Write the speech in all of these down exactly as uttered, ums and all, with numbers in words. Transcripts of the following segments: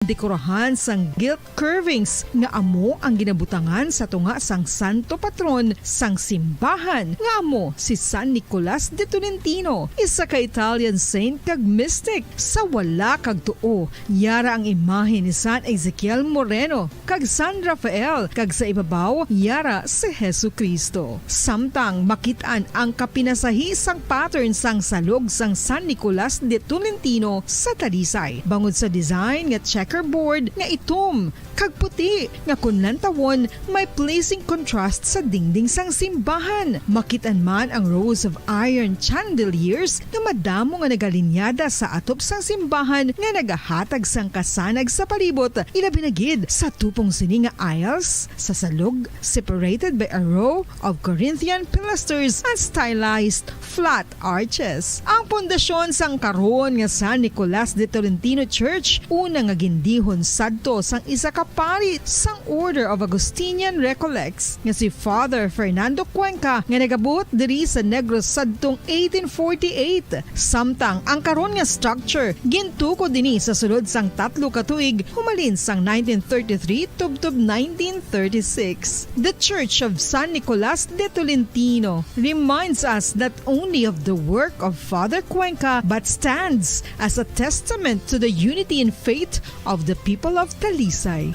dekorahan sang gilt curvings nga amo ang ginabutangan sa tunga sang santo patron sang simbahan nga amo si San Nicolas de Tolentino, isa ka Italian saint kag mystic. Sa wala kag tuo, yara ang imahe ni San Ezekiel Moreno kag San Rafael, kag sa ibabaw yara si Jesu-Cristo. Samtang makit-an ang kapinasahi sang pattern sang salog sang San Nicolas de Tolentino sa Talisay, bangod sa design nga checkerboard nga itom kag puti nga kon lantawon may pleasing contrast sa dingding sang simbahan. Makit-an man ang rows of iron chandeliers nga madamo nga nagalinyada sa atop sang simbahan nga nagahatag sang kasanag sa palibot, ilabi na gid sa tupong sini nga aisles sa salog, separated by a row of Corinthian pilasters and stylized flat arches. Ang pundasyon sang karon nga San Nicolas de Tolentino Church, una nga gindihon sadto sang isa ka pari sang Order of Augustinian Recollects nga si Father Fernando Cuenca, nga nagabuot diri sa Negros sadtong eighteen forty-eight. Samtang ang karon nga structure gintukod ini sa sulod sang tatlo ka tuig, humalin sang nineteen thirty-three tubtob nineteen thirty-six. The Church of San Nicolas de Tolentino reminds us not only of the work of Father Cuenca but stands as a testament to the unity in faith of the people of Talisay.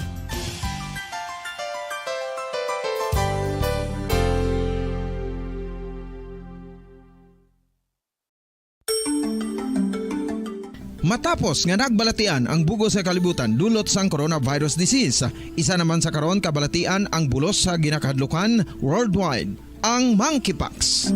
Matapos nga nagbalatian ang bug-os nga kalibutan dulot sang coronavirus disease, isa naman sa karon kabalatian ang bulos sa ginakahadlukan worldwide, ang monkeypox.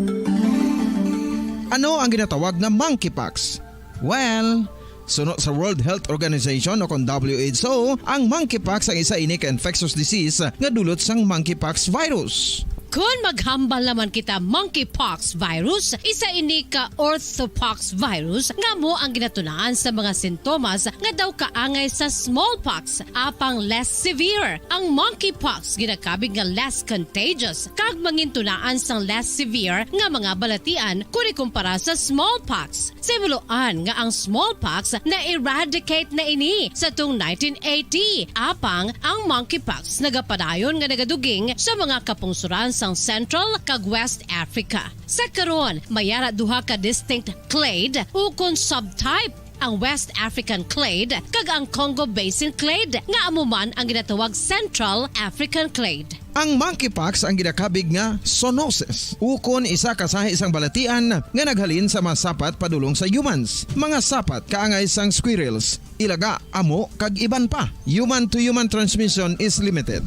Ano ang ginatawag nga monkeypox? Well, suno sa World Health Organization o kon W H O, ang monkeypox ang isa ini ka infectious disease nga dulot sang monkeypox virus. Kon maghambal naman kita monkeypox virus, isa ini ka orthopox virus nga amo ang ginatunaan sa mga sintomas nga daw kaangay sa smallpox, apang less severe. Ang monkeypox ginakabig nga less contagious kag mangintunaan sang less severe nga mga balatian kon ikumpara sa smallpox. Sa himuloan nga ang smallpox na-eradicate na ini sa tong nineteen eighty, apang ang monkeypox nagapadayon nga nagaduging sa mga kapungsoran sang Central kag West Africa. Sa karon, may ara duha ka distinct clade ukon subtype, ang West African clade kag ang Congo Basin clade, nga amo man ang ginatawag Central African clade. Ang monkeypox ang ginakabig nga zoonosis, ukon isa ka sahi sang balatian nga naghalin sa mga sapat padulong sa humans, mga sapat kaangay sang squirrels, ilaga, amo, kag iban pa. Human-to-human transmission is limited.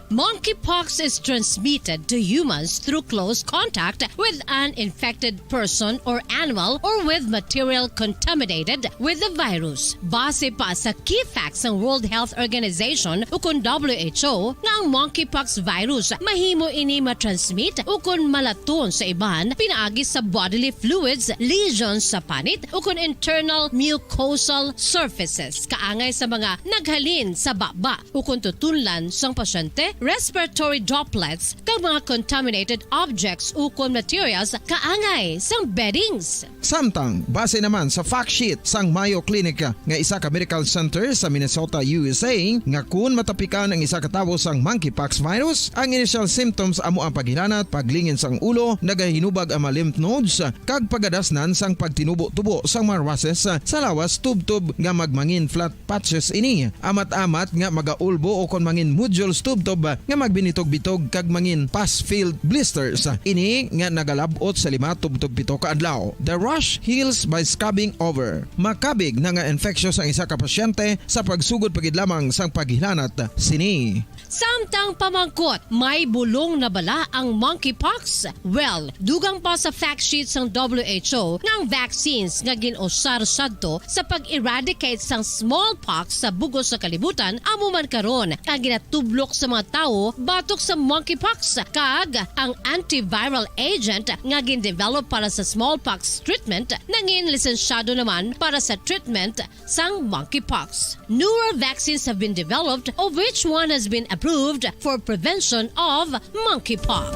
Monkeypox is transmitted to humans through close contact with an infected person or animal or with material contaminated with the virus. Base pa sa key facts sang World Health Organization ukon W H O nga ang monkeypox virus mahimo ini matransmit ukon malaton sa iban pinaagi sa bodily fluids, lesions sa panit ukon internal mucosal surfaces kaangay sa mga naghalin sa baba ukon tutunlan sang pasyente, respiratory droplets, kag mga contaminated objects ukon materials kaangay sang beddings. Samtang, base naman sa fact sheet sang Mayo Clinic nga isa ka medical center sa Minnesota, U S A, nga kun matapikan ang isa ka tawo sang monkeypox virus, ang initial symptoms amo ang paghilanat, paglingin sang ulo, nagahinubag ang mga lymph nodes, kag pagadasnan sang pagtinubo-tubo sang mga rushes sa lawas tubtob nga magmangin flat patches ini. Amat-amat nga magaulbo ukon mangin nodules tubtob nga magbinitog-bitog kag mangin pus-filled blisters. Ini nga nagalab-ot sa lima tubtob pito ka adlaw. The rash heals by scabbing over. Makabig na nga infectious ang isa ka pasyente sa pagsugod pa gid lamang sang paghilanat sini. Samtang pamangkot, may bulong na bala ang monkeypox? Well, dugang pa sa fact sheet sang W H O nga ang vaccines nga gin-usar sadto sa pag-eradicate sang smallpox sa bug-os nga kalibutan amo man karon ang ginatublok sa mga tawo batok sa monkeypox, kag ang antiviral agent nga gin-develop para sa smallpox treatment nangin lisensyado naman para sa treatment sang monkeypox. Newer vaccines have been developed, of which one has been approved for prevention of monkeypox.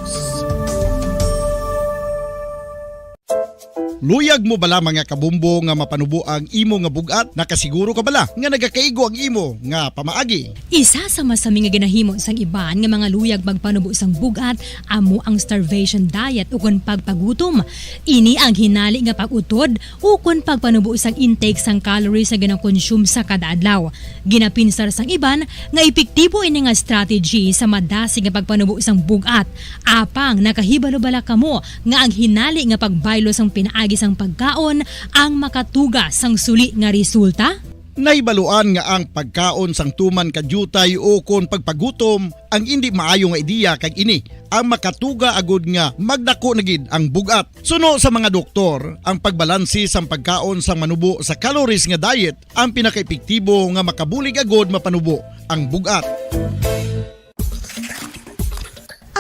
Luyag mo bala, mga kabombo, nga mapanubo ang imo nga bug-at? Nakasiguro ka bala nga nagakaigo ang imo nga pamaagi? Isa sa masami nga ginahimo sang iban nga mga luyag magpanubo sang bug-at amo ang starvation diet ukon pagpagutom. Ini ang hinali nga pag-utod ukon pagpanubo sang intake sang calories nga ginakonsume sa kada adlaw. Ginapinsar sang iban nga epektibo ini nga strategy sa madasig nga pagpanubo sang bug-at. Apang nakahibalo bala kamo nga ang hinali nga pagbaylo sang pinaagi sang pagkaon ang makatuga sang suli nga resulta? Nahibaluan nga ang pagkaon sang tuman ka diutay ukon pagpagutom ang indi maayo nga ideya, kag ini ang makatuga agud nga magdako na gid ang bug-at. Suno sa mga doktor, ang pagbalanse sang pagkaon sang manubo sa calories nga diet ang pinakaepektibo nga makabulig agud mapanubo ang bug-at.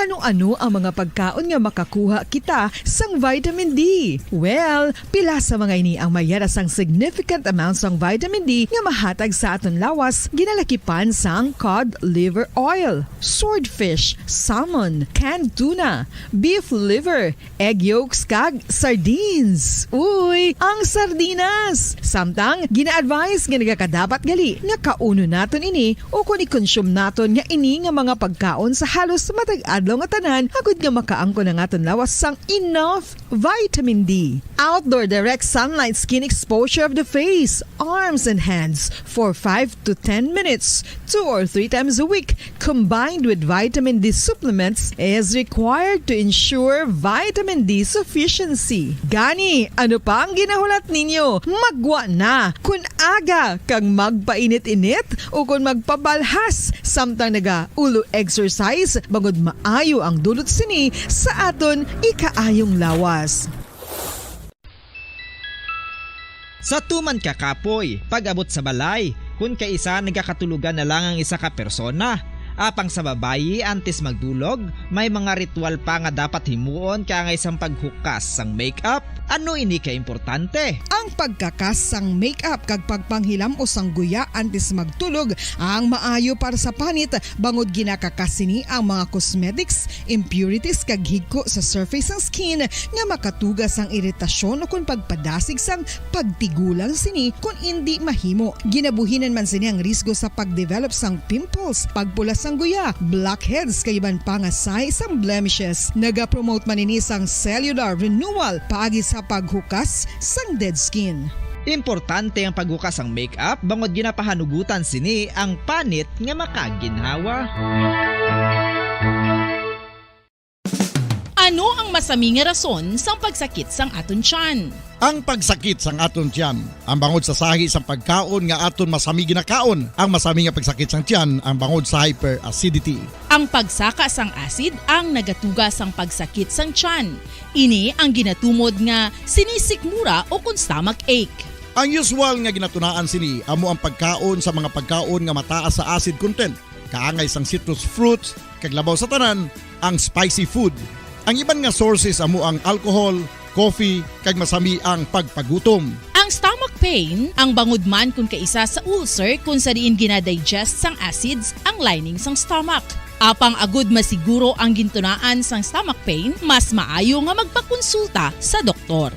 Ano-ano ang mga pagkaon nga makakuha kita sang vitamin D? Well, pila sa mga ini ang mayara sang significant amount sang vitamin D nga mahatag sa aton lawas, ginalakipan sang cod liver oil, swordfish, salmon, canned tuna, beef liver, egg yolks, kag sardines. Uy, ang sardinas! Samtang, gina-advise nga nagakadapat gali nga kaunon naton ini ukon i-consume naton nga ini nga mga pagkaon sa halos matag adlaw nga tanan, agud nga makaangkon ang aton lawas sang enough vitamin D. Outdoor direct sunlight skin exposure of the face, arms, and hands for five to ten minutes, two or three times a week, combined with vitamin D supplements, is required to ensure vitamin D sufficiency. Gani, ano pa ang ginahulat ninyo? Magwa na! Kun aga kag magpainit-init ukon magpabalhas samtang naga-ulo exercise, bangod maayo ang dulot sini sa aton ikaayong lawas. Sa tuman ka kapoy, pag-abot sa balay, kun kaisa nagakatulogan na lang ang isa ka persona. Apang sa babayi, antes magdulog, may mga ritual pa nga dapat himuon kaangay sang paghukas sang makeup. Ano ini ka importante? Ang pagkakas sang makeup kag pagpanghilam-os sang guya antes magtulog ang maayo para sa panit, bangod ginakakas sini ang mga cosmetics, impurities, kag higko sa surface sang skin nga makatuga sang iritasyon ukon pagpadasig sang pagtigulang sini kon indi mahimo. Ginabuhinan man sini ang risgo sa pagdevelop sang pimples, pagpula sang guya, blackheads, kag iban pa nga sign sang blemishes. Nagapromote man ini sang cellular renewal paagi sa paghukas sang dead skin. Importante ang paghukas sang makeup bangod ginapahanugutan sini ang panit nga makaginhawa. Ano ang masami nga rason sang pagsakit sang aton tiyan? Ang pagsakit sang aton tiyan ang bangod sa sahi sang pagkaon nga aton masami ginakaon. Ang masami nga pagsakit sang tiyan ang bangod sa hyperacidity. Ang pagsaka sang acid ang nagatuga sang pagsakit sang tiyan. Ini ang ginatumod nga sinisikmura ukon stomach ache. Ang usual nga ginatunaan sini amo ang pagkaon sa mga pagkaon nga mataas sa acid content, kaangay sang citrus fruits, kag labaw sa tanan, ang spicy food. Ang iban nga sources amo ang alcohol, coffee, kag masami ang pagpagutom. Ang stomach pain ang bangod man kon kaisa sa ulcer, kon sa diin ginadigest sang acids ang lining sang stomach. Apang agud masiguro ang gintunaan sang stomach pain, mas maayo nga magpakonsulta sa doktor.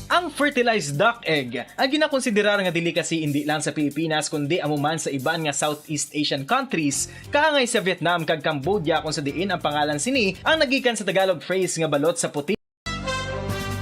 Ang fertilized duck egg ang ginakonsiderar nga delicacy indi lang sa Pilipinas kundi amo man sa iban nga Southeast Asian countries, kaangay sa Vietnam kag Cambodia, kung sa diin ang pangalan sini ang nagikan sa Tagalog phrase nga balot sa puti.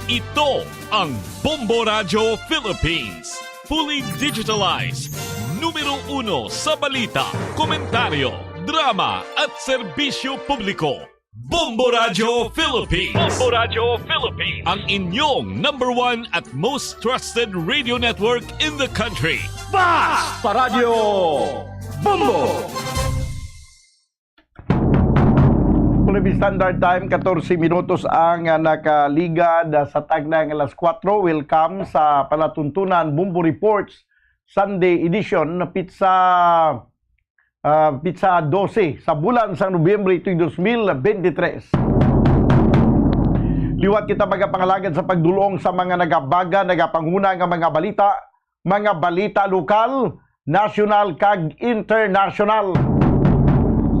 Ito ang Bombo Radyo Philippines. Fully digitalized. Numero uno sa balita, komentaryo, drama at serbisyo publiko. Bombo Radyo Philippines. Bombo Radyo Philippines. Ang inyong number one at most trusted radio network in the country. Basta Radyo Bombo! Philippine Standard Time, katorse minutos ang, ah, nakaligad, ah, sa takna nga alas kuwatro. Welcome sa palatuntunan, Bombo Reports, Sunday edition, pitsa, ah, ah, pitsa dose sa bulan sang Nobyembre tuig dos mil bente tres. Liwat kita magapangalagad sa pagdulong sa mga nagabaga, nagapanguna nga mga balita, mga balita lokal, nasyonal, kag internasyonal.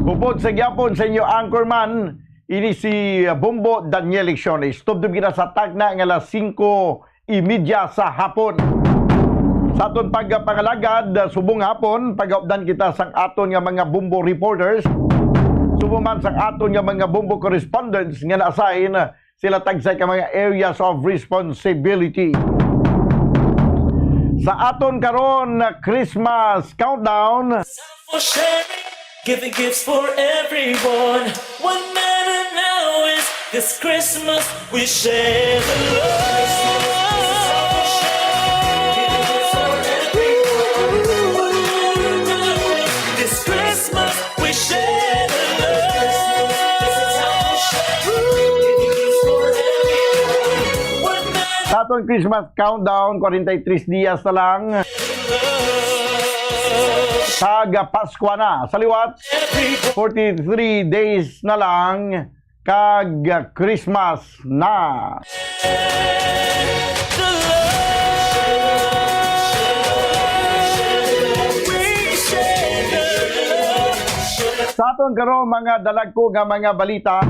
Upod sa gyapon sa inyo anchorman, ini si Bombo Daniel Lecciones. Tubtob kita sa takna nga alas singko y media sa hapon. Sa aton pagpangalagad, subong hapon, pagaupdan kita sang aton nga mga Bombo reporters, subong man sang aton nga mga Bombo correspondents nga na-assign sila tagsay ka mga areas of responsibility. Sa aton karon na Christmas countdown, for sharing, giving gifts for everyone. What matter now is this Christmas we share the love. This Christmas we share the love. Sa aton Christmas countdown, forty-three dias na lang. Kag Paskwa na. Sa liwat, forty-three days na lang, kag Christmas na. Sa aton karon, mga dalagko nga mga balita,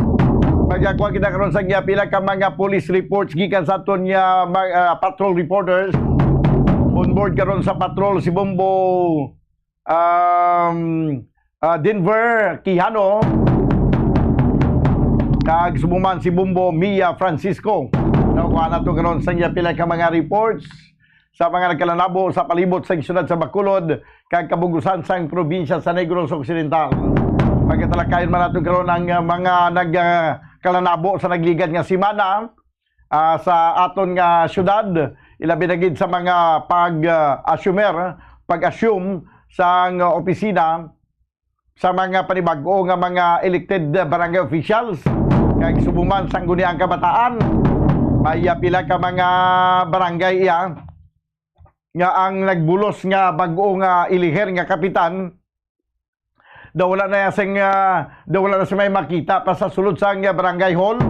magkakuha kita karon sa pila ka mga police reports gikan sa aton nga, ma-, ah, patrol reporters. On board karon sa patrol si Bombo, um, ah, Denver Quijano, kag subong man si Bombo Mia Francisco. Nakuha nato karon sa iya pila ka mga reports sa mga nagkalanabo sa palibot sa siyudad sa Bacolod kag kabug-usan sang probinsya sa Negros Occidental. Pagkatalakayon man nato karon ang, ah, mga nag, ah, kalanabo sa nagligad nga semana, ah, sa aton nga siyudad, ilabi na gid sa mga pag, ah, assumer, pag-assume sang opisina sa mga panibag-o nga mga elected barangay officials. Kag subong man sang guni ang kabataan, may pila ka mga barangay iya nga ang nagbulos nga bag-o nga iliher nga kapitan, daw wala na sing, ah, daw wala na sing may makita pa sa sulod sang barangay hall,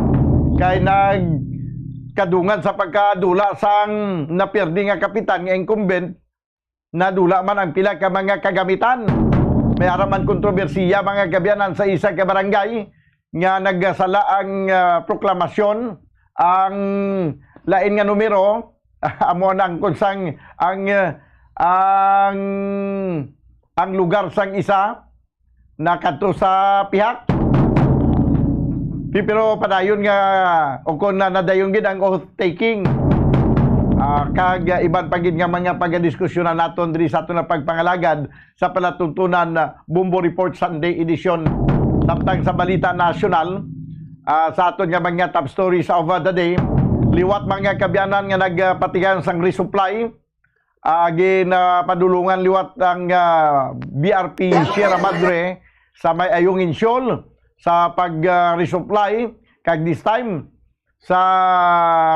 kay nagkadungan sa pagkadula sang napiyerdi nga kapitan nga incumbent. Nadula man ang pila ka mga kagamitan. May ara man kontrobersiya, mga kaabyanan, sa isa ka barangay nga nagsala ang, ah, proklamasyon, ang lain nga numero, amo na ang kunsang ang, ah, ang, ang lugar sang isa nakadto sa pihak. Pi-, pero padayon nga, o kung na, nadayon gid ang oath taking, ah, kag, ah, iban pa gid nga mga pagadiskusyonan naton diri sa aton nga pagpangalagad sa palatuntunan, ah, Bombo Report Sunday Edition. Samtang sa balita nasyonal, ah, sa aton nga mga top stories of, ah, the day, liwat, mga kaabyanan, nga nagpatigayon sang resupply, ah, ginapadulungan liwat ang, ah, B R P Sierra Madre sa may Ayungin Shoal sa pag, ah, resupply, kag this time sa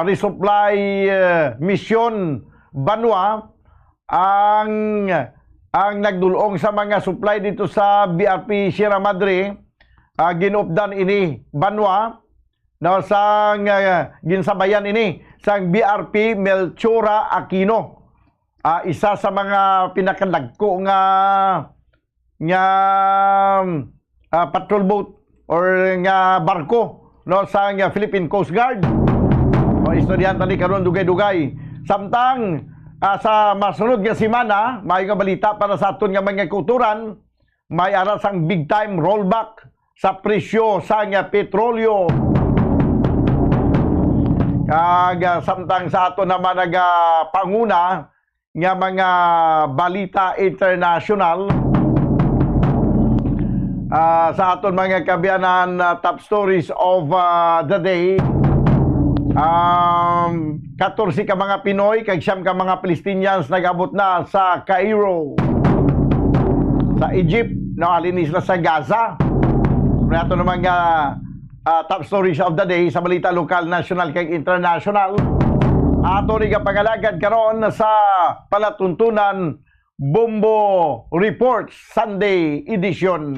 resupply, ah, mission banwa ang, ang nagdulong sa mga supply dito sa B R P Sierra Madre, ah, ginupdan ini banwa, no, sang, ah, ginsabayan ini sang B R P Melchora Aquino. Ah, isa sa mga pinakadagko nga, nga, ah, patrol boat or nga barko, no, sang Philippine Coast Guard. O, istoryahan ta ni karon dugay-dugay. Samtang, ah, sa masunod nga semana, maayo nga balita para sa aton nga mga kautoran, may ara sang big time rollback sa presyo sang petrolyo. Kag, ah, samtang sa aton naman nagapanguna nga mga balita international, ah, sa aton mga kaabyanan, ah, top stories of, ah, the day, um, katorse ka mga Pinoy kag siyam ka mga Palestinians nag-abot na sa Cairo, sa Egypt, no, halin isla sa Gaza. May ato naman nga, ah, top stories of the day sa balita lokal, national, kag international. Ato ni kapangalagad karon sa palatuntunan Bombo Report Sunday Edition.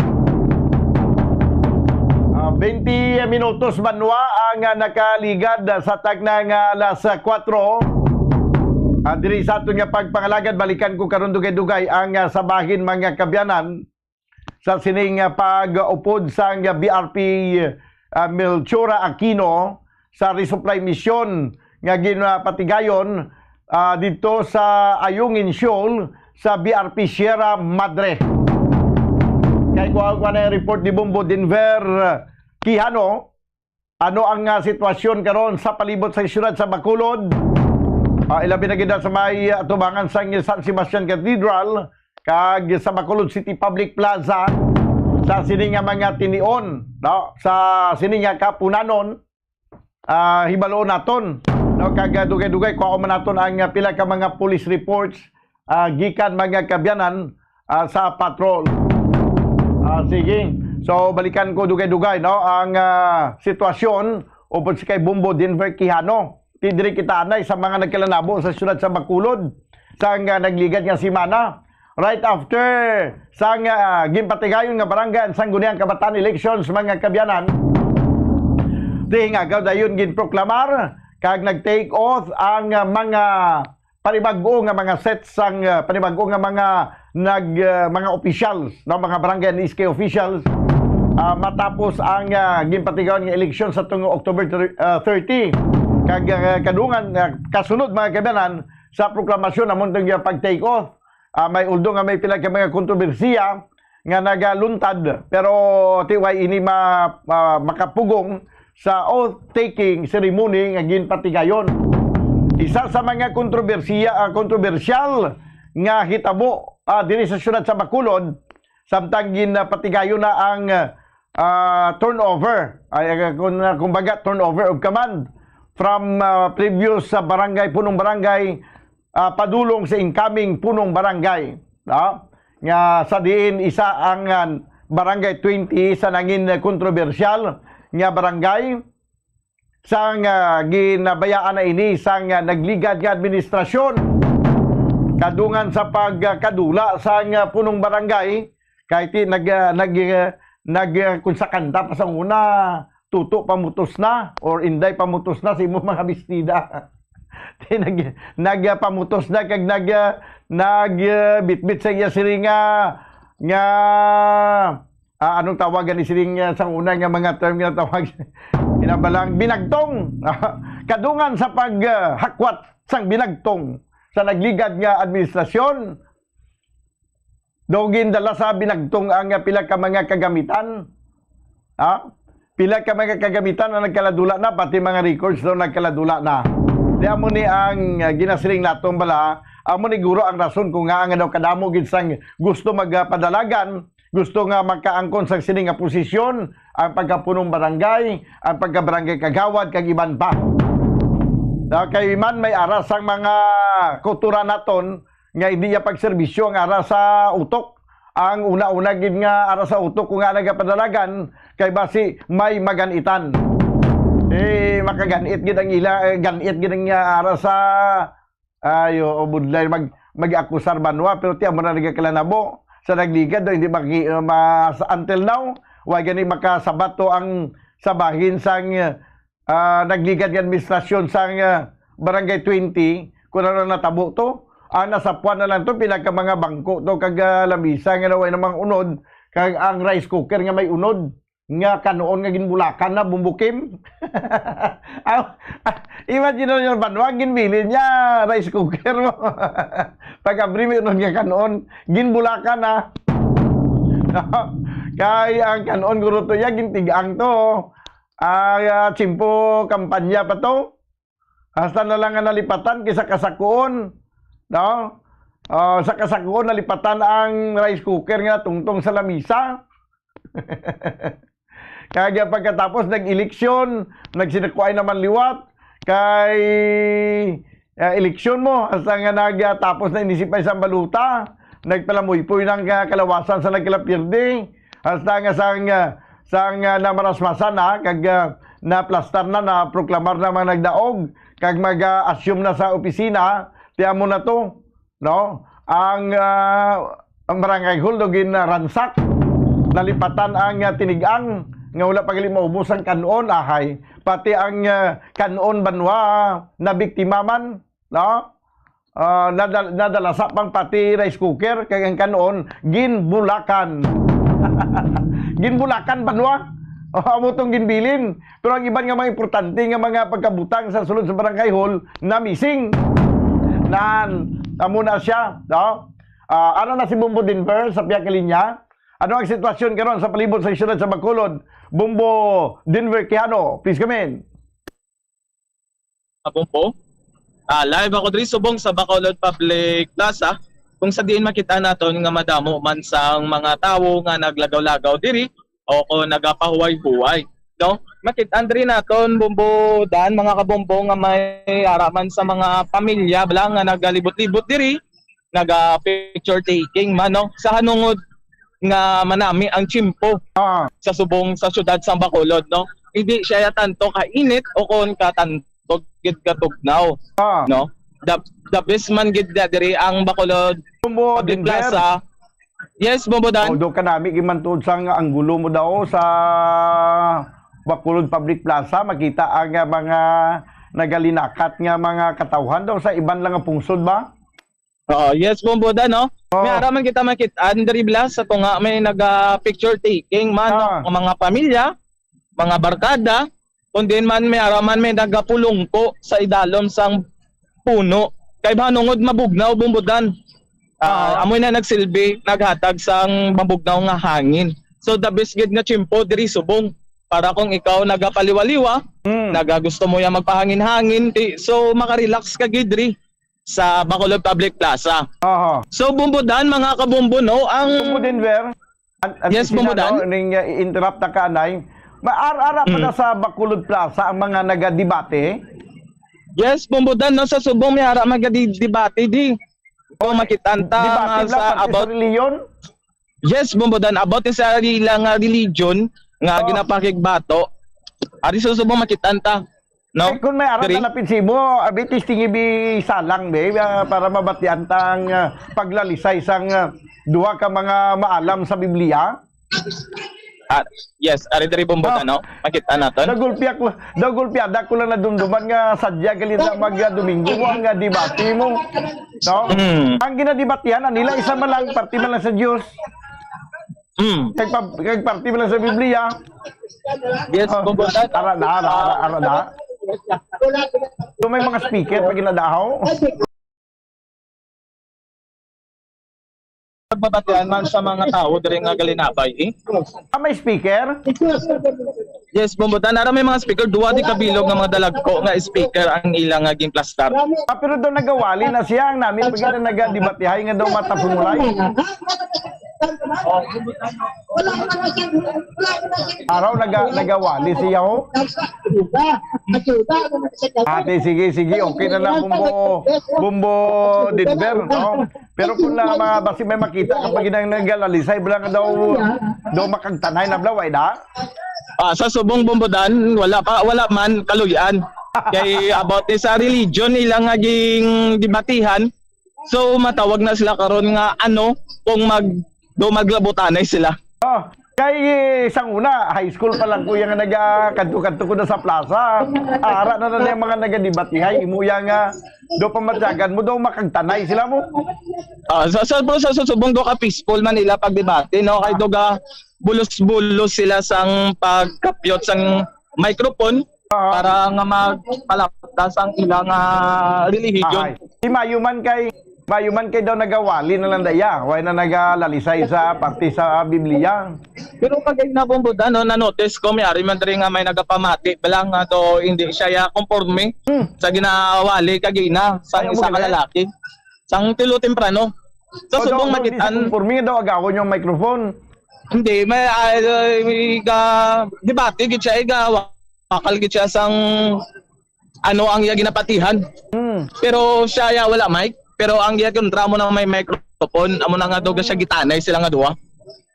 Ah, twenty minutos, banwa, ang, ah, nakaligad, ah, sa tagna nga alas, ah, kuwatro. Ah, diri sa aton nga pagpangalagad, balikan ko karon dugay-dugay ang, ah, sa bahin, mga kabyanan, sa sining, ah, pag-upod sang, ah, B R P, ah, Melchora Aquino sa resupply mission nga ginapatigayon, ah, didto sa Ayungin Shoal sa B R P Sierra Madre. Kay kuha, kuha na yung report ni Bombo Denver Quijano. Ano ang, ah, sitwasyon karon sa palibot sa siyudad sa Bacolod? Ah, ilabi na gid sa may, ah, atubangan sang San Sebastian Cathedral kag sa Bacolod City Public Plaza sa sini nga mga tinion, no? Sa sini nga kapunanon, ah, hibaloon naton, no? Kag, ah, dugay-dugay, kuhaon man naton ang, ah, pila ka mga police reports, ah, gikan, mga kabyanan, ah, sa patrol. Ah, sige. So, balikan ko dugay-dugay, no, ang, ah, sitwasyon upod si kay Bombo Denver Quijano. Ti diri kita anay sa mga nagkalanabo sa siyudad sa Bacolod sang, ah, nagligad nga semana. Right after sang, ah, ginpatigayon nga barangay ang Sangguniang Kabataan Elections, mga kabyanan, ti hingaga dayon ginproklamar kag nag-take oath ang, ah, mga panibag-o nga mga sets sang, ah, panibag-o nga mga nag, ah, mga officials, no, mga barangay and S K officials, ah, matapos ang, ah, ginpatigayon nga eleksyon sa tungong October thir-, ah, thirty. Kag, ah, kadungan, ah, kasunod, mga kabyanan, sa proklamasyon, amon tong pag-take oath, ah, may, although nga may pila ka mga kontrobersiya nga nagaluntad, pero ti way ini ma-, ma-, makapugong sa oath-taking ceremony nga ginpatigayon. Isa sa mga kontrobersiya, ah, kontrobersyal nga hitabo, ah, diri sa siyudad sa Bacolod, samtang ginpatigayon na ang, ah, turnover, ay, ah, kun-, ah, kumbaga, turnover of command from, ah, previous sa barangay, punong barangay, ah, padulong sa incoming punong barangay, no? Nga sa diin isa ang, ah, Barangay twenty sa nangin kontrobersyal nga barangay, sang, ah, ginabayaan na ini sang, ah, nagligad nga administrasyon. Kadungan sa pagkadula sang, ah, punong barangay, kay ti nag, ah, nag, ah, nag, ah, kung sa kanta pa sa una, "Tuto, pamutos na," or "Inday, pamutos na sa imong mga bestida." Ti nag-, nagpamutos na kag nag-, nag-, bitbit sa iya siring nga, nga, ah, anong tawagan ni siring nga sang una nga mga term nga tawag? Kinabalang binagtong. Kadungan sa pag, ah, hakwat sang binagtong sa nagligad nga administrasyon, daw gindala sa binagtong ang, ah, pila ka mga kagamitan. Ha? Pila ka mga kagamitan ang nagkaladula na, pati mga records daw nagkaladula na. Di amo ni ang, ah, ginasiling naton bala, amo ni guro ang rason kung nga nga daw kadamo gid sang gusto magpadalagan, gusto nga makaangkon sang sini nga posisyon, ang pagkapunong barangay, ang pagkabarangay kagawad, kag iban pa. Na kay man may aras ang mga kultura naton, nga hindi niya pagserbisyo ang ara sa utok. Ang una-una gid nga ara sa utok ko nga nagapadalagan kay basi may maganitan. Eh, makaganit gid ang ila, eh, ganit gid ang, ah, ara sa, ayo, o budlay mag, mag-akusar banwa, pero ti amo na nagakalanabo sa nagligad, do, hindi maki-, mas, until now, wa gani makasabat to ang sa bahin sang, ah, nagligad nga administrasyon sang, ah, Barangay twenty, kung ano natabo to. Ang nasapuan na lang to, pila ka mga bangko to, kag, ah, lamisa nga naway namang unod, kag ang rice cooker nga may unod, nga kanuon nga ginbulakan na, bumbukim. Aw, imagine mo yung banwa, ginbilin niya, rice cooker mo. Pag-abri mo unod nga kanuon, ginbulakan na. Kay ang kanuon guro to ya, gintigang to. Ah, ah, tiyempo kampanya pa to. Hasta na lang nga nalipatan kay sa kasakuon, no? Ah, sa kasakuon nalipatan ang rice cooker nga tungtong sa lamisa. Kaya pagkatapos nag-eleksyon, nagsinakuay naman liwat kay, ah, eleksyon mo, hasta nga nagtapos na inisipay sa baluta, nagpalamuypoy ng, ah, kalawasan sa nagkalapirdi, hasta nga sang, ah, sang, ah, namarasmasan na, kag, ah, naplastar na, naproklamar na mga nagdaog, kag mag-assume na sa opisina, ti amo na to, no? Ang, ah, ang barangay hall do gin-ransak. Nalipatan ang, ah, tinig-ang nga wala pa gali maubos ang kan-on, ahay. Pati ang, ah, kan-on banwa nabiktima man, no? Ah, nadal-, nadalasa pang pati rice cooker kag ang kan-on ginbulakan. Ginbulakan banwa. Oh, amo tong ginbilin. Pero ang iban nga mga importante nga mga pagkabutang sa sulod sa barangay hall na missing. Nan, amo na siya, no? Ah, ano na si Bombo Denver sa pihak nga linya? Ano ang sitwasyon karon sa palibot sa siyudad sa Bacolod? Bombo Denver Quijano, please come in. Abong po. Ah, live ako diri subong sa Bacolod Public Plaza, kung sa diin makita naton nga madamo man sang mga tawo nga naglagaw-lagaw diri o kung nagapahuway-huway, no? Makit-an diri naton, Bombo Dan, mga kabombo, nga may ara man sa mga pamilya bala nga nagalibot-libot diri, naga picture taking man, no? Sa hanungod nga manami ang tiyempo Ah. sa subong sa siyudad sang Bacolod, no? Hindi siya tanto kainit o kon ka tanto gid katugnaw, Ah. no? The, the best man gid na diri ang Bacolod Bombo Public Denver. Plaza. Yes, Bombo Dan. Although kanami gimantuod sang anggulo mo daw sa Bacolod Public Plaza, makita ang, ah, mga nagalinakat nga mga katawhan daw sa iban lang nga pungsod ba? Oo, yes, Bombo Dan, no? Oo. May ara man kita makit-an diri bala sa tunga may naga picture taking man, no? Ah. Ang mga pamilya, mga barkada, kung din man may ara man may nagapulungko sa idalom sang puno. Kay hanungod mabugnaw, Bombo Dan. Ah, Ah. Amoy na nagsilbi, naghatag sang mabugnaw nga hangin. So, the best gid nga tiyempo diri subong. Para kung ikaw nagapaliwa-liwa, Mm. naga gusto mo ya magpahangin-hangin, ti-, so, makarelax ka gid diri sa Bacolod Public Plaza. Aha. So, Bombo Dan, mga kabombo, no, ang Bombo Denver, an-, an-, Yes, sina, Bombo Dan. no, ning, uh, interrupt na ka, anay. Ma-, ar-, ara pa Hmm. na sa Bacolod Plaza ang mga nagadebate? Yes, Bombo Dan, no, sa subong may ara magadebate di. O, makit-an ta Debate nga lang, sa pati sa about reliyon? Yes, Bombo Dan, about sa ila nga religion nga Oh. ginapakigbato. Ari sa subong makit-an ta. No? Ay, kung may aral Diri? na napin simo, abi, testingi bi salang, be, ah, para mabatian ta ang, ah, paglalisay sang, ah, duha ka mga maalam sa Biblia. Ah, yes, ari diri, Bombo Ah. Dan, no? Makita naton. Dagulpi ako, dagulpi ada ko lang nadumduman nga sadya gali na mag, ah, Domingo mo ang, ah, debate mo. No? Mm. Ang ginadebatihan, ang nila isa man lang, parte man lang sa Dios. Mm. Kag pa-, kag parte man lang sa Biblia. Yes, Ah, Bombo Dan. Ara na, ara, ara, ara na. So, may mga speaker pa ginadahaw. Pagbabatian man sa mga tawo diri nga galinabay, eh. Ah, may speaker? Yes, Bombo Dan. Ara may mga speaker, duwa di kabilog nga mga dalagko nga speaker ang ila nga ginplastar. Ah, pero daw nagawali na siya. Ang namin pa gid ang nagadebatihay nga daw matapungulay. Araw naga-, nagawali siya, ho. Ate, sige, sige, okay na lang, Bombo, Bombo Denver, no? Pero kung na, ma-, basi may makita ka pag ginang nagalalisay, bala nga daw, daw makagtanay na bala, way da? Ah, sa subong, Bombo Dan, wala pa, wala man, kaluy-an. Kay about ni sa religion, ilang nga ging debatihan, so, matawag na sila karon nga, ano, kung mag-, do maglabutanay sila. Oh, kay, eh, sang una, high school pa lang ko yang nagakadto-kadto ko na sa plaza. Ara na na yung mga nagadebatihay, imo yang, ah, do pamatyagan mo, do makagtanay sila mo. Ah, sa, sa, pero sa subong do ka peaceful man nila pagdebate, no? Kay do ga bulos-bulos sila sang pagkapyot sang microphone Ah. para nga magpalaptas ang ilang, ah, relihiyon. Ahay. Di mayo man kay, mayo man kay daw nagawali na lang daya. Way na nagalalisay sa parte sa Biblia. Pero kag ina, Bombo Dan, no, na-notice ko, may ari man diri nga may nagapamati, bala nga to, hindi siya ya konforme Hmm. sa ginawali kagina sa Ay, amo isa ka gani? lalaki. Sang tulo temprano. Sa O, daw, subong daw, di makit-an. siya konforme, daw agawon yung microphone. Hindi, may, ah, may ga-, debate gid siya, iga, wakal gid siya sang ano ang iya ginapatihan. Hmm. Pero siya ya wala mic, pero ang iya kontra mo na may microphone, amo na nga daw siya gitanay sila nga duha.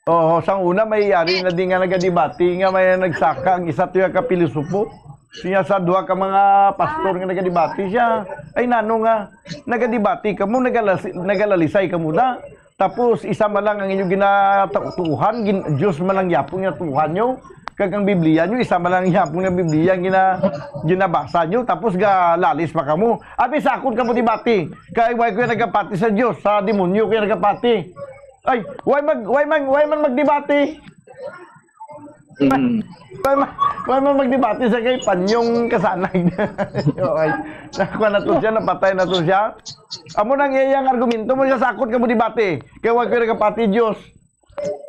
Oo, sang una may yari na di nga nagadebate nga may nagsaka ang isa to ya ka pilosopo. Siya sa duha ka mga pastor nga nagadebate siya. Ay, nano nga, nagadebate kamo, nagalasi-, nagalalisay kamo na. Tapos, isa man lang ang inyo ginatuhan, gin-, Diyos man lang yapon nga tuhan nyo. Kag ang Biblia nyo, isa man lang yapon nga Biblia ang gina-, ginabasa nyo. Tapos, galalis pa kamo. Abi, sakot kamo debate. Kay, why ko nagapati sa Diyos, sa demonyo ko nagapati. Ay, why mag-, why mag-, why man magdebate? Mm. Why man, why man magdebate sa kay Panyong kasanay? Okay. Nakuha na to siya, napatay na to siya. Amo nang iyang argumento mo siya, sakot ka mo debate. Kay wag ko nagapati Diyos.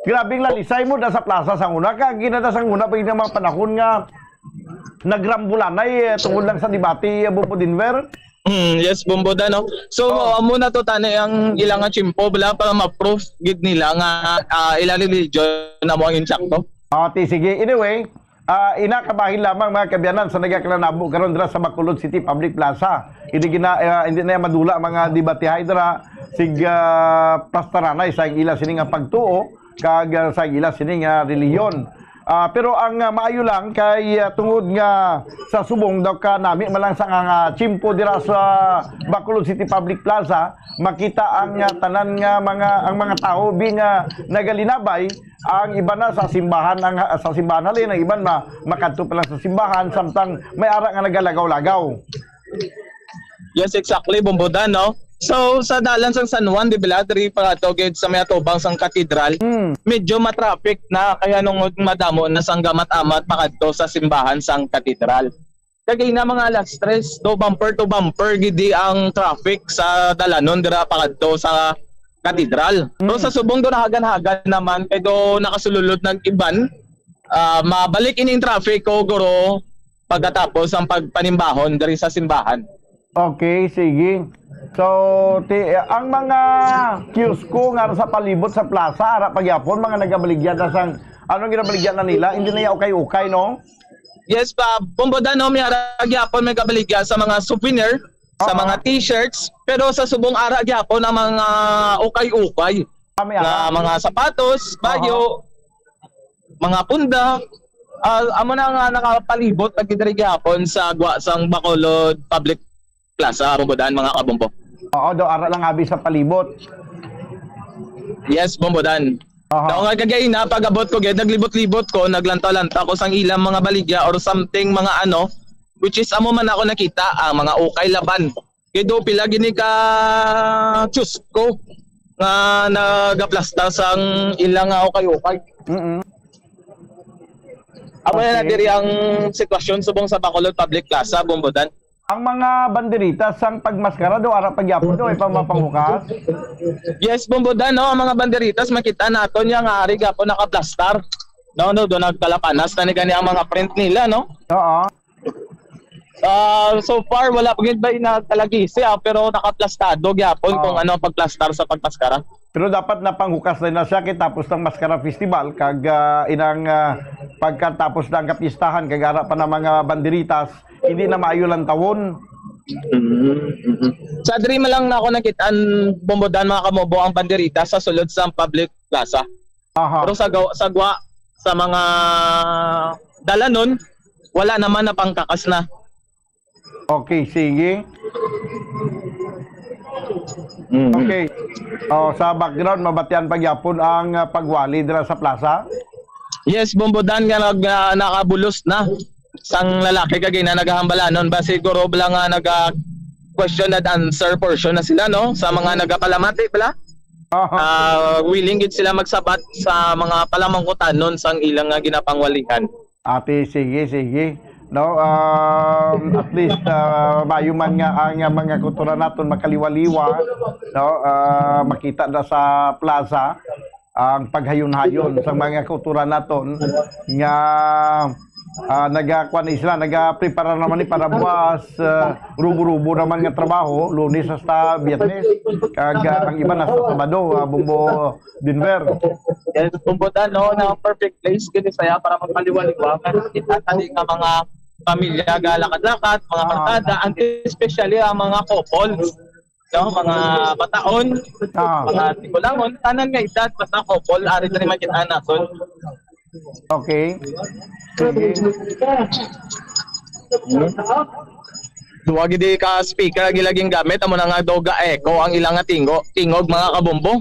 Grabing lalisay mo da sa plaza sa una. Kag ginada sa una, pag mga panahon nga nagrambulanay, eh, tungod lang sa debate, eh, Bupo Denver. Mm, yes, Bombo Dan, no? So, Oh. amo na to tani ang ilang tiyempo, bala, para ma-proof gid nila nga, ah, ilang religion na mo ang insakto. Ah, ti, sige. Anyway, ah, ina kabahin lamang, mga kaabyanan, sa nagakanabo karon dira sa Bacolod City Public Plaza. Hindi gina-, ah, hindi na madula ang mga debatihay dira, sig, ah, plastaranay sa ila sini nga pagtuo, kag, ah, sa ila sini nga relihiyon. Ah, pero ang, ah, maayo lang kay, ah, tungod nga sa subong daw ka nami man lang sa nga, nga tiyempo dira sa Bacolod City Public Plaza, makita ang, ah, tanan nga mga, ang mga tawo bi nga nagalinabay, ang iban na sa simbahan, ang, sa simbahan halin, ang iban ma-, makadto pa lang sa simbahan, samtang may ara nga nagalagaw-lagaw. Yes, exactly, Bombo Dan, no? So, sa dalan sang San Juan de Veladri, para to gid sa may atubang sang katedral, Mm. medyo matraffic na, kaya nung madamo na sang gamat-amat pakadto sa simbahan sang katedral. Kag ina mga alas tres, do bumper to bumper gid di ang traffic sa dalanon dira pakadto sa katedral. Pero Mm. sa subong do nahagan-hagan naman, kay do nakasululod nag iban, ah, mabalik ining traffic ko, guro, pagkatapos ang pagpanimbahon diri sa simbahan. Okay, sige. So, ti-, ang mga kiosko nga sa palibot sa plaza, ara pa gyapon, mga nagabaligya na sang, anong ginabaligya na nila? Hindi na yung ukay-ukay, no? Yes, pa, Bombo Dan, no, may ara gyapon may kabaligya sa mga souvenir, sa Oo. mga t-shirts, pero sa subong ara gyapon ang mga ukay-ukay Ah, may nga ara. mga sapatos, Oo. bayo, mga punda, ah, amo na nga nakapalibot lagi diri gihapon sa gwa sang Bacolod Public Plaza, Bombo Dan, mga kabombo. Oo, do ara lang abi sa palibot. Yes, Bombo Dan. Aha. Daw nga kagay na, pag-abot ko, gid, naglibot-libot ko, naglantaw-lantaw ko sang ilang mga baligya or something, mga ano, which is amo man ako nakita, ang mga ukay laban. Kay do pila gini ka tiyusko nga nagaplastar sang ilang nga ukay-ukay. Mm-mm. Amo na Okay. diri ang sitwasyon subong sa Bacolod Public Plaza, Bombo Dan. Ang mga banderitas sang pagmaskara do, ara pa gyapon do, ay pa mapanghukas? Yes, Bombo Dan, no? Ang mga banderitas, makita naton niya nga ari gyapon nakaplastar. No, no, do nagkalapanas na ni gani ang mga print nila, no? Oo. Ah, so far, wala pa gid ba yung nagkalagisi, ah, pero nakaplastado gyapon kung Oo. ano ang pagplastar sa pagmaskara. Pero dapat napanghukas na na siya kay tapos ng Maskara Festival, kag, ah, inang, ah, pagkatapos na ang kapistahan, kag ara pa ng mga banderitas, hindi na maayo lang tawon. Mm, mm. Sa diri man lang na ako nakit-an, Bombo Dan, mga kamobo, ang banderitas sa sulod sa public plaza. Aha. Pero sa gaw-, sa gwa, sa mga dalanon, wala naman, napangkakas na. Okay, sige. Mm. Okay. Oh, sa background, mabatian pa gyapon ang, ah, pagwali dira sa plaza? Yes, Bombo Dan, nga nag-, ah, nakabulos na sang lalaki kag ina naghahambalanon. Ba siguro bala nga naga question and answer portion na sila, no? Sa mga nagapalamati bala. Aha. Ah, willing gid sila magsabat sa mga palamangkutanon sang ilang nga ginapangwalihan. Ate, sige, sige. No, um, at least, ah, maayo man nga ang, ah, mga kultura naton makaliwaliwa, no, ah, makita na sa plaza ang paghayon-hayon sa mga kultura naton nga, ah, nagakuan na sila, nagaprepara naman ni para buwas, ah, rubo-rubo naman nga trabaho, Lunes hasta Biyernes, kag, ah, ang iba nasa Sabado, ah, Bombo Denver. Yes, kumbaga, no, na perfect place gid saya para magpaliwaliwa. Kaya kita tani nga mga pamilya galakad-lakad, mga Ah. barkada, and especially ang mga couples, no, mga bataon, Ah. mga tigulangon, tanan nga edad, basta couple, ari diri makita naton. Okay. Sige. Duwa gid ka speaker ang ila gingamit, amo na nga daw ga-echo ang ila nga tingo, tingog, mga kabombo.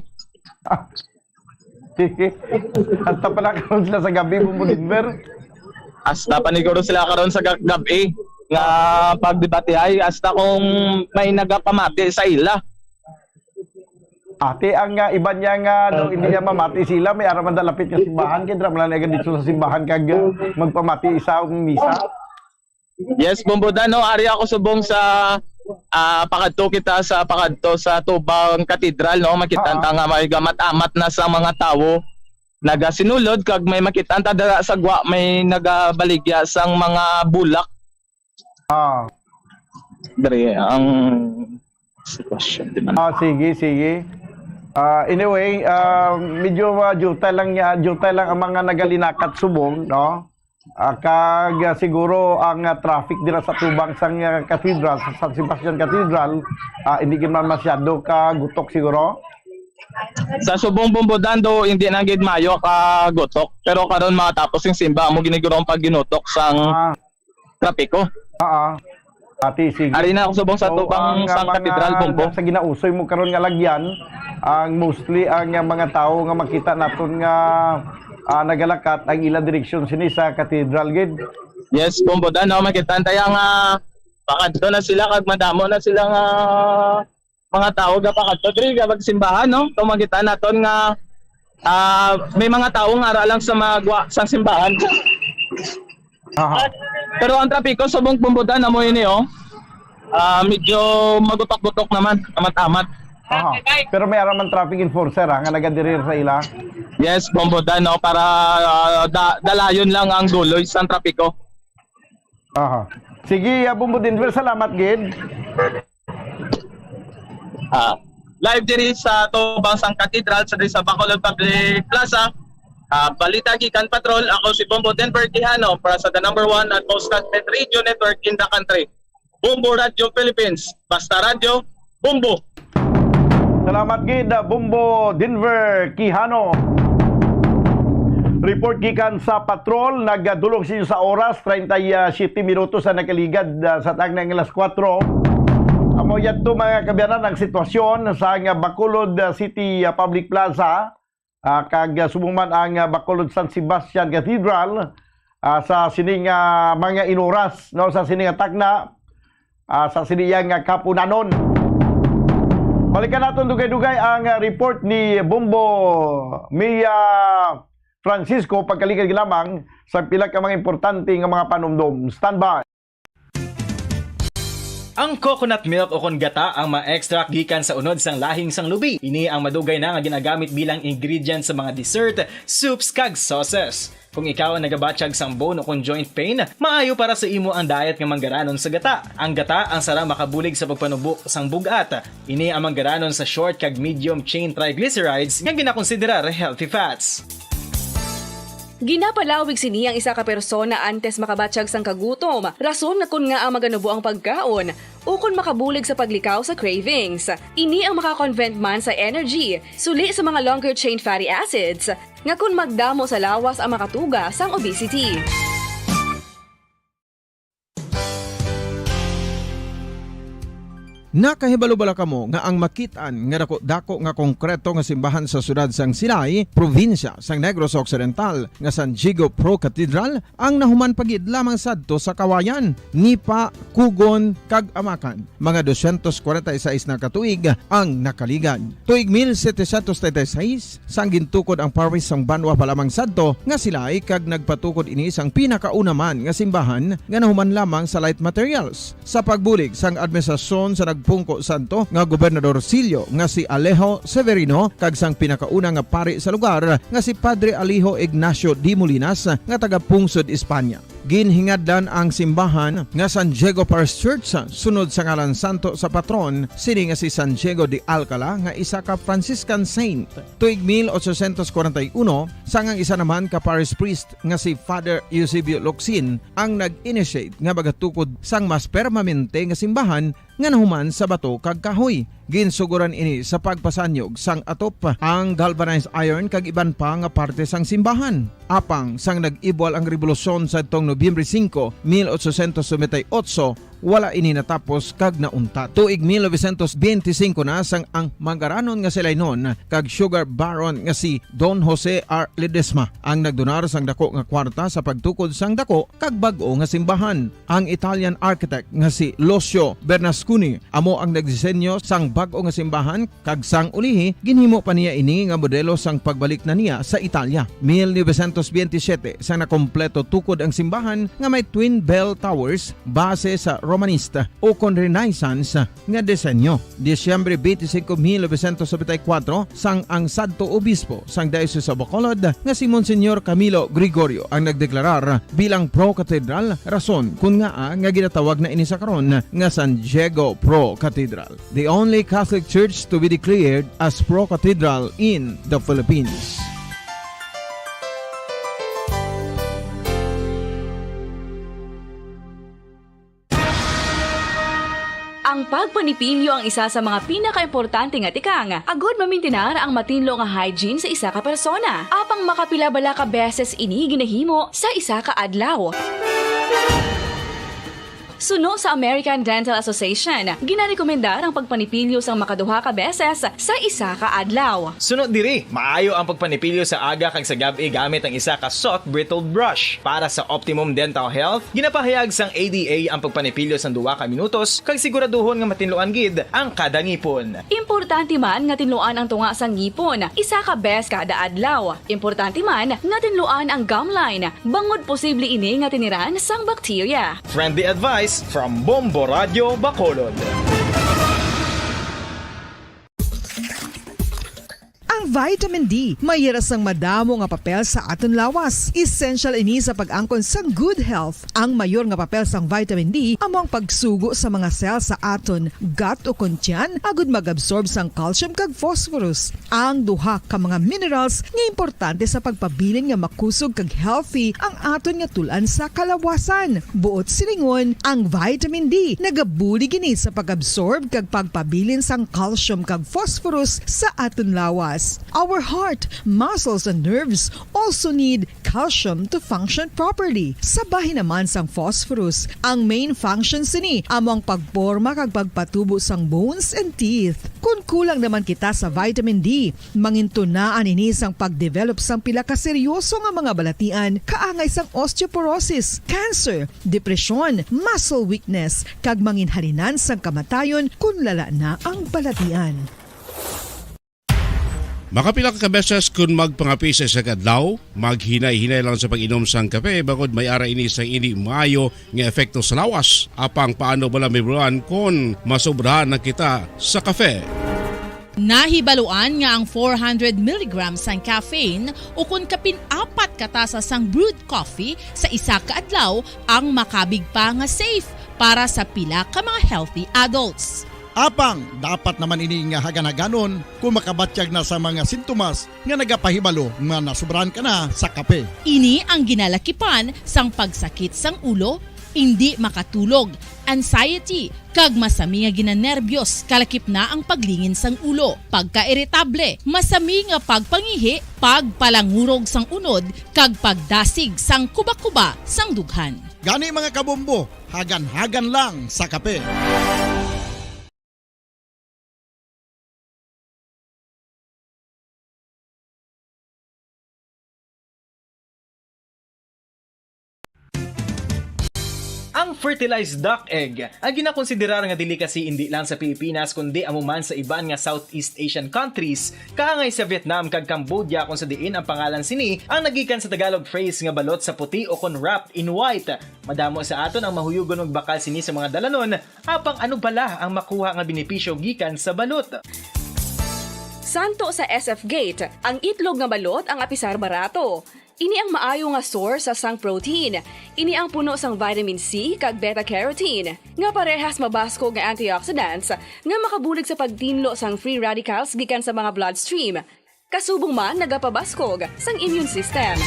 Hasta pa na karon sila sa gabi, Bombo Denver. Hasta pa ni guro sila karon sa ga-, gabi nga pagdebate ay hasta kung may nagapamati sa ila. Ate, ang, ah, iban niya nga, no, hindi niya mamati sila, may araman da lapit nga simbahan, kay dira man lang dito sa simbahan kag, ah, magpamati isa ang misa. Yes, Bombo Dan, no? Ari ako subong sa, ah, pakadto kita sa, pakadto sa Tubang Cathedral, no? Makita Ah. ta nga may gamat-amat na sa mga tawo. Nagasinulod kag may makita ta dira sa gwa, may nagabaligya sang mga bulak. Ah. Diri ang sitwasyon, di man. Ah, sige, sige. Ah, anyway, ah, medyo, ah, jutay lang niya, jutay lang ang mga nagalinakat subong, no? Ah, kag, ah, siguro ang, ah, traffic dira sa tubang sang, ah, cathedral, sa San Sebastian Cathedral, ah, hindi gid man masyado ka gutok siguro. Sa subong Bombo Dan, do, hindi na gid mayo ka gutok. Pero karon matapos yung simba, amo giniguro ang pagginutok sang Ah. trapiko. Ah, ah. Ati, sige. Ari na ako subong sa So, tubang ang, ah, sang mga katedral, Bombo. Sa ginausoy mo karon nga lagyan, ang mostly ang, ah, mga tawo nga makita naton nga, ah, nagalakat ang ila direksyon sini sa katedral gid. Yes, Bombo Dan, no? Makita tayo nga pakadto na sila kag madamo na sila nga mga tawo gapakadto diri ga magsimbahan, no? Kung makita naton nga, ah, may mga tawo nga ara lang sa mga gwa sang simbahan. Aha. Pero ang trapiko subong Bombo Dan amo ini, oh. Ah, medyo magutok-gutok naman, amat-amat. Aha. Pero may ara man traffic enforcer, ha, nga nagadirir sa ila. Yes, Bombo Dan, no, para, ah, da-, dalayon lang ang duloy sang trapiko. Aha. Sige, ah, Bombo Denver, salamat gid. Ah, live diri sa tubang sang Cathedral, sa, diri sa Bacolod Public Plaza. Ah, balita gikan Patrol, ako si Bombo Denver Quijano para sa the number one and most trusted radio network in the country, Bombo Radio Philippines. Basta radyo, Bombo. Salamat gid, ah, Bombo Denver Quijano. Report gikan sa Patrol, nagdulog sa inyo sa oras, treinta y siete minutos ang nakaligad, ah, sa tagna nga alas kuwatro. Amo yadto, mga kaabyanan, ang sitwasyon sa nga Bacolod, ah, City, ah, Public Plaza, ah, kag, ah, subong man ang, ah, Bacolod San Sebastian Cathedral, ah, sa sini nga mga inuras, no, sa sini nga tagna, ah, sa sini nga kapunanon. Balikan naton dugay-dugay ang, ah, report ni Bombo Mia Francisco, pagkaligad lamang sa pila ka mga importante nga mga panumdom. Standby. Ang coconut milk o kon gata ang ma-extract gikan sa unod sang lahing sang lubi. Ini ang madugay na nga ginagamit bilang ingredient sa mga dessert, soups, kag sauces. Kung ikaw ang nagabatyag sang bone o kon joint pain, maayo para sa imo ang diet nga manggaranon sa gata. Ang gata ang sara makabulig sa pagpanubo sang bug-at. Ini ang manggaranon sa short kag medium chain triglycerides nga ginakonsiderar healthy fats. Ginapalawig sini ang isa ka persona antes makabatyag sang kagutom, rason nga kon ngaa maganubo ang pagkaon, ukon makabulig sa paglikaw sa cravings. Ini ang makakonvert man sa energy, suli sa mga longer chain fatty acids, nga kon magdamo sa lawas ang makatuga sang obesity. Nakahibalo bala kamo nga ang makit-an nga dako-dako nga konkreto nga simbahan sa siyudad sang Silay, probinsya sang Negros Occidental, nga San Diego Pro Cathedral, ang nahuman pa gid lamang sadto sa Kawayan, Nipa, Kugon, kag Amacan? Mga dosyentos kwarenta y seis na ka tuig ang nakaligad. Tuig mil setecientos treinta y seis, sang gintukod ang parish sang banwa pa lamang sadto nga Silay, kag nagpatukod ini sang pinakauna man nga simbahan nga nahuman lamang sa light materials. Sa pagbulig sang administrasyon sa nagpungko sadto nga Gobernador Sillo nga si Alejo Severino kag sang pinakauna nga pari sa lugar nga si Padre Alejo Ignacio de Molinas nga taga Pungsod, Espanya. Ginhingadlan ang simbahan nga San Diego Parish Church sunod sa ngalan santo sa patron sini nga si San Diego de Alcala nga isa ka Franciscan saint. Tuig mil ochocientos kwarenta y uno, sang ang isa naman ka parish priest nga si Father Eusebio Locsin ang nag-initiate nga magatukod sang mas permanente nga simbahan nga nahuman sa bato kag kahoy. Ginsuguran ini sa pagpasanyog sang atop, ang galvanized iron kag iban pa nga parte sang simbahan. Apang sang nag-ibwal ang rebolusyon sadtong Nobyembre singko, mil otsosyentos nobenta y otso, wala ini natapos kag nauntat. Tuig mil novecientos benti singko na sang ang mangaranon nga silaynon kag sugar baron nga si Don Jose R. Ledesma ang nagdonar sang dako nga kwarta sa pagtukod sang dako kag bag-o nga simbahan. Ang Italian architect nga si Lucio Bernasconi amo ang nagdisenyo sang bag-o nga simbahan, kag sang ulihi ginhimo pa niya ini nga modelo sang pagbalik na niya sa Italia. Mil novecientos benti siyete, sang nakompleto tukod ang simbahan nga may twin bell towers base sa Romanista ukon Renaissance nga disenyo. Disyembre twenty-five, mil novecientos nobenta y cuatro, sang ang sadto obispo sang Diocese of Bacolod nga si Monsignor Camilo Gregorio ang nagdeklarar bilang pro-cathedral, rason kun ngaa nga ginatawag na ini sa karon nga San Diego Pro Cathedral, the only Catholic church to be declared as pro-cathedral in the Philippines. Ang pagpanipilyo ang isa sa mga pinakaimportante nga tikang agod mamintinar ang matinlo nga hygiene sa isa ka persona. Apang makapila bala ka beses ini ginahimo sa isa ka adlaw? Suno sa American Dental Association, ginarekomendar ang pagpanipilyo sang makaduha ka beses sa isa ka adlaw. Suno diri, maayo ang pagpanipilyo sa aga kag sa gab-i gamit ang isa ka soft bristle brush. Para sa optimum dental health, ginapahayag sang A D A ang pagpanipilyo sang duha ka minutos kag siguraduhon nga matinluan gid ang kada ngipon. Importante man nga tinluan ang tunga sang ngipon isa ka bes kada adlaw. Importante man nga tinluan ang gum line, bangod posible ini nga tiniran sang bakterya. Friendly advice from Bombo Radio Bacolod. Ang vitamin D may ira sang madamo nga papel sa aton lawas. Essential ini sa pag-angkon sang good health. Ang mayor nga papel sang vitamin D amo ang pagsugo sa mga cell sa aton gut o kon tiyan agud mag-absorb sang calcium kag phosphorus, ang duha ka mga minerals nga importante sa pagpabilin nga makusog kag healthy ang aton nga tul-an sa kalawasan. Buot silingon, ang vitamin D nagabulig ini sa pag-absorb kag pagpabilin sang calcium kag phosphorus sa aton lawas. Our heart, muscles, and nerves also need calcium to function properly. Sa bahin naman sang phosphorus, ang main function sini amo ang pagporma kag pagpatubo sang bones and teeth. Kon kulang naman kita sa vitamin D, mangintunaan ini sang pagdevelop sang pila ka seryoso nga mga balatian, kaangay sang osteoporosis, cancer, depresyon, muscle weakness, kag manginhalinan sang kamatayon kon lala na ang balatian. Makapila ka beses kon magpangape sa isa ka adlaw, maghinay-hinay lang sa pag-inom sang kape, bangod may ara ini sang indi maayo nga epekto sa lawas. Apang paano bala mahibaluan kon masobrahan na kita sa kape? Nahibaluan nga ang four hundred milligrams sang caffeine ukon kapin apat ka tasa sang brewed coffee sa isa ka adlaw ang makabig pa nga safe para sa pila ka mga healthy adults. Apang dapat naman ini nga hagan-haganon kon makabatyag na sa mga sintomas nga nagapahibalo nga nasobrahan ka na sa kape. Ini ang ginalakipan sang pagsakit sang ulo, indi makatulog, anxiety, kag masami nga ginanerbiyos, kalakip na ang paglingin sang ulo, pagkairitable, masami nga pagpangihi, pagpalangurog sang unod, kag pagdasig sang kubakuba sang dughan. Gani, mga kabombo, hagan-hagan lang sa kape. Ang fertilized duck egg, ang ginakonsiderar nga delicacy indi lang sa Pilipinas kundi amo man sa iban nga Southeast Asian countries, kaangay sa Vietnam kag Cambodia, kung sa diin ang pangalan sini ang nagikan sa Tagalog phrase nga balot sa puti o kon wrapped in white. Madamo sa aton ang mahuyugon magbakal sini sa mga dalanon, apang ano bala ang makuha nga benepisyo gikan sa balot? Santo sa S F Gate, ang itlog nga balot ang apisar barato. Ini ang maayo nga source sang protein. Ini ang puno sang vitamin C kag beta-carotene, nga parehas mabaskog nga antioxidants nga makabulig sa pagtinlo sang free radicals gikan sa mga bloodstream. Kasubong man nagapabaskog sang immune system.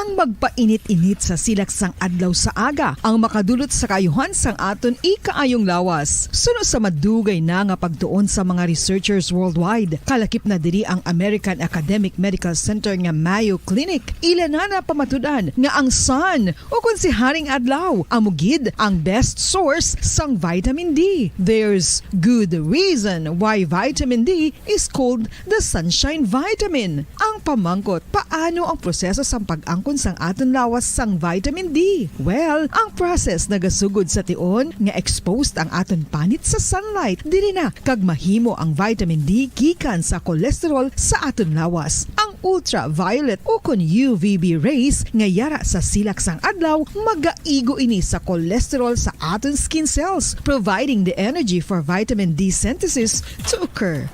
Ang magpainit-init sa silak sang adlaw sa aga ang makadulot sa kaayuhan sang aton ikaayong lawas. Suno sa madugay na nga pagtuon sa mga researchers worldwide, kalakip na diri ang American Academic Medical Center nga Mayo Clinic, ila na napamatud-an nga ang sun, o kon si Haring Adlaw, amo gid ang best source sang vitamin D. There's good reason why vitamin D is called the sunshine vitamin. Ang pamangkot, paano ang proseso sang pag-angkon sang aton lawas sang vitamin D? Well, ang process nagasugod sa tion nga exposed ang aton panit sa sunlight. Diri na kag mahimo ang vitamin D gikan sa cholesterol sa aton lawas. Ang ultraviolet o kon U V B rays nga yara sa silak sang adlaw magaigo ini sa cholesterol sa aton skin cells, providing the energy for vitamin D synthesis to occur.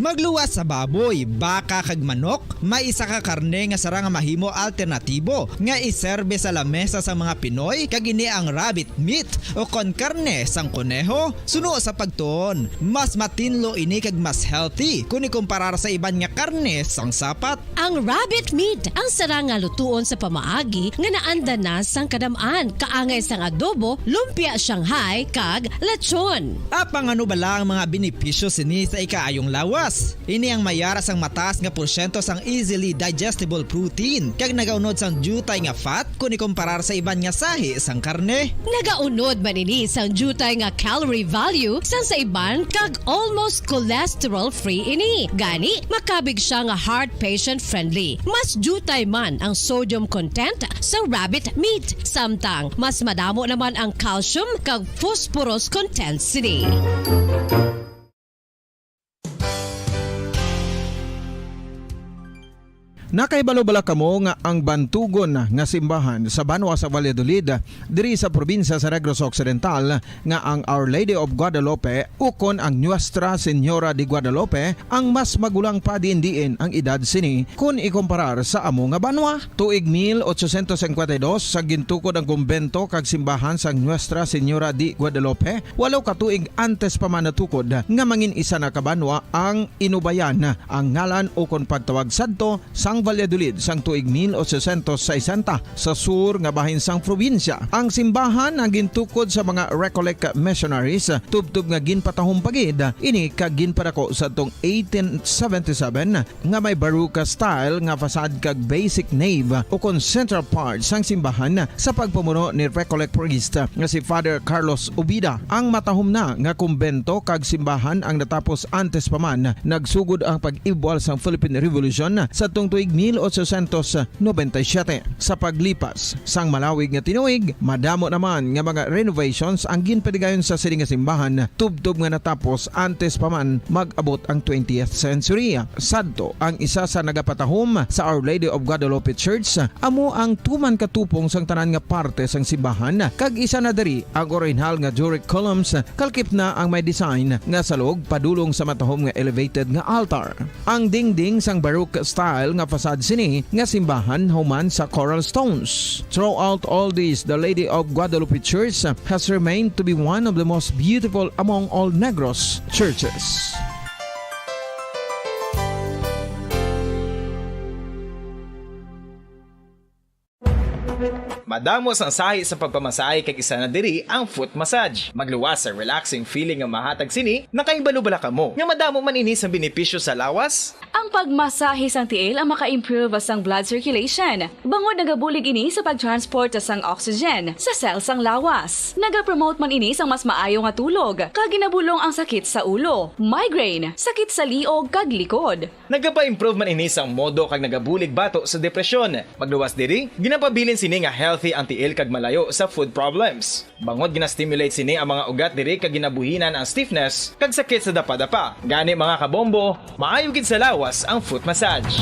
Magluwas sa baboy, baka, kag manok, may isa ka karne nga sarang nga mahimo alternatibo nga iserbe sa lamesa sang mga Pinoy, kag ini ang rabbit meat o kon karne sang koneho. Suno sa pagtuon, mas matinlo ini kag mas healthy kon ikumparar sa iban nga karne sang sapat. Ang rabbit meat ang sarang nga lutuon sa pamaagi nga naanda na sang kadam-an, kaangay sang adobo, lumpia Shanghai, kag lechon. Apang ano bala ang mga benepisyo sini sa ikaayong lawas? Ini ang mayara sang mataas nga porsyento sang easily digestible protein, kag nagaunod sang diutay nga fat kon ikumparar sa iban nga sahi sang karne. Nagaunod man ini sang diutay nga calorie value sang sa iban, kag almost cholesterol-free ini. Gani, makabig sia nga heart patient-friendly. Mas diutay man ang sodium content sa rabbit meat, samtang mas madamo naman ang calcium kag phosphorus content sini. Nakahibalo bala kamo nga ang bantugon nga simbahan sa banwa sa Valladolid, diri sa probinsya sa Negros Occidental, nga ang Our Lady of Guadalupe ukon ang Nuestra Señora de Guadalupe ang mas magulang pa diin-diin ang edad sini kon ikumparar sa amo nga banwa? Tuig mil ochocientos cincuenta y dos, sa gintukod ang kumbento kag simbahan sang Nuestra Señora de Guadalupe, walo ka tuig antes pa man natukod nga mangin isa na ka banwa ang Inubayan, ang ngalan ukon pagtawag sadto sang Valladolid sang tuig mil ochocientos sesenta, sa sur nga bahin sang probinsya. Ang simbahan ang gintukod sa mga Recollect missionaries, tubtob nga ginpatahom pa gid ini kag ginpadako sadtong eighteen seventy-seven, nga may Baroque style nga facade kag basic nave ukon central part sang simbahan sa pagpamuno ni Recollect priest nga si Father Carlos Ubida. Ang matahom na nga kumbento kag simbahan ang natapos antes pa man nagsugod ang pag-ibwal sang Philippine Revolution sadtong tuig mil ochocientos noventa y siete. Sa paglipas sang malawig nga tinuig, madamo naman nga mga renovations ang ginpadigayon sa sini nga simbahan, tubtob nga natapos antes pa man mag-abot ang twentieth century. Sadto, ang isa sa nagapatahom sa Our Lady of Guadalupe Church amo ang tuman ka tupong sang tanan nga parte sang simbahan, kag isa na diri ang orihinal nga Doric columns, kalakip na ang may design nga salog padulong sa matahom nga elevated nga altar. Ang dingding sang Baroque style nga facade sini nga simbahan human sa coral stones. Throughout all this, the Lady of Guadalupe Church has remained to be one of the most beautiful among all Negros churches. Madamo sang sahi sa pagpamasahe kag isa na diri ang foot massage. Magluwas sa relaxing feeling nga mahatag sini, nakahibalo bala kamo nga madamo man ini sang benepisyo sa lawas? Ang pagmasahe sang tiil ang maka-improve sang blood circulation, bangod nagabulig ini sa pag-transport sang oxygen sa cell sang lawas. Nagapromote man ini sang mas maayo nga tulog, kag ginabulong ang sakit sa ulo, migraine, sakit sa liog kag likod. Nagapa-improve man ini sang modo kag nagabulig bato sa depresyon. Magluwas diri, ginapabilin sini nga healthy ang tiil kag malayo sa foot problems. Bangod gina-stimulate sini ang mga ugat diri kag ginabuhinan ang stiffness kag sakit sa dapadapa. Gani, mga kabombo, maayo gid sa lawas ang foot massage.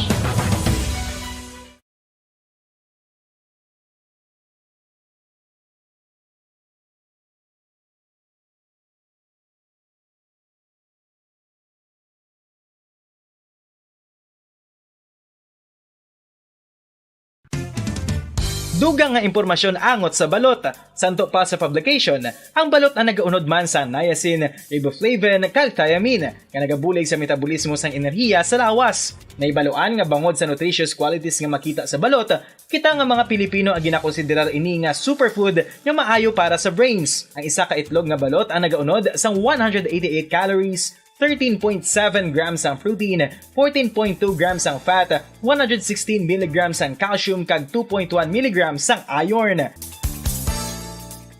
Dugang nga impormasyon angot sa balot. Santo pa sa publication, ang balot ang nagaunod man sa niacin, riboflavin, kag thiamine, nga nagabulig sa metabolismo sang enerhiya sa lawas. Nahibaluan nga bangod sa nutritious qualities nga makita sa balot, kita nga mga Pilipino ang ginakonsiderar ini nga superfood nga maayo para sa brains. Ang isa ka itlog nga balot ang nagaunod sang one hundred eighty-eight calories, thirteen point seven grams ang protein, fourteen point two grams ang fat, one hundred sixteen milligrams ang calcium, kag two point one milligrams ang iron.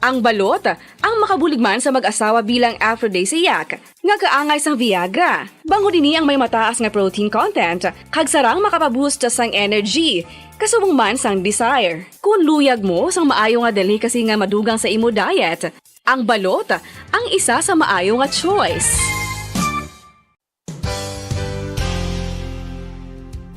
Ang balot, ang makabulig man sa mag-asawa bilang aphrodisiac, nga kaangay sang Viagra. Bangod ini ang may mataas nga protein content, kag sarang makapaboost sang energy, kasubong man sang desire. Kung luyag mo sang maayo nga delicacy nga madugang sa imo diet, ang balot, ang isa sa maayo nga choice.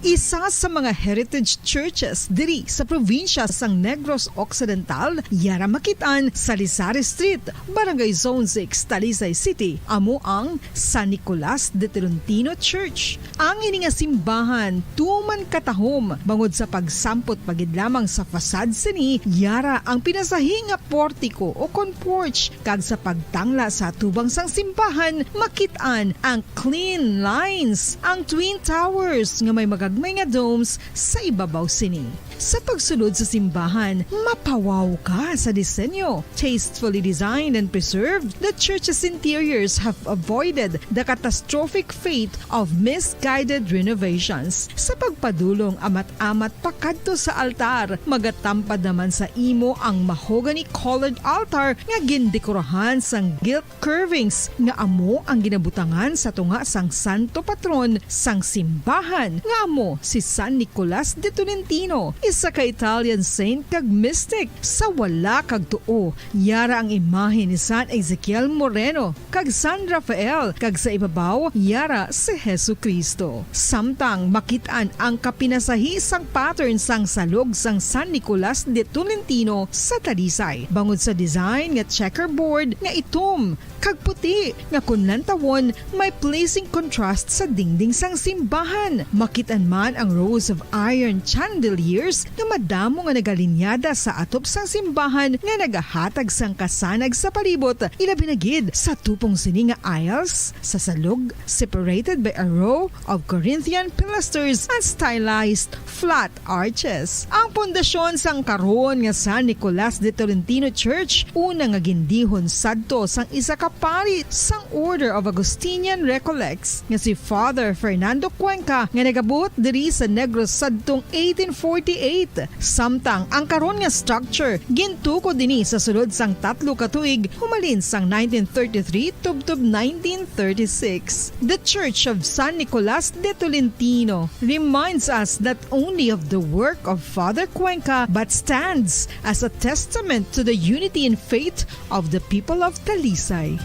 Isa sa mga heritage churches diri sa probinsya sang Negros Occidental, yara makit-an sa Lisari Street, Barangay Zone six, Talisay City, amo ang San Nicolas de Tolentino Church. Ang ini nga simbahan tuman katahom bangod sa pagsampot pa gid lamang sa facade sini, yara ang pinasahi nga portiko o kon porch, kag sa pagtangla sa atubang sang simbahan, makit-an ang clean lines, ang twin towers nga may magagmay nga domes sa ibabaw sini. Sa pagsulod sa simbahan, mapawaw ka sa disenyo. Tastefully designed and preserved, the church's interiors have avoided the catastrophic fate of misguided renovations. Sa pagpadulong amat-amat pakadto sa altar, magatampad naman sa imo ang mahogany-colored altar nga gindekorahan sang gilt curvings nga amo ang ginabutangan sa tunga sang santo patron sang simbahan, nga amo si San Nicolas de Tolentino, isa ka Italian saint kag mystic. Sa wala kag tuo, yara ang imahe ni San Ezekiel Moreno kag San Rafael, kag sa ibabaw, yara si Jesu-Cristo. Samtang makit-an ang kapinasahi sang pattern sang salog sang San Nicolas de Tolentino sa Talisay, bangod sa design nga checkerboard nga itom kag puti, nga kon lantawon, may pleasing contrast sa dingding sang simbahan. Makit-an man ang rows of iron chandeliers nga madamo nga nagalinyada sa atop sang simbahan nga nagahatag sang kasanag sa palibot, ilabi na gid sa tupong sini nga aisles sa salog, separated by a row of Corinthian pilasters and stylized flat arches. Ang pundasyon sang karon nga San Nicolas de Tolentino Church, una nga gindihon sadto sang isa ka pari sang Order of Augustinian Recollects nga si Father Fernando Cuenca, nga nagabuot diri sa Negros sadtong eighteen forty-eight. Samtang ang karon nga structure gintukod ini sa sulod sang tatlo ka tuig, humalin sang nineteen thirty-three tubtob nineteen thirty-six. The Church of San Nicolas de Tolentino reminds us not only of the work of Father Cuenca, but stands as a testament to the unity in faith of the people of Talisay.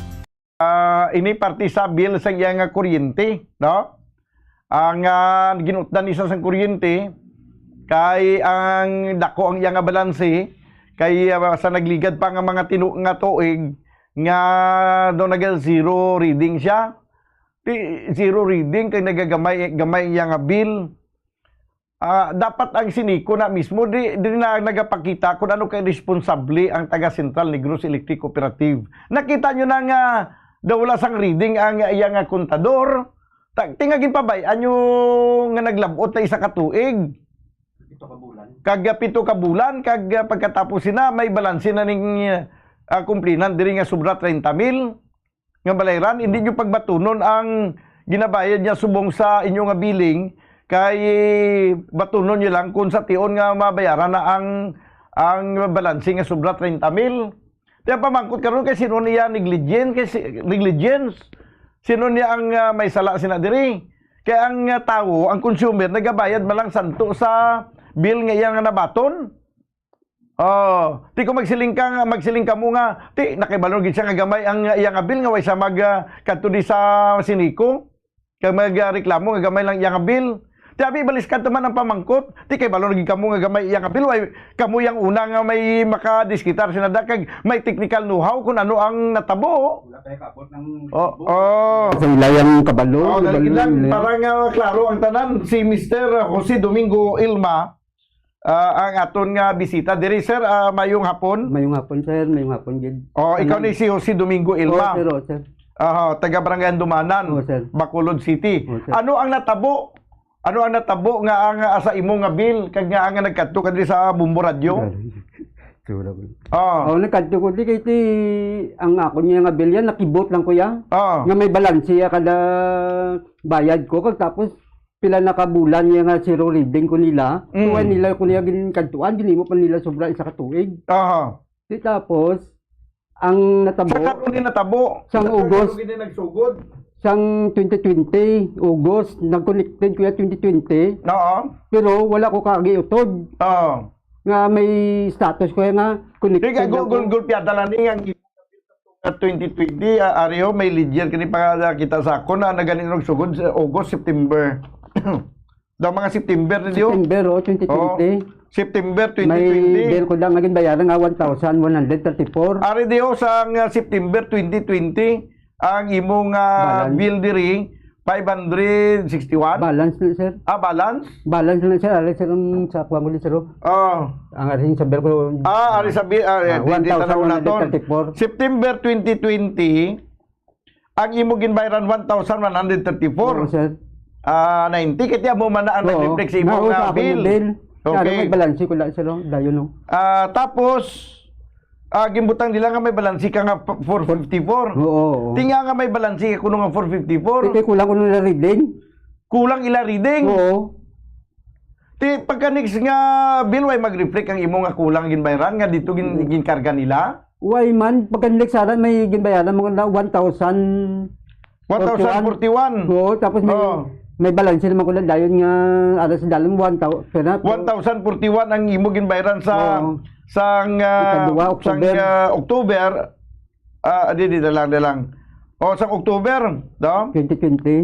Ah, ini parte sa bill sa iya nga kuryente, no? Ang, ah, ginutdan ni sa sang kuryente kay ang dako ang iya nga balanse, kay, ah, sa nagligad pa nga mga tinu-, nga tuig nga do naga zero reading siya. Ti-, zero reading kay nagagamay, gamay iya nga bill. Ah, dapat ang Sinico na mismo di, di na nagapakita kung ano kay responsable ang taga Central Negros Electric Cooperative. Nakita nyo na nga daw wala sang reading ang iya nga kontador. Ta-, ti nga ginpabay-an nyo nga naglabot na isa ka tuig. Pito ka bulan. Kag, ah, pito ka bulan, kag, ah, pagkatapos sina, may balanse na ning, ah, kumplinan diri nga sobra treinta mil nga balayran. Hindi nyo pagbatunon ang ginabayad niya subong sa inyo nga billing, kay batunon nyo lang kung sa tion nga mabayaran na ang, ang balanse nga sobra treinta mil. Kaya pamangkot karon kay sino niya negligence, kay si-, negligence? Sino niya ang, ah, may sala sina diri? Kay ang, ah, tawo, ang consumer, nagabayad man lang santo sa bill nga iya nga nabaton. Oh, ti kung magsiling ka nga, magsiling kamo nga, ti, nakibalo gid siya nga gamay ang, ah, iya nga bill nga way siya mag, ah, kadto di sa Sinico. Kag mag, ah, reklamo nga gamay lang iya nga bill. Ti, abi, baliskad man ang pamangkot. Ti, kay balo na gid kamo nga gamay iya nga bill. Way, kamo yang una nga may makadiskitar sina da, kag may technical know-how kung ano ang natabo. Wala tayo kaabot ng Oh, resibo. Oh. Sa ilayang kabalo, Oh, kabalo dali lang, nila. Para nga klaro ang tanan, si Mister Jose Domingo Ilma, Ah, ang aton nga bisita diri, sir, ah, mayong hapon. Mayong hapon, sir. Mayong hapon gid. Oh, ikaw Tanang ni si Jose Domingo Ilma. Oh, sir, oh, sir. Aha, taga Barangay Andumanan, Oh, sir. Bacolod City. Oh, sir. Ano ang natabo? Ano ang natabo nga ang, ah, sa imo nga bill kag nga ang nagkadto ka diri sa Bombo Radio? Sure. Oh. Oh, nagkadto ko di kay ti ang ako niya nga bill yan, nakibot lang ko ya. Oh. Nga may balanse ya kada bayad ko kag tapos pila na ka bulan niya nga zero reading ko nila. Mm. Kuha nila ko niya ginkadtuan, ginimo pa nila sobra isa ka tuig. Aha. Di tapos, ang natabo, Sa karon ni natabo. Sa August. Karon gid ni nagsugod. Sang twenty twenty, August, nag-connected ko ya twenty twenty. Oo. Pero wala ko kaagi utod. Oo. Nga may status ko ya nga connected Kaya lang gul-, ko. Gul-, gulpiada lang ni nga ang At twenty twenty, ah, ari, oh, may lead year kini pa nakita sa akon na nagani nagsugod sa August, September. Daw mga September na diyo. September, oh, twenty twenty. Oh, September May twenty twenty. Bill ko lang nga ginbayaran nga one thousand one hundred thirty-four. Ari diyo sa nga September twenty twenty, ang imo nga Balance. Bill diri, five hundred sixty-one? Balance na, sir. Ah, balance? Balance na, sir. Ari, sir, ang sa kuwan ko ni, sir, oh. Oh. Ang ari sa bill ko, Ah, ari sa bill, ah, ah, di, di tanaw naton. one thousand one hundred thirty-four. September twenty twenty, ang imo ginbayran one thousand one hundred thirty-four. Oo, sir. Ah, ninety, kaya mo man na ang Oo. Nag-reflect sa imo Nao nga sa akong bill. Bill. Kaya Okay. May balanse ko lang, sir, oh. Dayon, oh. Ah, tapos, ah, gimbutang nila nga may balanse ka nga p-, four fifty-four. Oo, oo. Tinga nga may balanse ka kuno nga four fifty-four. Di kay kulang kuno na reading. Kulang ila reading? Oo. Ti, pagka next nga bill, way mag-reflect ang imo nga kulang ginbayran nga dito gin-, Mm. ginkarga nila? Way man, pagka next ara may ginbayaran mo na one thousand One thousand forty-one. Oo, tapos may, Oo. May balance naman ko lang dayon nga ara sa dalan, one thousand, pero One thousand forty-one ang imo ginbayran sa, Oo. Sang, ah, Ikaduha, sang, October. Ah, October. Ah, di, di, dalang, dalang. O, sang October, no? Twenty twenty.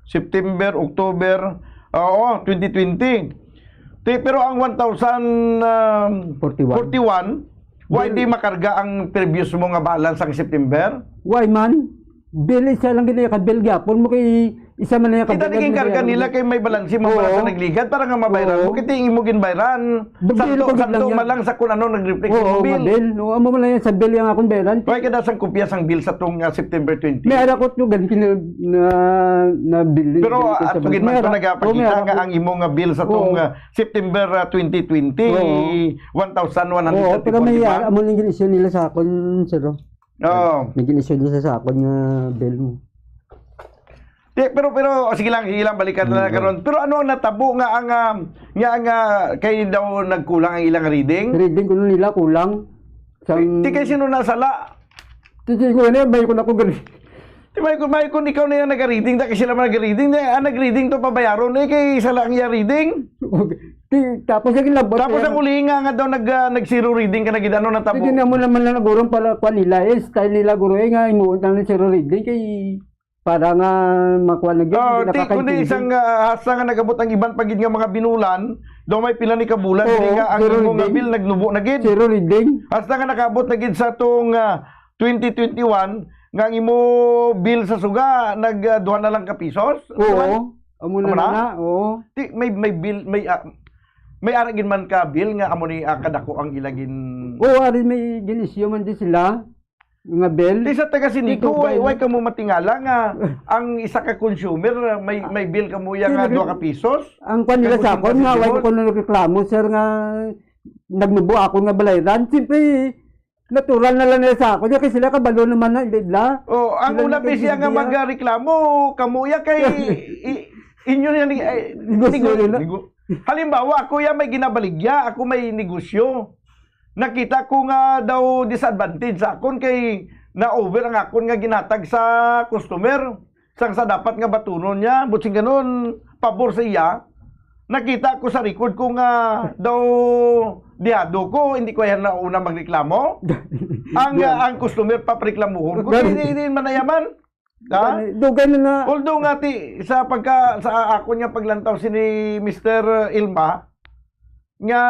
September, October, oo, twenty twenty. Ti, pero ang one thousand, um, Forty-one. Forty-one, why Bill. Di makarga ang previous mo nga balance ang September? Why man? Bill, isa lang gini ka bill gyapon mo kay isa man niya ka Kita bill ni ang karga nila kay may balanse mo Oo. Para sa nagligad para nga mabayran mo. Oo. Kay ti imo ginbayran. Bill Santo, ko santo lang man yan. Lang sa kung ano nag-reflect Oo, sa bill. Bill. No, amo man lang yan sa bill yung akong bayran. Why ka na sang kopya sang bill sa tong, ah, September twenty? May ara ko to, ganun na, na bill. Pero, ah, at tugid man to nagapakita nga ang imo nga bill sa tong, ah, September, ah, twenty twenty, Oo. One thousand one hundred thirty-four, di ba? Oo, pero may, ah, amo lang gin-issue nila sa akon, sir, oh. Oo. May gin-issue nila sa akon nga bill mo. Di, pero, pero, sige lang, sige lang, balikan na lang Mm. karon. Pero ano ang natabo nga ang, ah, nga ang, ah, kay daw nagkulang ang ilang reading? Reading kuno nila kulang. Sang Ti, ti kay sino nasala? Ti, ti ko na, may ko na ko gali. Ti may kun, may kun ikaw na yung nag-reading, da kay sila man nag-reading, di, ah, nag-reading to pabayaron, eh, kay isa lang iya reading. Ti, tapos yung labot Tapos niya. Ang uli nga, nga daw nag, ah, nag-zero reading ka na gid, ano natabo? Sige na mo naman lang nagurong para kuan nila, eh, style nila guro, eh, nga imuot lang ng zero reading kay para nga makuha na gid, Oh, hindi ti, kundi nakakaintindi. Isang, ah, hasta nga nagabot ang iban pa gid nga mga binulan, daw may pila ni kabulan, Oo, dili nga ang zero imo nga reading. Bill nagnubo na gid. Zero reading. Hasta nga nakabot na gid sa tong, ah, twenty twenty-one, nga ang imo bill sa suga, nag, ah, duha na lang ka pisos? Ano man? Oo. Amo na Amo na? Na, oo. Ti, may, may bill, may, ah, may ara gid man ka bill nga amo ni, ah, kadako ang ila gin- Oo, ari may gin-issue man di sila. Nga bill? Ti sa taga Sinico, Ito ba way, yun? Way kamo matingala nga ang isa ka consumer, ah, may, may bill kamo ya Ti, nga nag- duha ka pisos? Ang kwan nila Kamo sa akon nga, way ko singkasibol? Kuno nagreklamo, sir, nga nagnubo ako nga balayran. Siyempre, natural na lang nila sa akon. Kay sila kabalo naman na, hindi bla? Oh, ang Sila una na pa siya nga kay magreklamo, kamo ya kay i-, inyo yan, eh, Negosyo nego-, nila. Nego-, halimbawa, ako ya may ginabaligya, ako may negosyo. Nakita ko nga daw disadvantage sa akon kay na-over ang akon nga ginatag sa customer. Sang sa dapat nga batunon niya, butsing ganun, pabor sa iya. Nakita ko sa record ko nga daw dihado ko, hindi ko yan nauna magreklamo. Ang, Yan. Ang customer papreklamuhon ko, Ganun. Di, di, di man na yaman. Ha? Dugay na na. Although nga ti, sa pagka, sa ako niya paglantaw si ni Mister Ilma, nga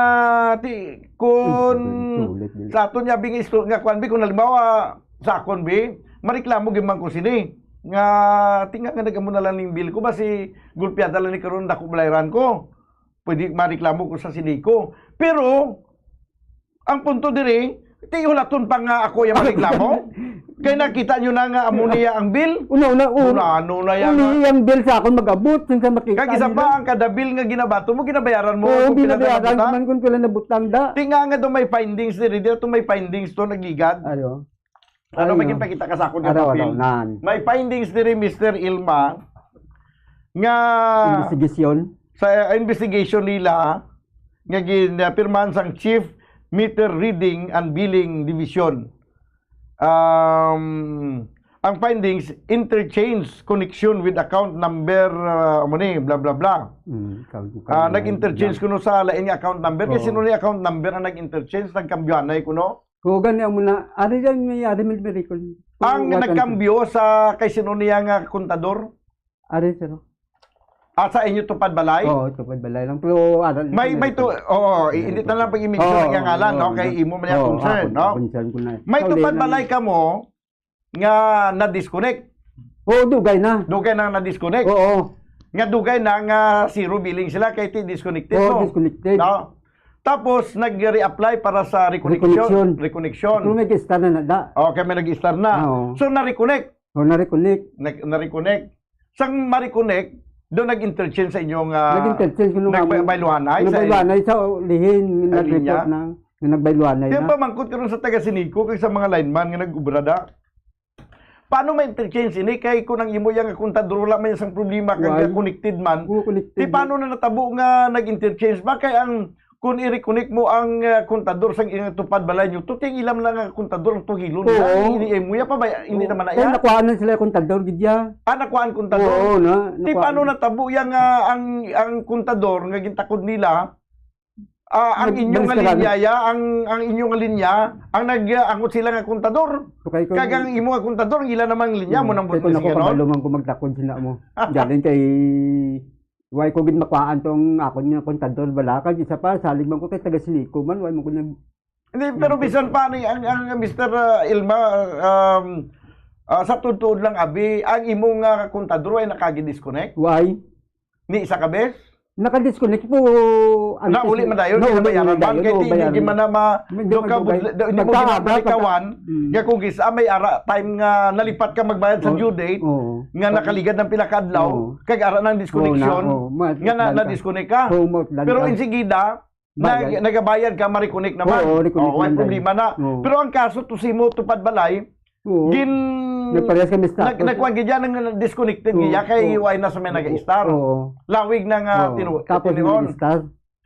ti, kun Sulit, sulit. Sa aton niya bing isto-, nga kwan bi, kung halimbawa, sa akon bi, mareklamo gyud man ko sini. Nga, tinga nga nagamo na lang ning bill ko, basi gulpiada lang ni karon dako balayran ko. Pwede mareklamo ko sa Sineco. Pero, ang punto diri, ti hulaton pa nga ako yung mareklamo. Kay nakita nyo na nga amo niya ang bill. Una, una, Una, ano na yan, uli ah? Ang bill sa akon mag-abot, sin sa makita Kag isa nila. Pa, ang kada bill nga ginabato mo, ginabayaran mo Oo, kung pila na binabayaran ko nabutang. Man kung pila nabutang da. Ti nga nga daw may findings diri, dira to may findings to, nagligad. Ayo. Ano, Ay, may no. Ginpakita ka sa akon nga Araw, papel. Araw, nan. May findings diri, Mister Ilma, nga Investigasyon. Sa, uh, investigation nila, nga ginapirmahan sang Chief Meter Reading and Billing Division. Um, ang findings, interchange connection with account number, uh, amo ni, bla, bla, bla. Mm, ikaw, ikaw Ah, na, nag-interchange na. Kuno sa lain nga account number. Kay Oo. Sino ni account number ang nag-interchange? Nagkambyohanay kuno? Oo, gani amo na. Ari yan, may ari, may record. Ang What nagkambyo sa kay sino niya nga kontador? Ari, sir. Ah, sa inyo tupad balay? Oo, tupad balay lang. Pero, ano, May, may tu-, oo, i-, hindi ta lang pag-i-mention Oo, ang iyang ngalan, oo, no? Kay oo. Imo man yung Oo, concern, ako, no? Concern ko na. May Sa tupad uli na balay lang. Ka mo nga na-disconnect. Oo, dugay na. Dugay na na-disconnect. Oo. Nga dugay na nga zero billing sila kay ti disconnected Oo, mo. Disconnected. No? Tapos, nag-reapply para sa reconnection. Reconnection. Reconnection. Pero may star na na, da. Okay, may nag-star na. Oo. So, na-reconnect. O, na-reconnect. Nag-, na-reconnect. Sang ma-reconnect, doon nag-interchange sa inyo nga Nag-interchange, kuno nga nagbayluhanay sa nagbayluhanay sa lihin, Ay, nag-report linya? Na, nga nagbayluhanay Kaya na. Pamangkot karon sa taga Sineco kag sa mga lineman nga nag-ubra da. Paano ma-interchange ini? Kay kung ang imo yang kontador, wala man sang problema, kag Why? Connected man. Oo, connected Di man. Paano na natabo nga nag-interchange ba? Kay ang Kung i-reconnect mo ang, ah, kontador sang ilang tupad balay nyo, tuting ilam na nga kontador ang tuhilon nila. Oo. Hindi, eh, muya pa ba? Hindi Oo. Naman na Kaya iya. Nakuhaan na sila yung kontador, gid ya. Ah, nakuhaan kontador? Oo, na, Di nakuhaan. Paano natabo yang, ah, ang, ang kontador nga gintakod nila, ah, ang Nag-, inyong nga nagsalami. Linya, ya, ang, ang inyong nga linya, ang nag-, ah, angot sila nga kontador. Okay, kung Kag ang imo nga kontador, ang ila namang linya, Hmm. Mo nang Kaya kung butis ako, ganon. Kabalo man ko magtakod sila mo. Galing kay Way ko gid makuhaan tong akon nga kontador bala, kag isa pa, salig man ko kay taga Sineco man, way man ko nag- Hindi, pero bisan pa ni ang, ang Mister, ah, Ilma, um, ah, sa tuod-tuod lang, abi, ang imo nga kontador ay nakagi-disconnect? Way. Ni isa ka bes? Naka-disconnect po, ano, Nauli man dayon, nauli nabayaran man man, dayon, kay oo, di, di, bayaran. Di man na ma-, Hindi do ka man budla-, do, hindi mo magkaaga ka ginabalik pa. Kawan, Mm. Nga kung gis-, ah, may ara, time nga nalipat ka magbayad sa Oo. Due date, Oo. Nga nakaligad ng pila ka adlaw, Oo. Kag ara ng disconnection, Oo, na, oo. Ma-, nga na, lang ka. Na-disconnect ka. Oo, ma-, lang Pero ka. Insigida, Bayad. Nag-, nagabayad ka, ma-reconnect naman. Oo, reconnect Oo, may naman. Problema na. Oo. Pero ang kaso, to si mo, tupad balay, Oo. Gin-, Nagparehas kami status. Nag-, nagkuhan gid yan, nag-, disconnected Oo, gid yan, kay oo. Wala na sa may Oo, nag-star. Oo. Lawig na nga Oo. Tinu-, Tapos tinuon. Nag-star.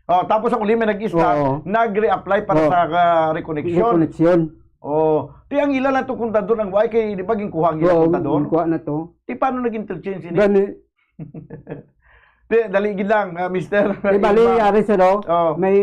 Oh, tapos ang uli may nag-star, Oo. Nag-reapply para Oo. Sa, ah, reconnection. Reconnection. Oh, ti ang ila lang to kontador ang why kay di ba ginkuha ang ila Oo, kontador? Ginkuha na to. Ti paano nag-interchange ini? Gani. Ti, dali gid lang, ah, mister. Di bali, Iba. Ari sir, oh, Oh. May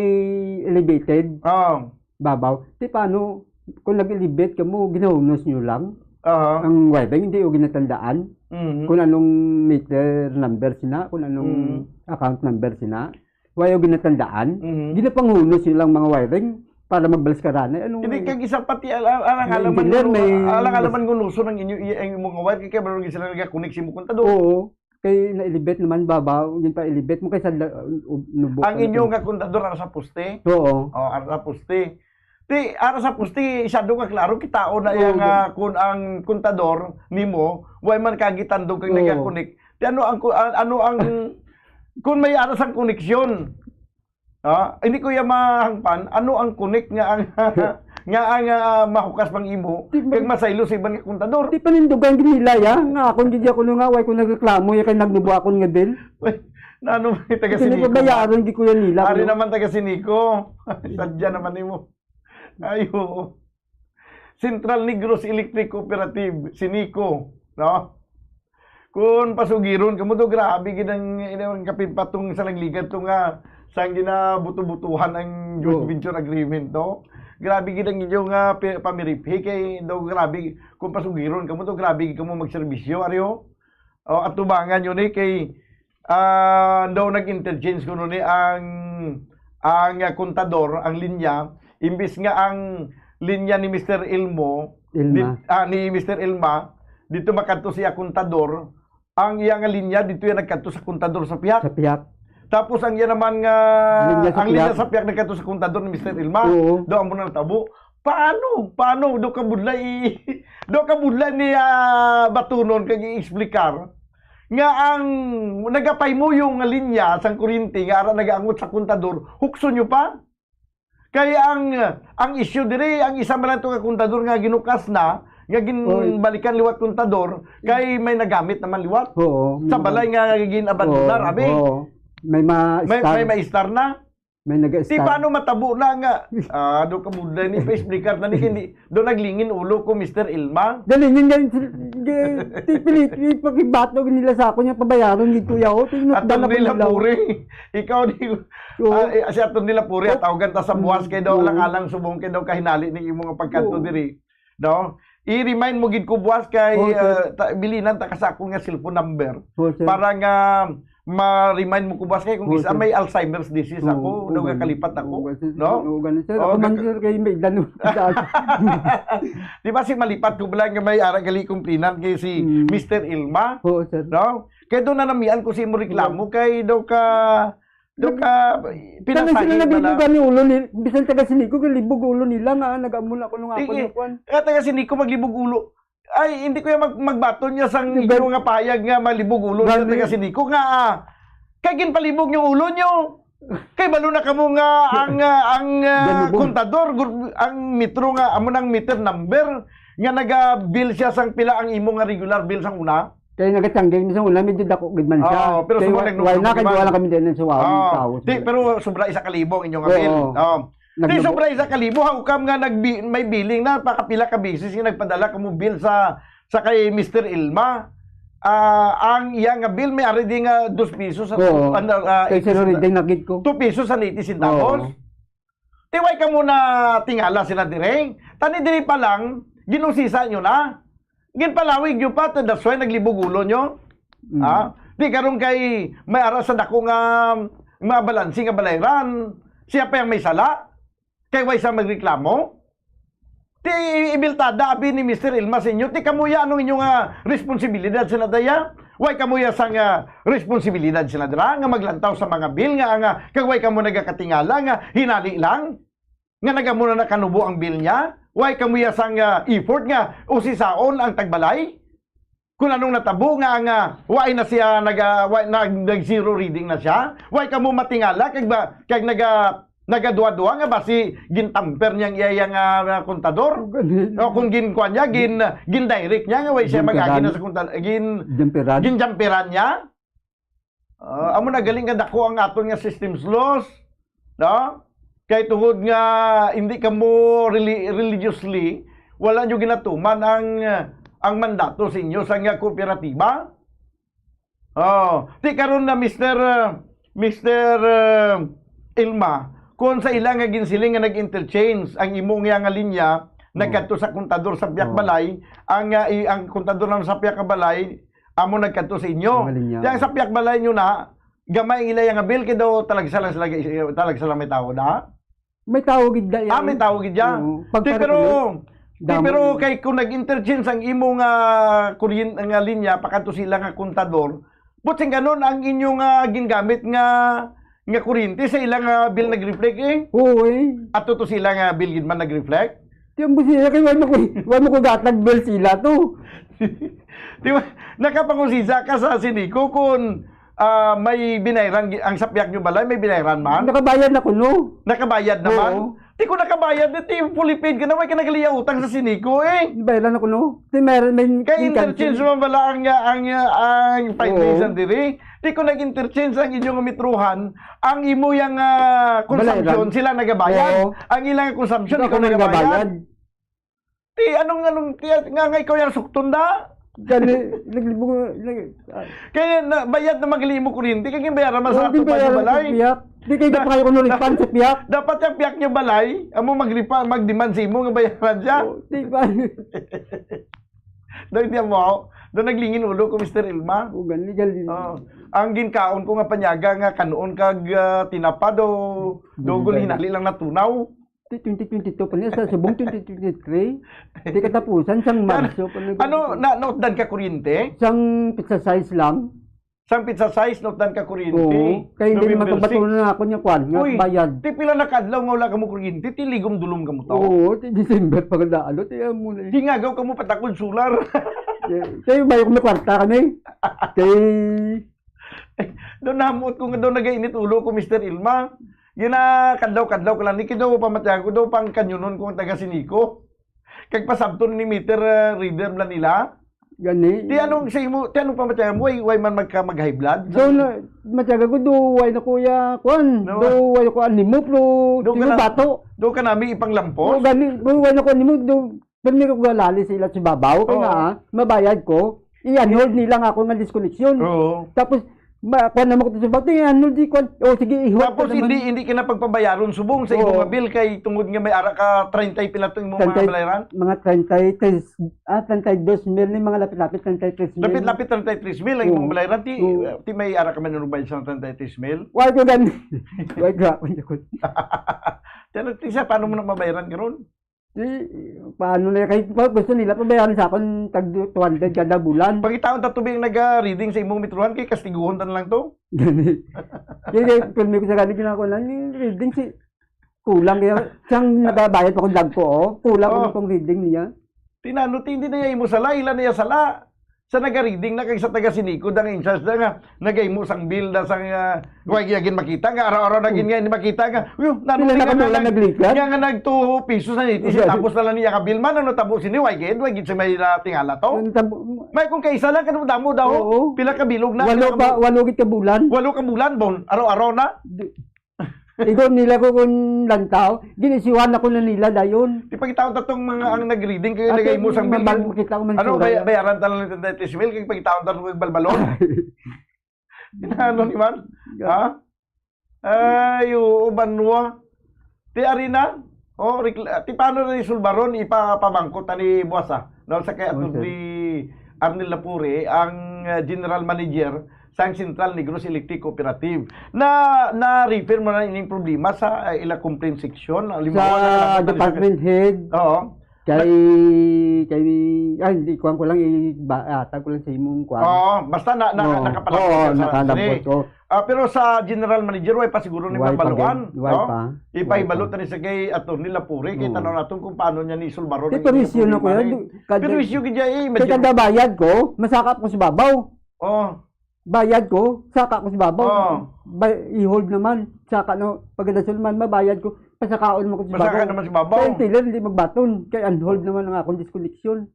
elevated. Oh. Babaw. Ti paano, kung nag-elevate ka mo, ginahunos nyo lang? Aha. Ang wiring, hindi yung ginatandaan? Mhm. Kung anong meter number sina, kung anong Mm. Account number sina? Wa yung ginatandaan? Mhm. Ginapanghunos nyo lang mga wiring para magbalik sa karana. Anong Hindi, kag isa pati, al-, al-, alang-alang man engineer, guno-, may alang-alang man gunuson ang inyo, i-, ang imong wire, kaya meron sila nagkakunik sa imong kontador. Oo. Kay na-elevate naman, babaw, yun pa elevate mo kay sa la-, ub-, nubo Ang ka inyo na. Nga kontador, ara sa poste? Oo. Oh, ara sa poste. Ti, ara sa poste, isyado nga klaro, kitaon na Oo, iya nga di- kung ang kontador nimo, way man kagitandog kang Oo. Nagakunik. Ti ano ang ku-, an-, ano ang, kung may ara sang koneksyon, ah, hindi ko iya mahangpan, ano ang kunik nga ang, nga ang, ah, mahukas pang imo, Di ba- kag masaylo sa iban nga kontador? Di panindugan gid nila, ya, nga akon gid ako nga, way ko nagreklamo, ya, kay nagnubo akon nga bill. Uy, na ano, may taga Hindi Sineco ba? Bayaran gid ko yan nila, Ari no? Naman taga Sineco. Sadya naman nimo. Ay, oo. Central Negros Electric Cooperative, Sineco, no? Kung pasugiron kamo do, grabe gid ang, ang kapinpatong sa nagligad to nga sang ginabuto-butuhan ang joint Oo. Venture agreement, no? Grabe gid ang inyo nga pi-, pamiriphi kay daw grabe, kung pasugiron kamo do, grabe gid kamo magserbisyo, ari ho. O, atubangan nyo ni kay, ah, daw nag-interchange kuno ni ang, ang, ah, kontador, ang linya, imbis nga ang linya ni Mister Ilmo, Ilma. Di-, ah, ni Mister Ilma, dito makadto siya kontador, ang iya nga linya dito yan nagkadto sa kontador sa pihak. Sa pihak. Tapos ang iya naman nga, Linya sa ang linya piyak. sa piyak nagkadto sa kontador ni Mister Ilma. Oo. Daw amo na natabo. Paano? Paano? Do ka budlay i-, do ka budlay ni, ah, batunon kag i-explicar nga ang nagapaymuyo nga linya sang kuryente nga ara nagaangot sa kontador, hukson nyo pa? Kay ang, ang issue diri, ang isa man lang to ka kontador nga ginukas na, nga Oy. ginbalikan liwat kontador, kay may nagamit naman liwat Oo, sa may balay nga gin-abandonar, Oo, abi. oo. May ma-, May, star. may maistar na. May Di naga-star. paano matabo na nga? Ah, do ka budlay ni pa-explicar na ni, hindi. Do naglingin ulo ko, Mister Ilma. Galing yun, galing, galing, ti-, pili-, ti-, pakibato nila sa ako niya, pabayaran ni Kuya, oh, tinutdan Attorney ako nila. Lapuri, ikaw di, Oo. ah, eh, si Attorney Lapuri, Oh. atawagan ta sa buwas kay daw, Mm. alang-alang subong kay daw kahinali ni imo nga pagkadto Oo. diri. No? I-remind mo gid ko buwas kay, Oo, sir. ah, ta-, bilinan ta ka sa akong nga cellphone number Oo, sir. para nga ma-remind mo ko buwas kay kung Oo, isa sir. may Alzheimer's disease Oo, ako, oo, daw ganun. kakalipat ako, Oo, ganun, no? oo, ganun, sir. Oo, Ako man, kag- sir, kay may edad, no? Di ba si malipat ko bala nga may ara gali kumplinan kay si Mm. Mister Ilma, Oo, sir. no? Kay doon na namian ko si imo reklamo kay daw ka, daw ka Kani sila pinasahi bala. naglibog ni ulo ni, bisan taga Sinico, kay libog ulo nila nga, nag-amo na ko nung Sige. ako na kuwan. Nga taga Sinico maglibog ulo. Ay, hindi ko yan mag-, magbaton niya sang Di ba? inyo nga payag nga malibog ulo niya Gani. taga Sinico nga, ah, kay ginpalibog niyo ulo niyo. Kay balo na kamo nga ang, ah, ang, ah, Ganibog. kontador, gur-, ang metro nga, amo nang meter number, nga naga-bill siya sang pila ang imo nga regular bill sang una. Kay nagatangging sa una, medyo dako gid man siya. Oo, pero Kay subong wa-, nagdugdog wala, kay man. wala kami din sa wawang Oo. tao. Di, pero sobra isa ka libo ang inyong Oo. bill. Oo. Di, Nagdugdog. sobra isa ka libo, how come nga nagbi-, may billing na, pakapila ka beses nga nagpadala kamo bill sa, sa kay Mister Ilma? Ah, ang iya nga bill, may ari di nga dos pesos sa, Oo. ano, ah, Kay eighty Sir Riding, nakit ko. two pesos sa eighty centavos. Oo. Ti, way kamo na tingala sila dire? Tani dire pa lang, ginusisa nyo na. Ginpalawig nyo pa, that's why naglibog ulo nyo. Mm. Ha? Di karon kay may ara sa dako nga mga balansi nga balayran, siya pa ang may sala. Kay way sa magreklamo. Ti ibiltada abi ni Mister Ilma sa inyo, ti kamuya anong inyo nga responsibilidad sila daya? Way kamuya sang, ah, responsibilidad sila dira nga maglantaw sa mga bill nga, nga kag way kamo nagakatingala nga hinali lang? Nga nagamo na nakanubo ang bill niya? Way kamuya sang, ah, effort nga usisaon ang tagbalay? Kung anong natabo nga ang, ah, way na siya naga-, way, nag-, nag-zero reading na siya? Way kamo matingala kag ba, kag naga-, nagaduha-duha nga basi gintamper niya ang iya, iya nga, ah, kontador? Ganun. O kung ginkuan niya, gin-, gindirect niya nga way siya Ginpiran. magagi na sa kontador, gin-, Ginpiran. ginjampiran niya? Ah, amo na galing nga dako ang aton nga systems laws, no? Kay tungod nga hindi kamo reli-, religiously, wala nyo ginatuman ang, ang mandato sa inyo sa nga kooperatiba. Oh, ti karon na, Mister, uh, Mister, uh, Ilma, kung sa ila nga ginsiling nga nag-interchange ang imo nga, nga linya, Oh. nagkadto sa kontador sa Piak Oh. Balay, ang, uh, i-, ang kontador naman sa Piak Balay, amo nagkadto sa inyo. Ang linya. Kaya sa Piak Balay nyo na, gamay ang ila nga bill, kay daw talagsa lang sila, talagsa lang may tao da? May tao gid da Ah, yan. may tao gid ya? Oo. Di, Pagpare pero, ko, di, damo pero na. kay kung nag-interchange ang imo nga kuryen-, nga linya, pakadto sila nga kontador, butsing ganon ang inyo nga gingamit nga, nga kuryente sa ila nga bill nag-reflect eh? Oo, eh. Ato to sila nga bill gid man nag-reflect? Di, ang busi, kay wala mo ko, wala mo ko gatag bill sila to. Di ba? Nakapangusisa ka sa Sinico kung, ah, may binayran gi-, ang sapyak nyo balay, may binayran man? Nakabayad na kuno. Nakabayad naman? Oo. Di ko nakabayad, di, di fully paid ka na, may ka nagaliya utang sa Sinico eh. Bayad na kuno. Di meron, may Kay income interchange siya. man bala ang, ang, ang five Oo. days ang diri. Di ko nag-interchange ang inyong mitruhan, ang imo yang, ah, consumption, Balayran. sila nagabayad. Oo. Ang ilang consumption, Ikaw ikaw ang nagabayad. nagabayad. Ti, anong, anong, ti, nga, nga ikaw yung sukton da? Gani, naglibog, nag-, ah. Kaya na, bayad na magali mo kuryente, kaya yung bayaran man sa Oo, atubang bayaran yung balay. sa piyak. Di kayo Na, dapat kayo kung na, refund sa piyak. dapat yung piyak niya balay, amo mag-refund, mag-demand sa imo nga bayaran siya. Oo, di ba? Daw hindi mo, daw naglingin ulo ko, Mister Ilma. Oo, gani, gani. Oo. Ang ginkaon ko nga panyaga nga kanuon kag, ah, tinapa daw, Gani, dugol gani. hinali lang natunaw. Ti twenty twenty-two pa niya, sa subong twenty twenty-three. Di katapusan, sang Marso pa niya. Ano, na, nautdan ka kuryente? Sang pizza size lang. Sang pizza size, no, tan ka kuryente. Oo. Kay hindi naman November six. Kabaton na ako niya, kwan, nga Uy, bayad. Ti pila na ka adlaw nga wala kamo kuryente, ti ligom-dulom kamo to. Oo, ti December pa nga daan, ti amo na eh. Hingagaw kamo patakod solar. Kay, kay bayo kami kwarta kami. Kay Daw nahamot ko nga daw nagainit ulo ko, Mister Ilma. Yun na, kadlaw-kadlaw ko lang, ni kidaw pamatyagon ko, daw pang kanyonon ko ang taga Sinico. Kag pasabton ni meter, ah, reader bala nila. Gani. Ti anong sa imo, ti anong pamatyagon mo, way, way man magka, mag-high blood? Do na, matyaga ko, do, way na kuya, kwan, No. do, way na kuya, nimo, pero, Do ka sino na, bato? do ka nami ipanglampos? Do, gani, do, way na kuya, nimo, do, pero may ko galali sa ila sa babaw, kaya Oo. nga, ah, mabayad ko, i-annulled nila nga ako nga disconnection. Oo. Tapos, ma-, kwan naman ko sa bato, i-annulled, di kwan, o sige, ihulog Tapos ko naman. hindi, hindi ka na pagpabayaron subong sa imo Oo. nga bill kay tungod nga may ara ka treinta y pila to imo mga Treinta, balayran? mga treinta y tres, ah, treinta y dos mil ni mga lapit-lapit, treinta y tres mil. Lapit-lapit treinta y tres mil ang imong Oo. balayran. Ti, Oo. ti may ara ka man nung bayad sa treinta y tres mil? Wala ko gan-, wala ko, wala ko. Pero, ti siya, paano mo na mabayaran karon? Di, paano na kay, pa-, gusto nila pabayaran sa akon tag two hundred kada bulan. Pangitaon ta tubig naga-reading sa imong metrohan kay kastiguhon ta na lang to. Gani. Kaya, kaya, kung may sa gani ginako na, yung reading si, kulang kaya, siyang nagabayad pa kung lag ko, oh. Kulang Oh. ko kung reading niya. Tinano, ti, hindi na iya imo sala, ila na iya sala. Sa naga-reading na kag sa taga Sinico, da nga in charge da nga, nagahimo sang bill da sang, ah, way gid makita nga, araw-araw na gid nga hindi makita nga. Uy, nano Pila ni na nga kami na lang nag-, naglikat? nga, nga nag two pesos na niti, Okay. tapos na lang niya ka bill man, ano tabo sini, way gid, way gid sa may, ah, tingala to. Ang tabo May kung kaisa lang, kadamo daw, Oo. pila ka bilog na, Walo pila ka pa, bu-, walo gid ka bulan. walo ka bulan, bon, araw-araw na. Di-, Igo nila ko kung lantaw, ginisiwan ako na nila dayon. Ipagitaon ta tong mga ang nag-reading kay Ate, nagahimo sang bill. mabag-, makita ko man Ano, sura bay-, yan. bayaran ta lang ng thirty mil kay pagitaon ta ng balbalon. Ano ni man? Yeah. Ha? Ay, oo, banwa. Ti Arina? Oh, rikla-, ti paano na ni Sulbaron ipapamangkot ani buwas, ah? No, sa kay Oh, sir. Attorney Arnel Lapure, ang, ah, general manager sang Central Negros Electric Cooperative. Na, na-refer mo na ining problema sa, ah, ila complaint section? Halimbawa, Sa nagkatapat na department head, Oo. kay, kay, ay, hindi, kuwan ko lang, i-, ba-, atag ko lang sa imong kuwan. Oo, basta na, na, Oo. nakapalapit Oo, ka sa, nakalabot sige. ko. Ah, pero sa general manager, way pa siguro ni Way pa, mabaluan, gid. Way no? pa. Ipahibalo Way pa. tani sa kay Attorney Lapure, kay Oo. tanaw naton kung paano niya ni Sulbaron Kay ang perwisyo na, kuya. problema, eh. Du-, kada, Perwisyo gid niya, eh, kay imagine mo. kada bayad ko, masakap ko sa babaw. Oh. Bayad ko, saka ko sa babaw. Oh. Bay-, i-hold naman. Saka no, pagkadason man, mabayad ko, pasakaon mo ko sa Masaka babaw. naman sa babaw. Kay ang teller, hindi magbaton. Kay unhold naman ang akong disconnection.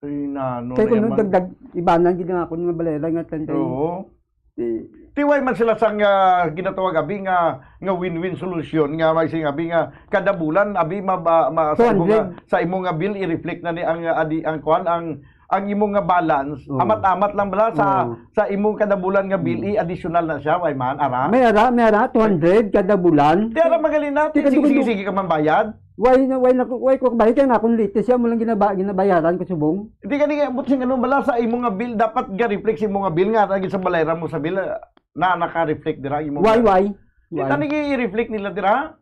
Ay, nano Kay na kung yaman. nagdagdag, ibanan gid ang akong nga balera nga ten days. Oo. Ti- Ti way man sila sang, ah, ginatawag abi nga, nga win-win solution nga may sing abi nga kada bulan abi ma, ma, ma- sa imo nga Two hundred. sa imo nga bill i-reflect na ni ang, ah, adi ang kuan ang ang imo nga balance Oo. amat-amat lang bala sa Oo. sa imo kada bulan nga bill Mm. i-additional na siya way man ara. May ara, may ara, two hundred kada bulan. Ti ara magaling na, Ti sige, kadugay sige, mo- sige ka man bayad. Why na, why na, why ko bayad kay nga akong latest siya mo lang ginaba-, ginabayaran ko subong. Hindi ka ni, buti nga, ano, bala sa imo nga bill, dapat ga-reflect sa imo nga bill nga, lagi sa balayran mo sa bill, ah, na naka-reflect dira imo Why, nga why? Di Why? tani i-reflect nila dira.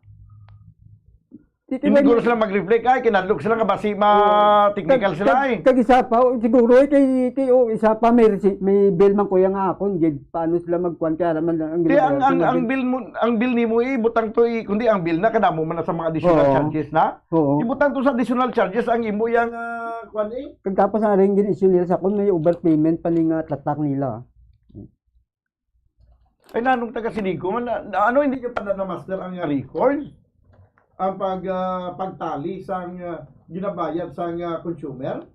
Di, di, Hindi why? ko sila mag-reflect, ay, kinadlok sila nga basi Oo. ma-technical Kag, sila, kag, eh. kag isa pa, oh, siguro, eh, kay, kay, oh, isa pa, may resi-, may bill man kuya nga akon, gid, paano sila magkuan, kaya naman ang Kaya ang, ginagawa ang, ko, ang gid. bill mo, ang bill nimo, eh, butang to, eh, kundi ang bill na, kadamo man na sa mga additional Oo. charges na. Oo. Ibutang to sa additional charges ang imo yang, ah, kuwan, eh. Kag tapos ang ring gin-issue nila sa akon, may overpayment pa ni nga tatak nila. Ay, nanong taga Sinico man, na, na, ano, hindi niyo pa na-master ang, ah, record? Ang pag, ah, pagtali sang, ah, ginabayad sang, ah, consumer?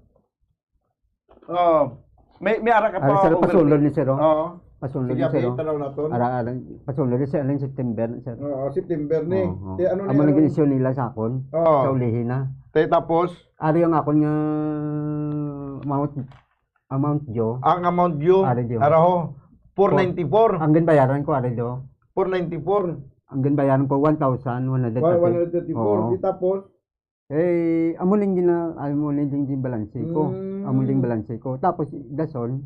Oh, may, may ara ka Ara, pa sir, overpay. pasulod ni sir, oh. Oo. Pasulod Sige, ni sir, abi, oh. tanaw naton. Ara, ara, pasulod ni sir, aling September, sir. Oo, September ni. Oo, oo. Ti, ano ni, Amo ano? naging issue nila sa akon. Oo. Sa ulihin na. Ti, tapos? Ari ang akon nga amount, amount due. Ang amount due, Ari due. araho, four ninety-four. Ang ginbayaran ko, ari due. Four ninety-four. Ang ginbayaran ko, one thousand one hundred thirty. One, one hundred thirty-four. Oo. Ti, tapos? Eh, amo lang gina-, amo lang din yung balanse ko. Mm. Amo lang balanse ko. Tapos, dason.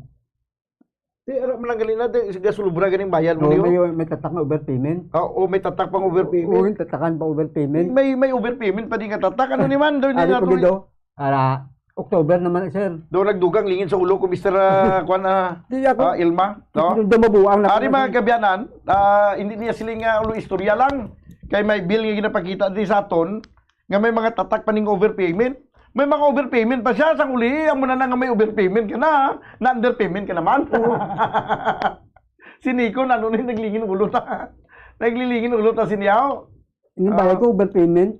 Di, ara man lang gali na, di, sige, sulubra ganing bayad mo Oo, niyo. may, may tatak nga overpayment. Ah, oh, may tatak pang overpayment. Oo, yung tatakan pa overpayment. May, may overpayment pa di nga tatak. Ano ni man, doon Ari na ko to. dito. Ara, October naman, sir. Do nagdugang lingin sa ulo ko, Mister, ah, kwan, ah, Di ako, ah, Ilma, no? Hindi mabuang na Ari, ako. Mga kabiyanan, ah, hindi niya siling nga ulo istorya lang. Kay may bill nga ginapakita di sa aton, nga may mga tatak pa ning overpayment. May mga overpayment pa siya, sang uli, amo na na nga may overpayment ka na, ha? Na-underpayment ka naman. Oo. Si Nico, nano ni naglingin ulo ta? Naglilingin ulo ta si Niao? Ini bayad Ah. ko, overpayment.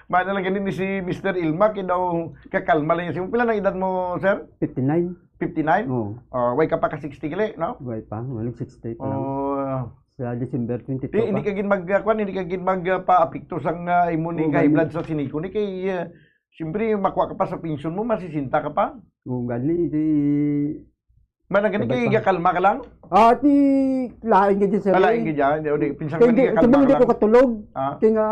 Mana lang gani ni si Mister Ilma, kay daw kakalma lang yan. Pila na edad mo, sir? Fifty-nine. Fifty-nine? Oo. Oh, way ka pa ka sixty gali, no? Way pa, walang sixty pa lang. Oh. Sa December twenty-two Di, hindi pa. Ka gid mag, ah, kwan, hindi ka gid mag, ah, paapekto sang, ah, imo ni Oo, high gani. Blood sa si Nico ni kay, ah, siyempre, makuha ka pa sa pensyon mo, masisinta ka pa. Oo, gani, di, Mana gani Sabay kay pa. Gakalma ka lang? Ah, di, lain gid, sir. Ah, lain gid yan. Di, di, pinsan Kay gani di, gakalma sabi ka hindi ko lang. Katulog. Ah? Kay nga,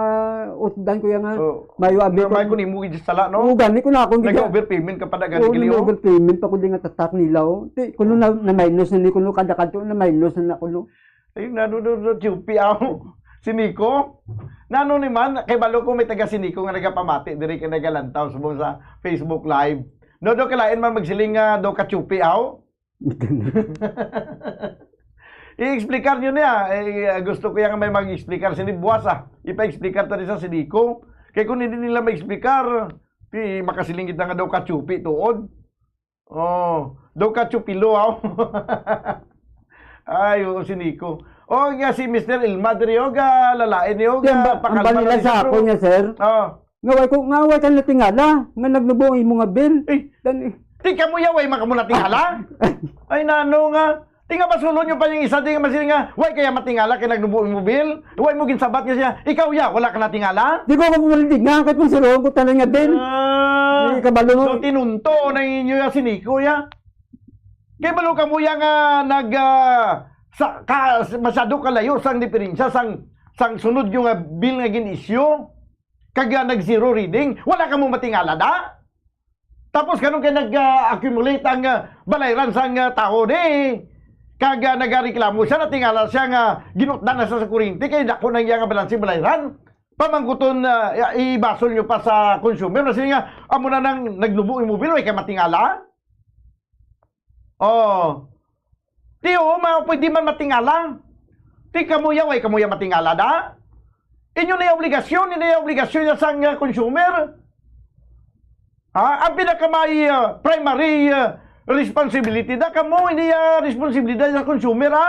utdan ko yan nga, Oh, mayo abi nga ko. May ko nimo gid sala, no? Oo, gani ko na akong gid. Nag-overpayment ka pa na gani, Oo, kini, oh. Nag-overpayment pa ko di nga tatak nila, oh. Ti, kuno na, na minus na ni kuno kada kadto na minus na kuno. Ayun, nano, no, no, Chupi, aw. Si Nico? Nano ni man, kay balo ko may taga si Nico nga nagapamati, diri kay nagalantaw subong sa Facebook Live. No, do kalain man magsiling nga do ka Chupi, aw? I-explicar nyo niya. Eh, gusto ko yan may mag-explicar. Sini buwas, ah. Ipa-explicar ta di sa si Nico. Kay kung hindi nila ma-explicar, di makasiling kita nga daw ka Chupi, tuod. Oh, daw ka Chupilo, aw. Ay, oo, si Nico. Oh, nga si Mister Ilma, diri, oh, ga, lalain niyo, Di, ang ga, ba-, ang pakalma banila na sa siya, ako bro. Niya, sir. Oh. Nga way ko, nga way ka natingala, nga nagnubo ang imo nga bill. Eh, Dan-, di ka mo yaway, man ka mo natingala? Ay, nano nga? Di nga ba sulod nyo pa yung isa, di nga masili nga, way kaya matingala kay nagnubo ang imo bill? Way mo ginsabat nga siya, ikaw ya, wala ka natingala? Di ko ka pumalindig nga, kahit kung siroon ko tanan nga bill. Ah, Di ka balo mo. So, tinunto na inyo ya si Nico, ya? Kay balo ka mo ya nga nag, ah, sa, ka, masyado kalayo sang diferensya sang, sang sunod nyo nga bill nga gin-issue, kag, ah, nag-zero reading, wala ka mo matingala, da? Tapos kanon kay nag, ah, accumulate ang, ah, balayran sang, ah, tawo ni. Kag, ah, nagareklamo siya, natingala siya nga ginutdan na sa, sa kuryente kay dako na iya nga balanse balayran. Pamangkuton, ah, i-, ibasol nyo pa sa consumer na siya nga amo na nang nagnubo imo bill, way ka matingala? Oh. Ti, oo, ma-, pwede man matingala. Ti, kamuya, way kamuya matingala, da? Inyo na yung obligasyon, inyo na yung obligasyon niya sang, uh, consumer. Ha? Ang pinaka may, uh, primary, uh, responsibility, da, kamo, hindi, uh, responsibilidad sa consumer, ha?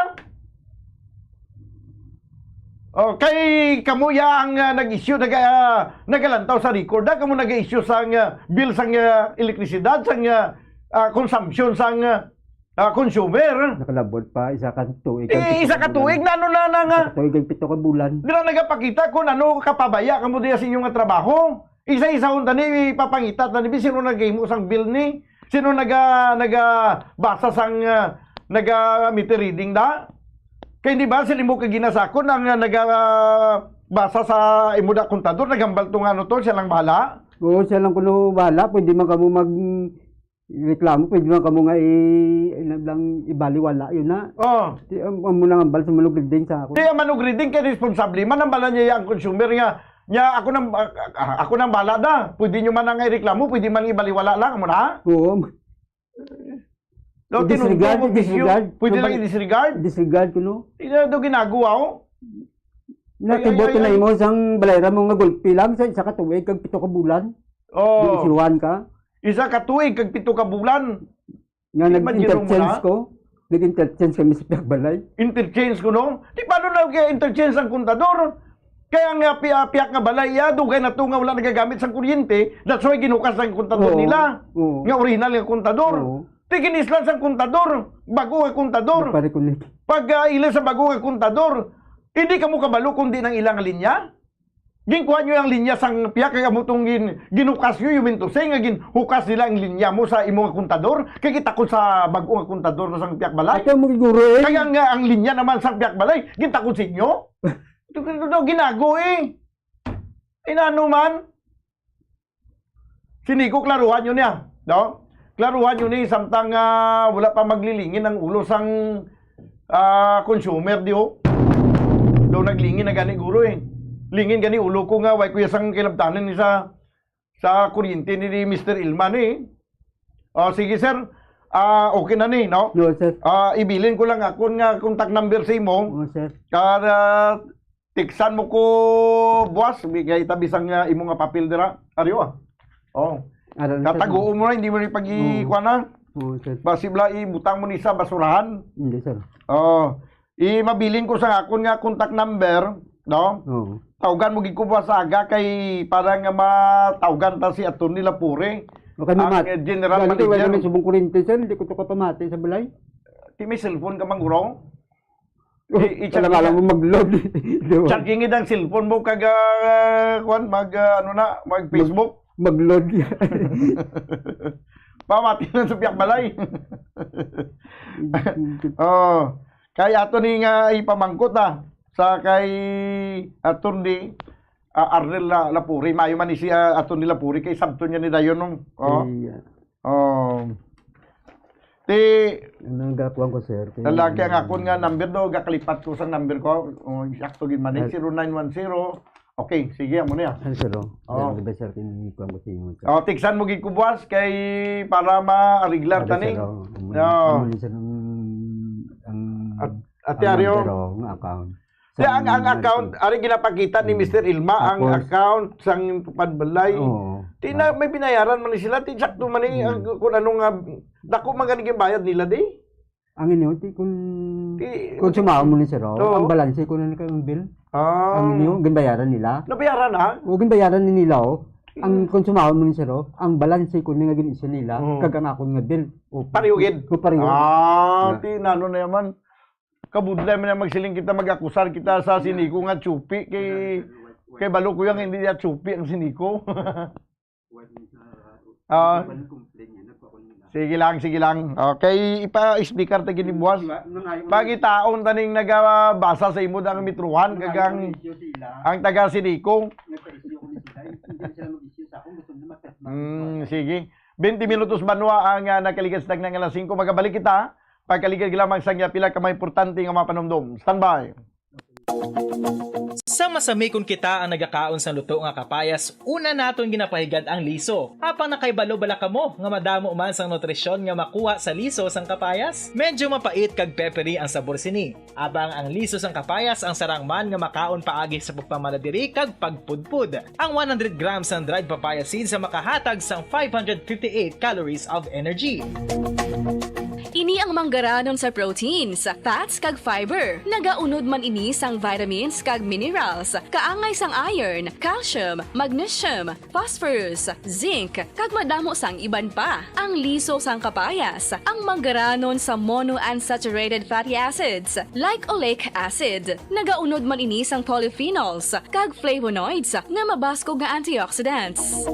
Oh, kay kamo ya ang, ah, nag-issue, nag-, ah, nagalantaw sa record, ah, kamo nag-issue sang, ah, bill sang, ah, elektrisidad, sang, ah, ah, consumption sang, ah, ah, consumer. Nakalabot pa, isa ka tuig ang Eh, pito isa ka ka bulan. Tuig na, ano na, na nga? Isa ka tuig ang pito ka bulan. Dira nagapakita kung ano kapabaya kamo diya sa inyong nga trabaho. Isa-isa unta ni ipapangita ta ni, sino naghimo sang bill ni? Sino naga-, nagabasa sang, ah, naga-meter reading da? Kay di ba, sila mo kay ginasakon ang, ah, nagabasa sa imo da kontador, naghambal to nga ano to, siya lang bahala? Oo, siya lang kuno bahala. Pwede man kamo mag-, reklamo, pwede man kamo nga i-, i-, lang ibaliwala, yun na. Oh. Di, ang, ang muna nga hambal sa manugriding sa ako. Di, ang manugriding kay responsable man, ang bala niya ang consumer nga, niya, ako nang, ah, ah, ako nang bala da. Pwede nyo man nga ireklamo, pwede man ibaliwala lang, amo na? Oo. No, I-disregard, tinumbo mo, i-disregard. Pwede lang Pag-, i-disregard? I-disregard ko, no? Ina do ginagawa, oh. Ay, ay, Nakiboto ay, na ay. Imo sang balayran mo nga gulpi lang sa isa ka tuig kag pito ka bulan. Oh. Giisyuhan ka. Isa ka tuig kag pito ka bulan. Nga Imagine mo nag-interchange na. Ko. Nag-interchange kami sa pagbalay. Interchange ko, no? Di paano nag-interchange ang kontador? Kaya nga pi-, ah, piyak nga balay, ya, dugay na to nga wala nagagamit sang kuryente, that's why ginukas ang kontador Oo. Nila. Oo. Nga original nga kontador. Oo. Tiginislan sang kontador, bago nga kontador. Pare ko ni. Pag, ah, ila sa bago nga kontador, hindi ka mo kabalo kung di nang ilang linya. Ginkuha nyo ang linya sang piyak kay amo tong gin-, ginukas nyo, you mean to say nga ginhukas nila ang linya mo sa imo nga kontador? Kay gitakod sa bag-o nga kontador na sang piyak balay? Ato mo siguro eh. Kaya nga ang linya naman sang piyak balay, gintakod sa inyo? Ito, ito, ito, ginago eh. Inano man? Sini ko, klaruhan nyo niya, no? Klaruhan nyo ni samtang, ah, wala pa maglilingin ang ulo sang, ah, consumer, di ho? Daw naglingin na gani guro eh. Lingin gani ulo ko nga, way ko ya sang kinabtanan ni sa, sa kuryente ni, ni Mister Ilma ni. Oh, sige, sir. Ah, okay na ni, no? No, sir. Ah, ibilin ko lang akon nga contact number sa imo. Oh, sir. Kada tiksan mo ko, buwas, bigay ta bisang, ah, imo nga papel dira. Ariyo, ah. Oh. Ara na, sir. Katago mo na, hindi mo ni pag-i-, Oo. kuwan na. Oo, sir. Basi bala, ibutang mo ni sa basurahan. Hindi, sir. Oh. I-, mabilin ko sa akon nga contact number, no? Oo. Tawgan mo gid ko buwas sa aga kay para nga matawgan ta si Attorney Lapure, Okay, ang, mamat-, eh, general Gani ko, wala manager. May subong kuryente, sir. Hindi ko to kapamati sa balay. Di may cellphone ka, Mangguro? Oh, I-, i-check kailangan mo. Mo mag-load. Di ba? Charging ang cellphone mo kag, ah, kuwan, mag, ah, ano na, mag-Facebook. Mag-, mag-load. Pamati na sa piyak balay. Oh, kay ato ni nga ipamangkot, ah, sa kay Attorney, ah, Arnel La-, Lapuri. Maayo man ni si, ah, Attorney Lapuri kay sabton niya ni dayon, no? Oh. Iya. Oh. Ti, Ano ang gakuan ko, sir? Kaya lalaki ang akon nga number do, gakalipat ko sa number ko. Oh, sakto gid man, eh, Ah. zero nine one zero. Okay, sige, amo na yan. Ano, sir, oh? Oh. Ang iba, sir, kinukuha ko sa inyo, sir. Oh, tiksan mo gid ko buwas kay para ma-ariglar Ano, tani. Sir, oh? No. Amo ni, sir, ang, ang, At, Ate ang Ario? Number, oh, nga account. Di, ang, ang Sa account, mga ari ginapakita ni Hmm. Mister Ilma, ang Tapos, account sang Tupad Balay. Oo. Di na, Ah. may binayaran man ni sila, di sakto man ni, Hmm. ang, kung ano nga, dako man gani ginbayad nila, di? Ang inyo, ti, kung, Ti-, kung sumaon mo ni, sir, oh, Oo. ang balanse ko na ni kang bill. Ah. Ang inyo, ginbayaran nila. Nabayaran, ha? O, ginbayaran ni nila, oh. Ang Mm. kung sumaon mo ni, sir, oh, ang balanse ko ni nga gin-issue nila, Mm. kag ang akon nga bill. O, Pareho gid? O, pareho. Ah, Na. Ti, nano na yaman. Kabudlay man na magsiling kita, mag-akusar kita sa Siniko nga tsupi kay, kay balo ko yang hindi niya tsupi ang Siniko. Ah. Sige lang, sige lang. Okay, ipa-speaker ta gini buwas. Pagitaon taning nagabasa sa imo ang mitruhan, kag ang, ang taga Siniko. Mm, sige. Twenty minutos banwa ang, ah, nakaligad sa tagna nga alas singko. Magabalik kita. Pagkaligad lamang sa nga pila ka mga importante nga mga panumdom. Standby. Sa masamikon kita ang nagakaon sang luto nga kapayas, una naton ginapahigad ang liso. Apang nakahibalo bala kamo nga madamo man sang nutrisyon nga makuha sa liso sang kapayas? Medyo mapait kag peppery ang sabor sini. Abang ang liso sang kapayas ang sarang man nga makaon paagi sa pagpamala diri kag pagpudpod. Ang one hundred grams sang dried papaya seeds ang makahatag sang five hundred fifty-eight calories of energy. Ini ang manggaranon sa proteins, fats, kag fiber. Nagaunod man ini sang vitamins kag minerals, kaangay sang iron, calcium, magnesium, phosphorus, zinc, kag madamo sang iban pa. Ang liso sang kapayas, ang manggaranon sa monounsaturated fatty acids, like oleic acid. Nagaunod man ini sang polyphenols kag flavonoids nga mabaskog nga antioxidants.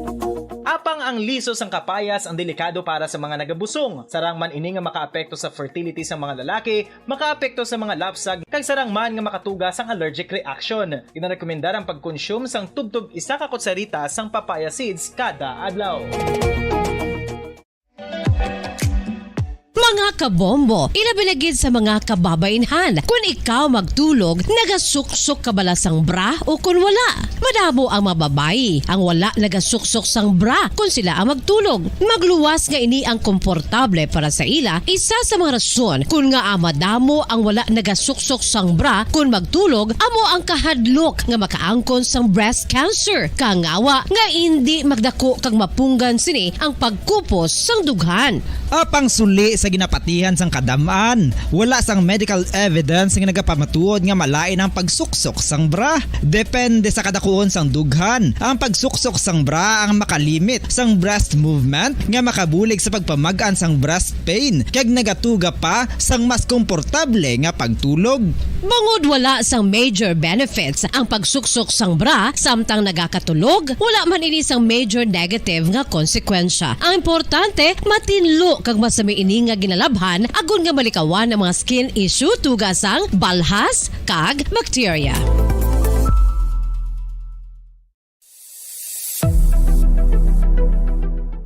Apang ang liso sang kapayas ang delikado para sa mga nagabusong. Sarang man ini nga makaapekto sa fertility sa mga lalaki, makaapekto sa mga lapsag, kag sarang man nga makatuga sang allergic reaction. Ginarekomendar ang pagkonsume sang tubtob isa ka kutsarita sang papaya seeds kada adlaw. Mga kabombo, ilabi na gid sa mga kababainhan, kun ikaw magtulog, nagasuksok ka bala sang bra o kun wala? Madamo ang mga babayi ang wala nagasuksok sang bra kun sila ang magtulog. Magluwas nga ini ang komportable para sa ila, isa sa mga rason kun ngaa madamo ang wala nagasuksok sang bra kun magtulog amo ang kahadlok nga makaangkon sang breast cancer, kangawa nga indi magdako kag mapunggan sini ang pagkupos sang dughan. Apang suli sa ginapatihan sang kadam-an, wala sang medical evidence nga nagapamatuod nga malain ang pagsuksok sang bra. Depende sa kadakuon sang dughan, ang pagsuksok sang bra ang makalimit sang breast movement nga makabulig sa pagpamag-an sang breast pain kag nagatuga pa sang mas komportable nga pagtulog. Bangod wala sang major benefits ang pagsuksok sang bra samtang nagakatulog, wala man ini sang major negative nga konsekwensya. Ang importante, matinlo kag masami ini nga ginalabhan agod nga malikawan ang mga skin issue tuga sang balhas kag bakterya.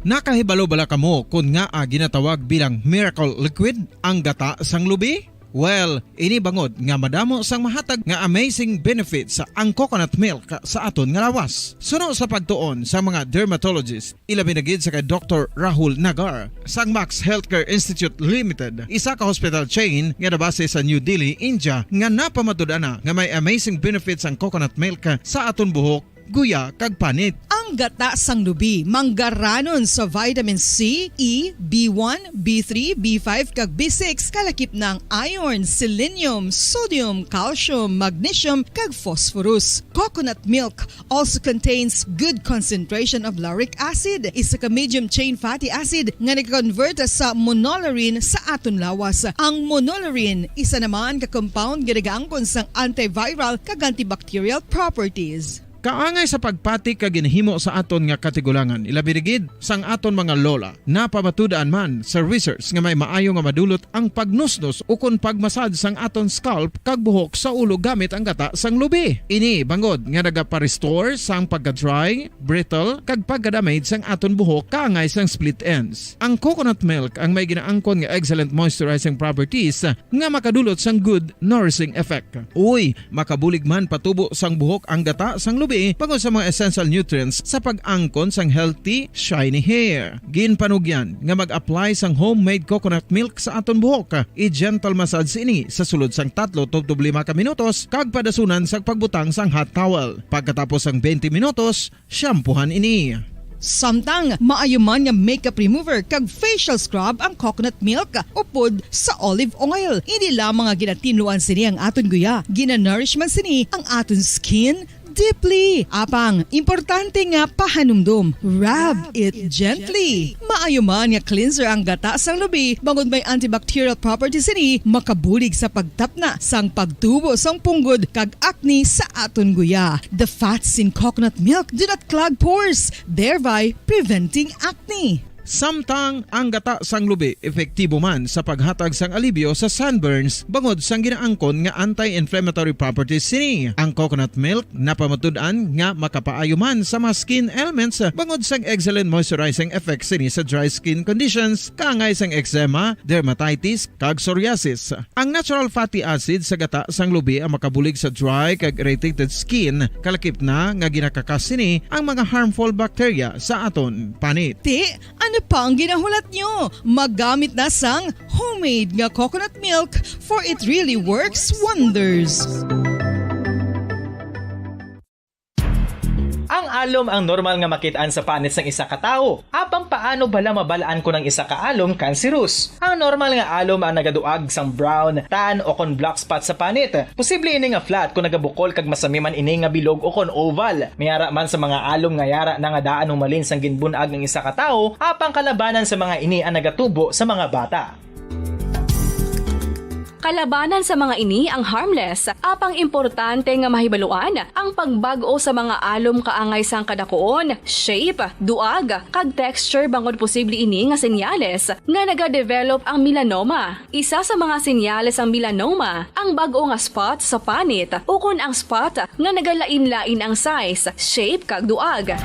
Nakahibalo bala kamo kon ngaa ginatawag bilang miracle liquid ang gata sang lubi? Well, ini bangod nga madamo sang mahatag nga amazing benefits ang coconut milk sa aton nga lawas. Suno sa pagtuon sa mga dermatologist, ilabi na gid sa kay Doktor Rahul Nagar sang Max Healthcare Institute Limited, isa ka hospital chain nga nabase sa New Delhi, India, nga napamatud-an na nga may amazing benefits ang coconut milk sa aton buhok, guya, kag panit. Ang gata sang lubi manggaranon sa vitamin C, E, B one, B three, B five, kag B six, kalakip na ang iron, selenium, sodium, calcium, magnesium, kag phosphorus. Coconut milk also contains good concentration of lauric acid, isa ka medium chain fatty acid nga nag-convert sa monolaurin sa aton lawas. Ang monolaurin, isa naman ka compound nga nagaangkon sang antiviral kag antibacterial properties. Kaangay sa pagpati kag ginhimo sa aton nga katigulangan, ilabi na gid sang aton mga lola. Napamatud-an man sa research nga may maayo nga madulot ang pagnusnos ukon pag-massage sang aton scalp kag buhok sa ulo gamit ang gata sang lubi. Ini bangod nga nagapa-restore sang pagka-dry, brittle, kag pagka-damage sang aton buhok kaangay sang split ends. Ang coconut milk ang may ginaangkon nga excellent moisturizing properties nga makadulot sang good nourishing effect. Uy, makabulig man patubo sang buhok ang gata sang lubi bangod sa mga essential nutrients sa pag-angkon sang healthy, shiny hair. Ginpanugyan nga mag-apply sang homemade coconut milk sa aton buhok. I-gentle massage ini sa sulod sang tatlo tubtob lima ka minutos kag padasunan sang pagbutang sang hot towel. Pagkatapos sang twenty minutos, shampoohan ini. Samtang maayo man nga makeup remover kag facial scrub ang coconut milk upod sa olive oil. Hindi lamang nga ginatinluan sini ang aton guya, ginanourish man sini ang aton skin deeply. Apang, importante nga pahanumdom, rub it gently. Maayo man nga cleanser ang gata sang lubi, bangod may antibacterial properties sini, makabulig sa pagtapna sang pagtubo sang punggod kag acne sa aton guya. The fats in coconut milk do not clog pores, thereby preventing acne. Samtang ang gata sang lubi epektibo man sa paghatag sang alibyo sa sunburns bangod sang ginaangkon nga anti-inflammatory properties sini. Ang coconut milk napamatud-an nga makapaayo man sa mga skin ailments bangod sang excellent moisturizing effects sini sa dry skin conditions, kaangay sang eczema, dermatitis, kag psoriasis. Ang natural fatty acid sa gata sang lubi ang makabulig sa dry kag irritated skin, kalakip na nga ginakakas sini ang mga harmful bacteria sa aton panit. Ti, ano pa ang ginahulat nyo? Maggamit na sang homemade nga coconut milk, for it really works wonders. Ang alom ang normal nga makit-an sa panit sang isa ka tawo. Apang paano bala mabal-an kon ang isa ka alom cancerous? Ang normal nga alom ang nagaduag sang brown, tan, o kon black spot sa panit. Posible ini nga flat kon nagabukol kag masami man ini nga bilog o kon oval. May ara man sa mga alom nga yara na nga daan humalin sang ginbun-ag ang isa ka tawo, apang kalabanan sa mga ini ang nagatubo sa mga bata. Kalabanan sa mga ini ang harmless, apang importante nga mahibaluan ang pagbag-o sa mga alom kaangay sang kadakuon, shape, duag, kag texture bangod posible ini nga senyales nga nagadevelop ang melanoma. Isa sa mga senyales sang melanoma ang bag-o nga spot sa panit ukon ang spot nga nagalain-lain ang size, shape, kag duag.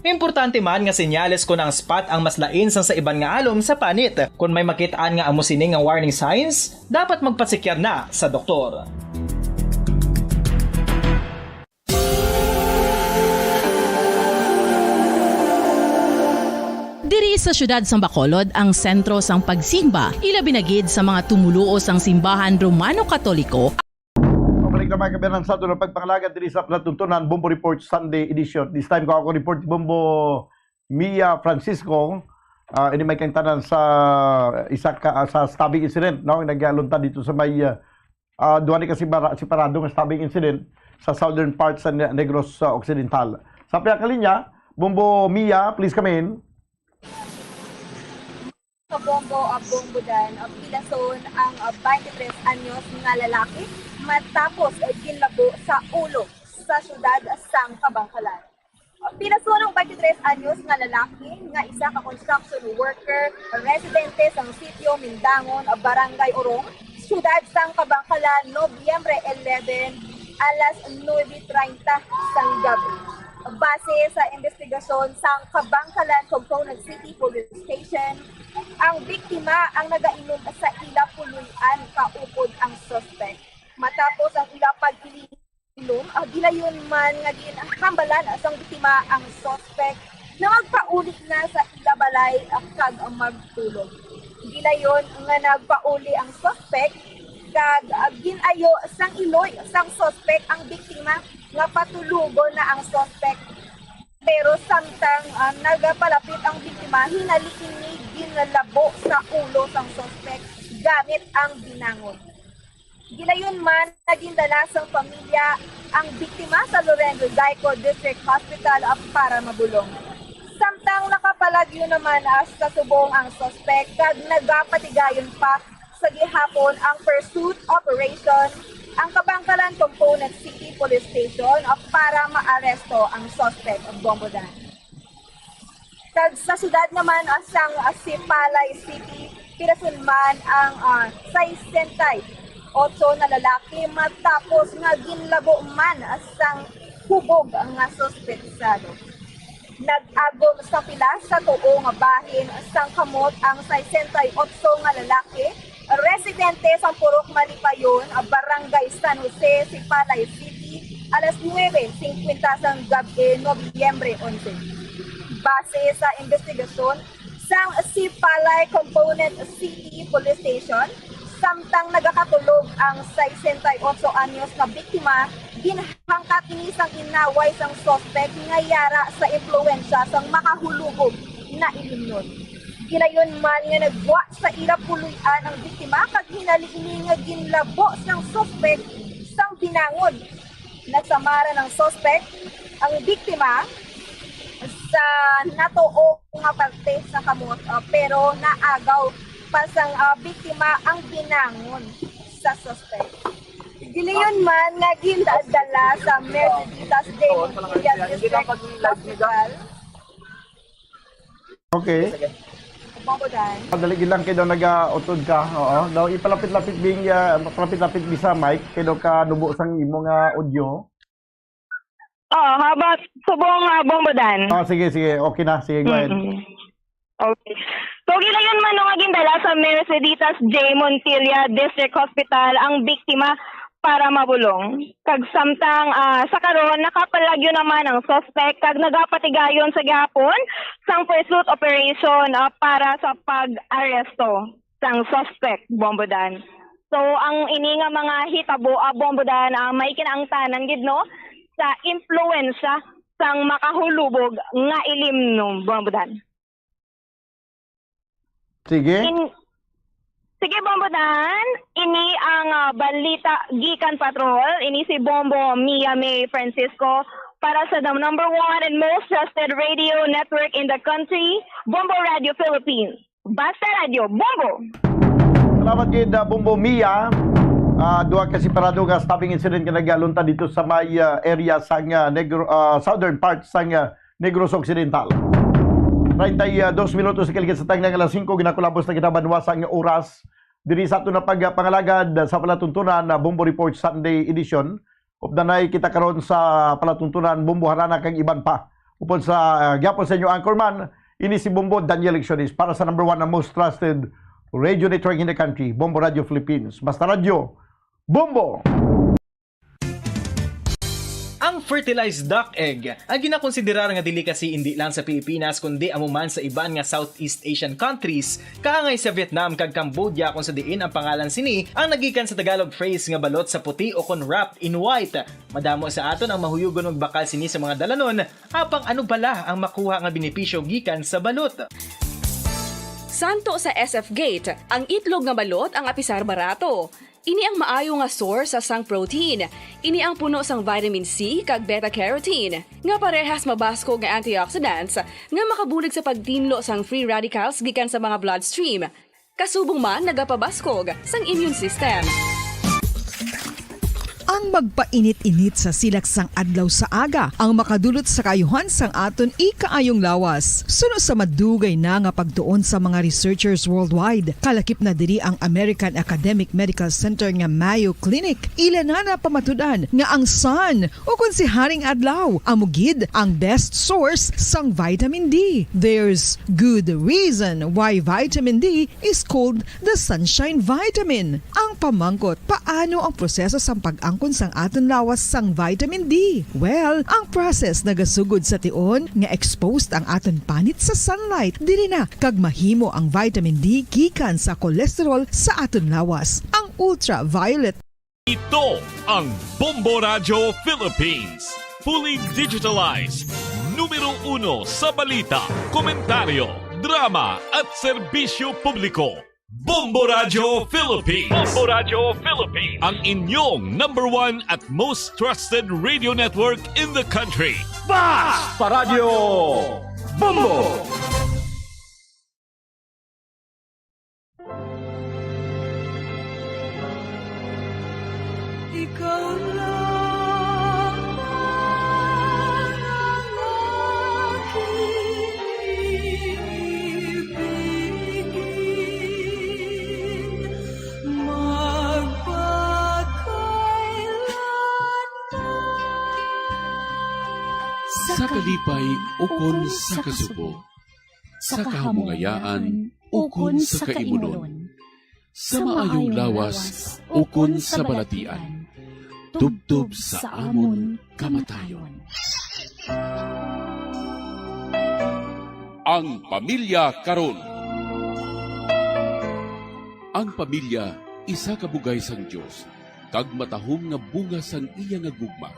Importante man nga senyales kon ang spot ang mas lain sang sa iban nga alom sa panit. Kon may makit-an nga amo sini nga warning signs, dapat magpatsikyar na sa doktor. Diri sa siyudad sang Bacolod ang sentro sang pagsimba, ilabi na gid sa mga tumoluo sang simbahan Romano-Katoliko. Pabalik na, mga kaabyanan, sa aton nga pagpangalagad diri sa palatuntunan, Bombo Report Sunday Edition. This time, ko ako report, Bombo Mia Francisco. Ah, ini may kaintanan sa isa ka, ah, sa stabbing incident, no? Nagyalunta dito sa may, ah, ah, duha ni ka sibara-, separado nga stabbing incident sa southern part sa Ne-, Negros, ah, Occidental. Sa pihak nga linya, Bombo Mia, please come in. Kabombo, ah, Bombo Dan, ah, pilason ang, ah, twenty-three anyos nga lalaki matapos, ah, ginlabo sa ulo sa siyudad sang Kabangkalan. Ah, pilason ang twenty-three anyos nga lalaki nga isa ka construction worker, residente sang sitio Mindangon, ah, Barangay Orong, siyudad sang Kabangkalan, Nobyembre eleven, alas nuebe treinta sang gabi. Base sa investigasyon sang Kabangkalan Component City Police Station, ang biktima ang nagainom sa ila kapuy-an kaupod ang suspect. Matapos ang ila pag-inom, ah, gilayon man nga ginhambalan sang biktima ang suspect na magpauli na sa ila balay, ah, kag magtulog. Gilayon nga nagpauli ang suspect kag, ah, gin-ayo sang iloy sang suspect ang biktima nga patulogon na ang suspect. Pero samtang, ah, nagapalapit ang biktima, hinali ini ginlabo sa ulo sang suspect gamit ang binangon. Gilayon man nga gindala sang pamilya ang biktima sa Loren Ruzaico District Hospital, ah, para mabulong. Samtang nakapalagyo naman, ah, sa subong ang suspect kag nagapatigayon pa sa gihapon ang pursuit operation ang Kabankalan Component City Police Station, ah, para maaresto ang suspect, Bombo Dan. Kag sa siyudad naman, ah, sang, ah, Sipalay City, pirason man ang, ah, sesenta y ocho na lalaki matapos nga ginlabo man, ah, sang hubog nga suspetsado. Nag-agom sa pila sa tuo nga bahin sang kamot ang sesenta y ocho nga lalaki, residente sa Purok Malipayon, Barangay San Jose, Sipalay City, alas nuebe singkwenta sang gab-i, Nobyembre onse. Base sa investigasyon sang Sipalay Component City Police Station, samtang nagakatulog ang sesenta y ocho anyos nga biktima, ginhangkat ini sang inaway sang suspect nga yara sa impluwensya sang makahulubog na ilimnon. Gilayon man nga nagwa sa ila puloy-an ang biktima kag hinali ini nga ginlabo sang suspect sang binangon. Nasamaran ang suspect ang biktima sa natuo nga parte sa kamot, ah, pero naagaw pa sang, ah, biktima ang binangon sa suspect. Gilayon man nga gindala sa Merceditas de Montilla District Hospital. Okay. Sige. Bombo Dan. Dali lang kay daw nagautod ka. Oo. Daw ipalapit-lapit bing, ah, palapit-lapit bisa mic kay daw ka nubo sang imo nga audio. Oo, habang subong, ah, Bombo Dan. Ah, sige, sige. Okay na. Sige, go ahead. Mm-mm. Okay. So, gilayon man no nga gindala sa Merceditas J Montilla District Hospital ang biktima para mabulong. Kag samtang, ah, sa karon, nakapalagyo naman ang suspect kag nagapatigayon sa gihapon sang pursuit operation, ah, para sa pag-aresto sang suspect, Bombo Dan. So, ang ini nga mga hitabo, ah, Bombo Dan, ah, may kinaangtanan gid, no, sa impluwensya sang makahulubog nga ilimnon, Bombo Dan. Sige. In-, sige, Bombo Dan. Ini ang, ah, balita gikan Patrol. Ini si Bombo Mia May Francisco para sa the number one and most trusted radio network in the country, Bombo Radio Philippines. Basta Radyo, Bombo! Salamat gid, ah, Bombo Mia. Ah, duha ka separado nga stabbing incident nga nagaluntad dito sa may, ah, area sa, ah, Negro, ah, southern part sa, ah, Negros Occidental. Treinta y dos minutos sa kaligid sa tanghali, alas singko, ginakulabos na kita banwa sang oras. Diri sa aton na pagpangalagad sa palatuntunan na Bombo Report Sunday Edition. Updanay kita karon sa palatuntunan, Bombo Harana kag iban pa. Upod sa, ah, gyapon sa inyo anchorman, ini si Bombo Daniel Lecciones para sa number one na most trusted radio network in the country, Bombo Radio Philippines. Basta Radyo, Bombo! Ang fertilized duck egg ang ginakonsiderar nga delicacy indi lang sa Pilipinas kundi amo man sa iban nga Southeast Asian countries, kaangay sa Vietnam kag Cambodia, kung sa diin ang pangalan sini ang nagikan sa Tagalog phrase nga balot sa puti o kon wrapped in white. Madamo sa aton ang mahuyugon magbakal sini sa mga dalanon, apang ano bala ang makuha nga benepisyo gikan sa balot? Santo sa S F Gate, ang itlog nga balot ang apisar barato. Ini ang maayo nga source sang protein. Ini ang puno sang vitamin C kag beta-carotene, nga parehas mabaskog nga antioxidants nga makabulig sa pagtinlo sang free radicals gikan sa mga bloodstream. Kasubong man nagapabaskog sang immune system. Ang magpainit-init sa silak sang adlaw sa aga ang makadulot sa kaayuhan sang aton ikaayong lawas. Suno sa madugay na nga pagtuon sa mga researchers worldwide, kalakip na diri ang American Academic Medical Center nga Mayo Clinic. Ila na napamatud-an nga ang sun, o kon si Haring Adlaw, amo gid ang best source sang vitamin D. There's good reason why vitamin D is called the sunshine vitamin. Ang pamangkot, paano ang proseso sang pag-angkon sang aton lawas sang vitamin D? Well, ang process nagasugod sa tion nga exposed ang aton panit sa sunlight. Diri na kag mahimo ang vitamin D gikan sa cholesterol sa aton lawas. Ang ultraviolet Ito ang Bombo Radyo Philippines. Fully digitalized. Numero uno sa balita, komentaryo, drama at serbisyo publiko. Bombo Radyo Philippines. Bombo Radyo Philippines. Ang inyong number one at most trusted radio network in the country. Basta Radyo Bombo! Ikaw lamang ang aking ibigin magpakailanman. Sa kalipay ukon sa kasubo, sa kahamungayaan ukon sa kaimunon, sa maayong lawas ukon sa balatian, tubtob sa amon kamatayon. Ang pamilya karon. Ang pamilya isa ka bugay sang Dios, kag matahom nga bunga sang iya nga gugma.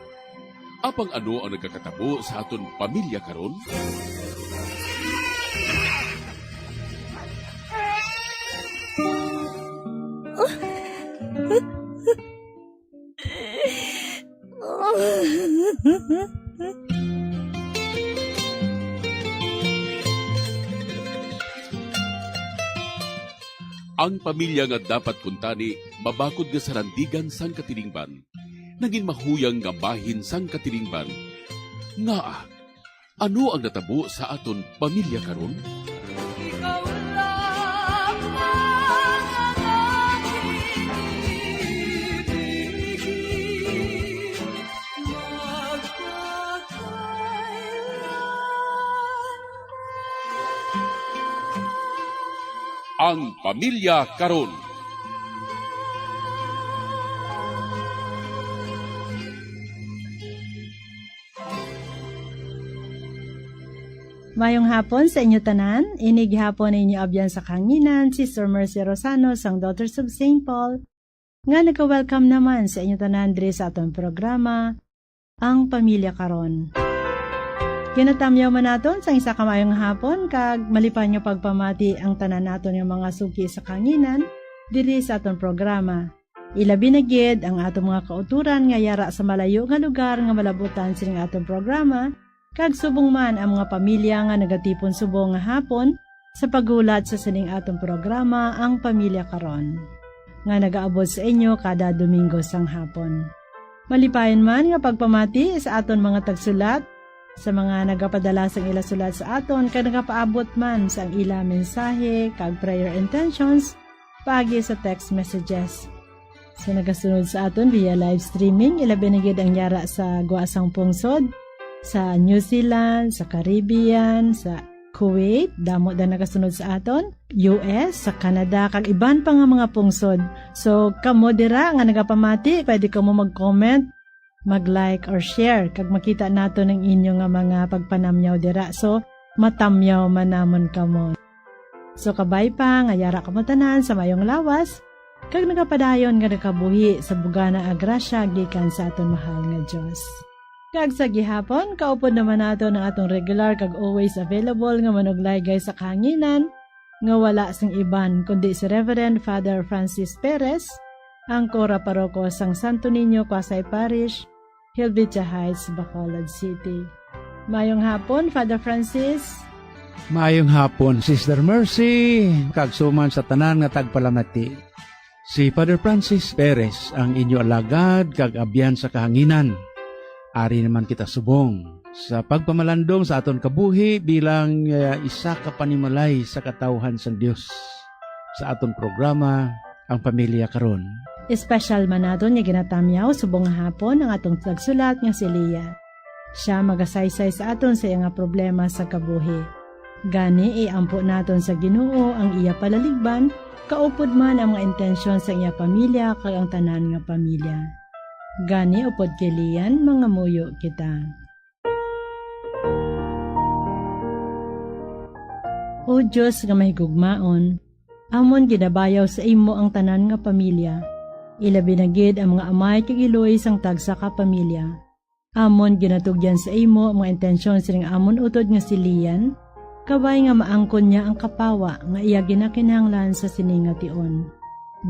Apang ano ang nagakatabo sa aton pamilya karon? Ang pamilya nga dapat kuntani mabakod nga sarandigan sang katilingban, nagin mahuyang nga bahin sang katilingban. Ngaa, ano ang natabo sa aton pamilya karon? Ikaw lamang ang aking ibigin, magpakailanman. Ang pamilya karon. Mayong hapon sa inyo tanan. Ini gihapon ang inyo abyan sa kahanginan, Sister Mercy Rosano sang Daughters of Saint Paul, nga nagka-welcome naman sa inyo tanan diri sa aton programa, Ang Pamilya Karon. Ginatamyaw man naton sang isa ka maayong hapon, kag malipay nga pagpamati ang tanan naton nga mga suki sa kahanginan diri sa aton programa. Ilabi na gid ang aton mga kautoran nga yara sa malayo nga lugar nga malabutan sining aton programa, kag subong man ang mga pamilya nga nagatipon subong nga hapon sa paghulat sa sining aton programa, Ang Pamilya Karon, nga nagaabot sa inyo kada Domingo sang hapon. Malipayon man nga pagpamati sa aton mga tagsulat, sa mga nagapadala sang ila sulat sa aton kag nagapaabot man sang ila mensahe kag prayer intentions paagi sa text messages. Sa nagasunod sa aton via live streaming, ilabi na gid ang yara sa gwa sang pungsod, sa New Zealand, sa Caribbean, sa Kuwait, damo na nagasunod sa aton, U S, sa Canada, kag iban pa nga mga pungsod. So, kamo dira nga nagapamati, pwede kamo mag-comment, mag-like, or share, kag makita naton ang inyo nga mga pagpanamyaw dira. So, matamyaw man namon kamo. So, kabay pa nga yara kamo tanan sa mayong lawas, kag nagapadayon nga nakabuhi sa bugana nga grasya gikan sa aton mahal nga Dios. Kag sa gihapon, kaupod naman naton ang aton regular kag always available nga manuglaygay sa kahanginan, nga wala sing iban kundi si Reverend Father Francis Perez, ang Cura Paroko sang Santo Niño Quasay Parish, Helvetia Heights, Bacolod City. Mayong hapon, Father Francis. Mayong hapon, Sister Mercy, kag suman sa tanan nga tagpalamati. Si Father Francis Perez ang inyo alagad kag abyan sa kahanginan. Ari naman kita subong sa pagpamalandong sa aton kabuhi bilang, eh, isa ka panimalay sa katawhan sang Dios. Sa aton programa, Ang Pamilya Karon. Espesyal man naton nga ginatamyaw subong nga hapon ang atong tagsulat nga si Lia. Sia magasaysay sa aton sa iya nga problema sa kabuhi. Gani, iampo naton sa Ginoo ang iya palaligban, kaupod man ang mga intensyon sang iya pamilya kag ang tanan nga pamilya. Gani, upod kay Lian, mangamuyo kita. O Dios nga mahigugmaon, amon ginabayaw sa imo ang tanan nga pamilya, ilabi na gid ang mga amay kag iloy sang tagsa ka pamilya. Amon ginatugyan sa imo ang mga intensyon sining amon utod nga si Lian, kabay nga maangkon niya ang kapawa nga iya ginakinahanglan sa sini nga tion.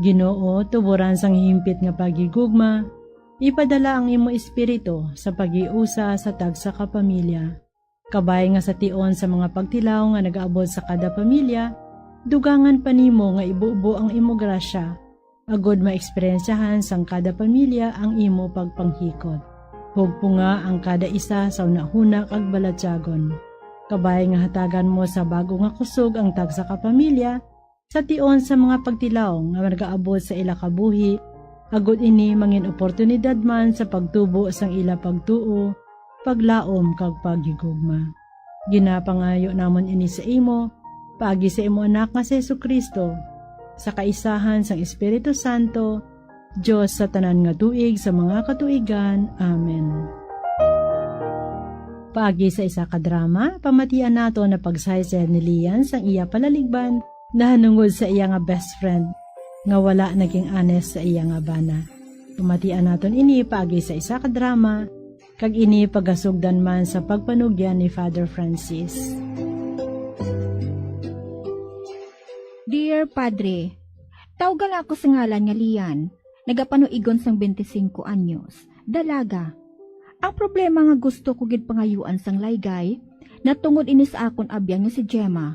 Ginoo, tuboran sang himpit nga paghigugma, ipadala ang imo Espiritu sa paghiusa sa tagsa ka pamilya, kabay nga sa tion sa mga pagtilaw nga nagaabot sa kada pamilya, dugangan pa nimo nga ibubo ang imo grasya agod maeksperyensyahan sang kada pamilya ang imo pagpanghikot. Hugpunga ang kada isa sa hunahuna kag balatyagon. Kabay nga hatagan mo sa bag-o nga kusog ang tagsa ka pamilya, sa tion sa mga pagtilaw nga nagaabot sa ila kabuhi, agod ini mangin oportunidad man sa pagtubo sang ila pagtuo, paglaom, kag paghigugma. Ginapangayo namon ini sa imo, paagi sa imo Anak nga si Jesu-Cristo, sa kaisahan sang Espiritu Santo, Dios sa tanan nga tuig sa mga katuigan. Amen. Paagi sa isa ka drama, pamatian nato na pagsaysay ni Lian sang iya palaligban nahanungod sa iya nga best friend nga wala naging honest sa iya nga bana. Pamatian naton ini paagi sa isa ka drama, kag ini pagasugdan man sa pagpanugyan ni Father Francis. Dear Padre, tawga lang ako sa ngalan nga Lian, nagapanuigon sang twenty-cinco anyos, dalaga. Ang problema nga gusto ko gid pangayuan sang laygay, natungod ini sa akon abyan nga si Gemma.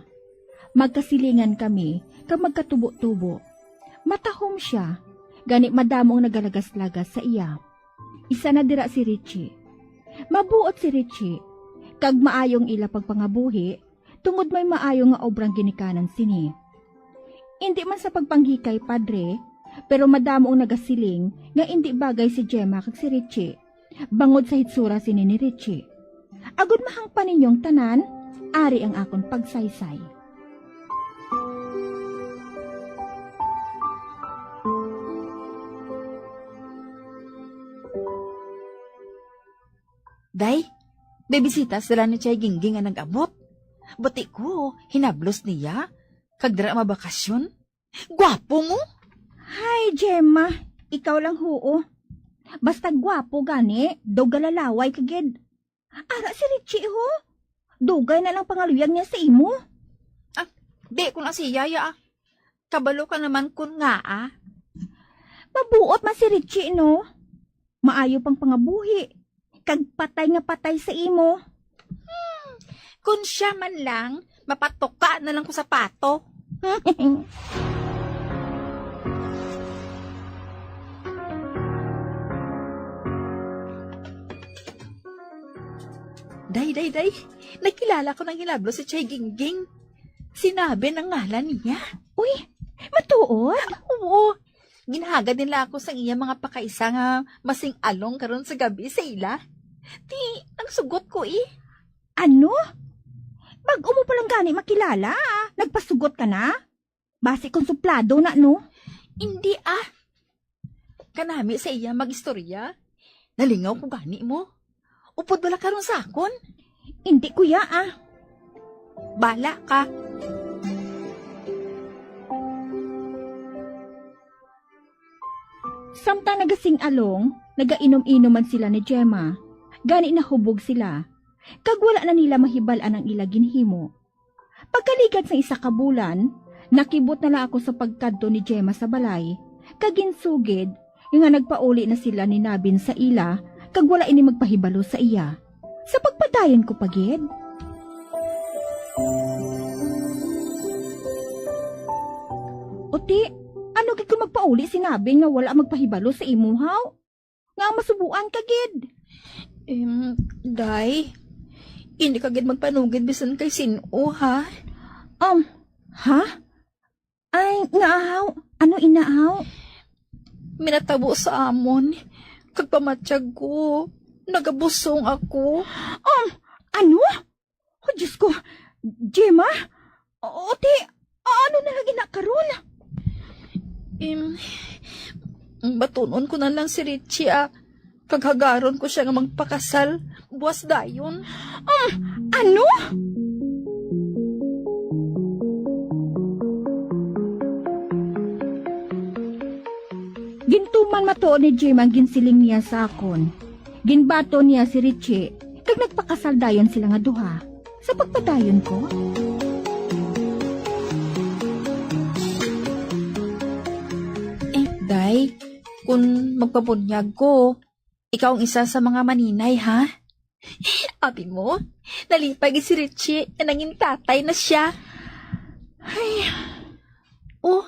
Magkasilingan kami kag magkatubo-tubo. Matahom sia, gani madamo ang nagalagas-lagas sa iya. Isa na dira si Richie. Mabuot si Richie, kag maayo ang ila pagpangabuhi, tungod may maayo nga obrang ginikanan sini. Indi man sa pagpanghikay, Padre, pero madamo ang nagasiling nga indi bagay si Gemma kag si Richie, bangod sa hitsura sini ni Richie. Agod mahangpan ninyong tanan, ari ang akon pagsaysay. Day, may bisita sila ni Chay Gingging nga nag-abot. Bati ko, hinablos niya, kag dira mabakasyon. Gwapo mo? Hay, Gemma, ikaw lang huo. Basta gwapo gani, daw galalaway ka gid. Ara si Richie, ho. Dugay na lang pangaluyag niya sa imo. Ah, di ko na si Yaya, ah. Kabalo ka naman kun ngaa. Mabuot man si Richie, no? Maayo pang pangabuhi, kag patay nga patay sa imo. Hmm, kun sia man lang, mapatuka na lang ko sa pato. Day, day, day. Nakilala ko nang hinablo si Chay Gingging. Sinabi ang ngalan niya. Uy, matuod? Oo. Ginhagad nila ako sa iya mga pakaisa nga masing-along karon sa gab-i sa ila. Ti, nagsugot ko, eh. Ano? Bag-o mo pa lang gani makilala, ah. Nagpasugot ka na? Basi kon suplado na, no? Indi, ah. Kanami sa iya mag-istorya. Nalingaw ko gani mo. Upod bala karon sa akon? Indi, kuya, ah. Bala ka. Samtang nagasing-along, nagainom-inom man sila ni Gemma. Gani nahubog sila, kag wala na nila mahibal-an ang ila ginhimo. Pagkaligad sang isa ka bulan, nakibot na lang ako sa pagkadto ni Gemma sa balay, kag ginsugid nga nagpauli na sila ni Nabin sa ila, kag wala ini magpahibalo sa iya. Sa pagpadayon ko pa gid. Uti, Ano gid kung magpauli si Nabin nga wala magpahibalo sa imo, haw? Nga masubuan ka gid. Em, day, hindi ka gid magpanugid bisan kay sin-o, ha? Um, ha? Ay, nga, haw? Ano ina, haw? Minatabo sa amon, kag pamatyag ko, nagabusong ako. Um, ano? Oh, Diyos ko, Gemma? O, ti, ano na lagi na karon? Em, batunon ko na lang si Richie, ah. Kag hagaron ko siya nga magpakasal. Buwas dayon. Um, ano? Gintuman matuod ni Jim ang ginsiling niya sa akon. Ginbaton niya si Richie, kag nagpakasal dayon sila nga duha. Sa pagpadayon ko? Eh, day, kung magpabunyag ko, ikaw ang isa sa mga maninay, ha? Abi mo, nalipay gid si Richie nga nangin tatay na siya. Ay. Oh,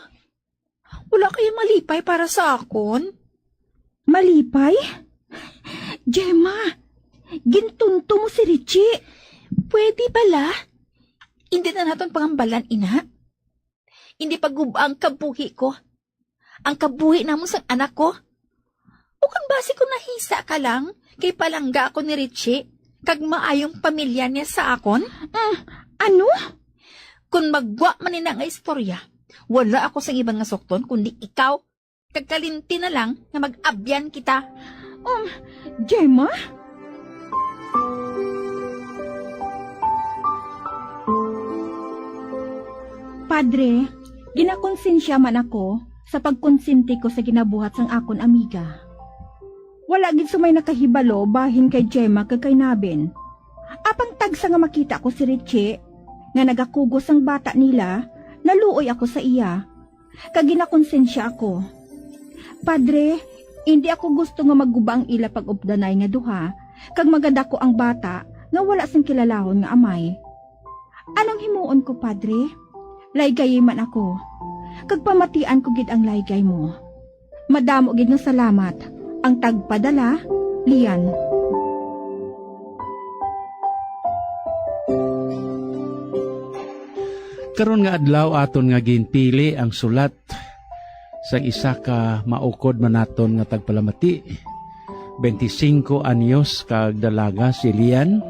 wala kaya malipay para sa akon? Malipay? Gemma, gintunto mo si Richie. Pwede bala? Hindi na naton pangambalan, ina. Hindi pagub-a ang kabuhi ko. Ang kabuhi namon sang anak ko. O kung basi ko nahisa ka lang, kay palangga ako ni Richie, kag maayong pamilya niya sa akon? Mm, ano? Kung magwa man ina nga istorya, wala ako sang iban nga sukton kundi ikaw, kag kalinti na lang nga mag-abyan kita. Um, Gemma? Padre, ginakonsensya man ako sa pagkonsente ko sa ginabuhat sang akon amiga. Wala gid sumay nakahibalo bahin kay Gemma kag kay Nabin. Apang tagsa nga makita ko si Richie, nga nagakugos sang bata nila, naluoy ako sa iya, kag ginakonsensya ako. Padre, indi ako gusto nga magguba ang ila pag-updanay nga duha, kag magadako ang bata nga wala sing kilalahon nga amay. Anong himuon ko, Padre? Laygayi man ako, kag pamatian ko gid ang laygay mo. Madamo gid nga salamat. Ang tagpadala, Lian. Karon nga adlaw aton nga ginpili ang sulat sang isa ka maukod man naton nga tagpalamati, twenty-cinco anyos kag dalaga si Lian.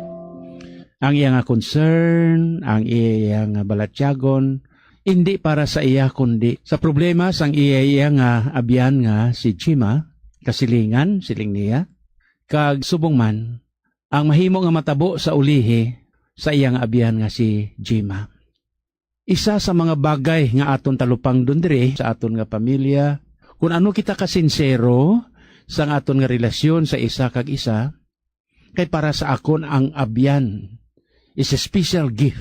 Ang iya nga concern, ang iya nga balatyagon, indi para sa iya kundi sa problema sang iya, iya nga abyan nga si Jima, kasilingan, siling niya, kag subong man, ang mahimo nga matabo sa ulihi sa iya nga abyan nga si Jima. Isa sa mga bagay nga aton talupangdon diri sa aton nga pamilya, kung ano kita kasinsero sang aton nga relasyon sa isa kag isa, kay para sa akon ang abyan is a special gift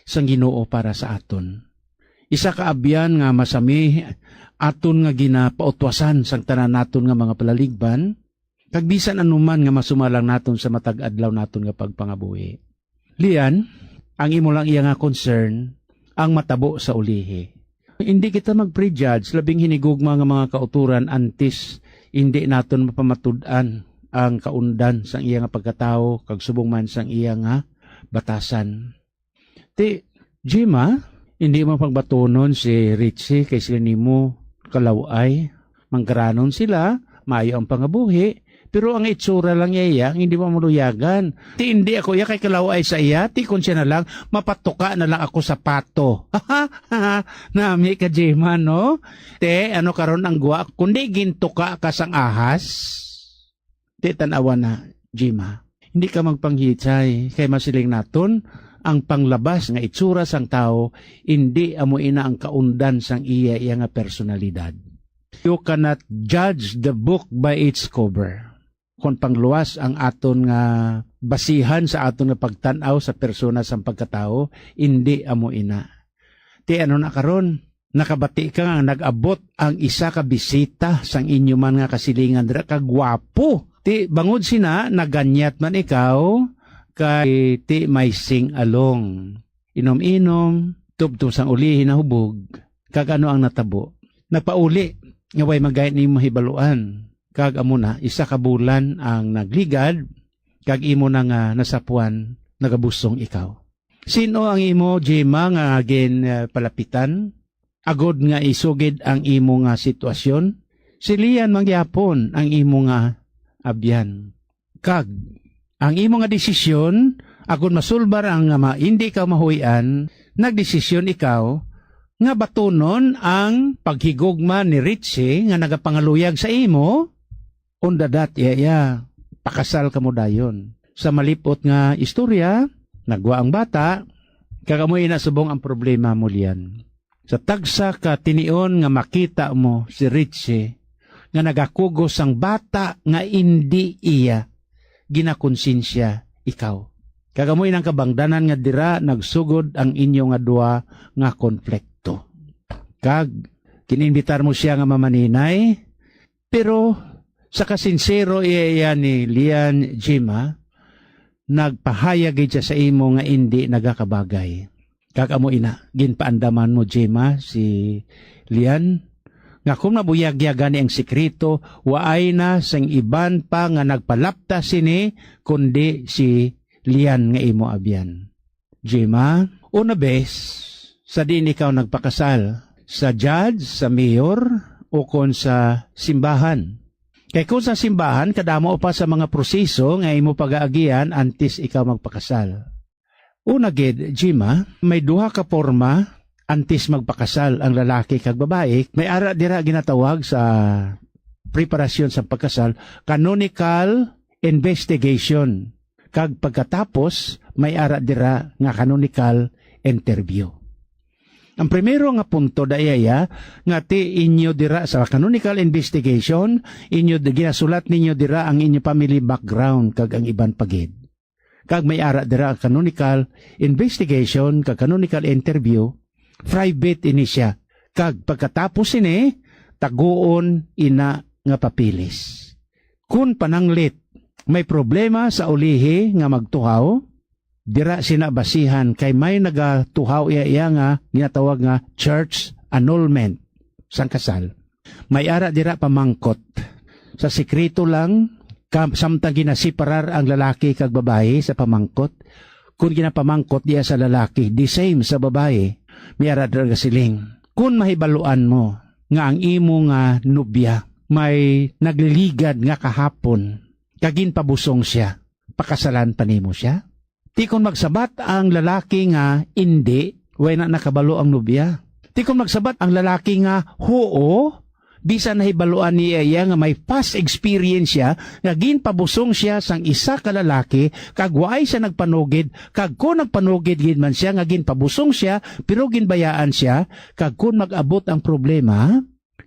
sang Ginoo para sa aton. Isa ka abyan nga masami aton nga ginapautwasan sang tanan naton nga mga palaligban, kag bisan anuman nga masumalang naton sa matag adlaw naton nga pagpangabuhi. Lian, ang imo lang iya nga concern, ang matabo sa ulihi. Hindi kita mag-prejudge, labing hinigugma nga mga kauturan antes hindi naton mapamatud-an ang kaundan sang iya nga pagkatawo kag subong man sang iya nga batasan. Ti, Jima, hindi mo pagbatunon si Richie kay sila nimo kalaw-ay. Manggaranon sila, maayo ang pangabuhi, pero ang itsura lang niya iya, hindi mo maluyagan. Ti, hindi ako iya kay kalaw-ay sa iya, ti, kung siya na lang, mapatuka na lang ako sa pato. Nami ka, Jima, no? Te, ano karon ang guwa? Kundi gintuka ka sang ahas? Ti, tan-awa na, Jima. Hindi ka magpanghitsay, kay masiling naton, ang panglabas nga itsura sang tawo, hindi amo ina ang kaundan sang iya, iya nga personalidad. You cannot judge the book by its cover. Kon pangluwas ang aton nga basihan sa aton nga pagtan-aw sa persona sang pagkatawo, indi amo ina. Ti ano na karon? Nakabati ka nga nag-abot ang isa ka bisita sang inyo man nga kasilingan dira ka gwapo. Ti bangod sina naganyat man ikaw kay ti may sing-along. Inom-inom, tubtob sang ulihi nahubog. Kag ano ang natabo? nagpauli nga way man gani nimo hibaluan, kag amo na, isa ka bulan ang nagligad, kag imo na nga nasapuan, nagabusong ikaw. Sin-o ang imo, Gemma, nga ginpalapitan, agod nga isugid ang imo nga sitwasyon? Si Lian man gihapon ang imo nga abyan. Kag ang imo nga desisyon, agod masulbar ang nga ma-, indi ka mahuy-an, nagdesisyon ikaw nga batunon ang paghigugma ni Richie nga nagapangaluyag sa imo, unda dat iya, iya, pakasal kamo dayon. Sa malip-ot nga istorya, nagwa ang bata, kag amo ina subong ang problema mo, Lian. Sa tagsa ka tinion nga makita mo si Richie nga nagakugos sang bata nga indi iya, ginakonsensya ikaw. Kag amo inang kabangdanan nga dira nagsugod ang inyo nga duha nga konflikto. Kag gininbitar mo siya nga mamaninay, pero sa kasinsero iya, iya ni Lian, Gemma, nagpahayag gid siya sa imo nga indi nagakabagay. Kag amo ina, ginpaandaman mo, Gemma, si Lian, nga kung mabuyagyag gani ang sikreto, waay na sing iban pa nga nagpalapta sini, kundi si Lian nga imo abyan. Gemma, una, bes, sa diin ikaw nagpakasal? Sa judge, sa mayor, o kon sa simbahan? Kay kung sa simbahan, kadamo pa sa mga proseso nga imo pagaagian antes ikaw magpakasal. Una gid, Gemma, may duha ka porma antes magpakasal ang lalaki kag babayi. May ara dira ginatawag sa preparasyon sa pagkasal, canonical investigation. Kag pagkatapos, may ara dira nga canonical interview. Ang primero nga punto, dayaya, nga ti inyo dira sa canonical investigation, inyo di-, ginasulat ninyo dira ang inyo family background kag ang iban pa gid. Kag may ara dira ang canonical investigation kag canonical interview, private ini siya. Kag pagkatapos ini, taguon ina nga papeles. Kun pananglit may problema sa ulihi nga magtuhaw, dira sina basihan kay may nagatuhaw iya, iya nga ginatawag nga church annulment sang kasal. May ara dira pamangkot. Sa sikreto lang, ka-, samtang ginaseparar ang lalaki kag babayi sa pamangkot, kun ginapamangkot diya sa lalaki, the same sa babayi, may ara dira gasiling, kun mahibaluan mo nga ang imo nga nobya may nagliligad nga kahapon, kag ginpabusong siya, pakasalan pa nimo sia? Ti kon magsabat ang lalaki nga indi, way na nakabalo ang nobya. Ti kon magsabat ang lalaki nga huo, bisan nahibaluan niya iya nga may past experience siya, nga ginpabusong siya sang isa ka lalaki, kag waay siya nagpanugid, kag kon nagpanugid gid man siya nga ginpabusong siya, pero ginbayaan siya, kag kon mag-abot ang problema,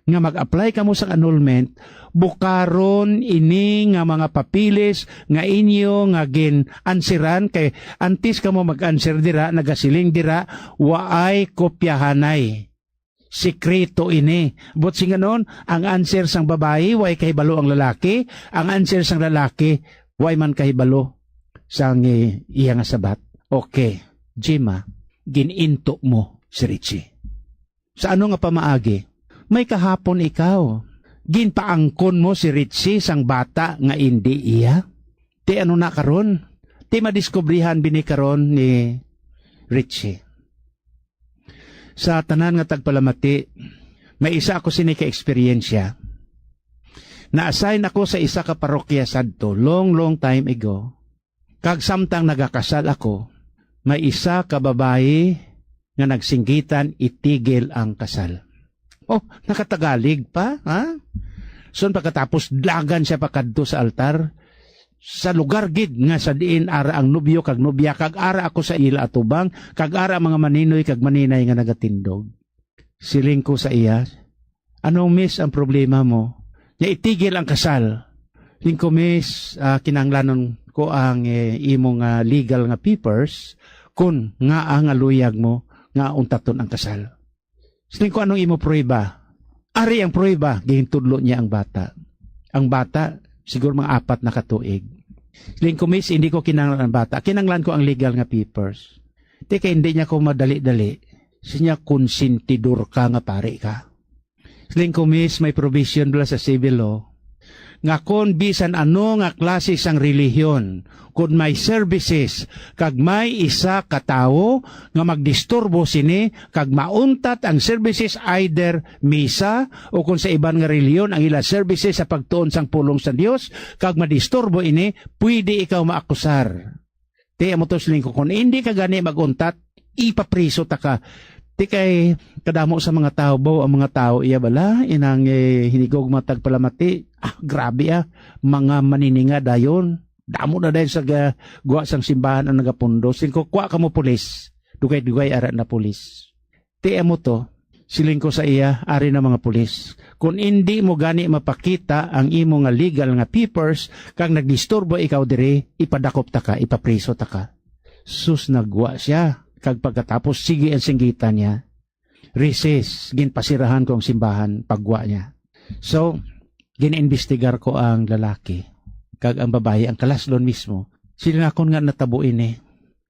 nga mag-apply kamo sa annulment, bukaron ini nga mga papeles nga inyo nga gin-ansiran, kay antes kamo mag-answer dira, nagasiling dira, waay kopyahanay. Sikreto ini. But singanon, ang answer sang babayi, way kahibalo ang lalaki, ang answer sang lalaki, way man kahibalo sang, eh, iya nga sabat. Okay, Gemma, gin-into mo si Richie. Sa ano nga pamaagi? May kahapon ikaw, ginpaangkon mo si Richie sang bata nga indi iya. Ti ano na karon? Ti madiskubrihan bini karon ni Richie. Sa tanan nga tagpalamati, may isa ako sini ka eksperyensya. Na-assign ako sa isa ka parokya sadto, long, long time ago. Kag samtang nagakasal ako, may isa ka babayi nga nagsinggitan itigil ang kasal. Oh, nakatagalig pa, ha? So, pagkatapos, dagan siya pakadto sa altar, sa lugar gid nga sa diin ara ang nobyo kag nobya, kag ara ako sa ila atubang, kag ara ang mga maninoy kag maninay nga nagatindog. Siling ko sa iya, "Ano, miss, ang problema mo?" Niya itigil ang kasal. Siling ko, "Miss, ah, kinahanglanon ko ang, eh, imo nga legal nga papers kun ngaa nga luyag mo nga untaton ang kasal." Siling ko, "Anong imo prueba?" "Ari ang prueba," gihintudlo niya ang bata. Ang bata, siguro mga apat na ka tuig. Siling ko, "Miss, hindi ko kinahanglan ang bata. Kinahanglan ko ang legal nga papers." Ti kay hindi niya ko madali-dali. Siya, "Konsentidor ka nga pari ka." Siling ko, Miss, may provision bala sa civil law nga kon bisan ano nga klase sang relihiyon, kon may services kag may isa ka tawo nga magdisturbo sini kag mauntat ang services, either misa o kon sa iban nga relihiyon ang ila services sa pagtuon sang pulong sa Dios, kag madisturbo ini, pwede ikaw maakusar. Ti amo to, siling ko, kung hindi ka gani mag-untat, ipapriso ta ka. Ti kay kadamo sa mga tawo, baw, ang mga tawo iya bala, inang, eh, hinigog matag palamati, ah, grabe, ah, mga manininga dayon. Damo na dayon sa ga-, guwa sang simbahan ang nagapundo. Siling ko, kuha ka mo pulis. Dugay-dugay ara na pulis. Ti amo to, siling ko sa iya, ari na mga pulis. Kung indi mo gani mapakita ang imo nga legal nga papers, kag nagdisturbo ikaw diri, ipadakop ta ka, ipapriso ta ka. Sus, nagwa siya, kag pagkatapos, sige ang singgitan niya. Recess, ginpasirahan ko ang simbahan, pagwa niya. So, giniimbestigar ko ang lalaki, kag ang babayi, ang kalaslon mismo. Sila nakon nga natabo ini.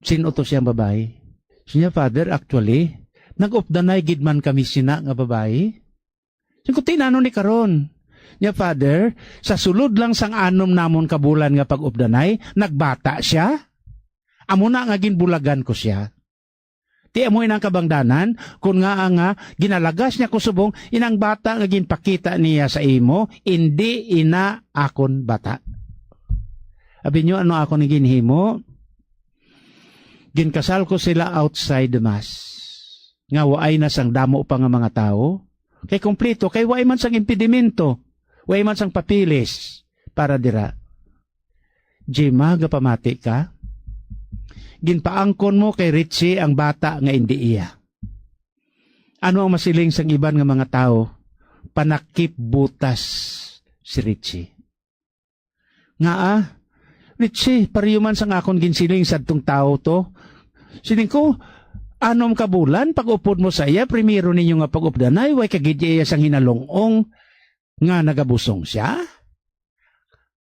Sin-o to siyang babayi? Siya, "Father, actually, nag-updanay gid man kami sina nga babayi." Siling ko, "Tinano ni karon?" Niya, "Father, sa sulod lang sang anom namon ka bulan nga pag-updanay, nagbata siya. Amo na nga ginbulagan ko siya." Ti amo inang kabangdanan, kun ngaa nga ginalagas niya ko subong, inang bata nga ginpakita niya sa imo, indi ina akon bata. Abi niyo, ano akon ginhimo? Ginkasal ko sila outside the mass, nga waay na sang damo pa nga mga tawo. Kay kompleto, kay waay man sang impedimento, waay man sang papeles para dira. Jema, gapamati ka? Ginpaangkon mo kay Richie ang bata nga indi iya. Ano ang masiling sang iban nga mga tawo? Panakip butas si Richie. Ngaa, Richie, pareho man sang akon ginsiling sadtong tawo to. Siling ko, anom ka bulan, pag-upod mo sa iya, primero ninyo nga pag-updanay, way ka gid iya sang hinalong-ong nga nagabusong siya?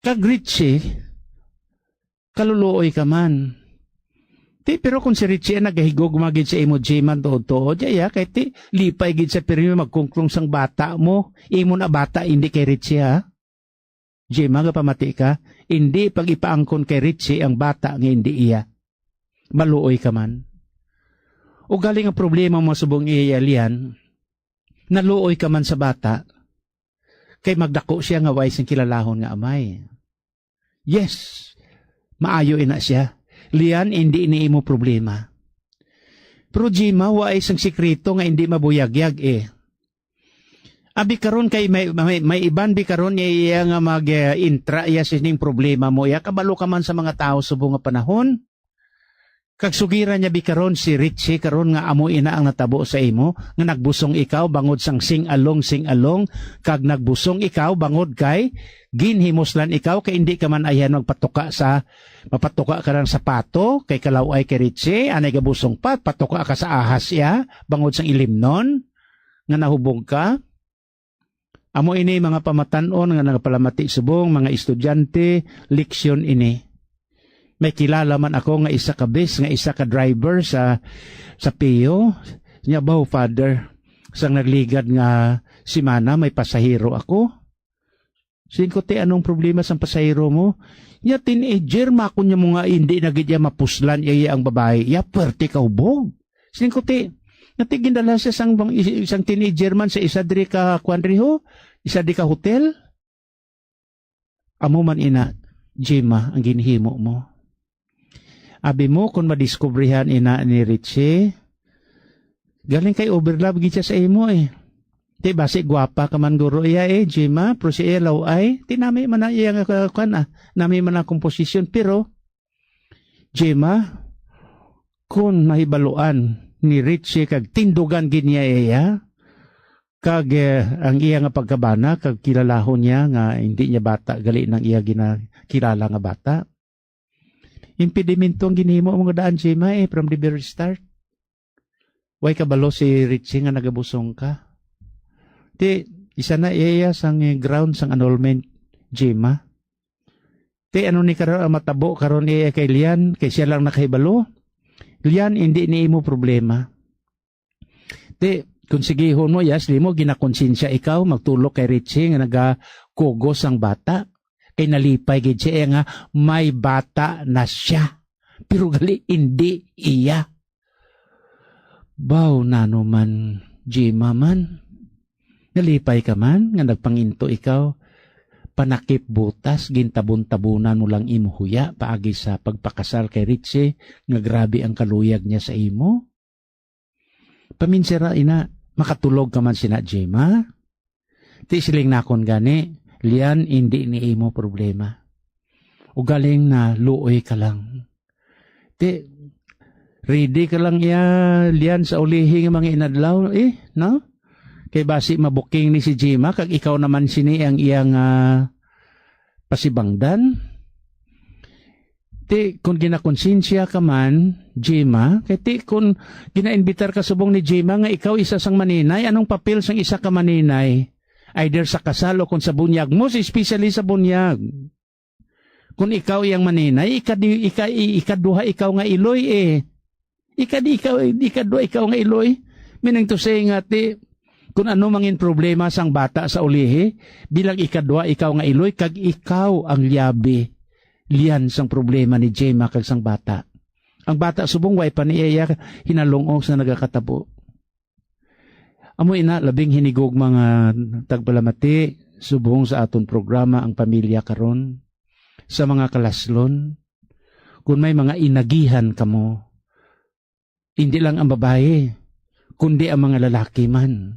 Kag Richie, kaluluoy ka man. Ti, pero kung si Richie ang nagahigugma gid sa imo, Jema, tuod-tuod, yaya, kay ti, lipay gid sa pirmi magkungklong sang bata mo. Imo na bata, indi kay Richie, ha? Jema, gapamati ka, indi pag-ipaangkon kay Richie ang bata nga indi iya. Maluoy ka man. Ugaling ang problema mo subong iya, Lian, naluoy ka man sa bata, kay magdako siya nga way sing kilalahon nga amay. Yes, maayo ina siya. Lian, indi ni imo problema. Pero Jema, way sang sikreto nga indi mabuyagyag, eh. Abi karon kay may, may, may iban bi karon iya, iya nga mag, eh, intra iya sining problema mo iya. Kabalo ka man sa mga tawo subong nga panahon. Kag sugira niya bi karon si Richie karon nga amo ina ang natabo sa imo, nga nagbusong ikaw bangod sang sing-along, sing-along, kag nagbusong ikaw bangod kay ginhimuslan ikaw kay indi ka man ayhan magpatuka sa, mapatuka ka ng sapato kay kalaw-ay kay Richie, anay gabusong pa, patuka ka sa ahas iya bangod sang ilimnon nga nahubog ka. Amo ini, mga pamatan-on nga nagapalamati subong, mga estudyante, leksyon ini. May kilala man ako nga isa ka bes, nga isa ka driver sa, sa Pio. Niya, "Baw, Father, sang nagligad nga semana may pasahero ako." Siling ko, "Ti, anong problema sang pasahero mo?" Niya, "Teenager, makon niya mo nga hindi na gid iya mapuslan iya ang babayi. Iya, pwerte ka hubog." Siling ko, "Ti, nati gindala siya sang bang-, is-, isang teenager man sa isa diri ka kwan diri ho, isa diri ka hotel." Amo man ina, Jema, ang ginhimo mo. Abi mo, kung madiskubrihan ina ni Richie, galing kay overlove gid siya sa imo, eh. Ti, basi gwapa ka man guro iya, eh, Jema, pero siya iya law-ay. Ti, nami man na iya nga ka-, kwan, ah. Nami man ang komposisyon, pero Jema, kon mahibaluan ni Richie kag tindugan gid niya iya, kag, eh, ang iya nga pagkabana kag kilalahon niya nga hindi niya bata gali nang iya ginakilala nga bata. Impedimento ang ginhimo mo nga daan, Jema, eh, from the very start. Way kabalo si Richie nga nagabusong ka. Ti, isa na iya sang, eh, ground sang annulment, Jema. Ti, ano ni karon ang matabo karon iya kay Lian, kay siya lang nakahibalo? Lian, hindi ni imo problema. Ti, Kung sigihon mo, yes, di mo ginakonsensya ikaw, magtulok kay Richie nga nagakugos ang bata. Kay nalipay gid siya nga may bata na siya. Pero gali, hindi iya. Baw, nano man, Jima man. Nalipay ka man nga nagpanginto ikaw, panakip butas, gintabon-tabunan mo lang imo huya paagi sa pagpakasal kay Richie, nga grabe ang kaluyag niya sa imo? Paminsira ina, makatulog ka man sina Jima? Ti siling nakon gani, Lian, indi ni imo problema. Ugaling na luoy ka lang. Ti, ready ka lang iya, Lian, sa ulihi nga mga inadlaw, eh, no? Kay basi mabuking ni si Jima, kag ikaw naman sini ang iyang, ah, pasibangdan. Ti, kung ginakonsensya ka man, Jima, kay ti, kung ginainbitar ka subong ni Jima nga ikaw isa sang maninay, anong papel sang isa ka maninay? Either sa kasal o kung sa bunyag, most especially sa bunyag. Kung ikaw iyang maninay, ikadi-, ika-, i-, ikaduha ikaw nga iloy, eh. Ikadi-, ikaw, ikadwa ikaw nga iloy. Meaning to say nga, ti, kung ano mangin problema sang bata sa ulihi, bilang ikadwa ikaw nga iloy, kag ikaw ang liabi, Lian, sang problema ni Jima kag sang bata. Ang bata subong way pa niya iya hinalungog sa nagakatabo. Amo ina, labing hinigugma nga tagpalamati subong sa aton programa ang pamilya karon, sa mga kalaslon, kung may mga inagihan kamo, hindi lang ang babayi, kundi ang mga lalaki man.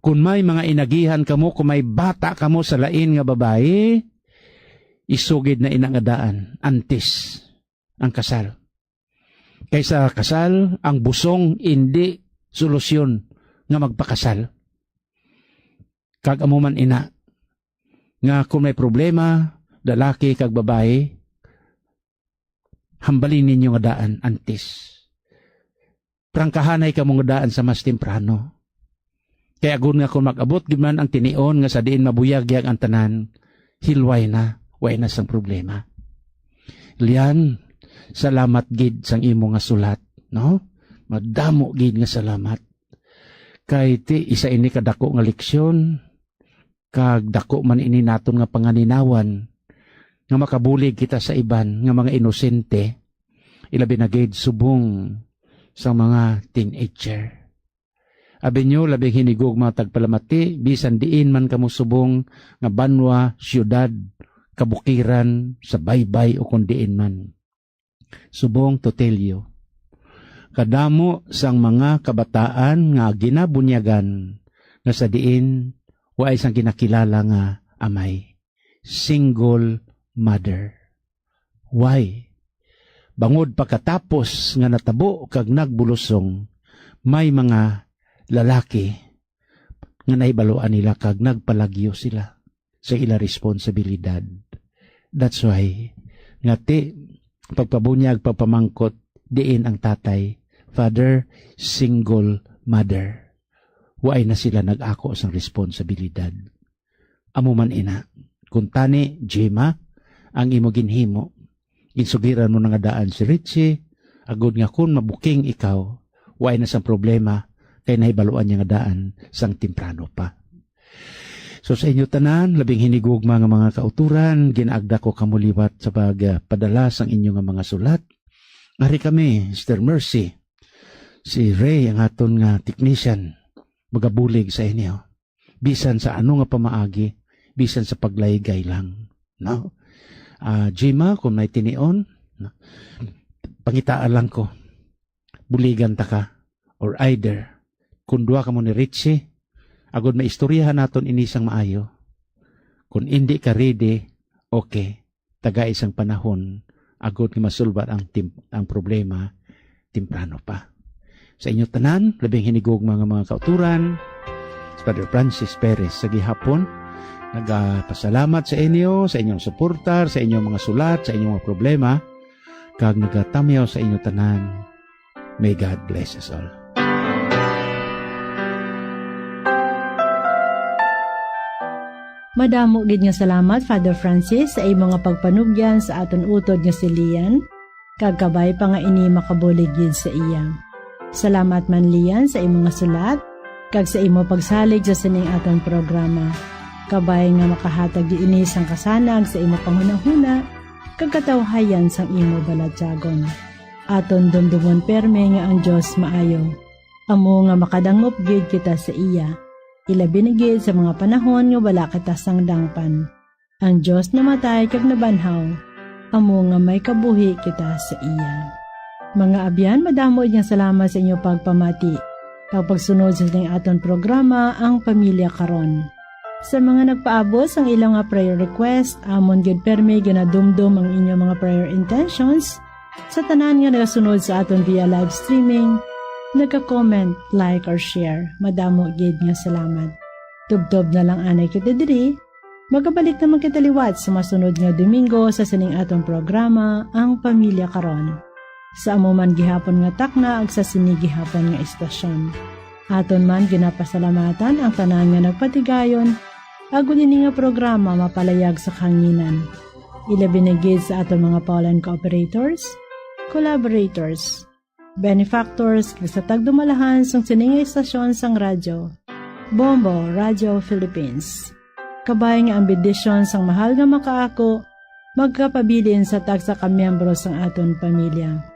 Kung may mga inagihan kamo, kung may bata kamo sa lain nga babayi, isugid na ina nga daan antes ang kasal. Kaysa kasal, ang busong indi solusyon nga magpakasal. Kag amo man ina, nga kung may problema, lalaki kag babayi, hambalin ninyo nga daan antes. Prangkahanay kamo nga daan sa mas temprano. Kay agod nga kung mag-abot gid man ang tinion nga sa diin mabuyagyag ang tanan, hilway na, way na sang problema. Lian, salamat gid sang imo nga sulat, no? Madamo gid nga salamat. Kay ti isa ini ka dako nga leksyon, kag dako man ini naton nga panganinawan, nga makabulig kita sa iban nga mga inosente, ilabi na gid subong sa mga teenager. Abi nyo, labing hinigugma tagpalamati, bisan diin man kamo subong nga banwa, siyudad, kabukiran, sa baybay, o kon diin man. Subong to tell you, kadamo sang mga kabataan nga ginabunyagan nga sa diin waay sang ginakilala nga amay, single mother. Why? Bangod pagkatapos nga natabo kag nagbulusong, may mga lalaki nga nahibaluan nila kag nagpalagyo sila sa ila responsibilidad. That's why nga ti pagpabunyag, pagpamangkot, diin ang tatay, "Father, single mother." Waay na sila nag-ako sang responsibilidad. Amo man ina. Kuntani, Jima, ang imo ginhimo. Ginsugiran mo na nga daan si Richie, agod nga kun mabuking ikaw, way na sang problema, kay nahibaluan niya nga daan sang temprano pa. So, sa inyo tanan, labing hinigugma nga mga kauturan, ginaagda ko kamo liwat sa pagpadala sang inyo nga mga sulat. Ari kami, Sister Mercy, si Ray, ang aton nga technician, magabulig sa inyo. Bisan sa ano nga pamaagi, bisan sa paglaygay lang, no? Ah, Jima, kung may tinion, no? Pangitaan lang ko. Buligan ta ka. Or either, kung duha ka mo ni Richie, agod maistoryahan naton ini sang maayo. Kung hindi ka ready, okay. Tagai sang panahon, agod nga masulbad ang tim-, ang problema, temprano pa. Sa inyo tanan, labing hinigugma nga mga kauturan, si Father Francis Perez sa gihapon, nagapasalamat sa inyo, sa inyong suportar, sa inyong mga sulat, sa inyong mga problema, kag nagatamyaw sa inyo tanan. May God bless us all. Madamo gid nga salamat, Father Francis, sa imo nga pagpanugyan sa aton utod nga si Lian, kag kabay pa nga ini makabulig gid sa iya. Salamat man, Lian, sa imo nga sulat, kag sa imo pagsalig sa sining aton programa. Kabay nga makahatag ini sang kasanag sa imo panghunahuna kag katawhayan sang imo balatyagon. Aton dumdumon pirme nga ang Dios maayo, amo nga makadangop gid kita sa iya, ilabi na gid sa mga panahon nga wala kita sang dangpan. Ang Dios namatay kag nabanhaw, amo nga may kabuhi kita sa iya. Mga abyan, madamo nga salamat sa inyo pagpamati kag pagsunod sa sining aton programa, Ang Pamilya Karon. Sa mga nagpaabot sang ila nga prayer request, amon gid pirmi ginadumdom ang inyo mga prayer intentions. Sa tanan nga nagasunod sa aton via live streaming, nagka-comment, like, or share, madamo gid nga salamat. Tubtob na lang anay kita diri. Magabalik naman kita liwat sa masunod nga Domingo sa sining aton programa, Ang Pamilya Karon, sa amo man gihapon nga takna ag sa sini gihapon nga estasyon. Aton man ginapasalamatan ang tanan nga nagpatigayon agod ini nga programa mapalayag sa kahanginan, ilabi na gid sa aton mga Pauline cooperators, collaborators, benefactors, kag sa tagdumalahan sang sini nga estasyon sang radyo, Bombo Radio Philippines. Kabay nga ang bendisyon sang mahal nga makaako magkapabilin sa tagsa ka miyembro sang aton pamilya.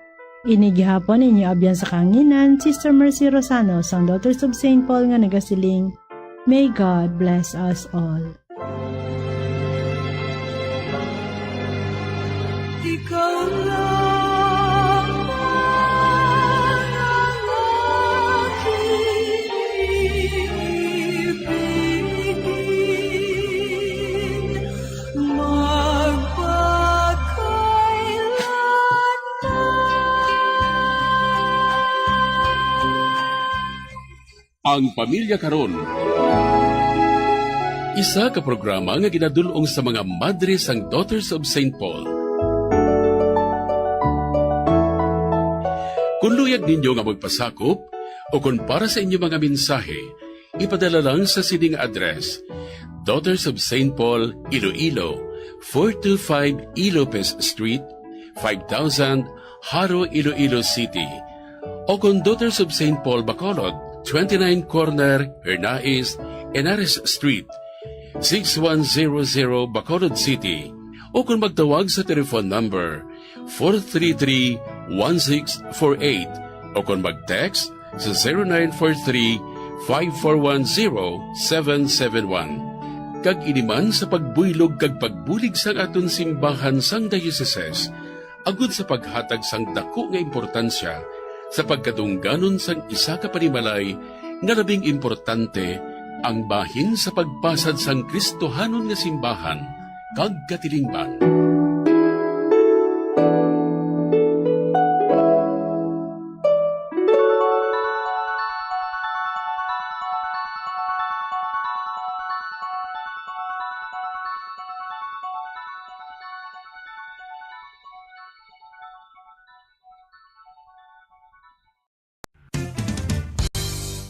Ini gihapon inyo abyan sa kahanginan, Sister Mercy Rosano sang Daughters of Saint Paul nga nagasiling, "May God bless us all." Ikaw lang ang aking ibigin, magpakailanman. Ang Pamilya Karon, isa ka programa nga ginadul-ong sa mga madre sang Daughters of Saint Paul. Kung luyag ninyo nga magpasakop o kung para sa inyo mga mensahe, ipadala lang sa sini nga address: Daughters of Saint Paul, Iloilo, four two five Ilopez Street, five thousand, Jaro, Iloilo City. O kon Daughters of Saint Paul, Bacolod, twenty-nine corner Hernais, Henares Street, six one zero zero, Bacolod City. O kon magtawag sa telephone number four three three, one six four eight, o kon mag-text sa zero nine four three, five four one, zero seven seven one. Kag ini man sa pagbuylog kag pagbulig sang aton simbahan sang dioceses, agud sa paghatag sang daku nga importansya sa pagkadungganon sang isa ka panimalay nga labing importante, ang bahin sa pagpasad sang Kristohanon nga simbahan kag katilingban.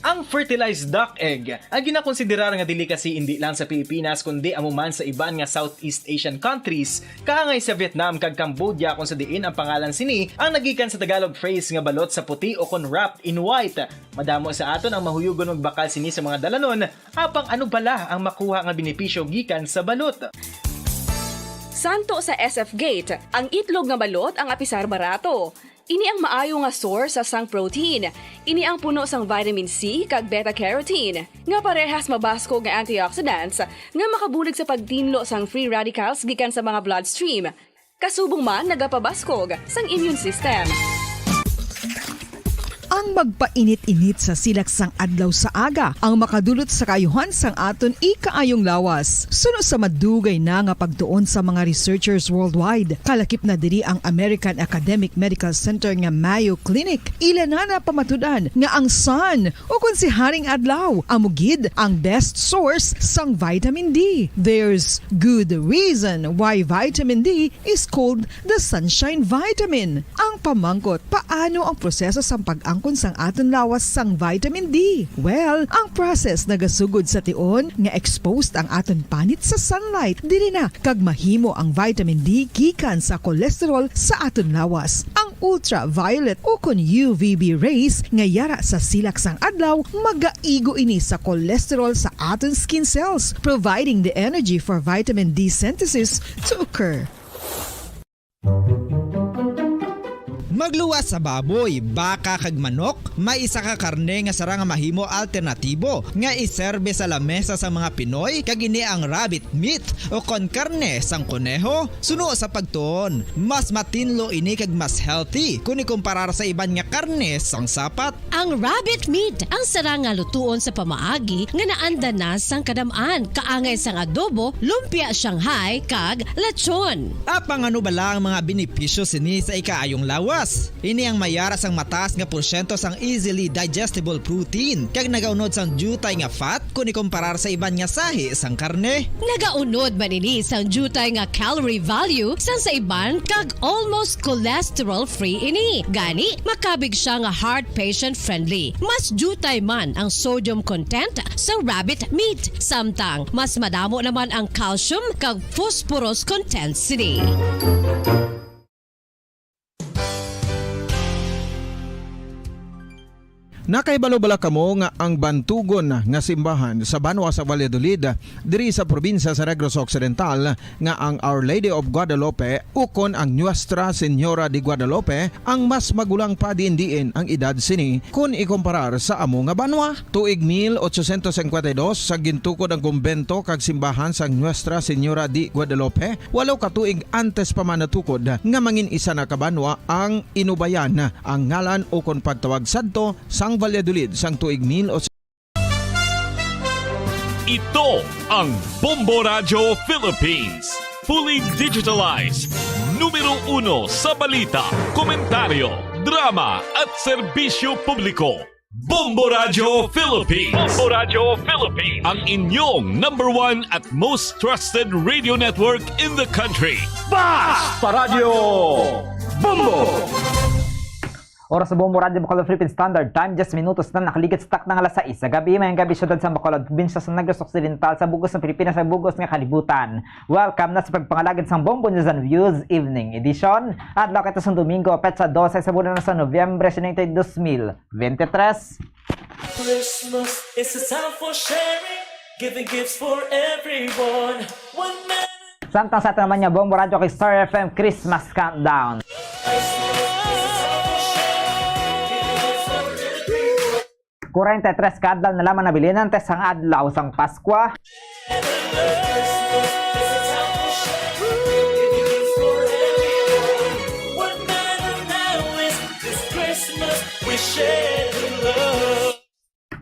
Ang fertilized duck egg, ang ginakonsiderar nga delicacy indi lang sa Pilipinas, kundi amo man sa iban nga Southeast Asian countries, kaangay sa Vietnam kag Cambodia, kung sa diin ang pangalan sini ang nagikan sa Tagalog phrase nga balot sa puti o kon wrapped in white. Madamo sa aton ang mahuyugon magbakal sini sa mga dalanon, apang ano bala ang makuha nga benepisyo gikan sa balot? Santo sa S F Gate, ang itlog nga balot ang apisar barato. Ini ang maayo nga source sa sang protein. Ini ang puno sang vitamin C kag beta-carotene, nga parehas mabaskog nga antioxidants nga makabulig sa pagtinlo sang free radicals gikan sa mga bloodstream. Kasubong man nagapabaskog sang immune system. Ang magpainit-init sa silak sang adlaw sa aga ang makadulot sa kaayuhan sang aton ikaayong lawas. Suno sa madugay na nga pagtuon sa mga researchers worldwide, kalakip na diri ang American Academic Medical Center nga Mayo Clinic, ila na napamatud-an nga ang sun, o kon si Haring Adlaw, amo gid ang best source sang vitamin D. There's good reason why vitamin D is called the sunshine vitamin. Ang pamangkot, paano ang proseso sang pag-angkon sang aton lawas sang vitamin D? Well, ang process nagasugod sa tion nga exposed ang aton panit sa sunlight diri na, kag mahimo ang vitamin D gikan sa cholesterol sa aton lawas. Ang Ultraviolet ukon U V B rays nga yara sa silak sang adlaw magaigo ini sa cholesterol sa aton skin cells, providing the energy for vitamin D synthesis to occur. Magluwas sa baboy, baka, kag manok, may isa ka karne nga sara nga mahimo alternatibo nga iserbe sa lamesa sa mga Pinoy, kag ini ang rabbit meat o kon karne sang koneho. Suno sa pagtuon, mas matinlo ini kag mas healthy kon ikumparar sa iban nga karne sang sapat. Ang rabbit meat ang sara nga lutuon sa pamaagi nga naanda na sang kadam-an, kaangay sang adobo, lumpia Shanghai, kag lechon. Apang ano bala ang mga benepisyo sini sa ikaayong lawas? Ini ang mayara sang mataas nga porsyento sang easily digestible protein, kag nagaunod sang diutay nga fat kon ikumparar sa iban nga sahi sang karne. Nagaunod man ini sang diutay nga calorie value sang sa iban kag almost cholesterol-free ini. Gani, makabig siya nga heart patient-friendly. Mas diutay man ang sodium content sa rabbit meat, samtang mas madamo naman ang calcium kag phosphorus content sini. Nakahibalo bala kamo nga ang bantugon nga simbahan sa banwa sa Valladolid, diri sa probinsya sa Negros Occidental, nga ang Our Lady of Guadalupe ukon ang Nuestra Señora de Guadalupe ang mas magulang pa diin-diin ang edad sini kon ikumparar sa amo nga banwa? Tuig mil ochocientos cincuenta y dos sa gintukod ang kumbento kag simbahan sang Nuestra Señora de Guadalupe, walo ka tuig antes pa man natukod nga mangin isa na ka banwa ang Inubayan ang ngalan ukon pagtawag sadto sang Valladolid sang tuig mil Ito ang Bombo Radyo Philippines. Fully digitalized. Numero uno sa balita, komentaryo, drama at serbisyo publiko. Bombo Radyo Philippines. Bombo Radyo Philippines. Ang inyong number one at most trusted radio network in the country. Basta Radyo Bombo! Oras sa Bombo Radyo Bacolod Philippine Standard Time, diyes minutos na nakaligid sa takna nga alas sais sa gabi. Mayong gabi, siyudad sa Bacolod, probinsya sa Negros Occidental, sa bug-os nga Pilipinas, sa bug-os nga kalibutan. Welcome na sa pagpangalagad sang Bombo News and Views Evening Edition. Adlaw kita sang Domingo, petsa dose sa bulan na sa Nobyembre, sining tay dos mil veintitrés. Christmas is a time for sharing, giving gifts for everyone. One man Samtang sa aton naman nga Bombo Radyo kay Star F M Christmas Countdown. Kurenta y tres ka adlaw na lamang nabilin antes sang adlaw sang Paskwa.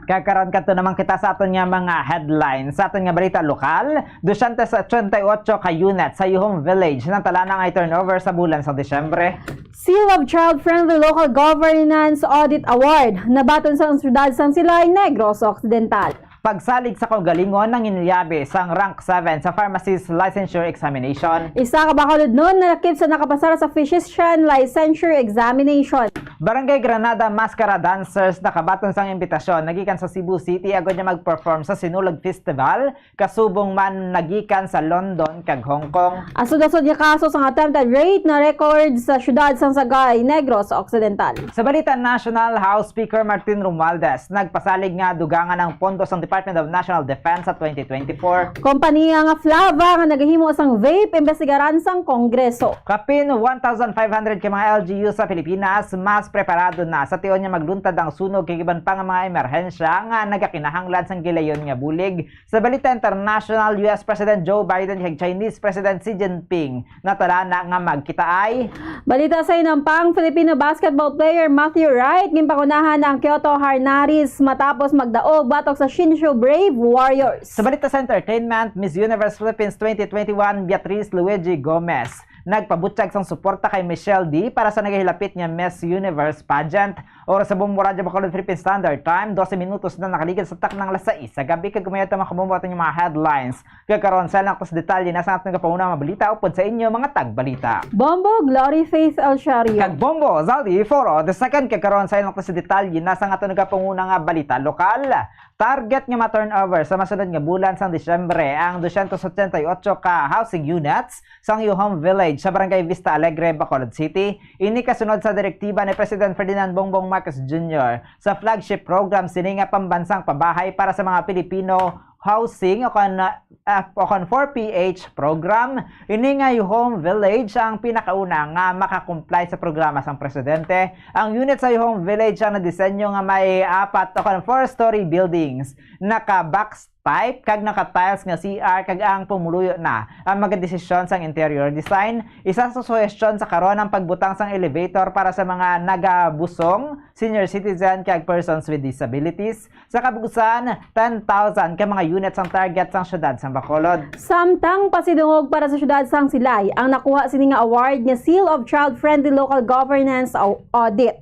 Kag karon kadto naman kita sa aton nga mga headlines. Sa aton nga balita lokal, dosyentos ochenta y ocho ka unit sa Yuhong Village natala na ang i-turnover sa bulan sa Disyembre. Seal of Child-Friendly Local Governance Audit Award nabaton sa siyudad sang Silay, Negros Occidental. Pagsalig sa kaugalingon nanginilyabe sang rank seven sa Pharmacist Licensure Examination. Isa ka Bacolodnon nalakip sa nakapasar sa Physician Licensure Examination. Barangay Granada Mascara Dancers nakabaton sang imbitasyon nagikan sa Cebu City agod nga mag-perform sa Sinulog Festival, kasubong man nagikan sa London kag Hong Kong. Asod-asod nga kaso sang attempted rape na record sa siyudad sang Sagay, Negros Occidental. Sa balita national, House Speaker Martin Romualdez nagpasalig nga dugangan ang pondo sang Department of National Defense sa twenty twenty-four. Kompanya nga Flava nga nagahimo sang vape, imbestigaran sang Kongreso. Kapin one thousand five hundred ka mga L G U sa Pilipinas mas preparado na sa tion nga magluntad ang sunog kag iban pa nga mga emerhensya nga nagakinahanglan sang gilayon nga bulig. Sa balita international, U S President Joe Biden kag Chinese President Xi Jinping natala na nga magkitaay. Balita sa inampang, Filipino basketball player Matthew Wright ginpangunahan na ang Kyoto Harnaris matapos magdaog batok sa Shinshu Brave Warriors. Sa balita sa entertainment, Miss Universe Philippines twenty twenty-one Beatriz Luigi Gomez nagpabutyag sang suporta kay Michelle D para sa nagahilapit nga Miss Universe pageant. Oras sa Bombo Radyo Bacolod Philippine Standard Time, dose minutos na nakaligid sa taknang alas sais sa gabi, kag gumay ta makabombo ato nga mga headlines. Kag karon, sa alang sa detalye na sa aton kapangunang mga balita upod sa inyo mga tagbalita. Bombo Glory Faith Alciario. Kag Bombo Zaldi Foro the second, kag karon, sa alang sa detalye na sa aton kapangunang nga balita lokal. Target nga ma-turnover sa masunod nga bulan sang Disyembre ang dosyentos otsenta y ocho ka housing units sang Yuhom Village sa Barangay Vista Alegre, Bacolod City. Ini kasunod sa direktiba ni President Ferdinand Bongbong Marcos Junior sa flagship program sini nga pambansang pabahay para sa mga Pilipino housing o kon, ah, o kon four P H program. Ini nga Yuhom Village ang pinakauna nga makakomply sa programa sang presidente. Ang unit sa Yuhom Village ang nadisenyo nga may apat o kon four-story buildings, naka-box type kag naka-tiles nga C R, kag ang pumuluyo na ang magadesisyon sang interior design. Isa sa suhestyon sa karon ang pagbutang sang elevator para sa mga nagabusong, senior citizen, kag persons with disabilities. Sa kabug-usan, ten thousand ka mga units ang target sang siyudad sang Bacolod. Samtang pasidungog para sa siyudad sang Silay ang nakuha sini nga award nga Seal of Child-Friendly Local Governance Au-, Audit.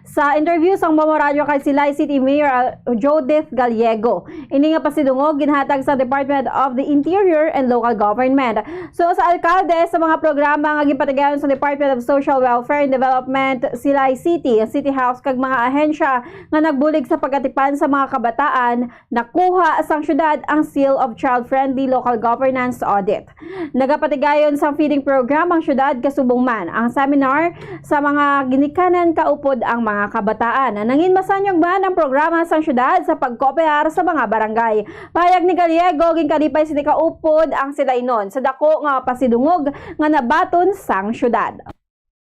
Sa interview sang Bombo Radyo kay Silay City Mayor, ah, Judith Gallego, ini nga pasidungog ginhatag sa Department of the Interior and Local Government. So, sa alkalde sa mga programa nga ginpatigayon sa Department of Social Welfare and Development, Silay City, City House, kag mga ahensya nga nagbulig sa pag-atipan sa mga kabataan, nakuha sang siyudad ang Seal of Child-Friendly Local Governance Audit. Nagapatigayon sang feeding program ang siyudad, kasubong man ang seminar sa mga ginikanan kaupod ang mga kabataan. Nangin masanyog man ang programa sang siyudad sa pagkooperar sa mga barangay. Pahayag ni Gallego, ginkalipay sini kaupod ang Silay-non sa dako nga pasidungog nga nabaton sang siyudad.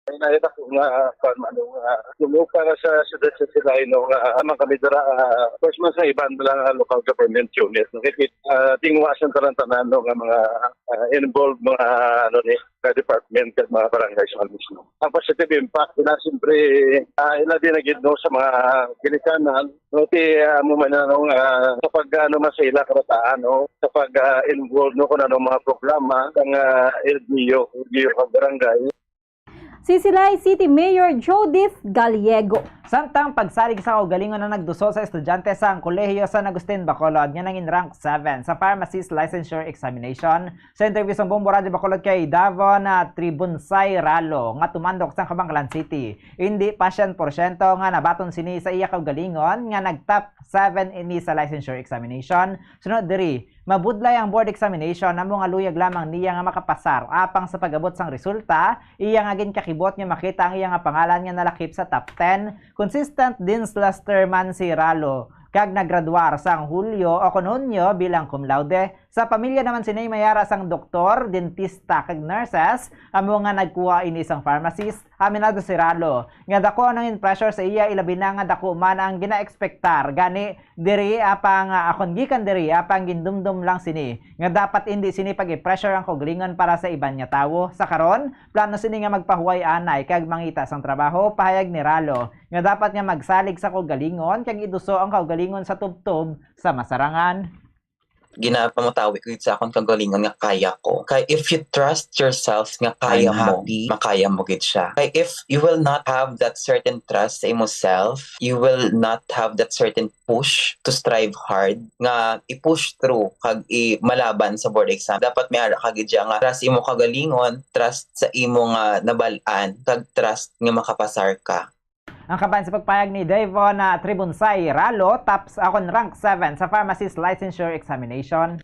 Ay, nahita ko nga, kwan, ano, nga, sumo para sa siyudad sa Silay, no, nga, amang kami dira, ah, first man sa iban lang, ah, local government unit. No? Kaya, ah, tingwa sa tanan-tanan, no, nga mga, ah, involved, mga, ano, ni, ka department, kag mga barangay sa mismo. Ang positive impact, na siyempre, ah, ila din na gid, no, sa mga ginikanan, no, ti, ah, mo man, ano, nga, kapag, ano, man sa ila kabataan, no, kapag, ah, involved, no, kung ano mga programa, ang, ah, L G U, L G U, kag barangay. Si Silay City Mayor Judith Gallego. Samtang pagsalig sa kaugalingon ang nagduso sa estudyante sang Kolehiyo San Agustin Bacolod nga nangin rank seven sa Pharmacist Licensure Examination. Sa interview sa Bombo Radyo Bacolod kay Davon, ah, Tribunsay Ralo nga tumandok sa Kabangkalan City, hindi pa siya porsyento nga nabaton sini sa iya kaugalingon nga nag-top seven ini sa licensure examination. Sunod diri, mabudlay ang board examination, amo nga luyag lamang niya nga makapasar. Apang sa pag-abot sang resulta, iya nga ginkakibot nga makita ang iya nga pangalan nga nalakip sa top ten. Consistent din sa Lasterman si Ralo, kag naggraduar sang Hulyo o kon Hunyo bilang cum laude. Sa pamilya naman sini may ara sang doktor, dentista, kag nurses, amo nga nagkuha ini sang pharmacist. Aminado si Ralo nga dako ang nangin pressure sa iya, ilabi na nga dako man ang ginaekspektar. Gani, diri apang, ah, akon gikan diri apang gindumdom lang sini nga dapat indi sini pag-i-pressure ang kaugalingon para sa iban nga tawo. Sa karon, plano sini nga magpahuway anay kag mangita sang trabaho, pahayag ni Ralo nga dapat nga magsalig sa kaugalingon kag iduso ang kaugalingon sa tubtob sa masarangan. Ginapamatawi ko gid sa akon kaugalingon nga kaya ko. Kay if you trust yourself nga kaya mo, makaya mo gid siya. Kay if you will not have that certain trust sa imo self, you will not have that certain push to strive hard nga i-push through kag i-, malaban sa board exam. Dapat may ara ka gid siya nga trust imo kaugalingon, trust sa imo nga nabal-an, kag trust nga makapasar ka. Ang kaban sa pagpayag ni Davon, ah, Tribunsay Ralo, tops akon rank seven sa Pharmacist Licensure Examination.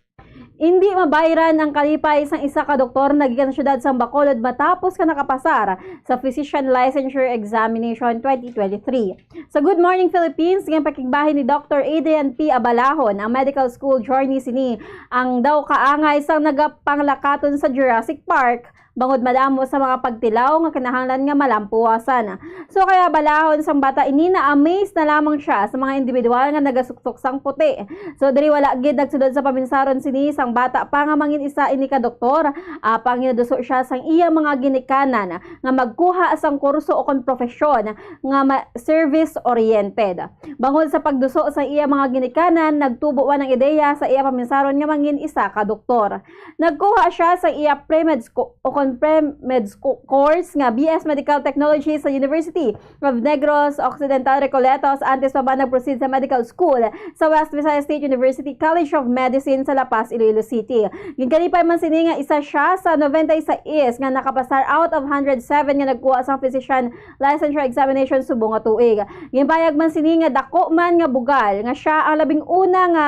Indi mabayran ang kalipay sang isa ka doktor nga gikan sa siyudad sang Bacolod matapos ka nakapasar sa Physician Licensure Examination twenty twenty-three. Sa Good Morning Philippines, nga pakigbahin ni Doctor Adrian P. Abalahon ang medical school journey sini, ang daw kaangay sang nagapanglakaton sa Jurassic Park, bangod madamo sa mga pagtilaw nga kinahanglan nga malampuwasan. So, kay Abalahon sang bata ini, na-amaze na lamang siya sa mga individual nga nagasuksok sang puti. So, diri wala gid nagsulod sa paminsaron sini sang bata pa nga mangin isa ini ka doktor, apang ginaduso siya sang iya mga ginikanan nga magkuha sang kurso o kon profesyon nga ma-, service-oriented. Bangod sa pagduso sa iya mga ginikanan, nagtubo man ang ideya sa iya paminsaron nga mangin isa ka doktor. Nagkuha siya sa iya pre-med school o pre-med sco-, course nga B S Medical Technology sa University of Negros Occidental Recoletos, antes pa man nag-proceed sa medical school sa West Visayas State University College of Medicine sa La Paz, Iloilo City. Ginkalipay man sini nga isa siya sa ninety-six nga nakapasar out of one hundred seven nga nagkuha sang physician licensure examination subong nga tuig. Ginpahayag man sini nga dako man nga bugal nga siya ang labing una nga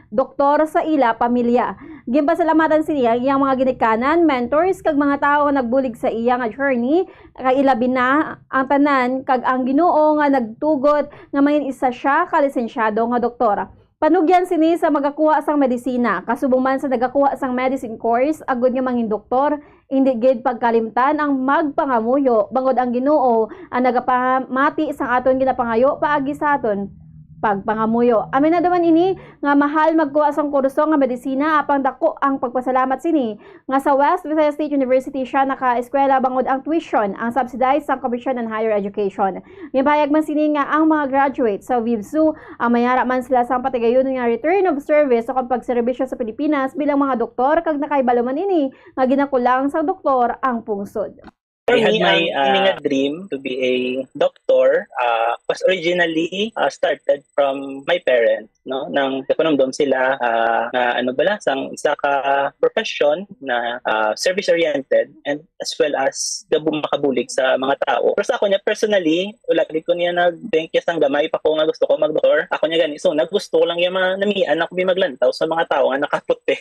doktor sa ila pamilya. Ginpasalamatan sini ang iyang mga ginikanan, mentors, kag mga tawo nga nagbulig sa iya nga journey, kay ilabi na ang tanan kag ang Ginoo nga nagtugot nga mangin isa siya ka lisensyado nga doktor. Panugyan sini sa magakuha sang medisina, kasubong man sa nagakuha sang medicine course agud nga mangin doktor, indi gid pagkalimtan ang magpangamuyo, bangod ang Ginoo ang nagapamati sang aton ginapangayo paagi sa aton pagpangamuyo. Aminado man ini nga mahal magkuha sang kurso nga medisina, apang dako ang pagpasalamat sini nga sa West Visayas State University siya nakaeskwela, bangod ang tuition ang subsidized sang Commission on Higher Education. Ginpahayag man sini nga ang mga graduate sa WVSU ang mayara man sila sang patigayunon nga return of service o kon pagserbisyo sa Pilipinas bilang mga doktor, kag nakahibalo man ini nga ginakulang sang doktor ang pungsod. For I had me, my, ang uh, ini nga dream to be a doctor, uh, was originally, uh, started from my parents, no? Nang napanumdom sila, uh, nga ano bala, sang isa ka profession na, uh, service-oriented and as well as gabu-, makabulig sa mga tao. Pero sa ako niya, personally, wala gid ko niya nag-think ya sang gamay pa ko nga gusto ko mag-doktor. Ako niya gani, so, nagusto ko lang yung mga namian ako bi maglantaw sa mga tao nga nakaputi.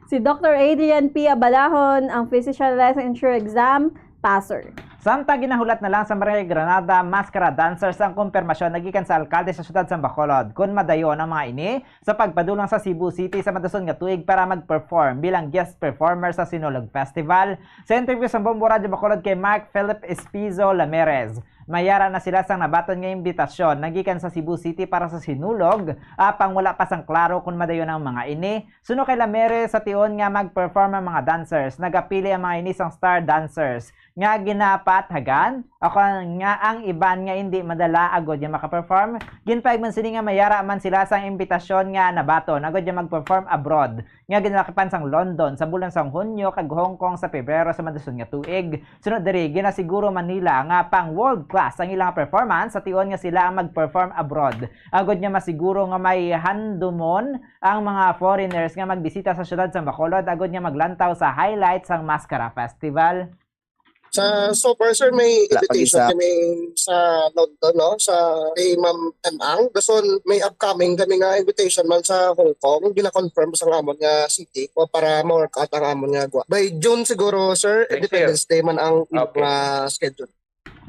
Si Doctor Adrian P. Abalahon, ang Physician Licensure Exam passer. Samtang ginahulat na lang sa Barangay Granada, Maskara Dancers ang kumpirmasyon nagikan sa alkalde sa siyudad sa Bacolod, kun madayon ang mga ini sa pagpadulong sa Cebu City sa madason nga tuig para mag-perform bilang guest performer sa Sinulog Festival. Sa interview sa Bombo Radyo Bacolod kay Mark Philip Espizo Lameres, mayara na sila sang nabaton nga imbitasyon nagikan sa Cebu City para sa Sinulog, apang wala pa sang klaro kun madayon ang mga ini. Suno kay Lameres, sa tion nga mag-perform ang mga dancers, nagapili ang mga ini sang star dancers nga ginapaathagan, o kon nga ang iban nga indi madala agud nga maka-perform. Ginpahayag man sini nga mayara man sila sang imbitasyon nga nabaton agud nga mag-perform abroad, nga ginalakipan sang London sa bulan sang Hunyo kag Hong Kong sa Pebrero sa madason nga tuig. Sunod diri, ginasiguro man nila nga pang world class ang ilang performance sa tion nga sila ang mag-perform abroad, agud nga masiguro nga may handumon ang mga foreigners nga magbisita sa siyudad sa Bacolod agud nga maglantaw sa highlight sang Maskara Festival. Sa, so far, sir, may Wala pa invitation gisa. kami sa London, no? Sa kay Ma'am M. Ang. Dason, may upcoming kami nga invitation man sa Hong Kong. Gina-confirm sa amon nga city o para ma-work out ang amon nga gwa. By June siguro, sir, Next year. Independence Day man ang Okay. mga schedule.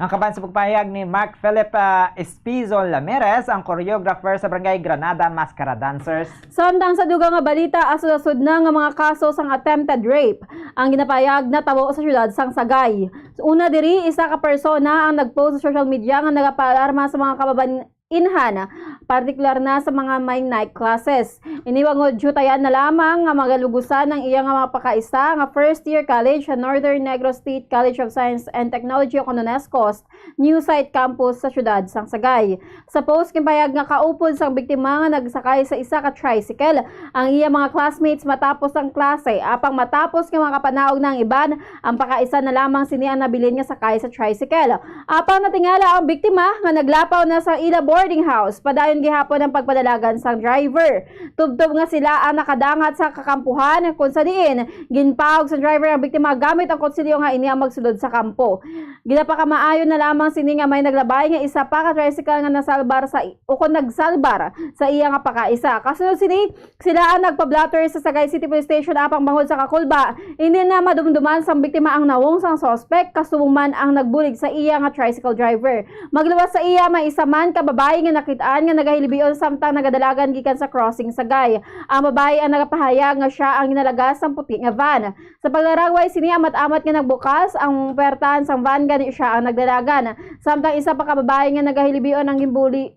Ang kaban sa pagpahayag ni Mark Philip, ah, Espizo Lameres, ang choreographer sa Barangay Granada Maskara Dancers. Samtang sa dugang nga balita, asod-asod na nga mga kaso sang attempted rape ang ginapahayag natabo sa siyudad sang Sagay. Una diri, isa ka persona ang nag-post sa social media nga nagapaalarma sa mga kababain-, inhan, partikular na sa mga may night classes. Ini bangod diyutayan na lamang nga magalugusan ang iya nga mga pakaisa nga first year college sa Northern Negros State College of Science and Technology o kon NONESCOST New Site Campus sa siyudad sang Sagay. Sa post, ginpahayag nga kaupod sang biktima nga nagsakay sa isa ka tricycle ang iya mga classmates matapos ang klase, apang matapos nga makapanaog na ang iban, ang pakaisa na lamang sini ang nabilin nga sakay sa tricycle. Apang natingala ang biktima nga naglapaw na sa ila boarding house. Padayon gihapon ang pagpadalagan sang driver. Tubtob nga sila ang nakadangat sa kakampuhan, kung sa diin ginpaog sa driver ang biktima gamit ang kutsilyo nga ini ang magsulod sa kampo. Ginapakamaayo na lamang sini nga may naglabay nga isa pa ka tricycle nga nasalbar sa i-, o kon nagsalbar sa iya nga pakaisa. Kasunod sini, sila ang nagpa-blotter sa Sagay City Police Station, apang bangod sa kakulba, hindi na madumduman sang biktima ang nawong sang suspect, kasubong man ang nagbulig sa iya nga tricycle driver. Magluwas sa iya, may isa man ka babayi nga nakit-an nga nagahilibion samtang nagadalagan gikan sa crossing Sagay. Ang babayi ang nagapahayag nga siya ang ginalagas sang puti nga van. Sa paglaragway sini, amat-amat nga nagbukas ang puwertahan sang van, gani siya ang nagdalagan. Samtang isa pa ka babayi nga nagahilibion ang ginbuli-,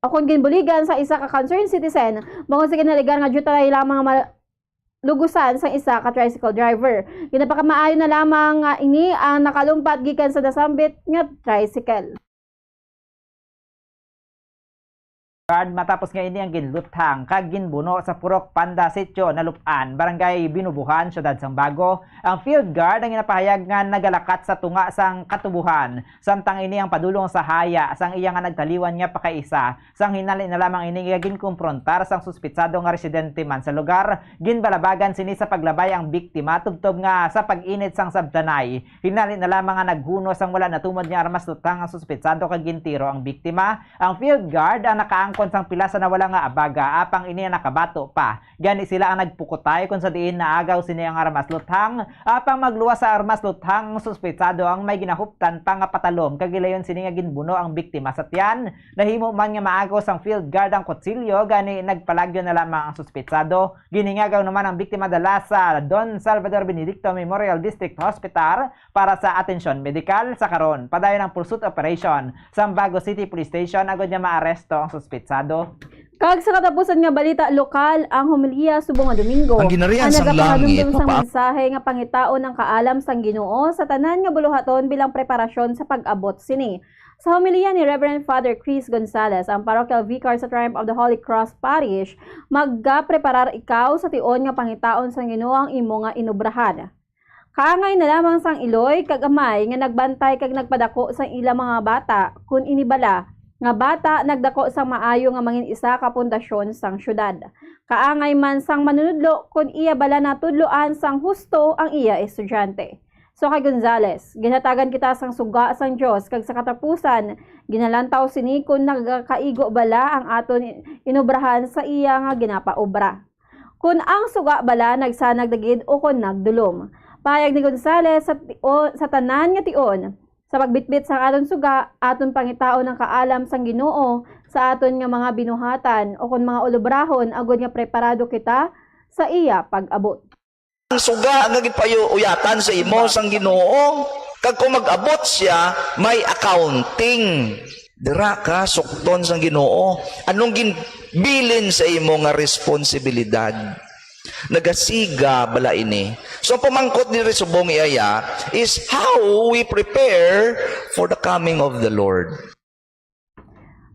o kon ginbuligan sa isa ka concerned citizen, bangod sa ginaligan nga diyutay lamang nga ma-, lugusan sang isa ka tricycle driver. Ginapakamaayo na lamang nga ini ang nakalumpat gikan sa nasambit nga tricycle. Guard matapos nga ini ang ginluthang kag ginbuno sa Purok Panda Sitio, Nalup-an, Barangay Binubuhan, Siyudad sang Bago. Ang Field Guard ang ginapahayag nga nagalakat sa tunga sang katubohan, samtang ini ang padulong sa haya sang iya nga nagtaliwan nga pakaisa. Sang hinali na lamang ini nga ginkumprontar sang suspitsado nga residente man sa lugar, ginbalabagan sini sa paglabay ang biktima tubtob nga sa pag-init sang sabtanay. Hinali na lamang nga naghuno sang wala natumod nga armas luthang ang suspitsado kag gintiro ang biktima. Ang Field Guard ang nakaangkon sang pila sa nawala nga abaga, apang ini ang nakabato pa. Gani sila ang nagpukutay kon sa diin naagaw sini ang armas luthang. Apang magluwas sa armas luthang ang suspitsado ang may ginahuptan pa nga patalom kag gilayon sini nga ginbuno ang biktima sa tiyan. Nahimo man nga maagaw sang Field Guard ang kutsilyo, gani nagpalagyo na lamang ang suspitsado. Ginhingagaw naman ang biktima dala sa Don Salvador Benedicto Memorial District Hospital para sa atensyon medikal. Sa karon, padayon ang pursuit operation sa Bago City Police Station agod nga maaresto ang suspitsado. Kag sa katapusan nga balita lokal, ang homilya subong nga Domingo Ang ginharian ang sang nagapahanumdom langit, sang mapa- mensahe nga pangitaon ang kaalam sang Ginoo sa tanan nga buluhaton bilang preparasyon sa pag-abot sini. Sa homilya ni Reverend Father Chris Gonzalez, ang parochial vicar sa Triumph of the Holy Cross Parish, "Magapreparar ikaw sa tion nga pangitaon sang Ginoo ang imo nga inobrahan." Kaangay na lamang sang iloy kag amay nga nagbantay kag nagpadako sang ila mga bata, kun ini bala nga bata nagdako sang maayo nga mangin isa ka pundasyon sang siyudad. Kaangay man sang manunodlo kun iya bala natudloan sang husto ang iya estudyante. So kay Gonzales, ginhatagan kita sang suga sang Dios, kag sa katapusan, ginalantaw sini kon nagakaigo bala ang aton inobrahan sa iya nga ginapaobra. Kon ang suga bala nagsanag na gid ukon nagdulom. Pahayag ni Gonzales, sa ti-, o, sa tanan nga tion, sa pagbitbit sang aton suga, aton pangitaon ang kaalam sang Ginoo sa aton nga mga binuhatan ukon mga ulobrahon, agod nga preparado kita sa iya pag-abot. Ang suga nga ginpauyatan sa imo sang Ginoo, kag kung mag-abot siya, may accounting. Dira ka sukton sang Ginoo. Anong ginbilin sa imo nga responsibilidad? Nagasiga bala ini? So, ang pamangkot diri subong iya is how we prepare for the coming of the Lord.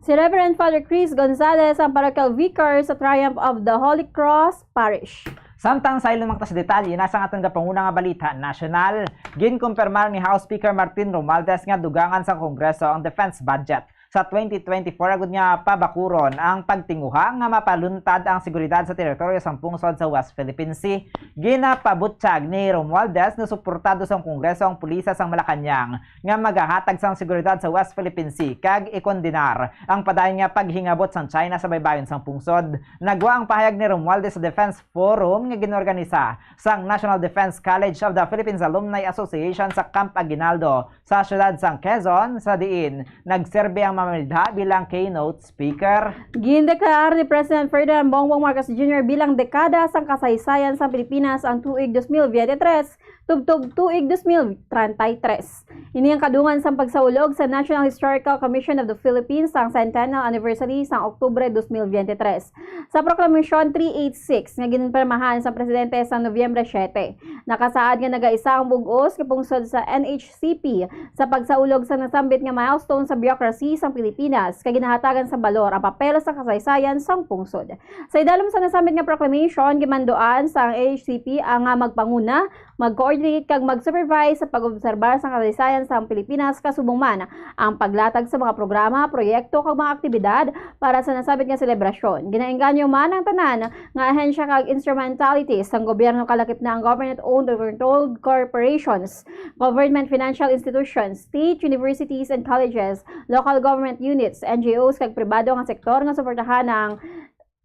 Si Reverend Father Chris Gonzalez ang parochial vicar sa Triumph of the Holy Cross Parish. Samtang sa ilong mangta sa detalye, nasa aton gapanguna nga balita nasyonal, ginkumpirmar ni House Speaker Martin Romualdez nga dugangan sa Kongreso ang defense budget sa twenty twenty-four agud nga pabakuron ang pagtinguha nga mapaluntad ang seguridad sa teritoryo sang pungsod sa West Philippine Sea. Ginapabutyag ni Romualdez nga suportado sang Kongreso ang pulisa sang Malacañang nga magahatag sang seguridad sa West Philippine Sea kag ikondenar ang padayon nga paghingabot sang China sa baybayon sang pungsod. Nagwa ang pahayag ni Romualdez sa Defense Forum nga ginorganisa sang National Defense College of the Philippines Alumni Association sa Camp Aguinaldo sa siyudad sang Quezon, sa diin nagserbi ang mamanidha bilang keynote speaker. Gindeklarar ni President Ferdinand Bongbong Marcos Junior bilang dekada sang kasaysayan sang Pilipinas ang tuig dos mil veintitrés tubtob tuig dos mil treinta y tres. Ini ang kadungan sang pagsaulog sa National Historical Commission of the Philippines sang centennial anniversary sang Oktubre dos mil veintitrés. Sa Proklamasyon three eight six nga ginpirmahan sang Presidente sa Nobyembre siete, nakasaad nga nagaisa ang bug-os nga pungsod sa N H C P sa pagsaulog sa nasambit nga milestone sa bureaucracy sang Pilipinas, kag ginahatagan sa balor ang papel sa kasaysayan sang pungsod. Sa idalom sa nasambit nga proclamation, gimanduan sang N H C P ang, ah, magpanguna, mag-coordinate kag mag-supervise sa pag-obserbar sang kasaysayan sang Pilipinas, kasubong man ang paglatag sa mga programa, proyekto kag mga aktibidad para sa nasambit nga selebrasyon. Ginaengganyo man ang tanan nga ahensya kag instrumentalities sang gobyerno, kalakip na ang government-owned or controlled corporations, government financial institutions, state universities and colleges, local government units, N G Os kag pribado nga sektor nga suportahan ang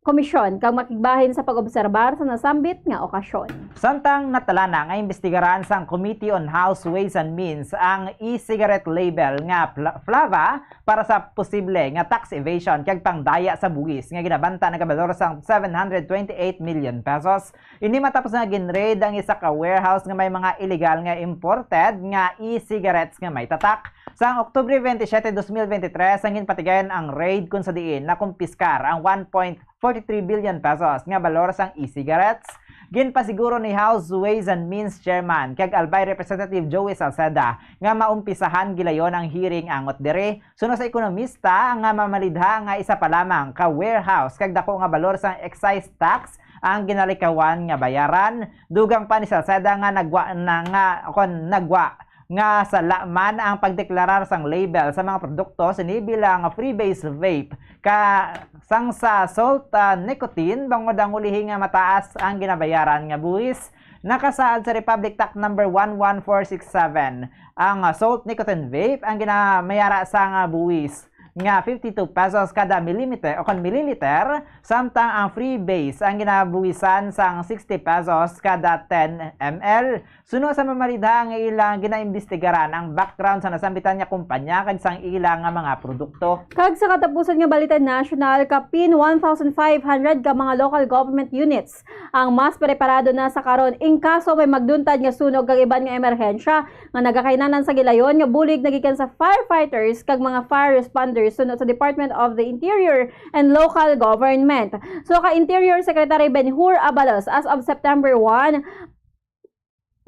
komisyon kag makigbahin sa pag-obserbar sa nasambit nga okasyon. Samtang natala na nga imbestigaran sang Committee on House Ways and Means ang e-cigarette label nga pla-, flava para sa posible nga tax evasion kag pangdaya sa buhis nga ginabanta nagabalor sang seven hundred twenty-eight million pesos. Ini matapos nga gin-raid ang isa ka warehouse nga may mga illegal nga imported nga e-cigarettes nga may tatak. Sang Oktubre twenty-seven, dos mil veintitrés, ang ginpatigayon ang raid, kung sa diin nakumpiskar ang one point forty-three billion pesos nga balor sang e-cigarettes. Ginpasiguro ni House Ways and Means Chairman kag Albay Representative Joey Salceda nga maumpisahan gilayon ang hearing angot diri. Suno sa ekonomista, nga mamalidha nga isa pa lamang ka warehouse kag dako nga balor sang excise tax ang ginalikawan nga bayaran. Dugang pa ni Salceda nga nagwa na nga kon nagwa nga sala man ang pagdeklarar sang label sa mga produkto sini bilang freebase vape ka sang sa salt, ah, nicotine, bangod ang ulihi nga mataas ang ginabayaran nga buhis. Nakasaad sa Republic Tax number one one four six seven, ang, ah, salt nicotine vape ang ginamayara sang, ah, buhis nga fifty-two pesos kada millimeter o kon milliliter, samtang ang freebase ang ginabuhisan sang sixty pesos kada ten M L. Suno sa mamalidha nga ilang ginaimbestigaran ang background sa nasambitan nga kumpanya kag sang ilang nga mga produkto. Kag sa katapusan nga balita nasyonal, kapin one thousand five hundred ka mga local government units ang mas preparado na sa karon in kaso may magduntad nga sunog kag iban nga emerhensya nga nagakainan sa gilayon nga bulig nagikan sa firefighters kag mga fire responders suno sa Department of the Interior and Local Government. So, ka Interior Secretary Ben-Hur Abalos, as of September one,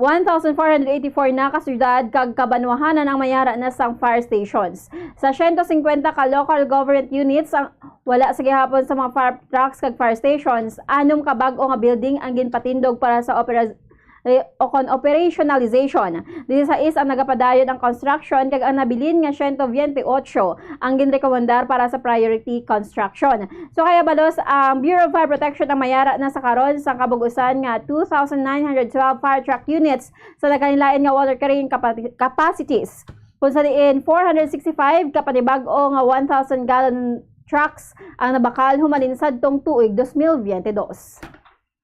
one thousand four hundred eighty-four na ka syudad kag kabanwahanan ang mayara na sang fire stations. Sa siyento singkwenta ka local government units ang wala sa gihapon sa mga fire trucks kag fire stations, anom ka bag-o nga building ang ginpatindog para sa opera-, eh, o kon operationalization. Disisais ang nagapadayon ang construction kag ang nabilin nga siyento biyente otso ang ginrekomendar para sa priority construction. So, kaya balos, ang Bureau of Fire Protection ang mayara na sa karon sa kabug-usan nga two thousand nine hundred twelve fire truck units sa nagkalain-lain nga water carrying capati-, capacities. Kung sa diin, four hundred sixty-five ka panibag-o nga one thousand gallon trucks ang nabakal humalin sadtong tuig dos mil biyente dos.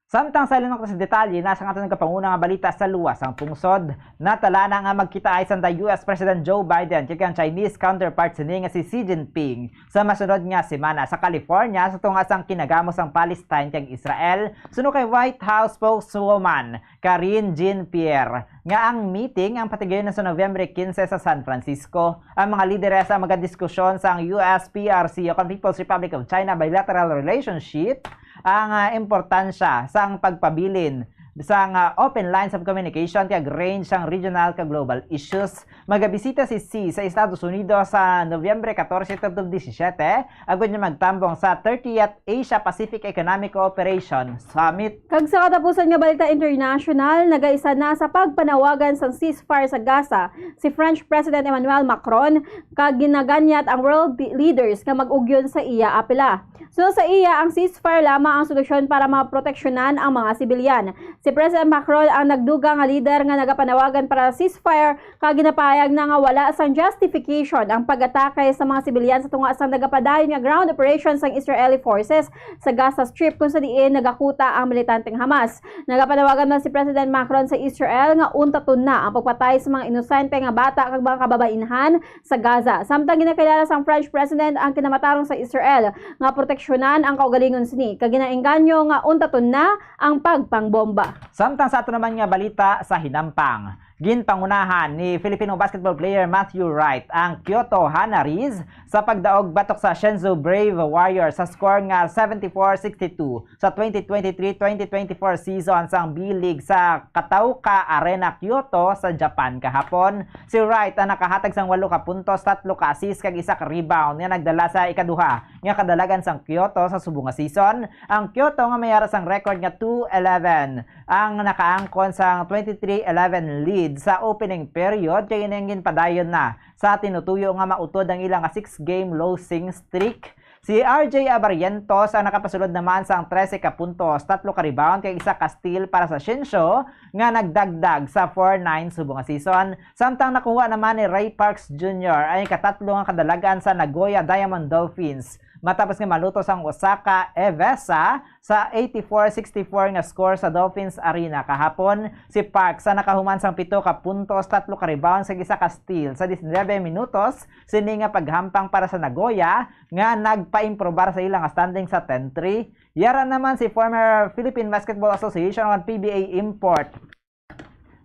Samtang sa ilang sa detalye, nasa nga aton nagkapanguna nga balita sa luwas ang pungsod. Natala na nga magkitaay sanda U S President Joe Biden kag ang Chinese counterpart sini nga si Xi Jinping sa masunod nga semana sa California sa tunga sang kinagamo sang Palestine kag Israel, suno kay White House spokeswoman Karine Jean-Pierre, nga ang meeting ang patigayon na sa Nobyembre quince sa San Francisco. Ang mga lideres ang magadiskusyon sang U S P R C o kon People's Republic of China bilateral relationship, ang, ah, importansya sang pagpabilin sang, ah, open lines of communication kag range sang regional kag global issues. Magabisita si Xi sa Estados Unidos sa Nobyembre catorce tubtob disisiete, agud nga magtambong sa thirtieth Asia-Pacific Economic Cooperation Summit. Kag sa katapusan nga balita international, nagaisa na sa pagpanawagan sang ceasefire sa Gaza si French President Emmanuel Macron, kag ginaganyat ang world leaders nga mag-ugyon sa iya apela. So, sa iya, ang ceasefire lamang ang solusyon para maproteksyonan ang mga sibilyan. Si President Macron ang nagdugang nga lider nga nagapanawagan para sa ceasefire, kag ginapahayag na nga wala sang justification ang pag-atake sa mga sibilyan sa tunga sang nagapadayon nga ground operation sang Israeli forces sa Gaza Strip, kung sa diin nagakuta ang militanteng Hamas. Nagapanawagan man si President Macron sa Israel nga untaton na ang pagpatay sa mga inosente nga bata kag mga kababainhan sa Gaza. Samtang ginakilala sang French President ang kinamatarong sa Israel nga proteksyonan ang kaugalingon sini, kag ginaengganyo nga untaton na ang pagpangbomba. Samtang sa ato naman nga balita sa hinampang, ginpangunahan ni Filipino basketball player Matthew Wright ang Kyoto Hanaries sa pagdaog batok sa Shenzhou Brave Warriors sa score nga seventy-four sixty-two sa twenty twenty-three twenty twenty-four season sang B-League sa Katauka Arena, Kyoto, sa Japan kahapon. Si Wright ang nakahatag sang walo ka puntos, tatlo ka assist, kag isa ka rebound nga nagdala sa ikaduha nga kadalagan sang Kyoto sa subong nga season. Ang Kyoto nga may ara sang record nga two eleven ang nakaangkon sang twenty-three eleven lead sa opening period, kag ini ang ginpadayon na sa tinutuyo nga mautod ang ila nga six-game losing streak. Si R J Abarrientos ang nakapasulod naman sang trese ka puntos, tatlo ka rebound, kag isa ka steal para sa Shenzhou nga nagdagdag sa four nine subong nga season. Samtang nakuha naman ni Ray Parks Junior ang ikatatlo nga kadalagan sa Nagoya Diamond Dolphins matapos nga malutos ang Osaka Evesa sa eighty-four sixty-four nga score sa Dolphins Arena kahapon. Si Parks ang nakahuman sang pito ka puntos, tatlo ka rebounds, kag isa ka steal sa diecinuebe minutos sini nga paghampang para sa Nagoya, nga nagpaimprobar sa ila nga standing sa ten three. Yara naman si former Philippine Basketball Association o P B A import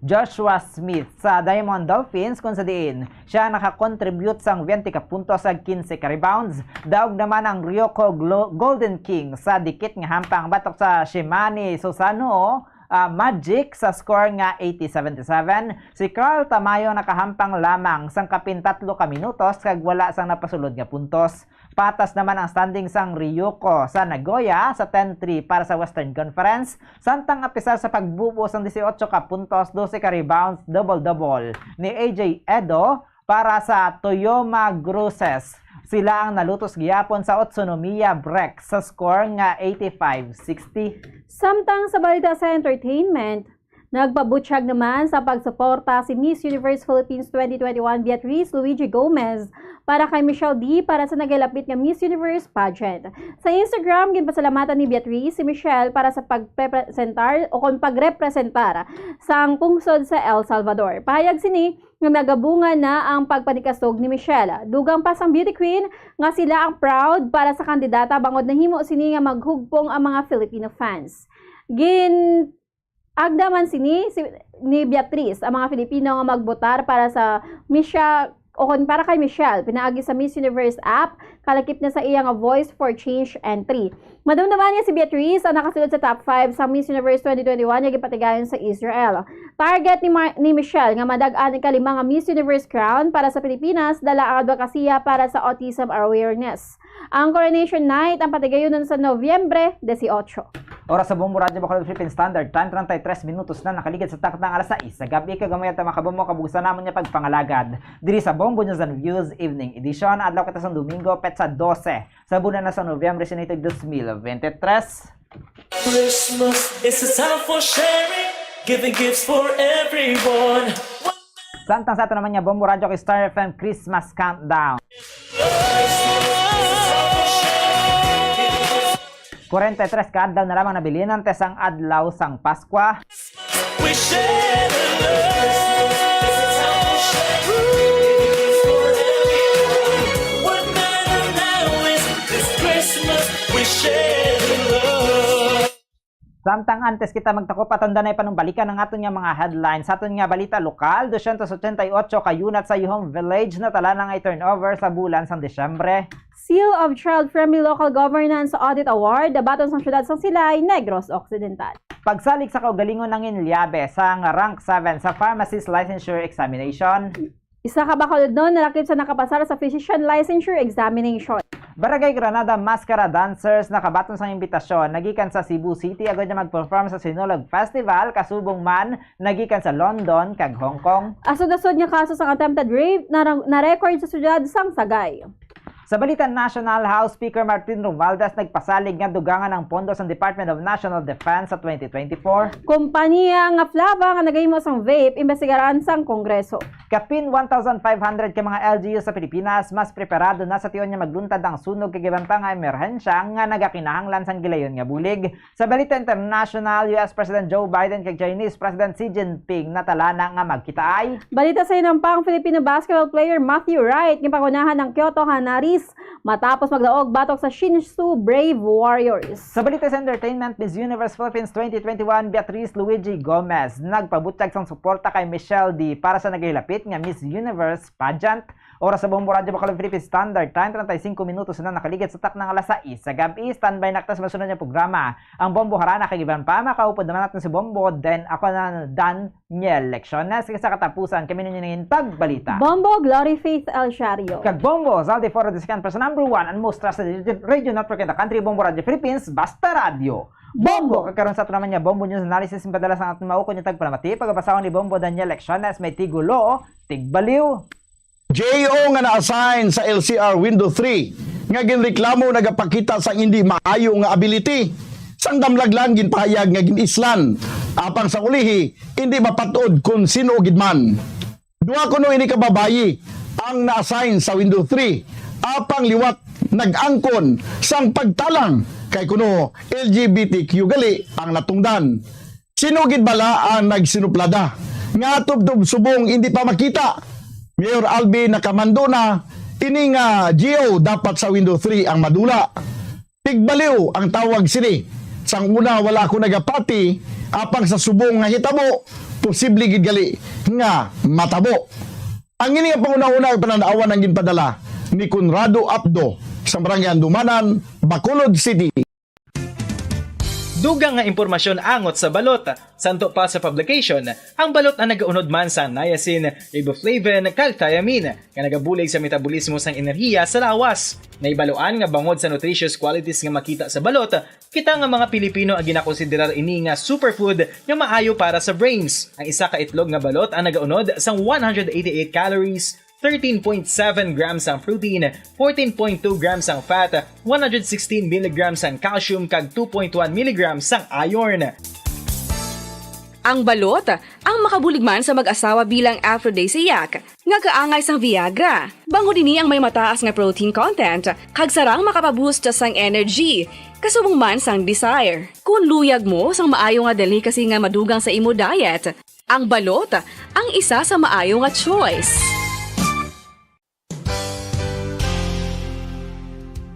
Joshua Smith sa Diamond Dolphins, kung sa diin siya nakakontribute sang twenty ka puntos kag quince ka rebounds. Daog naman ang Ryoko Glo-, Golden King sa dikit nga hampang batok sa Shimane Sosano, ah, Magic sa score nga eighty seventy-seven. Si Carl Tamayo nakahampang lamang sang kapin tatlo ka minutos kag wala sang napasulod nga puntos. Patas naman ang standing sang Ryuko sa Nagoya sa ten three para sa Western Conference, samtang apisar sa pagbubo sang dieciocho ka puntos, doce ka rebounds, double-double ni A J Edo para sa Toyoma Gruses. Sila ang nalutos gihapon sa Utsunomiya Breck sa score nga eighty-five sixty. Samtang sa balita sa entertainment, nagpabutyag naman sa pagsuporta si Miss Universe Philippines twenty twenty-one Beatrice Luigi Gomez para kay Michelle D para sa nagahilapit nga Miss Universe pageant. Sa Instagram, ginpasalamatan ni Beatrice si Michelle para sa pagpresentar o kon pagrepresentar sang pungsod sa El Salvador. Pahayag sini nga nagabunga na ang pagpanikasog ni Michelle. Dugang pa sang beauty queen nga sila ang proud para sa kandidata bangod nahimo sini nga maghugpong ang mga Filipino fans. Gin-agda man sini si, ni Beatrice ang mga Filipino nga magbotar para sa Michelle o kon para kay Michelle pinaagi sa Miss Universe app, kalakip na sa iya nga Voice for Change entry. Madumduman nga si Beatrice ang nakasulod sa top five sa Miss Universe twenty twenty-one nga gipatigayon sa Israel. Target ni, Mar- ni Michelle nga madag-an ang kalima nga Miss Universe crown para sa Pilipinas, dala ang advokasya para sa autism awareness. Ang Coronation Night ang patigayonon sa Nobyembre dieciocho. Oras sa Bombo Radyo Bacolod Philippine Standard Time, treinta y tres minutos na nakaligid sa takna nga alas sais sa gab-i, kag gamay ta makabombo kabugusan namon nga pagpangalagad diri sa Bombo News and Views Evening Edition. Adlaw kita sang Domingo, petsa dose sa bulan na sa Nobyembre, sinitag dos mil veintitrés. Christmas is a time for sharing, giving gifts for everyone. Samtang sa ato naman nga Bombo Radyo kag Star F M Christmas Countdown. Kwarenta y tres ka adlaw na lamang nabilin antes ang adlaw sang Paskwa. We share the love. What matter now is this Christmas, we share the love. Samtang antes kita magtakop, aton danay panumbalikan ang aton nga mga headlines. Sa aton nga balita lokal, dosyentos ochenta y ocho ka unit sa Yuhong Village natala na nga i-turnover sa bulan sang Disyembre. Seal of Child-Friendly Local Governance Audit Award, baton sang siyudad sang Silay, Negros Occidental. Pagsalig sa kaugalingon nangin liabe sang Rank seven sa Pharmacist Licensure Examination. Isa ka Bacolodnon nalakip sa nakapasar sa Physician Licensure Examination. Barangay Granada Mascara Dancers nakabaton sang imbitasyon nagikan sa Cebu City agod nga mag-perform sa Sinulog Festival, kasubong man nagikan sa London kag Hong Kong. Asod-asod nga kaso sang attempted rape na, na-record sa siyudad sang Sagay. Sa balita national, House Speaker Martin Romualdez nagpasalig nga dugangan ang pondo sang Department of National Defense sa twenty twenty-four. Kompanya nga Flava nga nagahimo sang vape, imbestigaran sang Kongreso. Kapin one thousand five hundred ka mga L G U sa Pilipinas mas preparado na sa tion nga magluntad ang sunog kag iban pa nga emerhensya nga nagakinahanglan sang gilayon nga bulig. Sa balita international, U S President Joe Biden kag Chinese President Xi Jinping natala na nga magkitaay. Balita sa hinampang, Filipino basketball player Matthew Wright ginpangunahan ang Kyoto Hanaris matapos magdaog batok sa Shinsu Brave Warriors. Sa balita sa entertainment, Miss Universe Philippines twenty twenty-one Beatrice Luigi Gomez nagpabutyag sang suporta kay Michelle D para sa nagahilapit nga Miss Universe pageant. Oras sa Bombo Radyo Bacolod Philippine Standard Time, treinta y cinco minutos na nakaligid sa takna nga alas sais sa gab-i. Standby na kita sa masunod nga programa, ang Bombo Harana kag iban pa. Makaupod naman natin si Bombo, then ako na, Daniel Lecciones. Sa katapusan, kami ninyo nangin tagbalita. Bombo Glory Faith El Shario. Kag Bombo Zaldi Foro the second person, number one and most trusted radio, radio network in the country, Bombo Radyo Philippines, basta radyo. Bombo! Kag karon sa ato naman nga Bombo News Analysis, ang padala sa aton maukod nga tagpalamati, pagabasahon ni Bombo Daniel Lecciones, may tigulo, tigbaliw. J O nga na-assign sa L C R Window three nga ginreklamo nagapakita sang indi maayo nga ability. Sang damlag lang ginpahayag nga gin-islan, apang sa ulihi, indi mapat-od kon sin-o gid man. Duha kuno ini ka babayi ang na-assign sa Window three, apang liwat nag-angkon sang pagtalang kay kuno L G B T Q gali ang natungdan. Sino gid bala ang nagsinuplada nga tubtob subong indi pa makita? Mayor Albi, nakamando na ini nga G O, dapat sa Window three ang madula. Tigbaliw ang tawag sini. Sang una, wala ako nagapati, apang sa subong nga hitabo, posible gid gali nga matabo. Ang ini nga panghunahuna, pananawan ang ginpadala ni Conrado Apdo sa Barangay Andumanan, Bacolod City. Dugang nga impormasyon angot sa balot. Santo pa sa publication, ang balot ang nagaunod man sa niacin, riboflavin, kag thiamine, nga nagabulig sa metabolismo sang enerhiya sa lawas. Nahibaluan nga bangod sa nutritious qualities nga makita sa balot, kita nga mga Pilipino ang ginakonsiderar ini nga superfood nga maayo para sa brains. Ang isa ka itlog nga balot ang nagaunod sang one hundred eighty-eight calories, thirteen point seven grams ang protein, fourteen point two grams ang fat, one hundred sixteen milligrams ang calcium, kag two point one milligrams ang iron. Ang balot ang makabulig man sa mag-asawa bilang aphrodisiac nga kaangay sang Viagra. Bangod ini ang may mataas nga protein content kag sarang makapaboost sang energy, kasubong man sang desire. Kung luyag mo sang maayo nga delicacy nga madugang sa imo diet, ang balot ang isa sa maayo nga choice.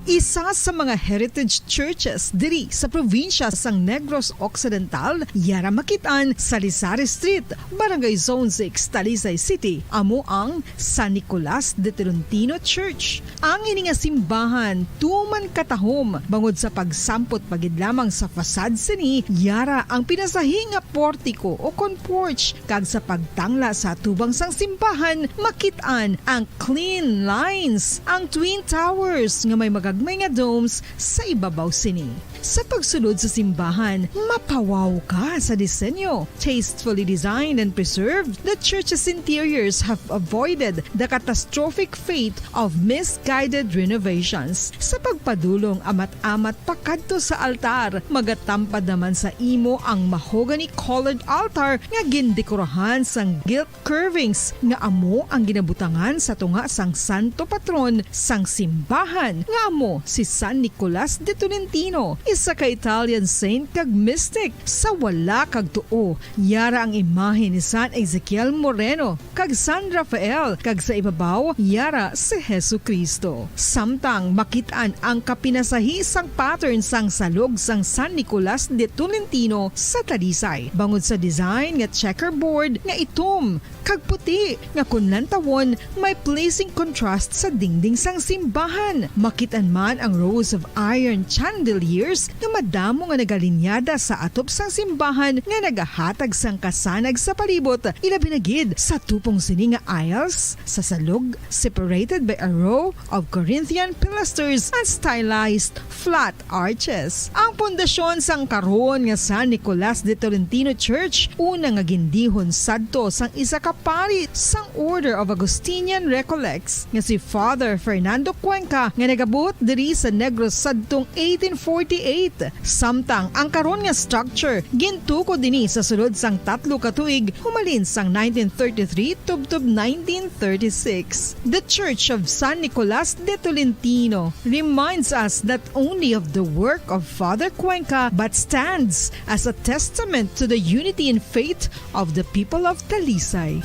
Isa sa mga heritage churches diri sa probinsya sang Negros Occidental, yara makit-an sa Rizal Street, Barangay Zone six, Talisay City, amo ang San Nicolas de Tolentino Church. Ang ini nga simbahan tuman katahom bangod sa pagsampot pa gid lamang sa facade sini, yara ang pinasahi nga portiko o kon porch, kag sa pagtangla sa atubang sang simbahan, makit-an ang clean lines, ang twin towers nga may magagmay nga domes sa ibabaw sini. Sa pagsulod sa simbahan, mapawaw ka sa disenyo. Tastefully designed and preserved, the church's interiors have avoided the catastrophic fate of misguided renovations. Sa pagpadulong amat-amat pakadto sa altar, magatampad naman sa imo ang mahogany-colored altar nga gindekorahan sang gilt curvings nga amo ang ginabutangan sa tunga sang santo patron sang simbahan, nga amo si San Nicolas de Tolentino, isa ka Italian saint kag mystic. Sa wala kag tuo, yara ang imahe ni San Ezekiel Moreno kag San Rafael, kag sa ibabaw, yara si Jesu-Cristo. Samtang makit-an ang kapinasahi sang pattern sang salog sang San Nicolas de Tolentino sa Talisay, bangod sa design nga checkerboard nga itom kag puti, nga kon lantawon, may pleasing contrast sa dingding sang simbahan. Makit-an man ang rows of iron chandeliers nga madamo nga nagalinyada sa atop sang simbahan nga nagahatag sang kasanag sa palibot, ilabi na gid sa tupong sini nga aisles sa salog, separated by a row of Corinthian pilasters and stylized flat arches. Ang pundasyon sang karon nga San Nicolas de Tolentino Church, una nga gindihon sadto sang isa ka pari sang Order of Augustinian Recollects nga si Father Fernando Cuenca, nga nagabuot diri sa Negros sadtong eighteen forty-eight. Samtang ang karon nga structure gintukod ini sa sulod sang tatlo ka tuig, humalin sang nineteen thirty-three tubtob nineteen thirty-six. The Church of San Nicolas de Tolentino reminds us not only of the work of Father Cuenca, but stands as a testament to the unity in faith of the people of Talisay.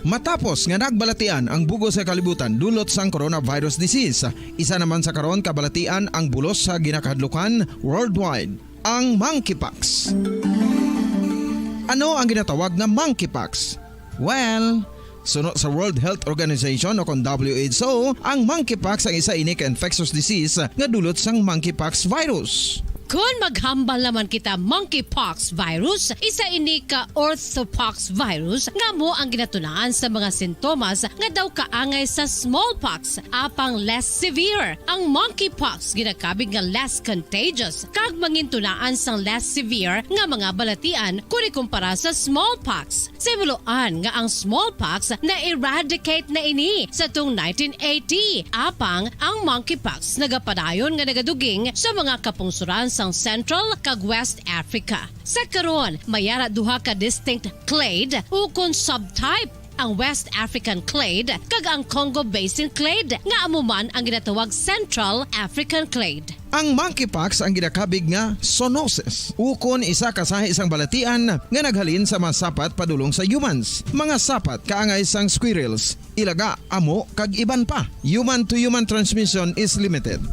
Matapos nga nagbalatian ang bug-os nga kalibutan dulot sang coronavirus disease, isa naman sa karon kabalatian ang bulos sa ginakahadlukan worldwide, ang monkeypox. Ano ang ginatawag nga monkeypox? Well, suno sa World Health Organization o kon W H O, ang monkeypox ang isa ini ka infectious disease nga dulot sang monkeypox virus. Kon maghambal naman kita monkeypox virus, isa ini ka orthopox virus nga amo ang ginatunaan sa mga sintomas nga daw kaangay sa smallpox, apang less severe. Ang monkeypox ginakabig nga less contagious kag mangintunaan sang less severe nga mga balatian kon ikumpara sa smallpox. Sa hibaluan nga ang smallpox na-eradicate na ini sa tung nineteen eighty, apang ang monkeypox nagapadayon nga nagaduging sa mga kapungsoran sang Central kag West Africa. Sa karon, may ara duha ka distinct clade ukon subtype, ang West African clade kag ang Congo Basin clade, nga amo man ang ginatawag Central African clade. Ang monkeypox ang ginakabig nga zoonosis, ukon isa ka sahi sang balatian nga naghalin sa mga sapat padulong sa humans, mga sapat kaangay sang squirrels, ilaga, amo, kag iban pa. Human to human transmission is limited.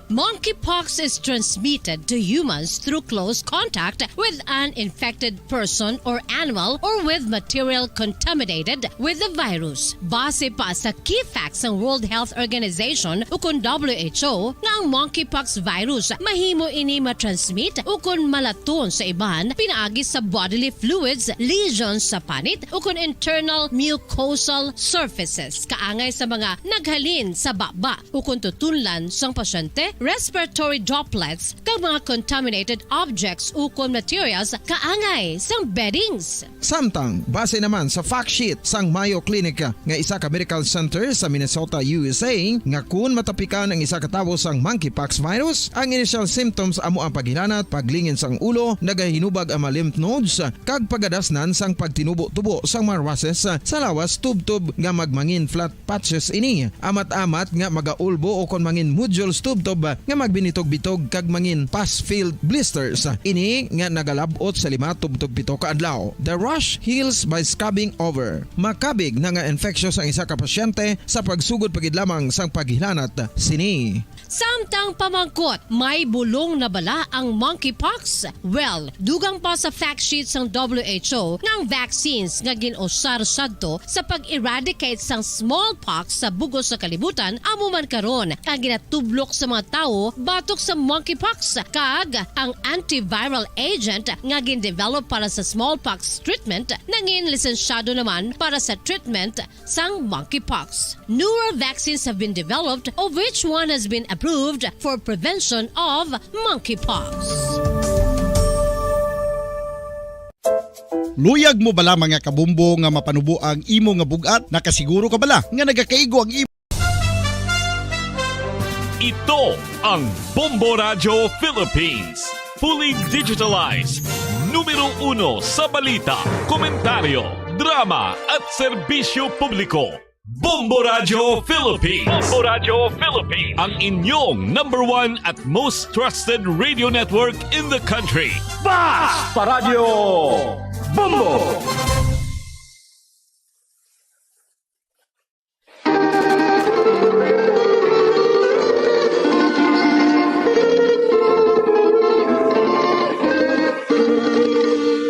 Monkeypox is transmitted to humans through close contact with an infected person or animal or with material contaminated with the virus. Base pa sa key facts sang World Health Organization ukon W H O nga ang monkeypox virus mahimo ini matransmit ukon malaton sa iban pinaagi sa bodily fluids, lesions sa panit ukon internal mucosal surfaces, kaangay sa mga naghalin sa baba ukon tutunlan sang pasyente, respiratory droplets, kag mga contaminated objects ukon materials kaangay sang beddings. Samtang, base naman sa fact sheet sang Mayo Clinic nga isa ka medical center sa Minnesota, U S A, nga kun matapikan ang isa ka tawo sang monkeypox virus, ang initial symptoms amo ang paghilanat, paglingin sang ulo, nagahinubag ang mga lymph nodes, kag pagadasnan sang pagtinubo-tubo sang mga rushes sa lawas, tubtob nga magmangin flat patches ini, amat-amat nga magaulbo ukon mangin nodules tubtob nga magbinitog-bitog kag mangin pus-filled blisters ini nga nagalab-ot sa lima tubtob pito ka adlaw. The rash heals by scabbing over. Makabig na nga infectious ang isa ka pasyente sa pagsugod pa gid lamang sang paghilanat sini. Samtang pamangkot, may bulong na bala ang monkeypox? Well, dugang pa sa fact sheet sang W H O nga ang vaccines nga gin-usar sadto sa pag-eradicate sang smallpox sa bug-os nga kalibutan amo man karon ang ginatublok sa mga tawo batok sa monkeypox, kag ang antiviral agent nga gin-develop para sa smallpox treatment nangin lisensyado naman para sa treatment sang monkeypox. Newer vaccines have been developed, of which one has been approved for prevention of monkeypox. Luyag mo bala, mga kabombo, nga mapanubo ang imo nga bug-at? Nakasiguro ka bala nga nagakaigo ang imo? Ito ang Bombo Radyo Philippines. Fully digitalized. Numero uno sa balita, komentaryo, drama at serbisyo publiko. Bombo Radyo Philippines. Bombo Radyo Philippines. Ang inyong number one at most trusted radio network in the country. Bas Paradyo Bombo!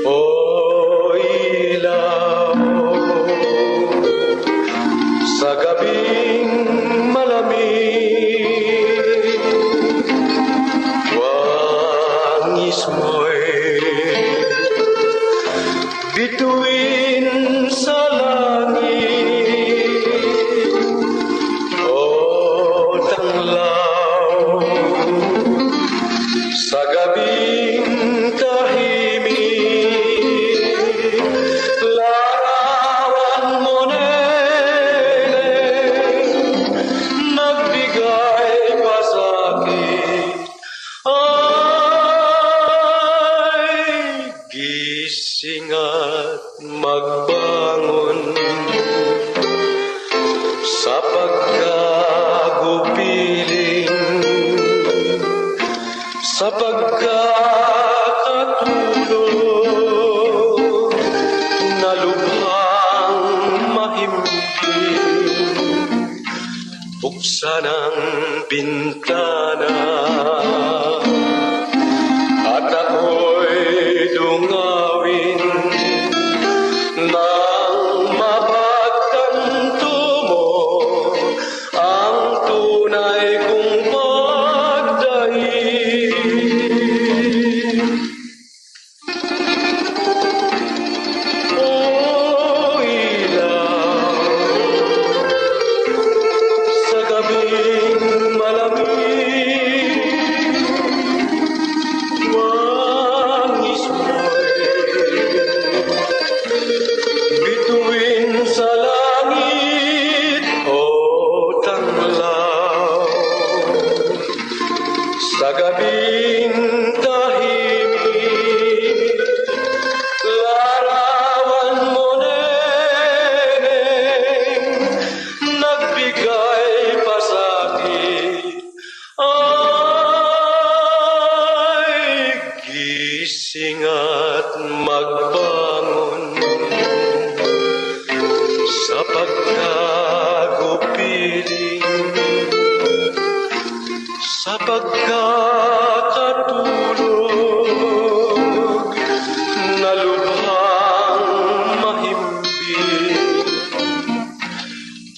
O ilaw sa gabing malamig, wangis mo'y bituin sa langit, o tanglaw sa gabing tahimik. Larawan mo nene nagbigay pasakit. Ay, gising at magbangon sa pagkagupiling, sa pagkakatulog na lubhang mahimping. Buksan ang bintana at ako'y dungawin nang mapagtanto mo ang tunay kong pagdaig. O ilaw sa gabing malamig, Sa pagkakatulog, nalubhang mahimbing,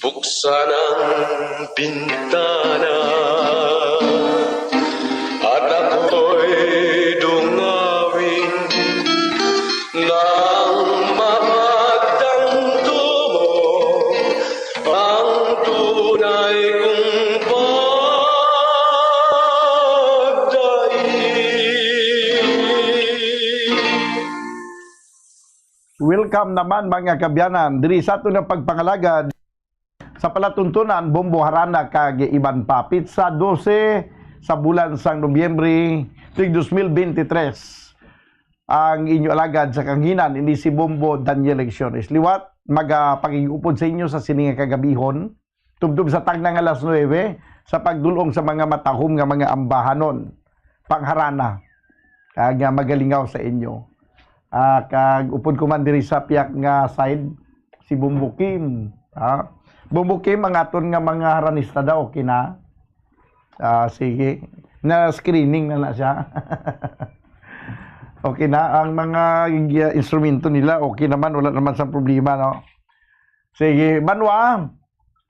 buksan ang bintana, at ako'y dungawin nang mapagdamdom mo ang tunay kong pagdaig. Welcome naman, mga kabyanan, diri sa aton nga pagpangalagad sa palatuntunan, Bombo, Harana kag Iban Pa. Pitsa dose sa bulan sang Nobyembre, tuig dos mil bente tres. Ang inyo alagad sa kanghinan, ini si Bombo Daniel Lecciones. Liwat, magapakig-upod sa inyo sa sini nga kagabihon, tubtob sa tagna nga alas nuebe, sa pagdul-ong sa mga matahom nga mga ambahanon, pangharana, kag nga magalingaw sa inyo. Ah, kag upod ko man diri sa piyak nga side, si Bombo Kim. Ha? Bombo Kim, ang aton nga mga haranista daw, okay na? Ah, sige. Na-screening na na siya. Okay na. Ang mga, uh, instrumento nila, okay naman. Wala naman sa problema, no? Sige, banwa.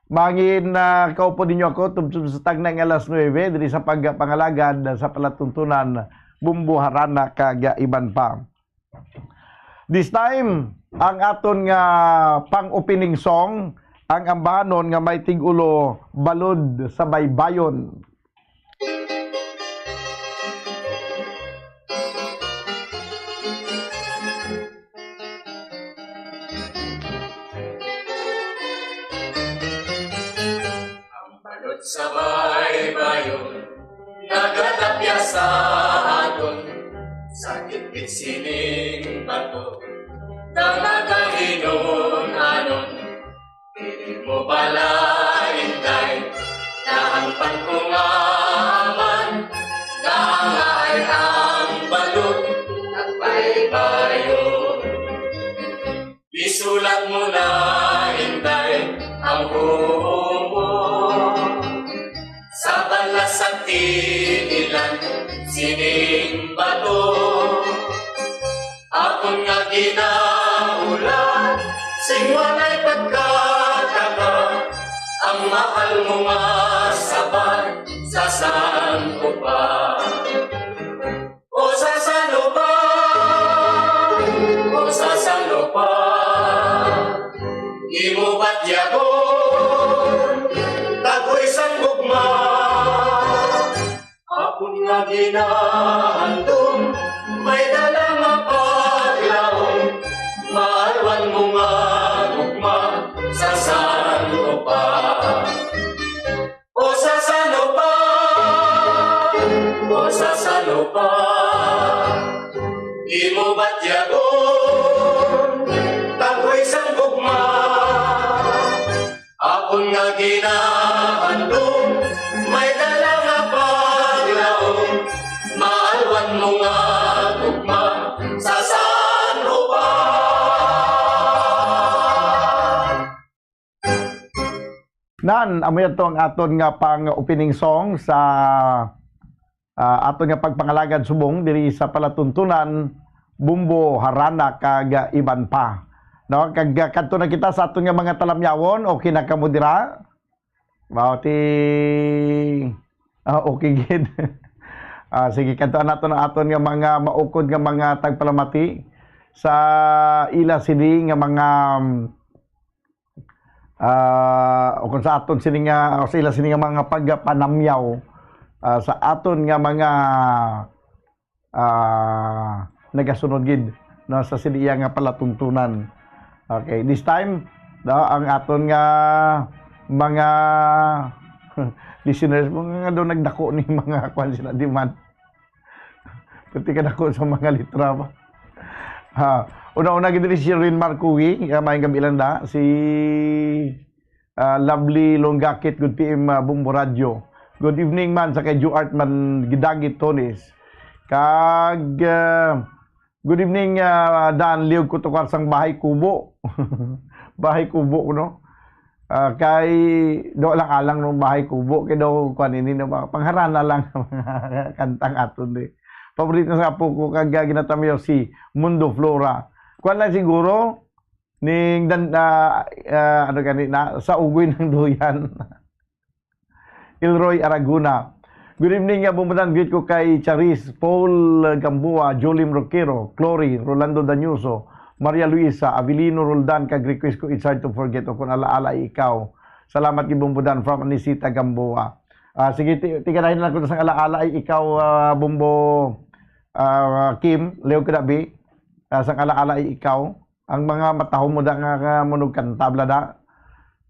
Mangin na kaupod ninyo ako, tubtob sa tagna nga alas nuebe, diri sa pagpangalagad sa palatuntunan, Bombo, Harana, kag Iban Pa. This time, ang aton nga pang-opening song, ang ambahanon nga may tig-ulo, Balod sa Baybayon. Ang balod sa baybayon nagatapya sa aton, sa gitgit sining bato, nga nagahinun-anon. Dili mo bala, Inday, na ang pangkungaman naangaay ang balod at baybayon. Isulat mo na, Inday, ang huo mo sa balasang tiilan sining bato. Akon nga ginahulat sing walay pagkataka, ang mahal mo nga sabat sa san-o pa. O sa san-o pa, o sa san-o pa, imo batyagon, tagoy sang gugma. Akon nga ginahandom, may dala nga paglaom, maalwan mo nga gugma sa san-o pa. O sa san-o pa, o sa san-o pa, imo batyagon, tagoy sang gugma. Akon nga ginahandom, may dala nga paglaom, maalwan mo nga gugma sa san-o pa. Nan, amo yato ang aton nga pang-opening song sa, ah, aton nga pagpangalagad subong diri sa palatuntunan, Bombo, Harana, kag, ah, Iban Pa. No, kag, ah, kadto na kita sa aton nga mga talamyawon. Okay na kamo dira? Wow, ti-, ah, okay gid. Ah, sige, kadto naton ang aton nga mga maukod nga mga tagpalamati sa ila sini nga mga, um, ah, o kung sa aton sini nga, o sa ila sini nga mga pagpanamyaw, ah, sa aton nga mga, ah, nagasunod gid, no, sa sini iya nga palatuntunan. Okay, this time, no, ang aton nga mga listeners mo nga daw nagdako ni mga kwan sila di man. Pati ka dako sa mga litra ba? Ha, una-una gid diri si Rin Marcoy, ah, maayong gabi lang da. Si, ah, Lovely Longgakit, good P M, ah, Bombo Radio. Good evening man sa kay Juart man Gidagit Tones. Kag, ah, good evening, ah, Dan Liog Kutukar sang Bahay Kubo. Bahay Kubo, no? Ah, kay do lang alang nung bahay kubo, kay daw kuan ini na mga pangharana lang mga kantang aton di. Paborito sa apo ko kag, ah, ginatamyaw si Mundo Flora. Kuan lang siguro, ning dan-, ah, ah, ano gani na, sa ugoy ng duyan. Elroy Araguna. Good evening, nga bumutan. Greet ko kay Charis, Paul Gamboa, Jolim Roquero, Clory, Rolando Dañoso, Maria Luisa, Avelino Roldan, kag request ko It's Hard to Forget o Kung Alaala Ay Ikaw. Salamat, gibumbudan from Anisita Gamboa. Ah, sige, ti-, tiganahin lang ko sang Alaala Ay Ikaw, ah, Bumbo, ah, Kim, Leo Kadabi, ah, sang Alaala Ay Ikaw. Ang mga matahom mo da nga, nga manugkanta, bla da.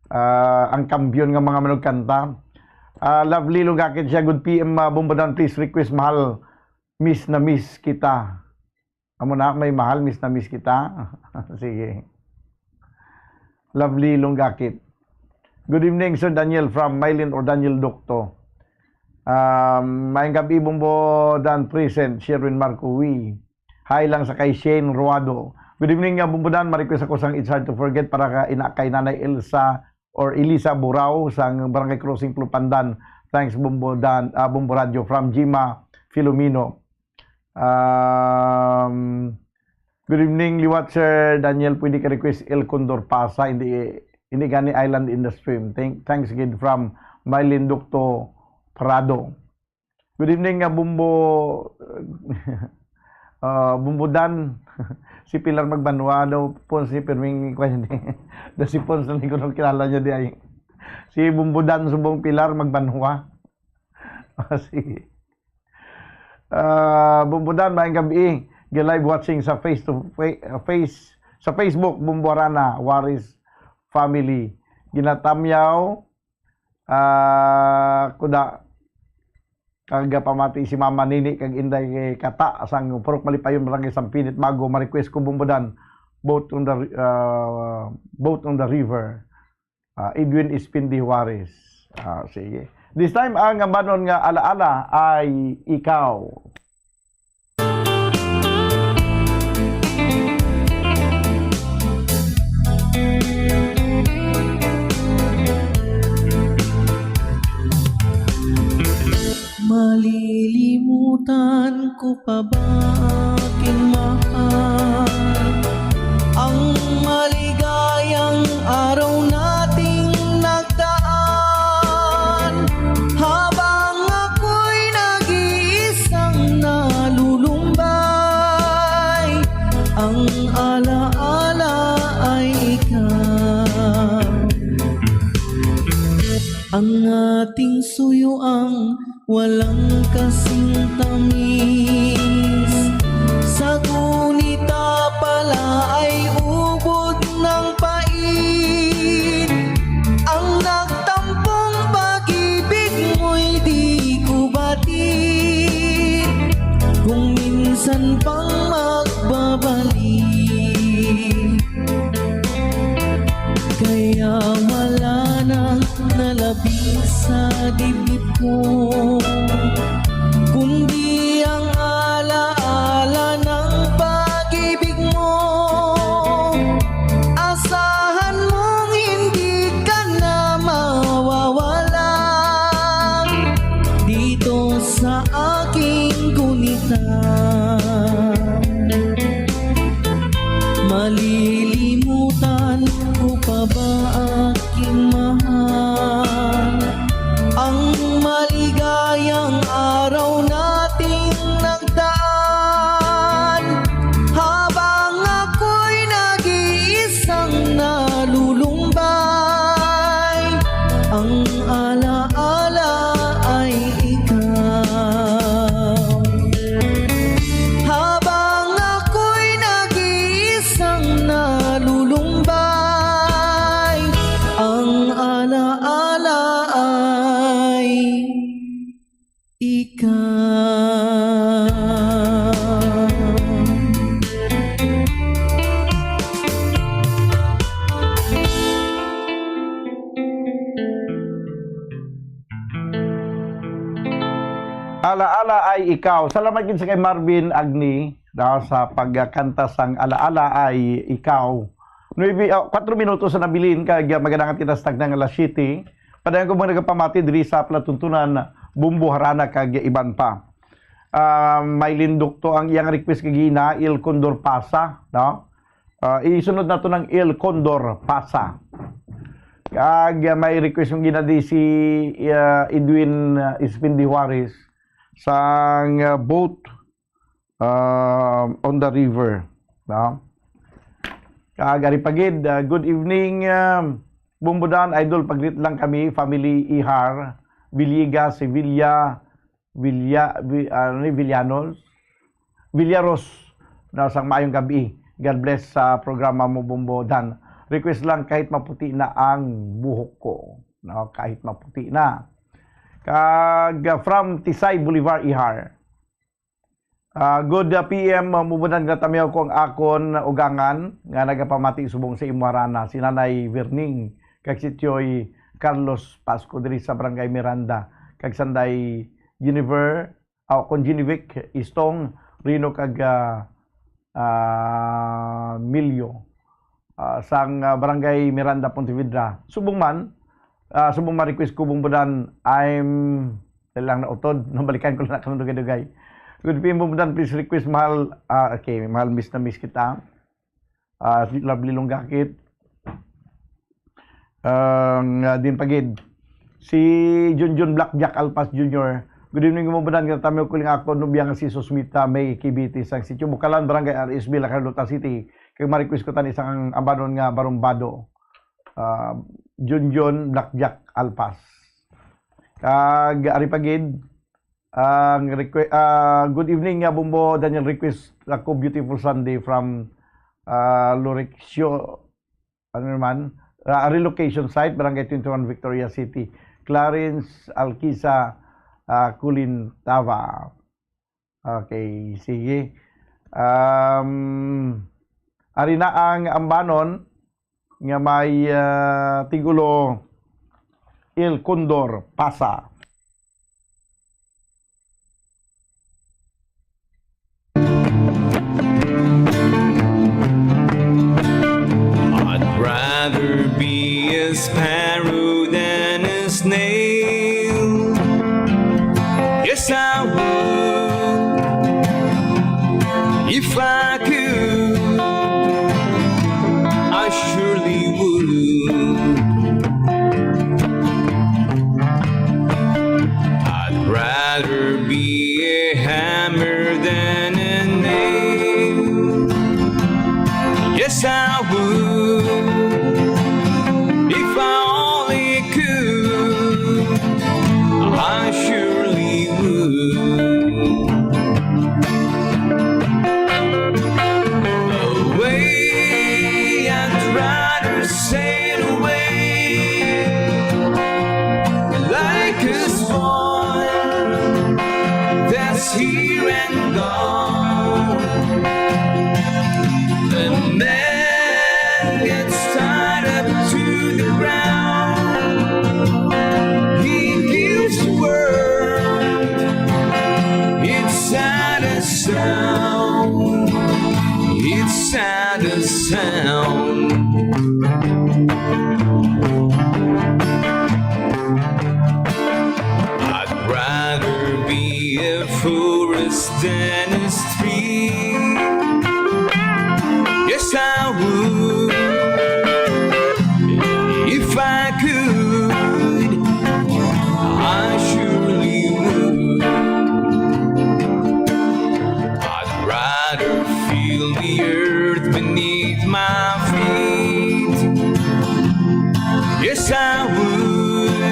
Ah, ang kampiyon nga mga manugkanta. Ah, Lovely Lugakit siya, good P M, ah, Bumbudan, please request Mahal, Miss na Miss Kita. Amo na, may Mahal, Miss na Miss Kita. Sige. Lovely Lugakit. Good evening, Sir Daniel from Mylene or Daniel Docto. Um, maayong gabi, Bumbo Dan present, Sherwin Marco Wee. Hi lang sa kay Shane Ruado. Good evening, nga Bumbo Dan. Ma-request ako sang It's Hard to Forget para ka ina kay Nanay Elsa or Elisa Burao sang Barangay Crossing, Plupandan. Thanks, Bumbo Dan, ah, Bumbo Radio from Jima Filomeno. Um, good evening, liwat Sir Daniel. Pwede ka request El Condor Pasa, hindi, hindi gani Island in the Stream. Thank, thanks again from Mylene Docto Prado. Good evening, nga Bumbo, ah, Bumbo Dan. Si Pilar Magbanwa daw po si Pirming Kwende. Daw si Pons na ko kilala niya di ay. Si Bumbo Dan subong Pilar Magbanwa. Ah, sige. Ah, Bumbo Dan, maayong gabi. Gi-live watching sa face to fa-, face, sa Facebook, Bumbo Arana, Waris family. Ginatamyaw, ah, kuda, kag pamati si Mama Nini kag Inday Kata sang Purok Malipayon, Barangay Sampinit, Bago. Ma-request ko, Bumbo Dan, Boat on the Ri-, ah, Boat on the River. Ah, Edwin Espindi Juarez. Ah, sige. This time, ang ambanon nga Alaala Ay Ikaw. Malilimutan ko pa ba aking mahal? Ang maligayang araw nating nagdaan, habang ako'y nag-iisang nalulumbay, ang alaala ay ikaw. Ang ating suyuang walang kasing tamis, sa gunita pala ay ubod ng pait. Ang nagtampong pag-ibig mo'y di ko batid, kung minsan pang magbabalik. Kaya wala nang nalabi sa dibdib ko, kundi ang alaala ng pag-ibig mo. Asahan mong hindi ka na mawawala dito sa aking gunita. Malilimutan ko pa ba aking mahal? Ang maligayang araw nating nagdaan, habang ako'y nag-iisang nalulumbay, ang alaala ay ikaw. Habang ako'y nag-iisang nalulumbay, ang alaala ay ikaw. Alaala Ay Ikaw. Salamat gid sa kay Marvin Agni, da, sa pagkanta sang Alaala Ay Ikaw. Nuebe, ah, kuwatro minutos na nabilin, kag, ah, magadangat kita sa takna nga alas siyete. Padayon ko mga nagapamati diri sa palatuntunan, Bumbo, Harana, kag iban pa. Ah, may lindok to ang iyang request kagina, El Condor Pasa, no? Ah, isunod nato ng El Condor Pasa. Kag, ah, may request yung ginadi si, ah, Edwin, ah, Espindi Juarez sang, ah, boat, ah, on the river, no? Kag ari pa gid, ah, good evening, ah, Bumbudan, idol, paglit lang kami, family Ihar, Villegas, Sevilla, Villa, Vi-, ano ni, Villanos, Villaros, no, sang maayong gabi. God bless sa programa mo, Bumbo Dan. Request lang, kahit maputi na ang buhok ko, no, kahit maputi na. Kag, ah, from Tisay Boulevard, Ihar. Ah, good, ah, P M, ah, Bumbudan, ginatamiyaw ko ang akon ugangan nga nagapamati subong sa imo, Harana, si Nanay Verning kag si Tioy Carlos Pasco diri sa Barangay Miranda, kag sanday Jennifer, ah, kon Genevieve Istong, Rino kag, ah, ah, Milio, ah, sang, ah, Barangay Miranda, Pontevedra. Subong man, ah, subong ma-request ko, Bumbudan, I'm, dali lang, nautod, nabalikan ko lang na kanang dugay-dugay. Good evening, Bumbudan, please request, mahal, ah, okay, mahal, miss na miss kita. Ah, lovely Lunggakit. Ang, ah, din pagid, si Junjun Blackjack Alpas Junior. Good evening, Bumbudan. Ginatamiyaw ko lang ako, nubya nga si Susmita May Kibiti sang Sitio Bukalan, Barangay R S B, Lacarlota City. Kag ma-request ko tani sang ambanon nga barumbado. Ah, Junjun Blackjack Alpas. Kag ari pa gid, ang reque-, ah, good evening, ah, Bumbo Daniel. Request ako, Beautiful Sunday from, ah, Lorexio, ano naman, ah, relocation site, Barangay twenty-one, Victoria City. Clarence Alquiza, ah, Culintava. Okay, sige. Um, ari na ang ambanon nga may, ah, tigulo El Condor Pasa. I'd rather be a sparrow than a snail. Yes, I would. If I could, I surely would. I'd rather be a hammer than a nail. Yes, I would. If I only could, I surely would. Away, I'd rather sail away like a swan that's here and gone. A man gets tied up to the ground. He gives the world its saddest sound. Its saddest sound. I'd rather be a forest than a stream. Yes, I would. If I could, I surely would. I'd rather feel the earth beneath my feet. Yes, I would.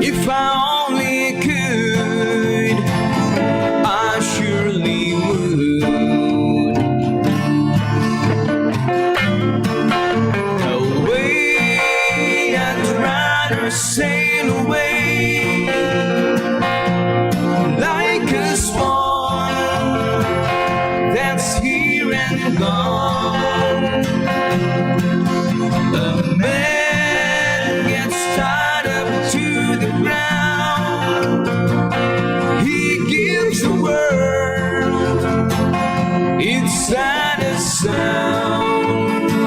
If I only could, I surely would. Away, I'd rather sail away like a swan that's here and gone. A man gets tied up to the ground. He gives the world its saddest sound.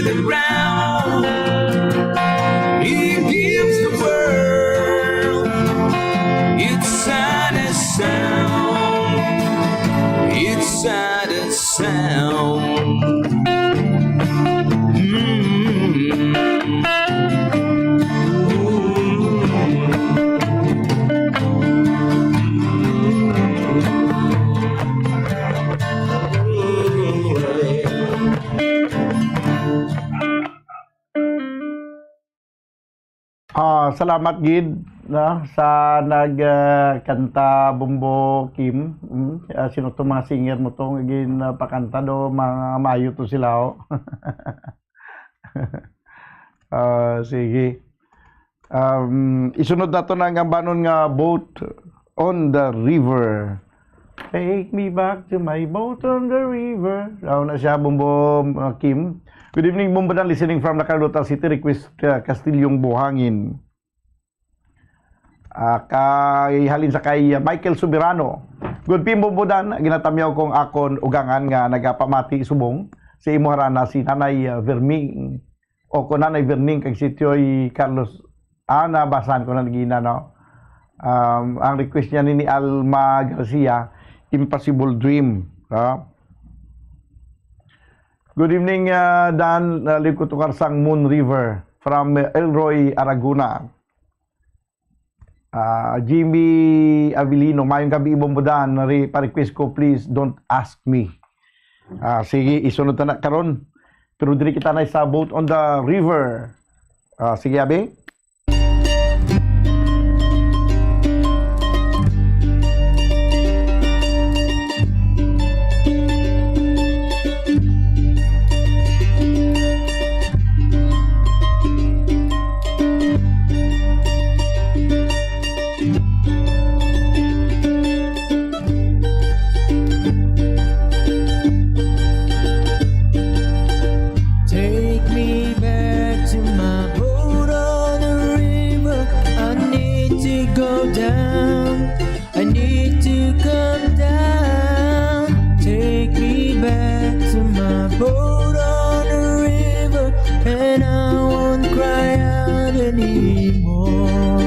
around. He gives the world its saddest sound. Its saddest sound. Mm. Ah, salamat gid, no, sa nag, ah, kanta, Bombo Kim. Mm, ah, sino to mga singer mo to nga gin, ah, pakanta do, mga maayo to sila, oh. Ah, sige. Um, isunod nato na ang ambanon nga Boat on the River. Take me back to my boat on the river. Ako na siya, Bombo, uh, Kim. Good evening, Bombo Dan, listening from La Carlota City. Request, uh, Kastilyong Buhangin. Ah, kay, halin sa kay, uh, Michael Soberano. Good evening, Bombo Dan. Ginatamyaw kong akon ugangan nga nagapamati subong sa imo harana si Nanay, uh, Verming o ko Nanay Verning kag si Tioy Carlos. Ah, nabasahan ko na gina, no? Um, ang request niya ni, ni Alma Garcia, Impossible Dream. Ah. Good evening, ah, Dan. Ah, live ko tukar sang Moon River from, eh, Elroy, Aragona. Ah, Jimmy Avelino, mayong gabi, Bombo Dan. Re-, pa-request ko, please, Don't Ask Me. Ah, sige, isunod ta na karon. Pero diri kita na sa Boat on the River. Ah, sige, abi. Take me back to my boat on the river. I need to go down. I need to come down. Take me back to my boat on the river, and I won't cry out anymore.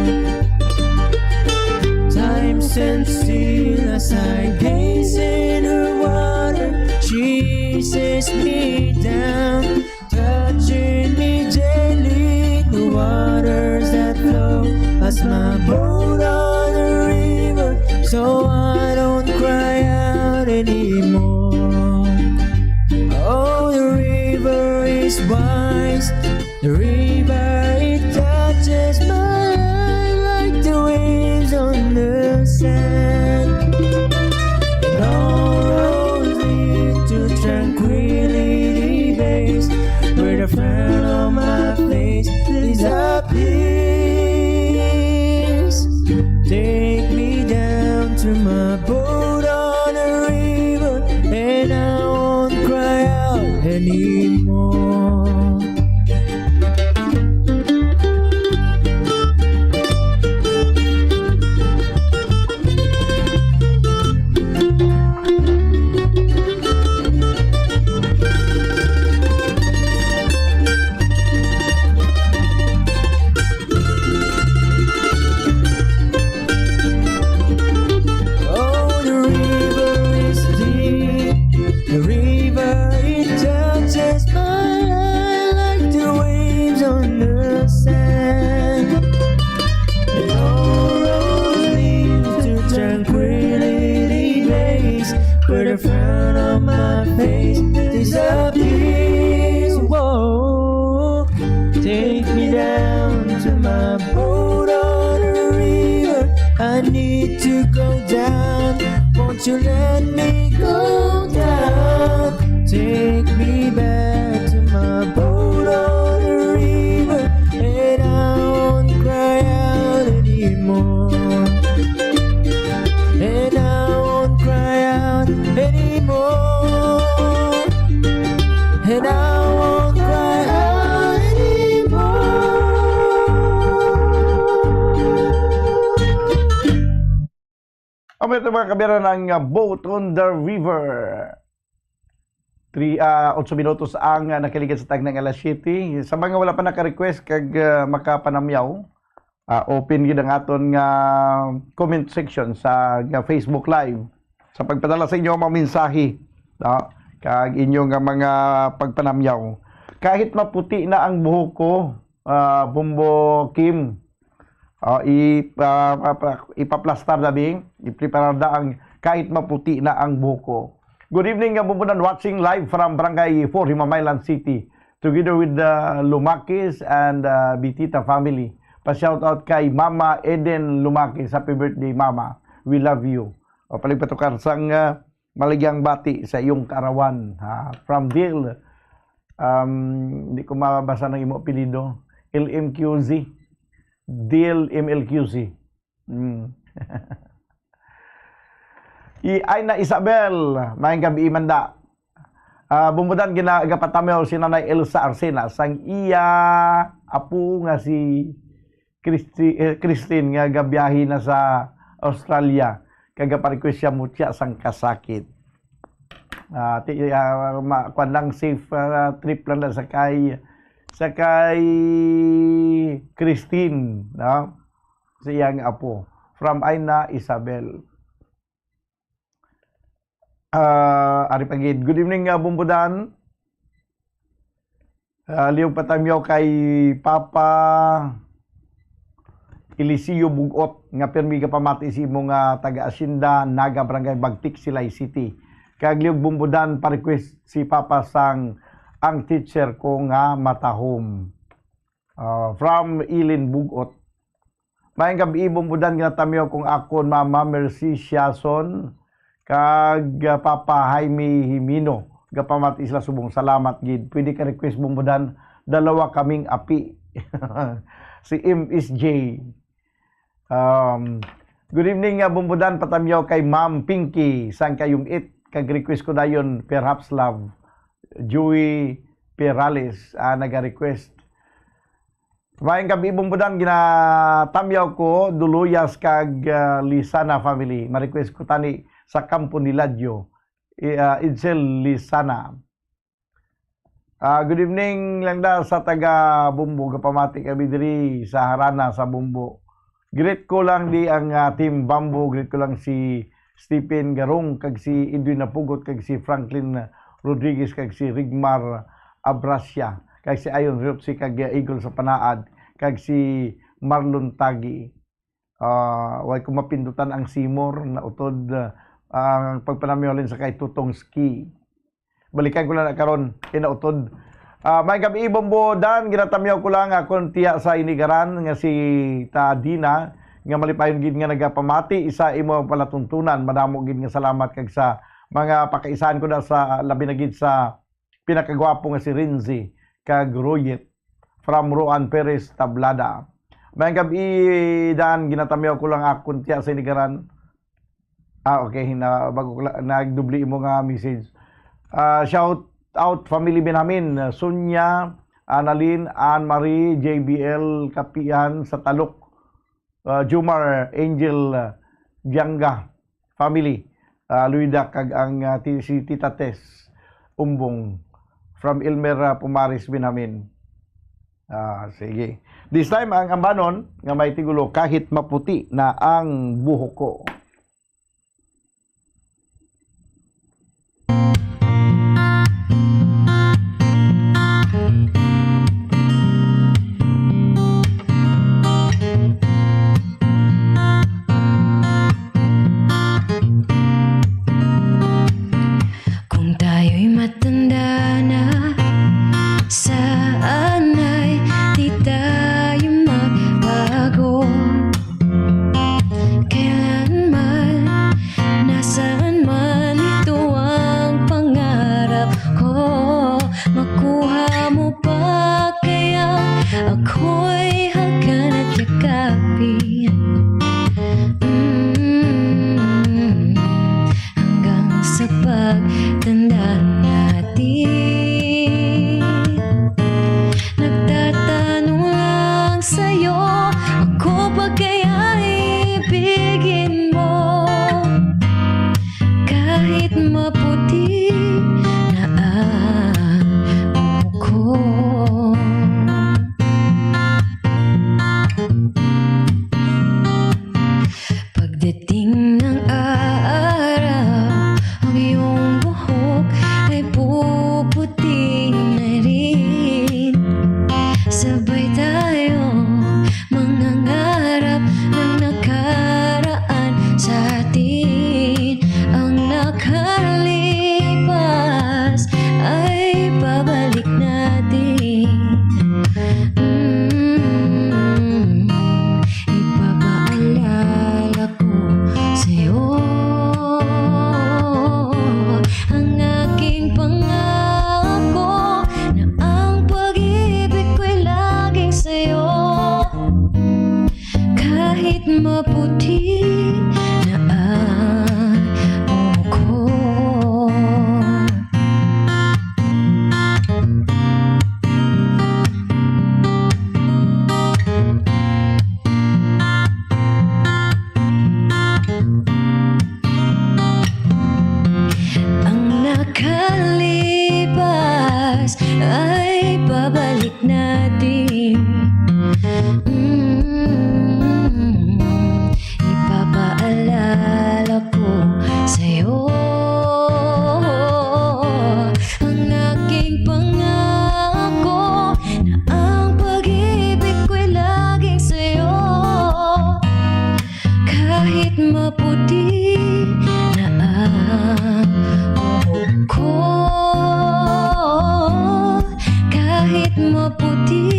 Time stands still as I gaze in her water. She chases me down, touching me gently. The waters that flow as my boat on the river, so I don't cry out anymore. Oh, the river is wise. The river, it touches my life like the waves on the sand. And all roads lead to tranquility base, where the frown on my face disappears. Take me down to my boat on the river, and I won't cry out anymore. Oh, the river is deep. The river, it touches my life like the waves on the sand. And all roads lead to tranquility base, where the frown on my face disappears. Whoa, take me down to my boat on the river. I need to go down. Won't you let me go down? Take me back to my boat on the river, and I won't cry out anymore. And I won't cry out anymore. And I won't cry out anymore. Amo ito, mga kabiyanan, ang, uh, Boat on the River. Three, ah, otso minutos ang, ah, nakaligad sa tagna nga alas siyete. Sa mga wala pa naka-request kag, ah, makapanamyaw, ah, open gid ang aton nga comment section sa, nga Facebook Live. Sa pagpadala sa inyo mga mensahe, no? Kag inyo nga mga pagpanamyaw. Kahit maputi na ang buhok ko, ah, Bumbo Kim, ah, ipa-, pa-, pa-, ipaplastar na bing, ipreparar na ang kahit maputi na ang buhok ko. Good evening, nga Bumbudan, watching live from Barangay four, Himamaylan City, together with the Lumakis and, uh, Bitita family. Pa-shout out kay Mama Eden Lumakis. Happy birthday, Mama. We love you. O, paligpatukar sang, uh, maligyang bati sa iyong kaarawan, ha? From Dil, um, di ko mabasa ng imo apelyido. L M Q Z. Dil M L Q Z. Mm. I Aina Isabel, maayong gabi, Manda. Ah, Bumbudan, gina-, gapatamaw si Nanay Elsa Arsena sang iya apo nga si Christi-, eh, Christine nga gabiyahe na sa Australia. Kag gapa-request siya mutya sang kasakit. Ah, ti-, ah, ma-, kuwan lang, safe, ah, trip lang na sa kay, sa kay Christine, no? Sa iyang apo. From Aina Isabel. Ah, ari pa gid. Good evening, ah, Bumbudan. Ah, liog patamyaw kay Papa Eliseo Bugot nga pirmi gapamati sa imo nga taga-asyenda, Naga, Barangay Bagtik, Silay City. Kag liog Bumbudan, pa-request si Papa sang Ang Teacher Ko Nga Matahom. Ah, from Ilin Bugot. Maayong gab-i, Bumbudan, ginatamyaw kong akon Mama Mercy Siason kag, ah, Papa Jaime Jimino. Gapamati sila subong. Salamat gid. Pwede ka request, Bumbudan, dalawa kaming api. Si M S J. Um, good evening, ah, Bumbudan, patamyaw kay Ma'am Pinky sang Kayong It, kag request ko dayon Perhaps Love. Joey Perales, ah, naga-request. Maayong gab-i, Bumbudan, ginatamyaw ko Duluyas kag, ah, Lisana family. Ma-request ko tani Sa Kampo ni Ladyo, i-, ah, Edsel Lisana. Ah, good evening lang da sa taga Bumbo. Gapamati kami diri sa harana sa Bumbo. Greet ko lang di ang, ah, Team Bamboo. Greet ko lang si Stephen Garong, kag si Edwin Napugot, kag si Franklin Rodriguez, kag si Rigmar Abrasia, kag si Ayon Riopsi, kag, ah, Eagle sa Panaad, kag si Marlon Tagi. Ah, way ko mapindutan ang Seymour, nautod, ah, ang pagpanamyolin sa kay Tutong Ski. Balikan ko lang na karon, kinautod. Ah, maayong gab-i, Bombo Dan, ginatamyaw ko lang akon tiya sa Inigaran nga si Ta Dina, nga malipayon gid nga nagapamati sa imo palatuntunan. Madamo gid nga salamat kag sa mga pakaisahan ko na sa labi na gid sa pinakagwapo nga si Renzi kag Royet from Roan Perez Tablada. Maayong gab-i, Dan, ginatamyaw ko lang akon tiya sa Inigaran. Ah, okay. Na, bago ko la-, nagdubli imo nga message. Ah, shout out, Family Benjamin, Sonia, Annalyn, Anne Marie, J B L Kapian sa Talok, ah, Jumar, Angel, ah, Gianga, family, ah, Luida, kag ang, ah, ti-, si Tita Tess Umbong from Elmer, ah, Pumares Benjamin. Ah, sige. This time, ang ambanon nga may tigulo, Kahit Maputi na ang Buhok Ko. Kung tayo'y matanda na, saan ay di tayo magbago? Kailanman Pagdating ng araw, ang iyong buhok ay puputi na rin. Sabay tayo mangangarap ng nakaraan sa atin. Ang nakalipas ay pabalik natin. Mm, ipapaalala ko sa'yo ang aking pangako na ang pag-ibig ko'y laging sa'yo. Kahit maputi na ang buhok ko. Ang nakalipas ay pabalik natin. Mm, ipapaalala ko sa'yo ang aking pangako na ang pag-ibig ko'y laging sa'yo. Kahit maputi na ang buhok ko, kahit maputi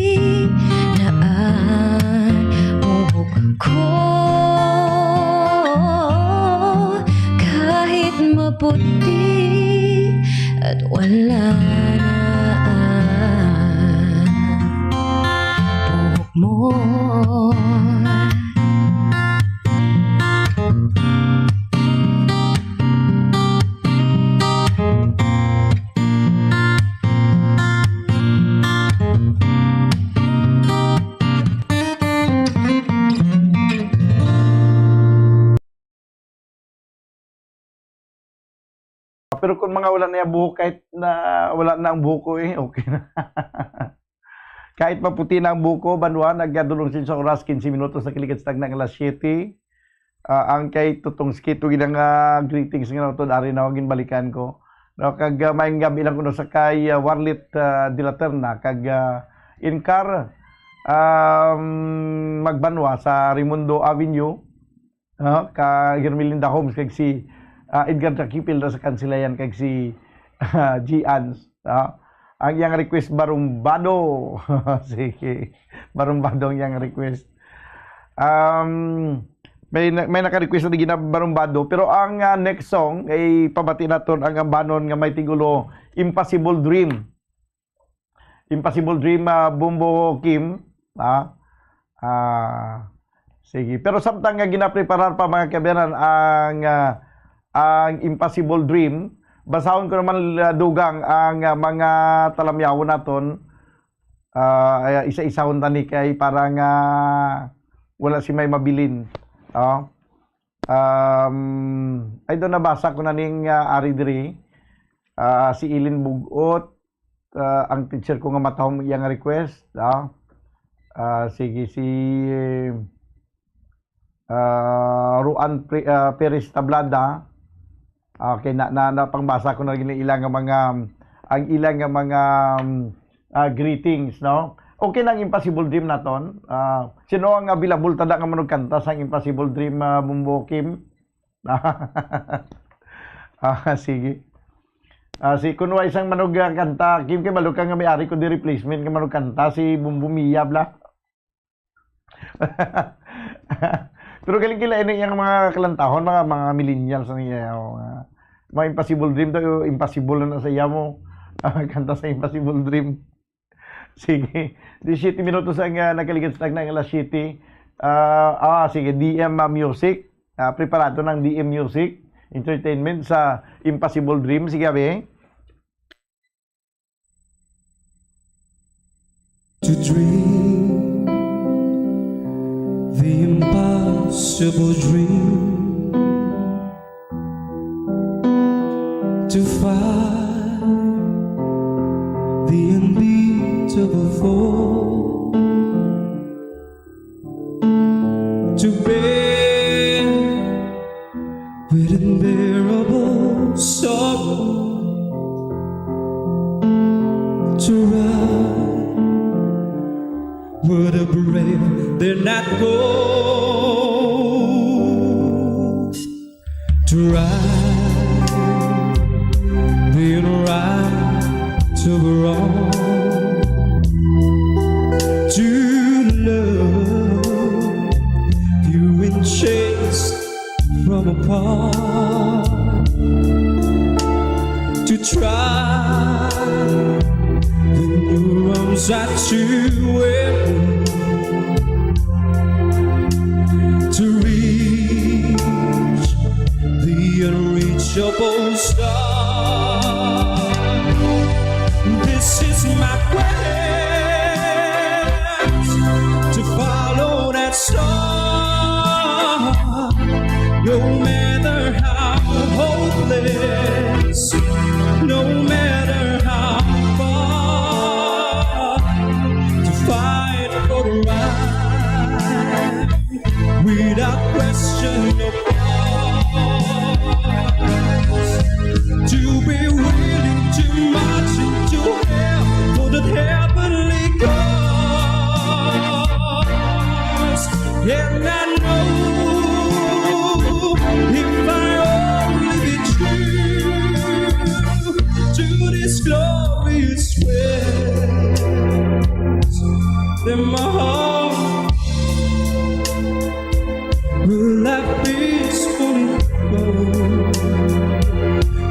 na ang buhok ko, kahit maputi at wala na ang buhok mo. Pero kung mga wala na yung buhok, kahit na wala na ang buhok ko, eh, okay na. Kahit maputi na ang buhok ko, banwa, nagdulong sin sa oras, quince minutos na kiligad sa tagna nga alas siyete. Ah, ang kay Tutong Skit, ug ilang, ah, greetings nga nato, ari na, ginbalikan ko. No, kag, ah, maayong gabi lang kuno sa kay, ah, Warlit, ah, de la Terna, kag, ah, Inkar, um, Magbanwa sa Raimundo Avenue. Ah, ka Hermelinda Homes, kag si, ah, Edgar Jackie Pilda sa Kansilayan, kag si, ah, G Ans, ah. Ang iyang request, Barumbado. Sige. Barumbado ang iyang request. Um, may na-, may naka-request na di gina Barumbado, pero ang, ah, next song ay pabati naton ang ambanon nga may tigulo Impossible Dream. Impossible Dream, ah, Bumbo Kim, ah. Ah, sige. Pero samtang nga ginapreparar pa, mga kaabyanan, ang, ah, ang Impossible Dream, basahon ko naman, ah, dugang ang, ah, mga talamyawon naton. Ah, ay, isa-isahon ta ni kay para nga wala si may mabilin. Oh. Um, ay, doon nabasa ko na ning, ah, ari diri. Ah, si Eileen Bugot, ah, ang teacher ko nga matahom iyang request, ah. Ah, sige, si, ah, Ruan Pre-, ah, Perez Tablada. Okay, na, na, napangbasa ko na gini ila nga mga, ang ila nga mga, um, ah, greetings, no? Okay na ang Impossible Dream naton. Ah, sino ang available tada nga manugkanta sang Impossible Dream, ah, Bumbo Kim? Ah, sige. Ah, si, kun wa isang manug, ah, kanta, Kim, kay malo ka nga may ari ko di replacement nga manug kanta, si Bumbo Mia, bla. Pero galing kila ini yang mga kalantahon, mga, mga millennials ang iya, oh, nga, mga Impossible Dream to, impossible na sa iya mo. Ah, kanta sa Impossible Dream. Sige. Diyesiyete minutos ang, ah, nakaligid sa tagna nga alas siyete. Ah, ah, sige, D M, ah, Music. Ah, preparado ng D M Music Entertainment sa Impossible Dream. Sige, abi. To dream the impossible dream. To fight the unbeatable to before, to bear with unbearable sorrow, to run with a brave, they're not cold. To right the right to wrong, to love you in chains from apart, to try when your arms are too weary to reach the unreachable star. This is my quest, to follow that star, no matter how hopeless, no matter how far, to fight for the right without question or pause. To be willing to march into hell for that heavenly cause. And I know if I only be true to this glorious quest, then my heart will I peacefully go?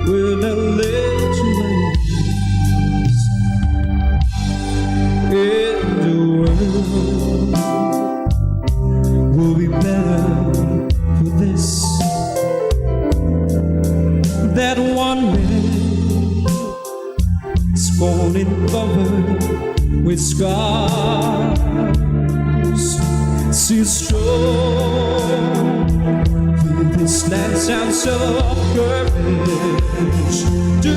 Will I let you in? The world will be better for this. That one man is falling covered with scars. She's strong with this last ounce of courage to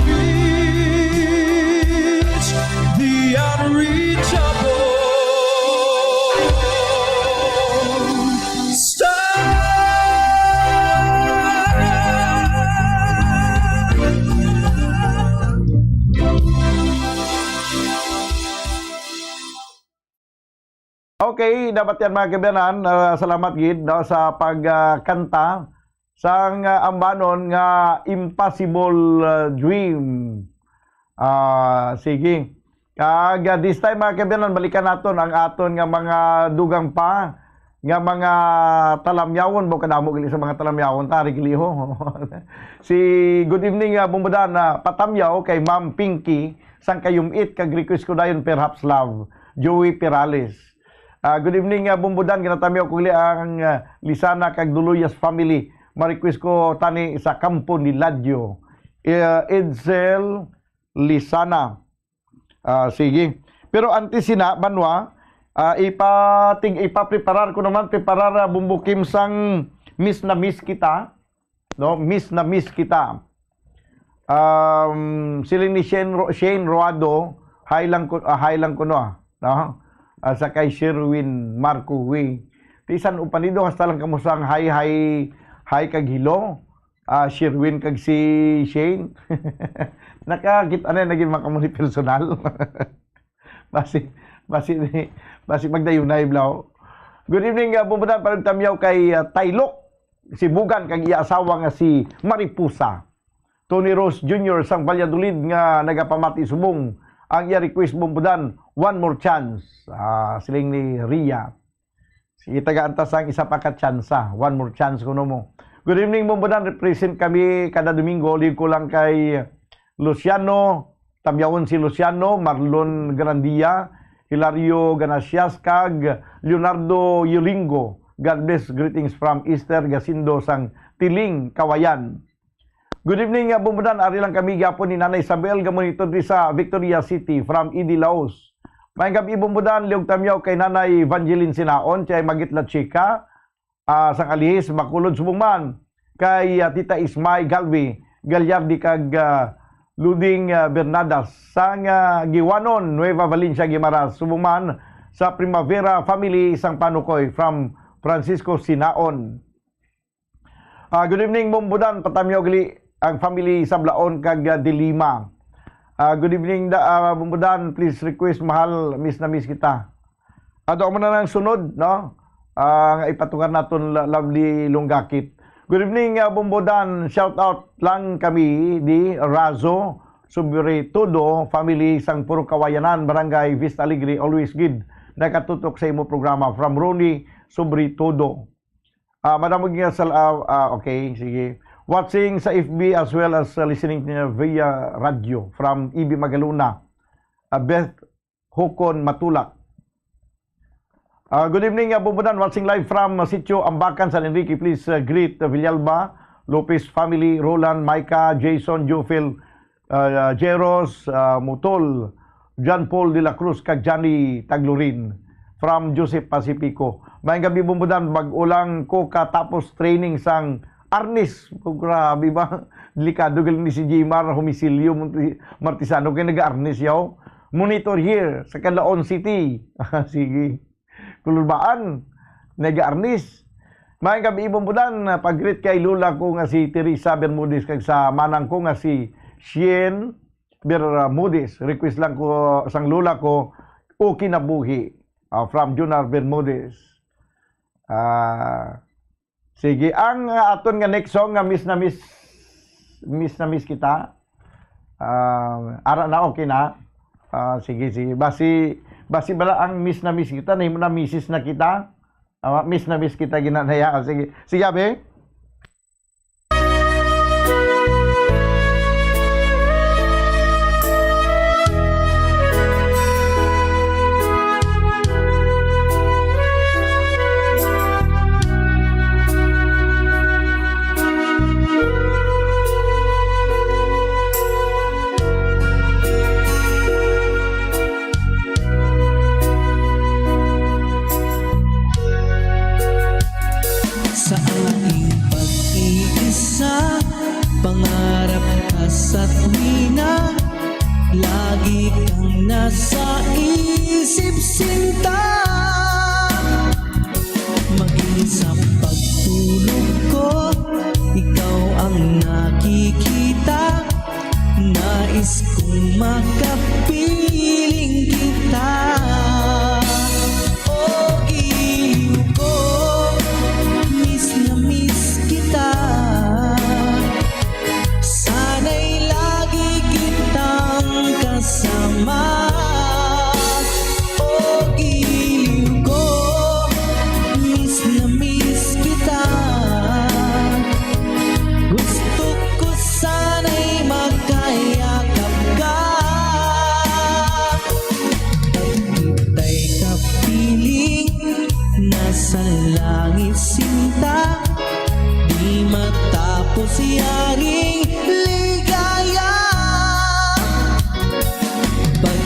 reach the unreachable star. Okay, dapat yan, mga kaibigan. Ah, salamat gid, no, sa pagkanta sang, ah, ambanon nga Impossible, ah, Dream. Ah, sige. Kag, ah, this time, mga kaibigan, balikan naton ang aton nga mga dugang pa nga mga talamyawon, ba, kadamo gali sa mga talamyawon ta, Rigliho. Si, good evening, ah, Bumbudan, ah, patamyaw kay Ma'am Pinky sang Kayumit, kag request ko dayon Perhaps Love, Joey Perales. Ah, good evening, ah, Bumbudan, ginatamyaw ko gali ang, ah, Lisana kag Duluyas family. Ma-request ko tani sa Kampo ni Ladyo. Eh, Edsel Lisana. Ah, sige. Pero antes sina, Banwa, ah, ipating-, ipapreparar ko naman, preparar, ah, Bumbukim sang Miss na Miss Kita. No? Miss na Miss Kita. Um, siling ni Shane Ro-, Shane Roado, hi lang ko, ah, hi lang ko, no, ah, no? Ah, sa kay Sherwin Marco, wi. Bisan upanido, hasta lang kamo sang hi, hi, hi kag hello. Ah, Sherwin kag si Shane. Nakakita na naging makamuni personal. Basi, basi, basi magdayunay, blaw. Good evening, ah, Bumbudan, panagtamyaw kay, ah, Taylok, si Bugan, kag iya asawa nga si Mariposa. Tony Rose Junior sang Valladolid nga nagapamati subong ang iya request, Bumbudan, One More Chance. Ah, siling ni Ria. Sige, tagaan ta sang isa pa ka tsansa. One more chance kuno mo. Good evening, Bumbudan. Represent kami kada Domingo. Liwag ko lang kay Luciano, tamyawon si Luciano, Marlon Grandia, Hilario Ganasias, kag Leonardo Yulingo. God bless. Greetings from Esther Gasindo sang Tiling, Kawayan. Good evening, uh, Bumbudan. Ari lang kami gyapon ni Nanay Isabel, gamonitor diri sa Victoria City, from Idi, Laos. Maayong gab-i, Bumbudan. Liwag tamyaw kay Nanay Evangeline Sinaon, siya ay Magitla Chica, ah, sang Alihis, Bacolod, subong man kay, ah, Tita Ismay Galwi Gagliardi kag, ah, Luding, ah, Bernadas, sang, ah, Giwanon, Nueva Valencia, Guimaras, subong man sa Primavera family, sang Panukoy, from Francisco Sinaon. Ah, good evening, Bombodan. Patamyaw gali ang family Sablaon kag, ah, Dilima. Ah, good evening, da-, ah, Bombodan. Please request, mahal, miss na miss kita. Ato mo na lang sunod, no? Ah, nga ipatugar naton la-, Lovely Lunggakit. Good evening, ah, Bombodan. Shout out lang kami di Razo, Sobre Todo, family sang Puro Kawayanan, Barangay Vista Alegre. Always gid nakatutok sa imo programa. From Ronnie, Sobre Todo. Ah, madamo nga sal-, ah, ah, okay, sige. Watching sa F B as well as, uh, listening niya via radio from E B Magalona, ah, Beth Hukon Matulak. Ah, good evening, ah, Bombodan. Watching live from, uh, Sitio Ambacan, San Enrique. Please, uh, greet, uh, Villalba, Lopez family, Roland, Micah, Jason, Jofil, ah, Jeros, ah, Mutol, John Paul de la Cruz, kag Johnny Taglurin from Joseph Pacifico. Maayong gabi, Bombodan. Bag-o lang ko katapos training sang arnis. Oh, grabe ba? Delikado galing ni si Jimar Humisilio Monti-, Martisano kay nag-arnis yaw. Monitor here sa Calaon City. Sige. Kulurbaan, nag-arnis. Maayong gabi, Bombodan. Pag-greet kay lola ko nga si Teresa Bermudez kag sa manang ko nga si Shien Bermudez. Request lang ko sang lola ko, "O Kinabuhi," ah, from Junar Bermudez. Ah, sige, ang, ah, aton nga next song nga Miss na Miss, Miss na Miss Kita. Ah, ara na, okay na. Ah, sige, sige. Basi, basi bala ang Miss na Miss Kita, nahimo na Missus na Kita. Ah, Miss na Miss Kita ginanaya. Ah, sige. Sige, abi. Sa aking pag-iisa, pangarap ka sa tuwina, lagi kang nasa isip, sinta. Maging sa pagtulog ko, ikaw ang nakikita. Nais kong makapiling kita. O giliw ko, miss na miss kita. Sana'y lagi kitang kasama. O giliw ko, miss na miss kita. Gusto ko sana'y makayakap ka. Kita'y kapiling, nasa langit, sinta. Di matapos yaring ligaya. Pag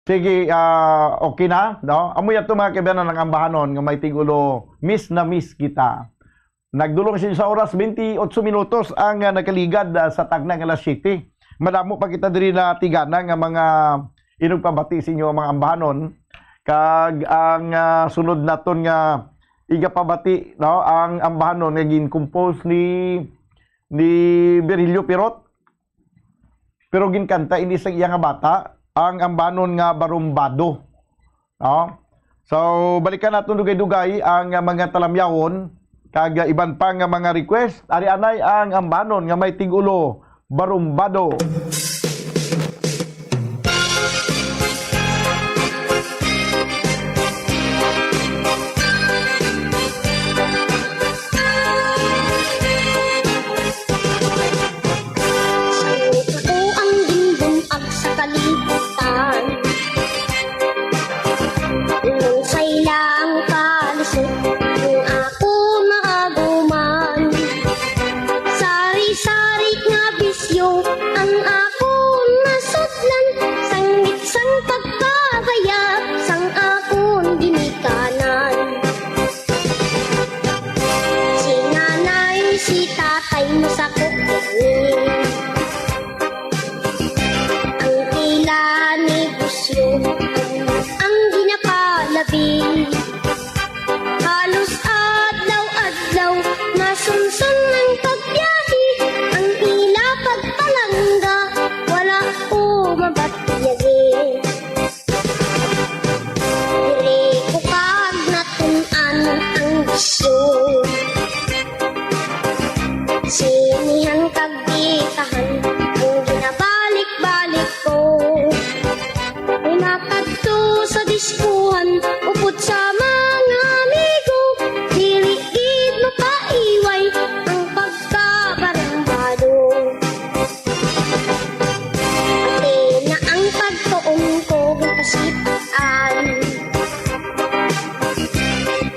Sige, ah, okay na, no? Amo yan to, mga kaibigan, ang ambahanon nga may tigulo, "Miss na Miss Kita." Nagdulong siya sa oras, twenty-eight minutos ang, ah, nakaligad, ah, sa tagna nga alas siyete. Madamo pa kita diri na tigana nga mga inugpabati sa inyo, mga ambahanon. Kag ang, ah, sunod naton nga igapabati, no, ang ambahanon nga gin-compose ni, ni Virgilio Pirot. Pero ginkanta ini sa iya nga bata, ang ambanon nga Barumbado. No? So, balikan naton dugay-dugay ang, ah, mga talamyawon kag, ah, iban pa nga mga request. Ari anay ang ambanon nga may tigulo, Barumbado. Ako ang ginbun-ag sa kalibutan. Unsay lang kalisod ang akon maaguman. Sari-sari nga bisyo ang akon nasudlan. Sangit sang pagkabayat sang akon ginikanan. Si nanay, si tatay masakop kami. Ang ila negosyo ang ginapalabi. Halos adlaw-adlaw masunson ang pagbiyahe. Ang ila pagpalangga, wala ko mabatyagi. Diri ko kag natun-an ang bisyo. Sinihan kag bitahan ang ginabalik-balik ko. May makadto sa diskuhan, upod sa mga amigo, dili gid mapaiway ang pagkabarumbado. Pati na ang pagtuon ko gipasitaan.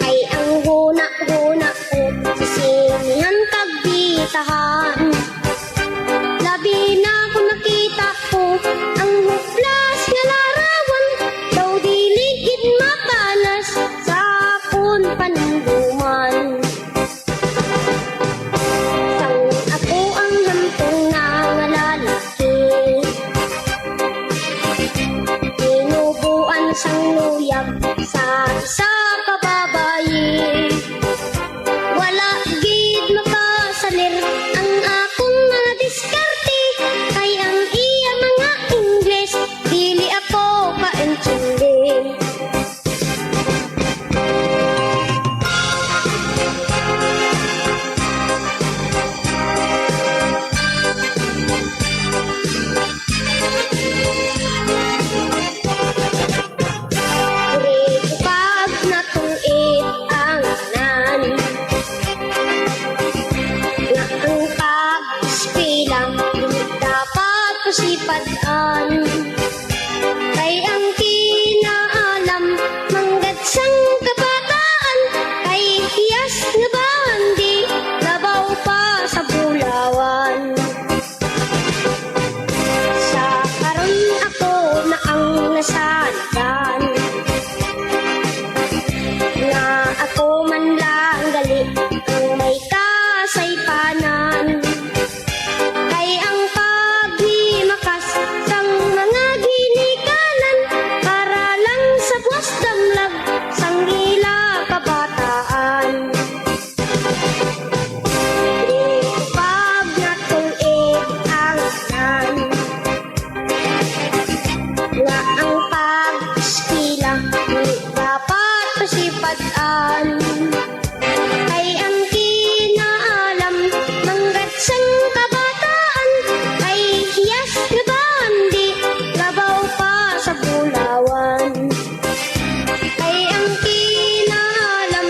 Ay ang huna-huna ko sa sinihan kag bitahan. Labi na kung nakita ko ang huplas nga larawan, daw dili gid mapanas sa akon panumduman. Sang ako ang hamtong na nga lalaki, tinubuan sang luyag sa isa ka babayi. Wala gid makasalir ang akong mga diskarte, kay ang iya mga Ingles dili ako kaintindi. Diri ko pag natungid ang tanan, nga ang pag-eskwela dili dapat pasipad-an. Kay ang kinaalam manggad sang kabataan, kay hiyas nga bandi labaw pa sa bulawan. Sa karon ako na ang nasandan, nga ako man lang gali ang may kasaypanan. Kay ang paghimakas sang mga ginikanan para lang sa buwas damlag sang ila kabataan. Di pag natulid ang tanan, nga ang pag-eskwela dili dapat pasipad-an. Kay ang kinaalam manggad sang kabataan, kay hiyas nga bandi labaw pa sa bulawan. Kay ang kinaalam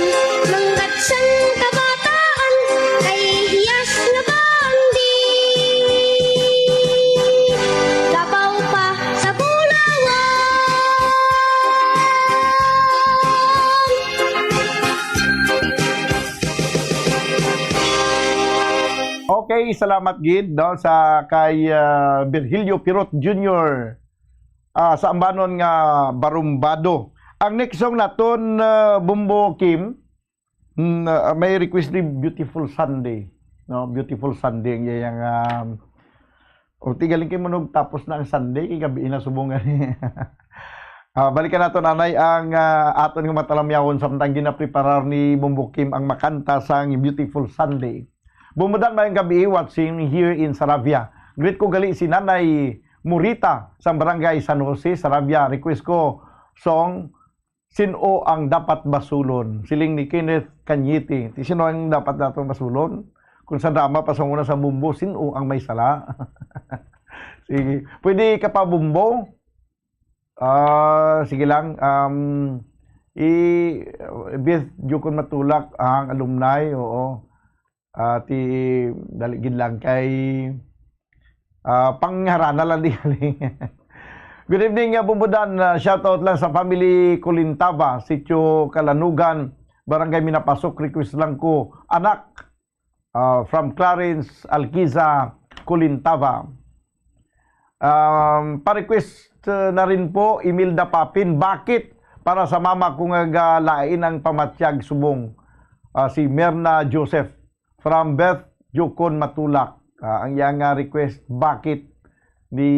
manggad sang kabataan, kay hiyas nga bandi labaw pa sa bulawan. Okay, salamat gid, no, sa kay, ah, Virgilio Pirot Junior. ah, sa ambanon nga barumbado. Ang next song naton, ah, Bumbo Kim, mm, ah, may request ni Beautiful Sunday. No, Beautiful Sunday ang iyang, um, o, ti galing kay manog tapos na ang Sunday, kay gabi na subong gani. Ah, balikan naton, anay, ang, ah, aton nga matalamyawon samtang ginapreparar ni Bumbo Kim ang makanta sang Beautiful Sunday. Bumbudan, mayong gabi, watching here in Saravia. Greet ko gali si Nanay Morita sa Barangay San Jose, Saravia. Request ko song Sin-o ang Dapat Basulon, siling ni Kenneth Cañete. Ti, sin-o ang dapat naton basulon? Kung sa drama pa sa una sa Bumbo, sin-o ang may sala? Sige. Pwede ka pa, Bumbo? Ah, sige lang. Um, i-, Beth Jukon Matulak, ang alumni, oo. Ah, ti, dali gid lang kay, ah, pangharana lang di galing. Good evening, ah, Bumbudan. Ah, shout out lang sa family Colintava, Sitio Kalanugan, Barangay Minapasok. Request lang ko, Anak, ah, from Clarence Alquiza, Colintava. Um, pa-request, uh, na rin po, Imelda Papin, Bakit? Para sa mama ko nga galain ang pamatyag subong, uh, si Merna Joseph from Beth Jukon Matulak. Uh, ang iyang, uh, request, Bakit? Ni,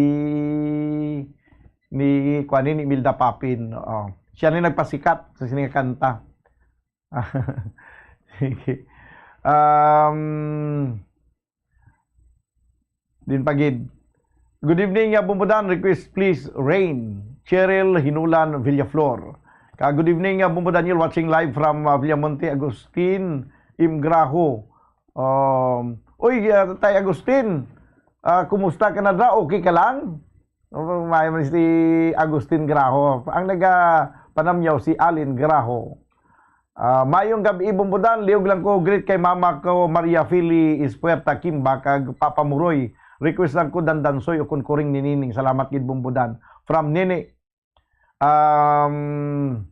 ni, kuwan ni Imelda Papin. Oo. Siya ni nagpasikat sa sini nga kanta. Sige. Um, din pa gid. Good evening, uh, Bumbudan. Request, please, Rain. Cheryl Hinulan Villaflor. Ka, good evening, uh, Bumbudan. You're watching live from, uh, Villamonte, Agustin Imgraho. Um, uy, uh, Tay Agustin, uh, kumusta ka na da? Okay ka lang? Oh, maayo man si Agustin Graho. Ang nagapanamyaw si Alin Graho. Ah, mayong gab-i, Bumbudan. Liog lang ko, greet kay mama ko, Maria Fili Ispuerta Kimba, kag Papa Muroy. Request lang ko, Dandansoy, ukon Kuring ni Nining. Salamat gid, Bumbudan. From Nini. Um,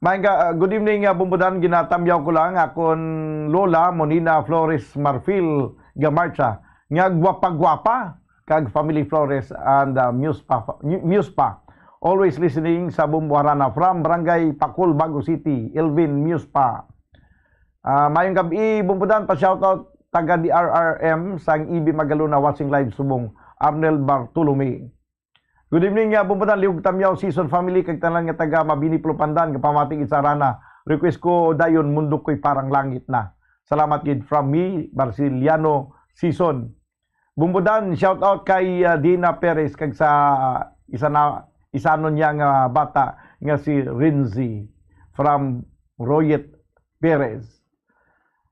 Maayong ga-, ah, good evening, ah, Bumbudan. Ginatamyaw ko lang akon lola, Monina Flores Marfil Gamarcha, nga gwapa-gwapa, kag family Flores and, ah, Muspa, Mu-, Muspa. Always listening sa Bumbuharana from Barangay Pakol, Bago City, Elvin Muspa. Ah, maayong gab-i, Bumbudan. Pa-shoutout taga D R R M sang E B Magalona, watching live subong, Arnel Bartolome. Good evening, uh, Bumbudan, Liog Tamyaw, Season family, kag tanan nga taga Mabini, Plupandan, nga pamati gid sa Arana. Request ko dayon, Mundok Ko'y Parang Langit Na. Salamat gid from me, Marciliano Season. Bumbudan, shout out kay, uh, Dina Perez, kag sa, uh, isa na, isanon niya nga bata nga si Rinzi from Royet Perez.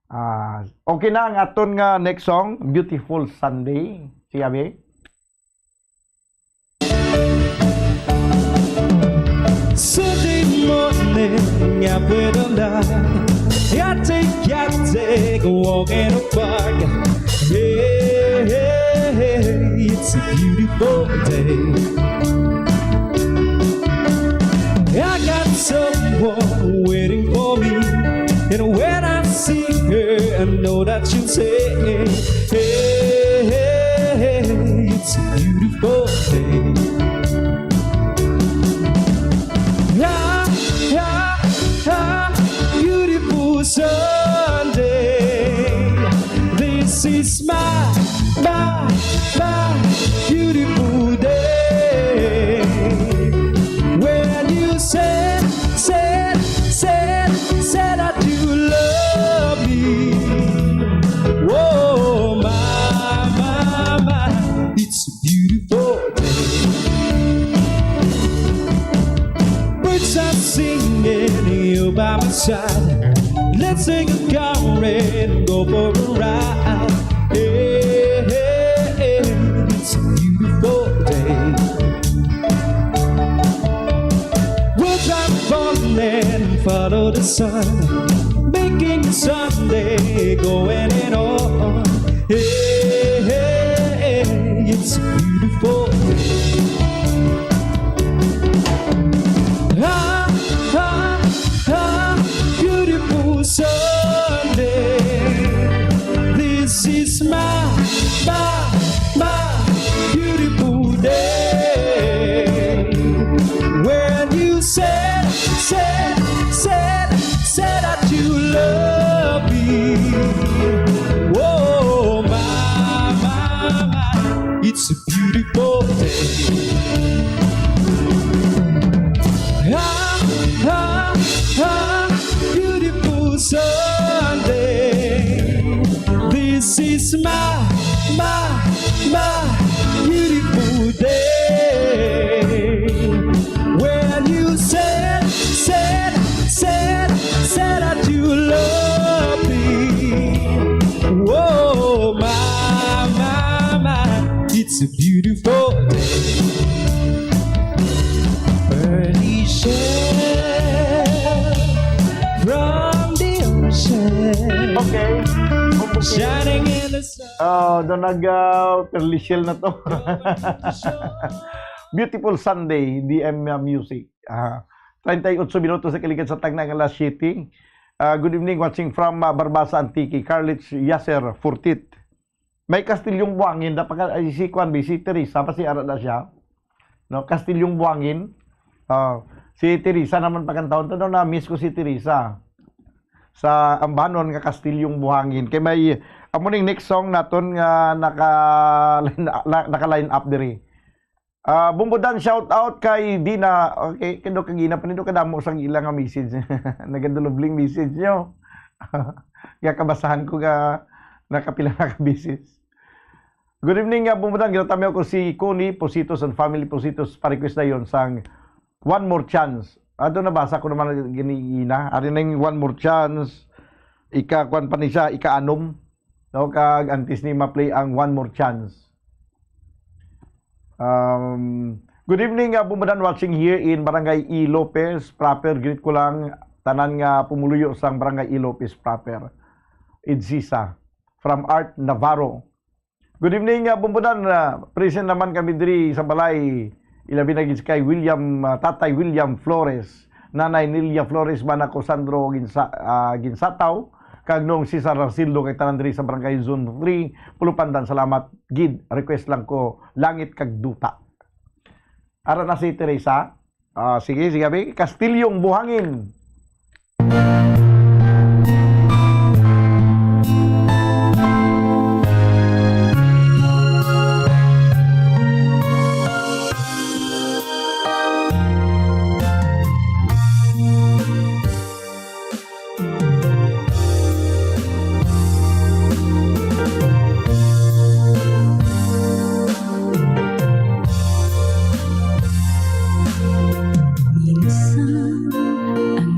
Ah, okay na ang aton nga next song, Beautiful Sunday. Sige, abi. Sunday morning, I went on down. I take, I take a walk in the park. Hey, hey, hey, it's a beautiful day. I got someone waiting for me. And when I see her, I know that she'll say, hey, hey, hey, it's a beautiful day. Ah, ah, ah, beautiful Sunday. This is my, my, my beautiful day. When you said, said, said, said that you love me. Oh, my, my, my, it's a beautiful day. Birds are singing, you by my side. Let's take a car and go for a ride. Hey, hey, hey, it's a beautiful day. We'll drive on and follow the sun, making Sunday going and on. Hey, hey, hey, it's a beautiful day. Ah, ah, ah, beautiful Sunday. This is my, my, my beautiful day. It's a beautiful day. Early share from the ocean. Okay. Shining in the sun. Oh, do nag, ah, Pearly Shell na to. Beautiful Sunday, D M Music. Ah, treinta y ocho minutos na kaligad sa tagna nga alas siyete. Ah, good evening, watching from, ah, Barbaza, Antique, Carlich Yasser Furtit. May Kastilyong Buhangin, dapat ka, ay, si Kwan, si Teresa, pa si ara na siya. No, Kastilyong Buhangin. Ah, si Teresa naman pagkantahon to, no, na-miss ko si Teresa. Sa ambanon nga Kastilyong Buhangin. Kay may, amo ning next song naton nga naka, na-, naka-line up diri. Ah, Bumbudan, shout out kay Dina. Okay, kay Doc Gina, panido kadamo sang ila nga message. Nagadulubling message nyo. Nga kabasahan ko nga nakapila na ka message. Good evening, ah, Bumbudan. Ginatamyaw ko si Connie Positos and family Positos. Pa-request na yon sang One More Chance. Ato nabasa ko naman gini ina. Ari na yung One More Chance. Ika, kwan pa ni siya, ika-anom. No, kag antes ni ma-play ang One More Chance. Um, good evening, uh, Bumbudan, watching here in Barangay E. Lopez proper. Greet ko lang tanan nga pumuluyo sang Barangay E. Lopez proper. Idsisa, from Art Navarro. Good evening, uh, Bumbudan. Uh, present naman kami diri sa balay. Ilabi na gid kay William, uh, Tatay William Flores, Nanay Nelia Flores, Manako Sandro Ginsa-, uh, Ginsataw, kag Nong Cesar Arcildo, kay tanan diri sa Barangay Zone three, Pulupandan. Salamat gid. Request lang ko, Langit kag Duta. Ara na si Teresa. Ah, sige, sige, abi. Kastilyong Buhangin. Minsan ang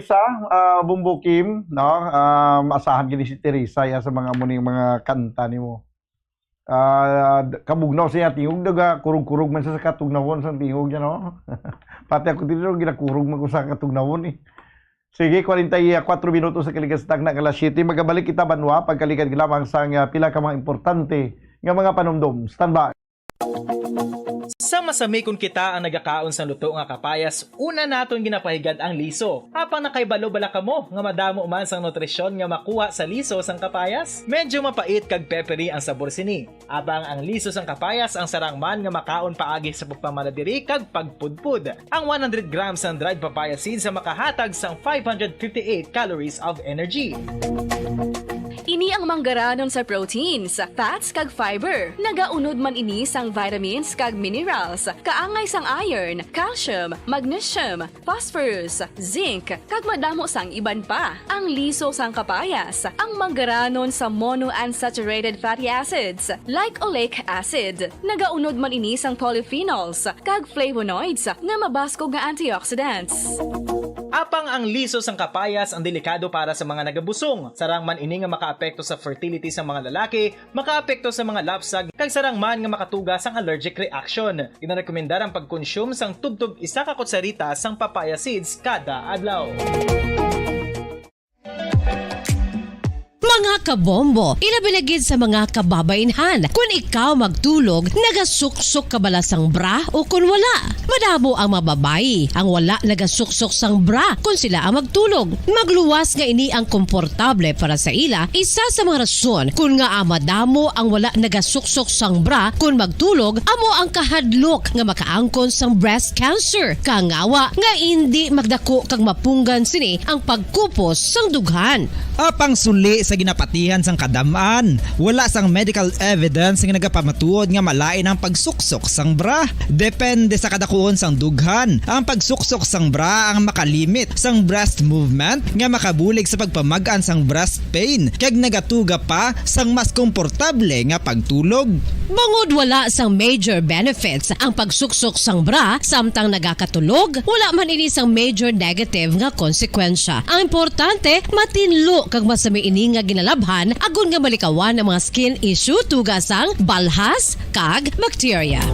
Sa, ah, Bumbo Kim, no? Ah, maasahan gid si Teresa, ya, sa mga muning mga kanta nimo. Ah, d-, kabugnaw siya tingog, daga kurog-kurog man sa, sa katugnawon sang tingog niya, no? Pati ako dito, ginakurog man ko sa katugnawon, eh. Sige, kwarenta y kuwatro minutos sa kalikas tagna nga alas siyete. Magabalik kita, banwa, pagkaligad lamang sa nga pila ka mga importante nga mga panumdom. Standby. Sa masami kon kita ang nagakaon sang luto nga kapayas, una naton ginapahigad ang liso. Apang nakahibalo bala kamo nga madamo man sang nutrisyon nga makuha sa liso sang kapayas? Medyo mapait kag peppery ang sabor sini. Apang ang liso sang kapayas ang sarang man nga makaon paagi sa pagpamanadiri kag pagpudpod. Ang one hundred grams sang dried papaya seeds ang makahatag sang five hundred fifty-eight calories of energy. Ini ang manggaranon sa proteins, fats, kag fiber. Nagaunod man ini sang vitamins kag minerals, kaangay sang iron, calcium, magnesium, phosphorus, zinc, kag madamo sang iban pa. Ang liso sang kapayas, ang manggaranon sa monounsaturated fatty acids, like oleic acid. Nagaunod man ini sang polyphenols kag flavonoids nga mabaskog nga antioxidants. Apang ang liso sang kapayas ang delikado para sa mga nagabusong. Sarang man ini nga makaapekto sa fertility sa mga lalaki, makaapekto sa mga lapsag, kag sarang man nga makatuga sang allergic reaction. Ginarekomendar ang pagkonsume sang tubtob isa ka kutsarita sang papaya seeds kada adlaw. Mga kabombo, ilabi na gid sa mga kababainhan, kun ikaw magtulog, nagasuksok ka bala sang bra o kun wala? Madamo ang mga babayi ang wala nagasuksok sang bra kun sila ang magtulog. Magluwas nga ini ang komportable para sa ila, isa sa mga rason kun ngaa madamo ang wala nagasuksok sang bra kun magtulog, amo ang kahadlok nga makaangkon sang breast cancer. Kangawa nga indi magdako kag mapunggan sini ang pagkupos sang dughan. Apang suli sa ginapatihan sang kadam-an, wala sang medical evidence nga nagapamatuod nga malain ang pagsuksok sang bra. Depende sa kadakuon sang dughan, ang pagsuksok sang bra ang makalimit sang breast movement nga makabulig sa pagpamag-an sang breast pain kag nagatuga pa sang mas komportable nga pagtulog. Bangod wala sang major benefits ang pagsuksok sang bra samtang nagakatulog, wala man ini sang major negative nga konsekwensya. Ang importante, matinlo kag masami ini nga ginalabhan agod nga malikawan ang mga skin issue tuga sang balhas kag bakterya.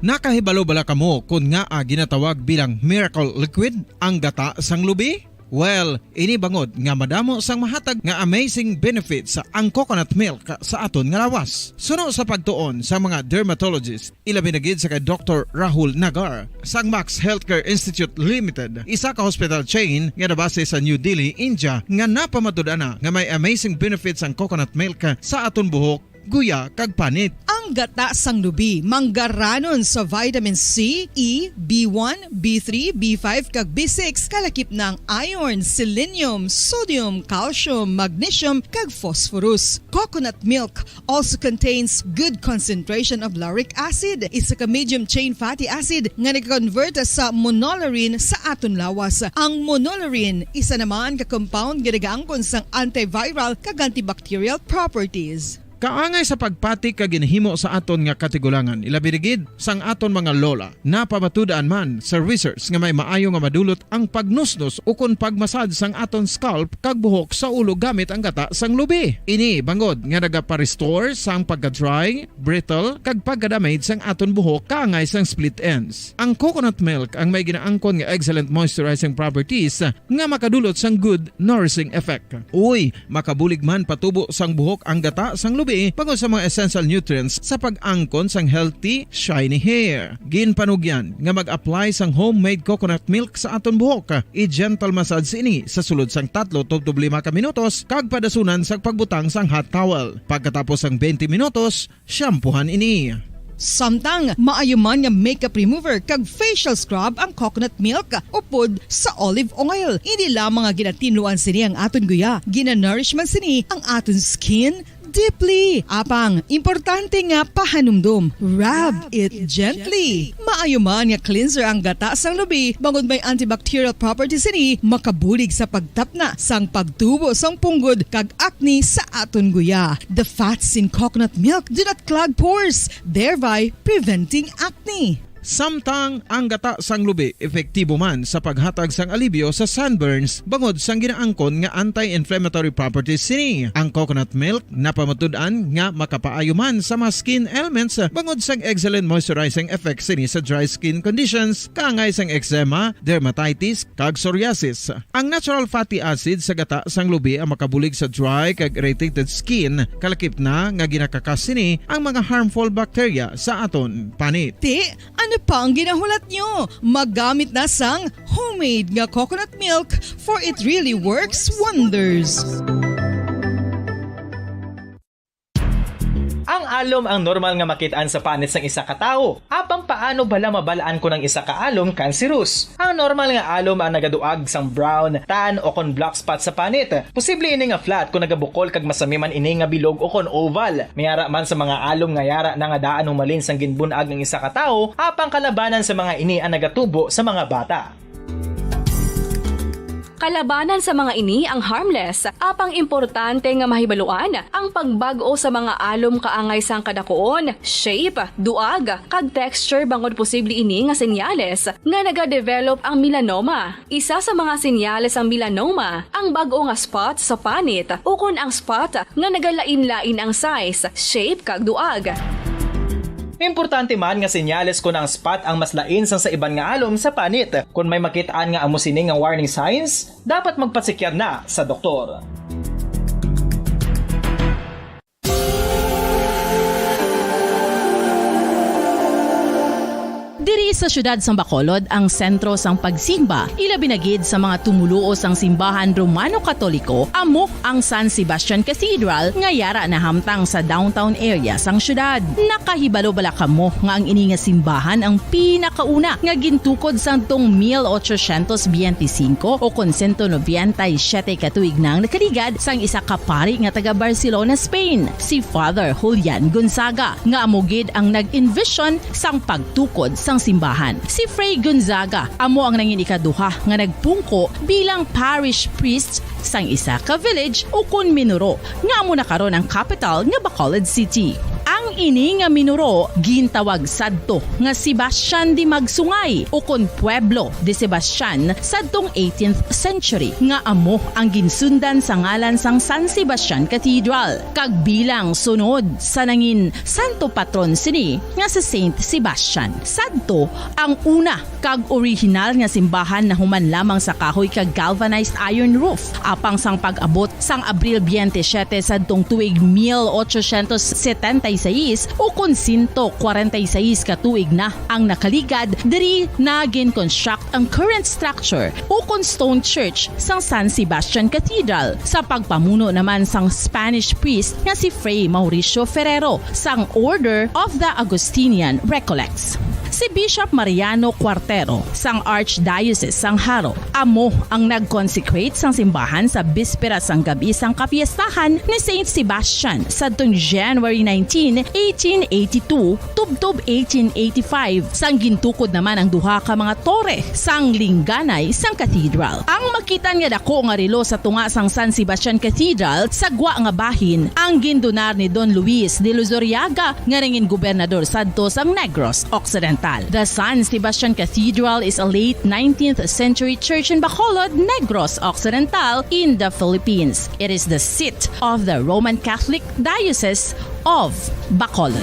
Nakahibalo bala kamo kon ngaa ginatawag bilang miracle liquid ang gata sang lubi? Well, ini bangod nga madamo sang mahatag nga amazing benefits ang coconut milk sa aton nga lawas. Suno sa pagtuon sa mga dermatologist, ilabi na gid sa kay Doktor Rahul Nagar sang Max Healthcare Institute Limited, isa ka hospital chain nga nabase sa New Delhi, India, nga napamatud-an na nga may amazing benefits ang coconut milk sa aton buhok, guya, kag panit. Ang gata sang lubi manggaranon sa vitamin C, E, B one, B three, B five, kag B six, kalakip na ang iron, selenium, sodium, calcium, magnesium, kag phosphorus. Coconut milk also contains good concentration of lauric acid, isa ka medium chain fatty acid nga nag-convert sa monolaurin sa aton lawas. Ang monolaurin, isa naman ka compound nga nagaangkon sang antiviral kag antibacterial properties. Kaangay sa pagpati kag ginahimo sa aton nga katigulangan, ilabi na gid sang aton mga lola. Napamatud-an man sa research nga may maayo nga madulot ang pagnusnos ukon pagmasad sang aton scalp kag buhok sa ulo gamit ang gata sang lubi. Ini bangod nga nagapa-restore sang pagka-dry, brittle, kag pagka-damage sang aton buhok kaangay sang split ends. Ang coconut milk ang may ginaangkon nga excellent moisturizing properties nga makadulot sang good nourishing effect. Uy, makabulig man patubo sang buhok ang gata sang lubi bangod sa mga essential nutrients sa pag-angkon sang healthy, shiny hair. Ginpanugyan nga mag-apply sang homemade coconut milk sa aton buhok. I-gentle massage ini sa sulod sang tatlo tubtob lima ka minutos kag padasunan sang pagbutang sang hot towel. Pagkatapos sang twenty minutos, shampoohan ini. Samtang maayo man nga makeup remover kag facial scrub ang coconut milk upod sa olive oil. Hindi lamang nga ginatinluan sini ang aton guya, ginanourish man sini ang aton skin, deeply. Apang, importante nga pahanumdom. Rub it gently. Maayo man nga cleanser ang gata sang lubi, bangod may antibacterial properties sini, makabulig sa pagtapna sang pagtubo sang punggod kag acne sa aton guya. The fats in coconut milk do not clog pores, thereby preventing acne. Samtang ang gata sang lubi epektibo man sa paghatag sang alibyo sa sunburns bangod sang ginaangkon nga anti-inflammatory properties sini. Ang coconut milk napamatud-an nga makapaayo man sa mga skin ailments bangod sang excellent moisturizing effect sini sa dry skin conditions, kaangay sang eczema, dermatitis, kag psoriasis. Ang natural fatty acid sa gata sang lubi ang makabulig sa dry kag irritated skin, kalakip na nga ginakakas sini ang mga harmful bacteria sa aton panit. Ti, ano pa ang ginahulat nyo? Maggamit na sang homemade nga coconut milk, for it really works wonders. Ang alom ang normal nga makit-an sa panit sang isa ka tawo. Apang paano bala mabal-an kon ang isa ka alom cancerous? Ang normal nga alom ang nagaduag sang brown, tan, o kon black spot sa panit. Posible ini nga flat kon nagabukol kag masami man ini nga bilog o kon oval. May ara man sa mga alom nga yara na nga daan humalin sang ginbun-ag ang isa ka tawo, apang kalabanan sa mga ini ang nagatubo sa mga bata. Kalabanan sa mga ini ang harmless, apang importante nga mahibaluan ang pagbag-o sa mga alom kaangay sang kadakuon, shape, duag, kag texture, bangod posible ini nga senyales nga nagadevelop ang melanoma. Isa sa mga senyales sang melanoma ang bag-o nga spot sa panit ukon ang spot nga nagalain-lain ang size, shape, kag duag. Importante man nga senyales kon ang spot ang mas lain sang sa iban nga alom sa panit. Kon may makit-an nga amo sini nga warning signs, dapat magpatsikyar na sa doktor. Diri sa siyudad sang Bacolod ang sentro sang pagsimba, ilabi na gid sa mga tumoluo sang simbahan Romano-Katoliko, amo ang San Sebastian Cathedral nga yara nahamtang sa downtown area sang siyudad. Nakahibalo bala kamo nga ang ini nga simbahan ang pinakauna nga gintukod sadtong mil ochocientos biyente singko o kon sento nobenta y siyete ka tuig na ang nakaligad sang isa ka pari nga taga Barcelona, Spain, si Father Julian Gonzaga, nga amo gid ang nag-envision sang pagtukod sang simbahan. Si Fray Gonzaga amo ang nangin ikaduha nga nagpungko bilang parish priest sang isa ka village ukon minuro nga amo na karon ang kapital nga Bacolod City. Ang ini nga minuro gintawag sadto nga Sebastian de Magsungay ukon Pueblo de Sebastian sadtong eighteenth century, nga amo ang ginsundan sa ngalan sang San Sebastian Cathedral, kag bilang sunod sa nangin santo patron sini nga si Saint Sebastian. Sadto ang una kag orihinal nga simbahan nahuman lamang sa kahoy kag galvanized iron roof. Apang sang pag-abot sang Abril biyente siyete sadtong tuig mil ochocientos setenta y seis, ukon sento kwarenta y seis ka tuig na ang nakaligad, diri na gin-construct ang current structure ukon stone church sang San Sebastian Cathedral sa pagpamuno naman sang Spanish priest nga si Fray Mauricio Ferrero sang Order of the Augustinian Recollects. Si Bishop Mariano Cuartero sang Archdiocese sang Jaro amo ang nag-consecrate sang simbahan sa bispera sang gab-i sang kapiestahan ni Saint Sebastian sadtong January nineteen, eighteen eighty-two, tubtob eighteen eighty-five, sang gintukod naman ang duha ka mga tore sang lingganay sang cathedral. Ang makit-an nga dako nga relo sa tunga sang San Sebastian Cathedral sa gwa nga bahin ang gindonar ni Don Luis de Luzuriaga nga nangin gobernador sadto sang Negros Occidental. The San Sebastian Cathedral is a late nineteenth century church in Bacolod, Negros Occidental, in the Philippines. It is the seat of the Roman Catholic Diocese of Bacolod.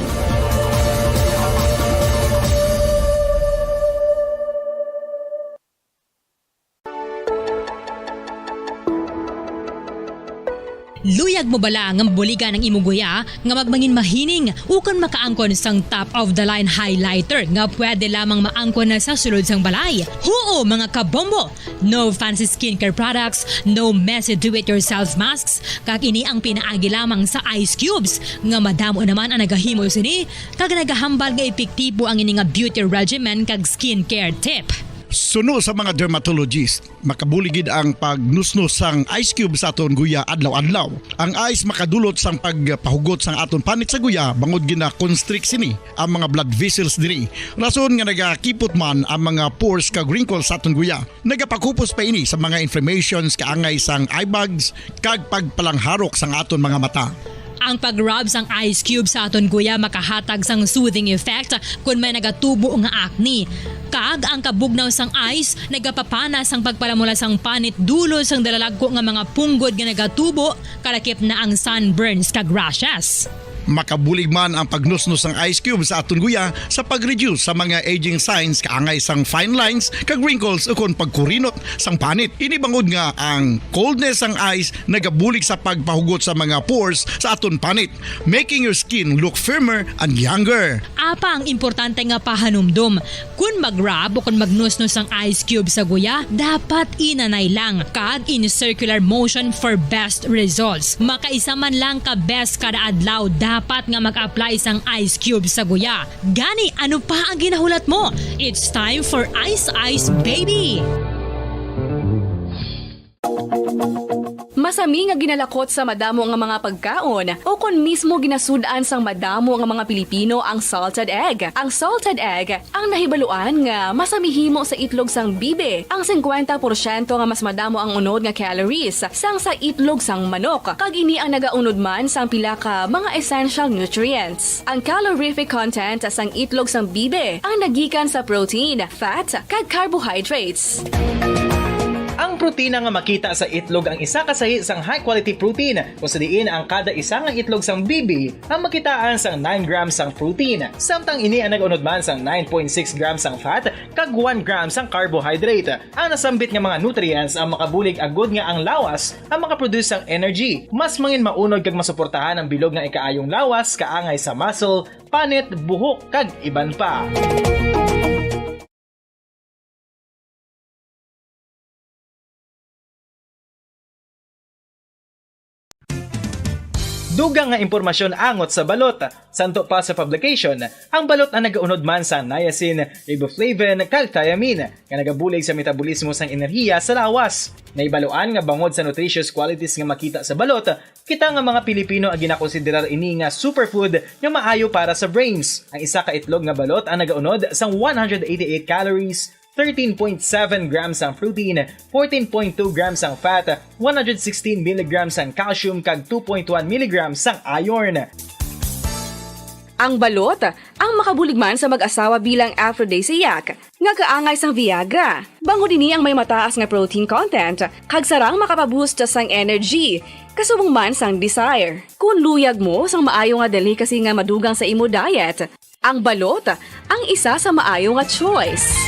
Luyag mo bala nga mabuligan ang imo guya nga magmangin mahining ukon makaangkon sang top of the line highlighter nga pwede lamang maangkon na sa sulod sang balay? Huo, mga kabombo! No fancy skincare products, no messy do-it-yourself masks, kag ini ang pinaagi lamang sa ice cubes, nga madamo naman ang nagahimo sini, kag nagahambal nga epektibo ang ini nga beauty regimen kag skincare tip. Suno sa mga dermatologist, makabulig gid ang pagnusnos sang ice cube sa aton guya adlaw-adlaw. Ang ice makadulot sang pagpahugot sang aton panit sa guya bangod gina-constrict sini ang mga blood vessels diri. Rason nga nagakipot man ang mga pores kag wrinkles sa aton guya. Nagapakupos pa ini sa mga inflammations kaangay sang eye bags kag pagpalangharok sang aton mga mata. Ang pag-rub sang ice cube sa aton guya makahatag sang soothing effect kon may nagatubo nga acne. Kag ang kabugnaw sang ice nagapapana sang pagpalamula sang panit dulot sang dalalagko nga mga punggod nga nagatubo, kalakip na ang sunburns kag rashes. Makabulig man ang pagnusnos sang ice cube sa aton guya sa pag-reduce sa mga aging signs kaangay sang fine lines kag wrinkles ukon pagkurinot sang panit. Ini bangod nga ang coldness sang ice nagabulig sa pagpahugot sa mga pores sa aton panit, making your skin look firmer and younger. Apang importante nga pahanumdom, kon mag-rub o kon magnusnos ang ice cube sa guya, dapat inanay lang kag in circular motion for best results. Makaisa man lang ka beses kada adlaw dapat nga mag-apply sang ice cube sa guya. Gani, ano pa ang ginahulat mo? It's time for Ice Ice Baby! Masami nga ginalakot sa madamo nga mga pagkaon, o kon mismo ginasud-an sang madamo nga mga Pilipino ang salted egg. Ang salted egg ang nahibaluan nga masami himo sa itlog sang bibi, ang singkwenta porsyento nga mas madamo ang unod nga calories sang sa itlog sang manok, kag ini ang nagaunod man sang pila ka mga essential nutrients. Ang calorific content sang itlog sang bibi ang nagikan sa protein, fat, kag carbohydrates. Ang protina nga makita sa itlog ang isa ka sahi sang high-quality protein, kung sa diin ang kada isa nga itlog sang bibi ang makitaan sang nine grams sang protein, samtang ini ang nag-unod man sang nine point six grams sang fat kag one gram sang carbohydrate. Ang nasambit nga mga nutrients ang makabulig agud nga ang lawas ang makaproduce sang energy. Mas mangin maunod kag masuportahan ang bilog nga ikaayong lawas kaangay sa muscle, panit, buhok, kag iban pa. Dugang nga impormasyon angot sa balot. Santo pa sa publication, ang balot ang nagaunod man sa niacin, riboflavin, kag thiamine, nga nagabulig sa metabolismo sang enerhiya sa lawas. Nahibaluan nga bangod sa nutritious qualities nga makita sa balot, kita nga mga Pilipino ang ginakonsiderar ini nga superfood nga maayo para sa brains. Ang isa ka itlog nga balot ang nagaunod sang one hundred eighty-eight calories, thirteen point seven grams ang protein, fourteen point two grams ang fat, one hundred sixteen milligrams ang calcium, kag two point one milligrams ang iron. Ang balot ang makabulig man sa mag-asawa bilang aphrodisiac nga kaangay sang Viagra. Bangod ini ang may mataas nga protein content, kag sarang makapaboost sang energy, kasubong man sang desire. Kon luyag mo sang maayo nga delicacy nga madugang sa imo diet, ang balot ang isa sa maayo nga choice.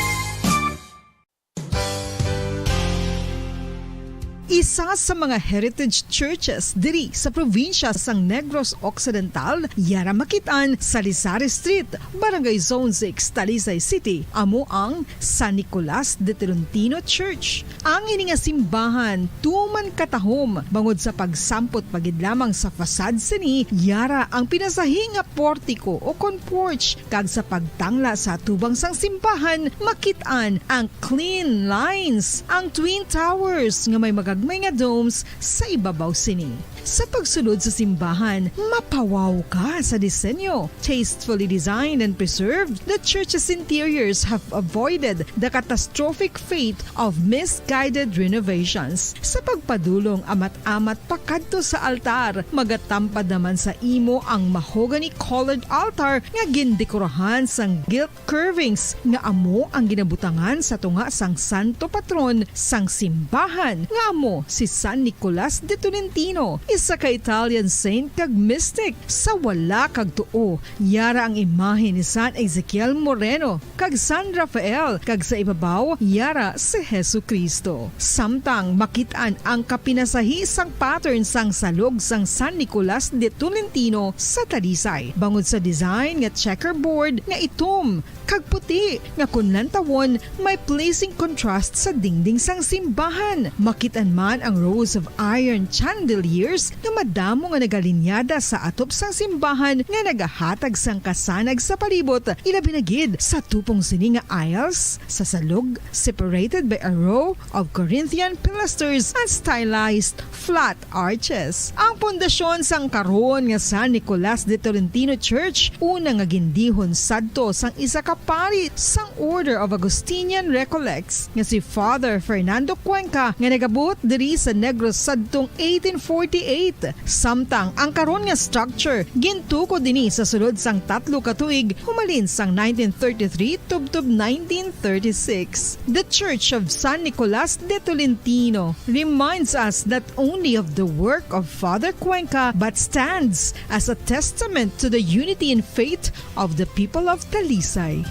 Isa sa mga heritage churches diri sa probinsya sang Negros Occidental, yara makit-an sa Lizares Street, Barangay Zone six, Talisay City, amo ang San Nicolas de Tolentino Church. Ang ini nga simbahan tuman katahom bangod sa pagsampot pa gid lamang sa facade sini, yara ang pinasahi nga portiko o kon porch, kag sa pagtangla sa atubang sang simbahan, makit-an ang clean lines, ang twin towers nga may magagmay nga domes sa ibabaw sini. Sa pagsulod sa simbahan, mapawaw ka sa disenyo. Tastefully designed and preserved, the church's interiors have avoided the catastrophic fate of misguided renovations. Sa pagpadulong amat-amat pakadto sa altar, magatampad naman sa imo ang mahogany-colored altar nga gindekorahan sang gilt curvings nga amo ang ginabutangan sa tunga sang santo patron sang simbahan, nga amo si San Nicolas de Tolentino, isa ka Italian saint kag mystic. Sa wala kag tuo, yara ang imahe ni San Ezekiel Moreno kag San Rafael, kag sa ibabaw, yara si Jesu-Cristo. Samtang makit-an ang kapinasahi sang pattern sang salog sang San Nicolas de Tolentino sa Talisay, bangod sa design nga checkerboard nga itom kag puti nga kon lantawon may pleasing contrast sa dingding sang simbahan. Makit-an man ang rows of iron chandeliers nga madamo nga nagalinyada sa atop sang simbahan nga nagahatag sang kasanag sa palibot, ilabi na gid sa tupong sini nga aisles sa salog, separated by a row of Corinthian pilasters and stylized flat arches. Ang pundasyon sang karon nga San Nicolas de Tolentino Church, una nga gindihon sadto sang isa ka pari sang Order of Augustinian Recollects nga si Father Fernando Cuenca, nga nagabuot diri sa Negros sadtong eighteen forty-eight. Samtang ang karon nga structure gintukod dinhi sa sulod sang tatlo ka tuig, humalin sang nineteen thirty-three tubtob nineteen thirty-six. The Church of San Nicolas de Tolentino reminds us not only of the work of Father Cuenca but stands as a testament to the unity in faith of the people of Talisay.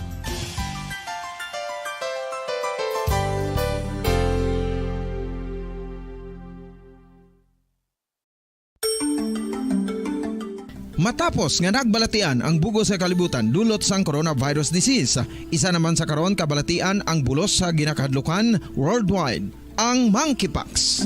Matapos nga nagbalatian ang bug-os nga kalibutan dulot sang coronavirus disease, isa naman sa karon kabalatian ang bulos sa ginakahadlukan worldwide, ang monkeypox.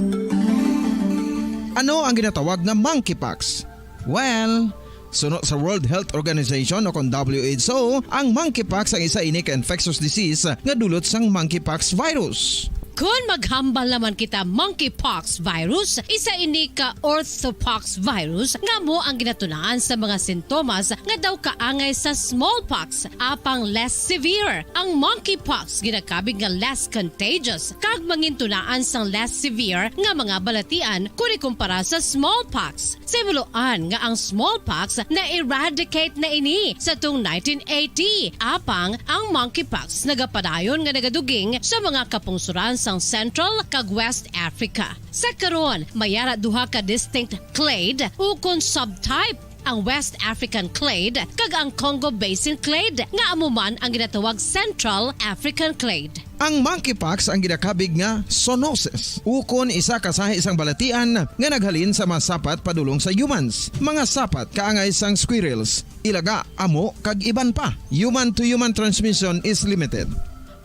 Ano ang ginatawag nga monkeypox? Well, suno sa World Health Organization o kon W H O, ang monkeypox ang isa ini ka infectious disease nga dulot sang monkeypox virus. Kon maghambal naman kita monkeypox virus, isa ini ka orthopox virus nga amo ang ginatunaan sa mga sintomas nga daw kaangay sa smallpox, apang less severe. Ang monkeypox ginakabig nga less contagious kag mangintunaan sang less severe nga mga balatian kon ikumpara sa smallpox. Sa himuloan nga ang smallpox na-eradicate na ini sa tong nineteen eighty, apang ang monkeypox nagapadayon nga nagaduging sa mga kapungsoran sang Central kag West Africa. Sa karon, may ara duha ka distinct clade ukon subtype, ang West African clade kag ang Congo Basin clade, nga amo man ang ginatawag Central African clade. Ang monkeypox ang ginakabig nga zoonosis, ukon isa ka sahi sang balatian nga naghalin sa mga sapat padulong sa humans, mga sapat kaangay sang squirrels, ilaga, amo, kag iban pa. Human-to-human transmission is limited.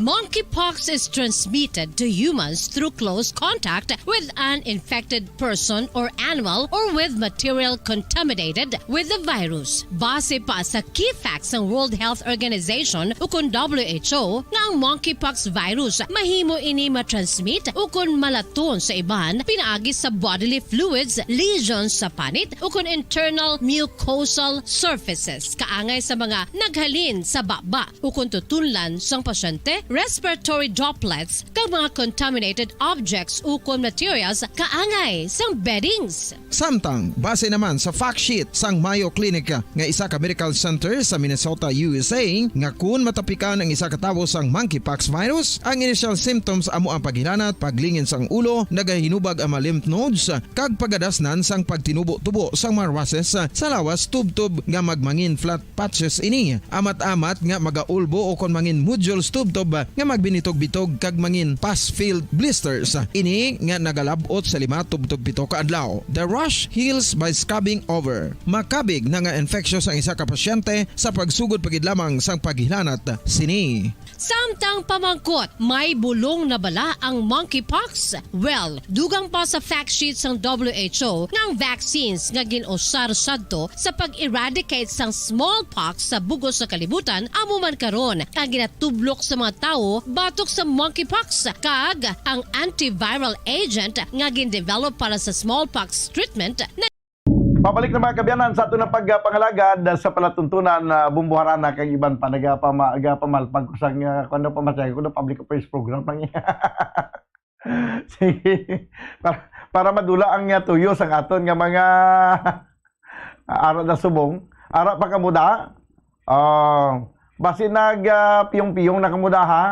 Monkeypox is transmitted to humans through close contact with an infected person or animal or with material contaminated with the virus. Base pa sa key facts sang World Health Organization ukon W H O, nga ang monkeypox virus mahimo ini matransmit ukon malaton sa iban pinaagi sa bodily fluids, lesions sa panit, ukon internal mucosal surfaces, kaangay sa mga naghalin sa baba ukon tutunlan sang pasyente, respiratory droplets, kag mga contaminated objects ukon materials kaangay sang beddings. Samtang, base naman sa fact sheet sang Mayo Clinic nga isa ka medical center sa Minnesota, U S A, nga kun matapikan ang isa ka tawo sang monkeypox virus, ang initial symptoms amo ang paghilanat, paglingin sang ulo, nagahinubag ang mga lymph nodes, kag pagadasnan sang pagtinubo-tubo sang mga rushes sa lawas tubtob nga magmangin flat patches ini. Amat-amat nga magaulbo ukon mangin nodules tubtob nga magbinitog-bitog kag mangin pus-filled blisters. Ini nga nagalab-ot sa lima tubtob pito ka adlaw. The rash heals by scabbing over. Makabig na nga infectious ang isa ka pasyente sa pagsugod pa gid lamang sang paghilanat sini. Samtang pamangkot, may bulong na bala ang monkeypox? Well, dugang pa sa fact sheet sang W H O nga ang vaccines nga gin-usar sadto sa pag-eradicate sang smallpox sa bug-os nga kalibutan amo man karon ang ginatublok sa mga tawo batok sa monkeypox, kag ang antiviral agent nga gin-develop para sa smallpox treatment na Pabalik na, mga kaabyanan, sa aton nga pagpangalagad sa palatuntunan, ah, bumbuharana kag iban pa. Nagapama-, nagapamalpag ko sang, ah, kuwan daw, pamasahe ko na public affairs program lang. Sige. Para, para madula ang, ah, tuyo sang aton nga mga ara na subong. Ara pa kamo da? Ah, basi nag, ah, piyong-piyong na kamo da, ha?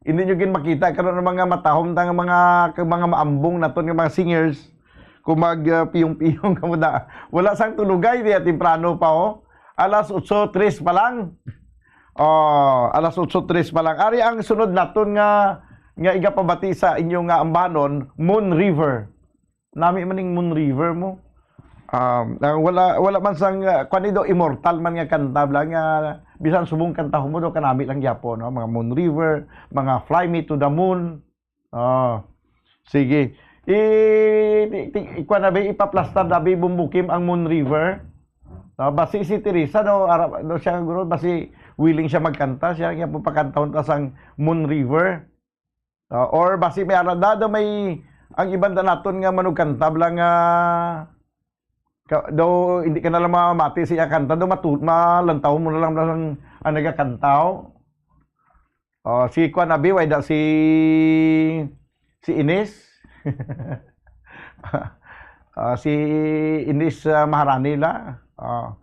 Hindi nyo gid makita karon ang mga matahom ta nga mga, mga maambong naton nga mga singers. Kung mag, ah, piyong-piyong kamo da. Wala sang tulugay, di, temprano pa, oh. Alas otso tres pa lang. Oh, alas otso tres pa lang. Ari ang sunod naton nga, nga igapabati sa inyo nga ambanon, Moon River. Nami man ning Moon River mo. Um, ah, wala, wala man sang, ah, kwan ni do, immortal man nga kanta bala nga bisan subong kantahon mo do, kanami lang gyapon, no? Mga Moon River, mga Fly Me to the Moon. Oh, sige. I, i, i, ikuan na ba, ipaplastar na ba, Bumbo Kim, ang Moon River? Ah, basi si Teresa, no, ara, no, siya guro, basi willing siya magkanta, siya nga po pakantahon ta sang Moon River. Ah, or basi may ara na, daw may, ang iban na naton nga manugkanta, bala nga, ka, daw, hindi ka na lang mamati sa iya kanta, daw matu-, malantaw mo na lang, lang ang nagakantaw. Oh, si kuan abi, way da si, si Ines. Ah, si Ines, ah, Maharani la. Oh,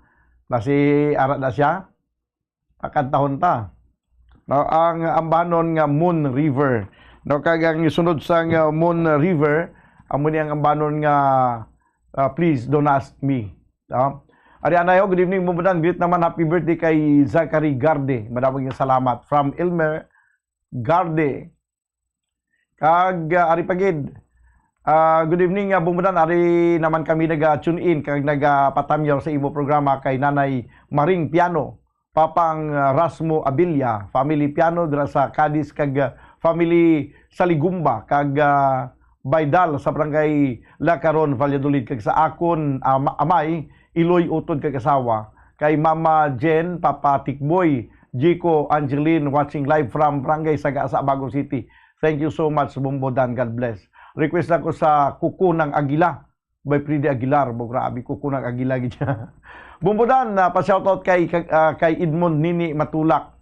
na si ara na siya. Pakantahon ta. No, ang ambanon nga Moon River. No, kag ang isunod sang, ah, Moon River, amo ni ang ambanon nga, ah, Please Don't Ask Me. No? Ari anay, oh, good evening, Bumbudan. Greet naman, happy birthday kay Zachary Garde. Madaming salamat. From Elmer Garde. Kag, ah, ari pa gid. Ah, good evening, ah, Bumbudan. Ari naman kami naga-tune in kag nagapatamyaw sa imo programa kay Nanay Maring Piano, Papang, ah, Rasmo Abilia, family Piano dira sa Cadiz, kag, ah, family Saligumba, kag, ah, Baydal sa Barangay Lacaron, Valladolid, kag sa akon ama-, amay, Iloy Utod kag asawa, kay Mama Jen, Papa Tikboy, Jico, Angeline, watching live from Barangay Sagasa, Bago City. Thank you so much, Bumbo Dan. God bless. Request ako sa Kuko ng Agila by Freddy Aguilar. Bo, grabe, Kuko ng Agila gid siya. Bumbo Dan, ah, pa-shoutout kay, kay, ah, kay Edmond Nini Matulak.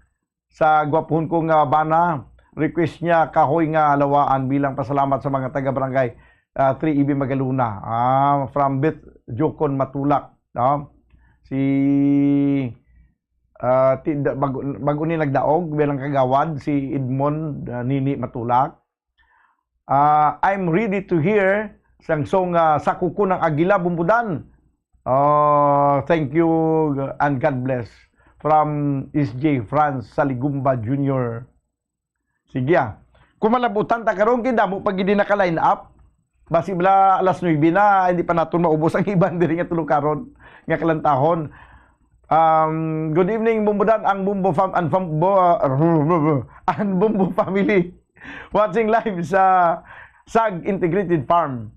Sa gwapuhon ko nga bana, request niya Kahoy nga Lawaan bilang pasalamat sa mga taga-barangay, ah, three E B Magaluna. Ah, from Beth Jocon Matulak, no? Si, ah, ti-, da-, bag-, bag-o ni nagdaog bilang kagawad, si Edmond, ah, Nini Matulak. Ah, I'm ready to hear sang song, ah, Sa Kuko ng Agila, Bumbudan. Ah, thank you and God bless. From S J Franz Saligumba Junior. Sige, ah. Kung malabutan ta karon, kay damo pa gid naka-line up. Basi bala alas nuebe na, hindi pa naton maubos ang iban diri nga tulukaron, nga kalantahon. Um, good evening, Bumbudan, ang Bumbo fam-, ang fam-, bo-, ang Bumbo family. Watching live sa Sag Integrated Farm.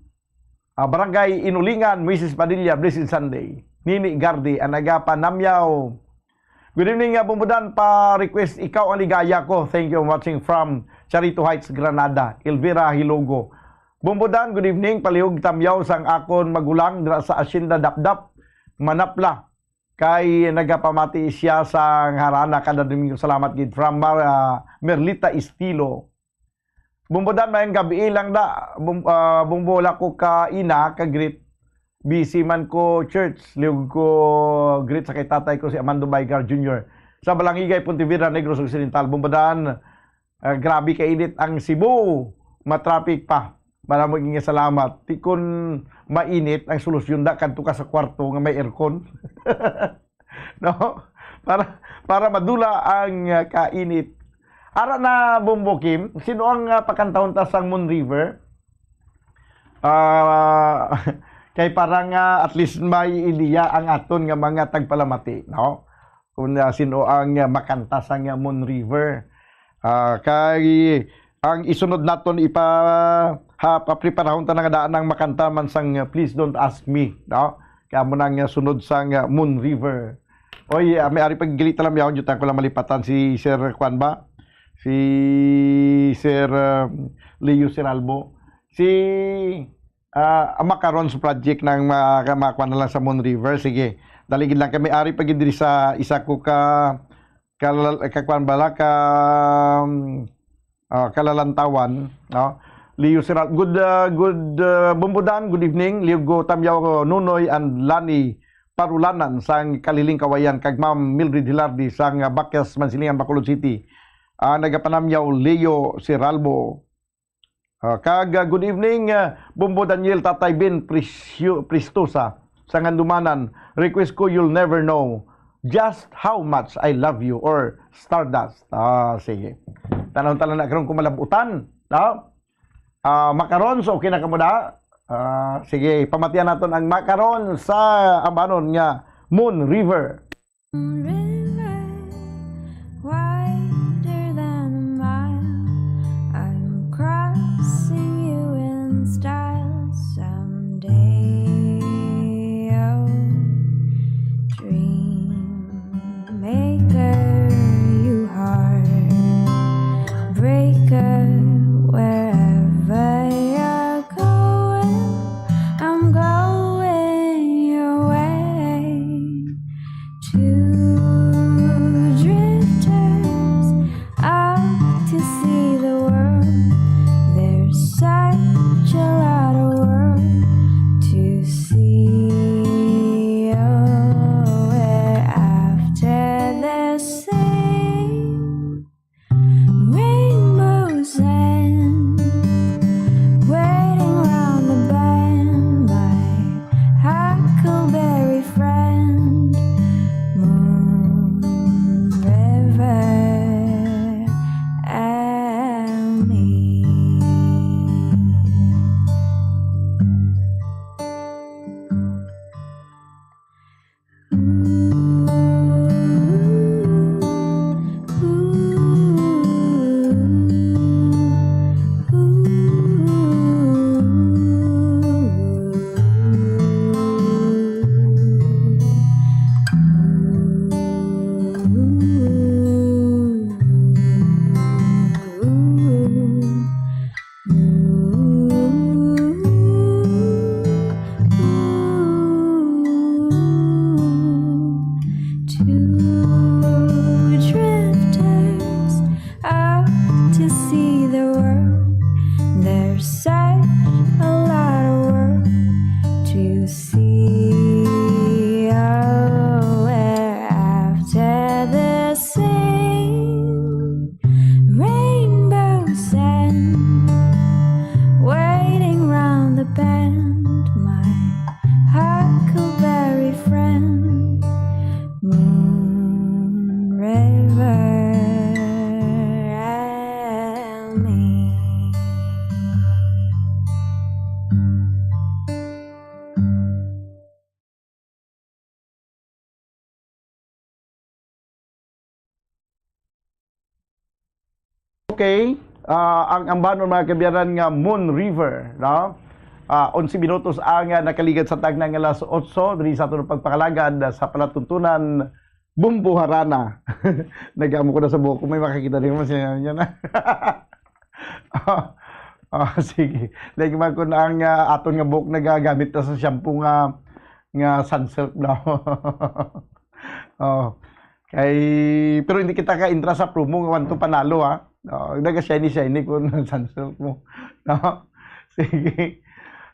Ah, Barangay Inulingan, Moises Padilla, Blessed Sunday. Nini Gardi, ang nagapanamyaw. Good evening, ah, Bumbudan, pa-request Ikaw ang Ligaya Ko. Thank you, watching from Charito Heights, Granada. Elvira Hilogo. Bumbudan, good evening. Palihog tamyaw sang akon magulang dira sa Hacienda Dapdap, Manapla. Kay nagapamati siya sa harana kada Domingo. Salamat gid. From Mar-, ah, Merlita Estilo. Bumbudan, maayong gabi lang da. Bum-, ah, bumbo, wala ko ka ina, ka greet. Busy man ko church. Liog ko greet sa kay tatay ko, si Amando Baigar Junior. Sa Balangigay, Pontevedra, Negros Occidental. Bumbudan, ah, grabe ka init ang Cebu. Matraffic pa. Maraming nga salamat. Ti kun mainit, ang solusyon da, kadto ka sa kwarto nga may aircon. No? Para, para madula ang, ah, kainit. Ara na, Bumbo Kim, sino ang, ah, pakantahon ta sang Moon River? Ah, kay para nga at least may ideya ang aton nga mga tagpalamati, no? Kung, ah, sino ang, ah, makanta sang, ah, Moon River. Ah, kay ang isunod naton ipa-, ha, papreparahon ta na nga daan ang makanta man sang, ah, Please Don't Ask Me, no? Kay amo na nga sunod sang, ah, Moon River. Oy, ah, may ari pag gali talam yaon, juta ko lang malipatan si Sir Kwan ba? Si Sir, ah, Leo Siralbo. Si, ah, ang makaron sa project ng ma-, ka-, makuha na lang sa Moon River. Sige, dali gid lang kami. Ari pa gid diri sa isa ko ka, ka, ka, kwan bala, ka, um, ah, kalalantawan, no? Leo Siral-, good, ah, good, ah, Bumbudan, good evening. Liugo Tamyaw, Nunoy, and Lani Parulanan sang Kaliling Kawayan, kag Ma'am Mildred Hilardi sang, ah, Bakyas, Mansilingan, Bacolod City. Ah, nagapanamyaw, Leo Siralbo. Ah, kag, ah, good evening, ah, Bumbo Daniel, Tatay Ben Prisyo-, Pristosa, sa Ngandumanan. Request ko, You'll Never Know Just How Much I Love You or Stardust. Ah, sige. Tanong-tanong na karon kung malabutan, no? Ah, Macarons, okay na kamo da? Ah, sige, pamatian naton ang Macaron sa ambanon nga Moon River. River, wider than a mile. I'm crossing you in style. Okay, ah, ang ambanon, mga kabiyanan, nga Moon River, no? Ah, onse minutos ang, ah, nakaligad sa tagna nga alas otso, diri sa aton pagpangalagad, ah, sa palatuntunan, Bumbo Harana. Nagamo ko na sa buhok ko, may makakita rin mo siya niya na. Ah, ah, sige. Like man kun ang, ah, aton nga buhok nagagamit na sa shampoo nga, nga Sunsilk daw. Oh. Kay, pero hindi kita ka-intra sa promo nga one to panalo, ha. Oh, naga-shiny-shiny kun Sunsilk mo. No? Sige.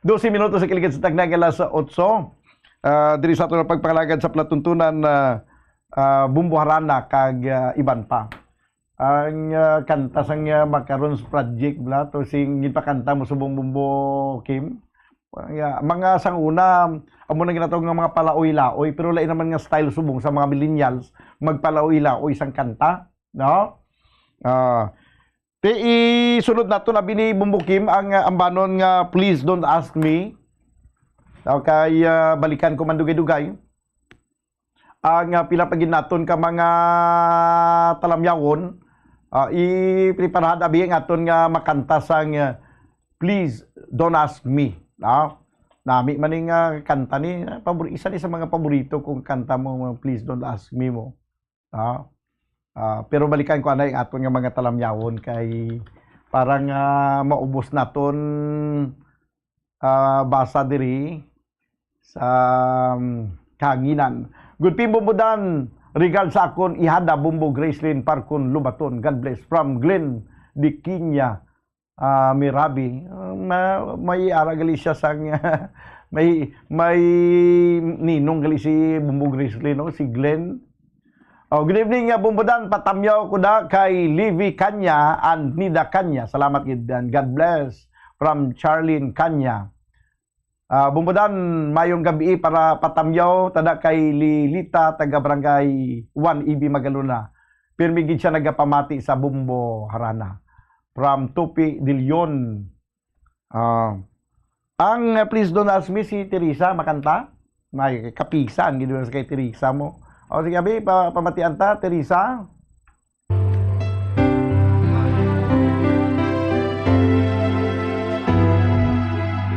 Dose minutos sa kiligad sa tagna nga alas otso. Ah, diri sa aton nga pagpangalagad sa palatuntunan, ah, ah, Bumbo Harana kag, ah, iban pa. Ang, ah, kanta sang, ah, Macarons Project, bla, to sing ginpakanta mo subong Bumbo Kim. Mga, mga sang una, amo na ginatawag nga mga palaoy-laoy, pero lain naman nga style subong sa mga millennials, magpalaoy-laoy sang kanta, no? Ah, ti isunod naton, abi ni Bumbo Kim, ang, ah, ambanon nga Please Don't Ask Me. Okay, ah, balikan ko man dugay-dugay. Ang, ah, pila pa gid naton ka mga talamyawon, ah, ipreparahan abi ang aton nga makanta sang, ah, Please Don't Ask Me, no? Nami man ni nga kanta ni, ah, pabor-, isa ni sa mga paborito kong kanta mo, mga Please Don't Ask Me mo, no? Ah, pero balikan ko anay ang aton nga mga talamyawon kay parang, ah, maubos naton, ah, basa diri sa, um, kahanginan. Good morning, Bumbo Dan. Regard sa akon ihada, Bumbo Gracelyn Parcon Lubaton. God bless. From Glenn Diquiña, ah, Mirabi. Ah, ma-, may ara gali siya sang, may, may ninong gali si Bumbo Gracelyn, no? Si Glenn. Oh, good evening, ah, Bumbo Dan. Patamyaw ko da kay Livy Kanya and Nida Kanya. Salamat gid, and God bless. From Charlene Kanya. Ah, Bumbo Dan, mayong gabi para patamyaw tada kay Lilita, taga Barangay one, E B Magalona. Pirmi gid siya nagapamati sa Bumbo Harana. From Tupi de Leon. Ah, ang, ah, Please Don't Ask Me, si Teresa makanta. May kapisan gid sa kay Teresa mo. O sige, abi, pa-, pamatian ta, Teresa.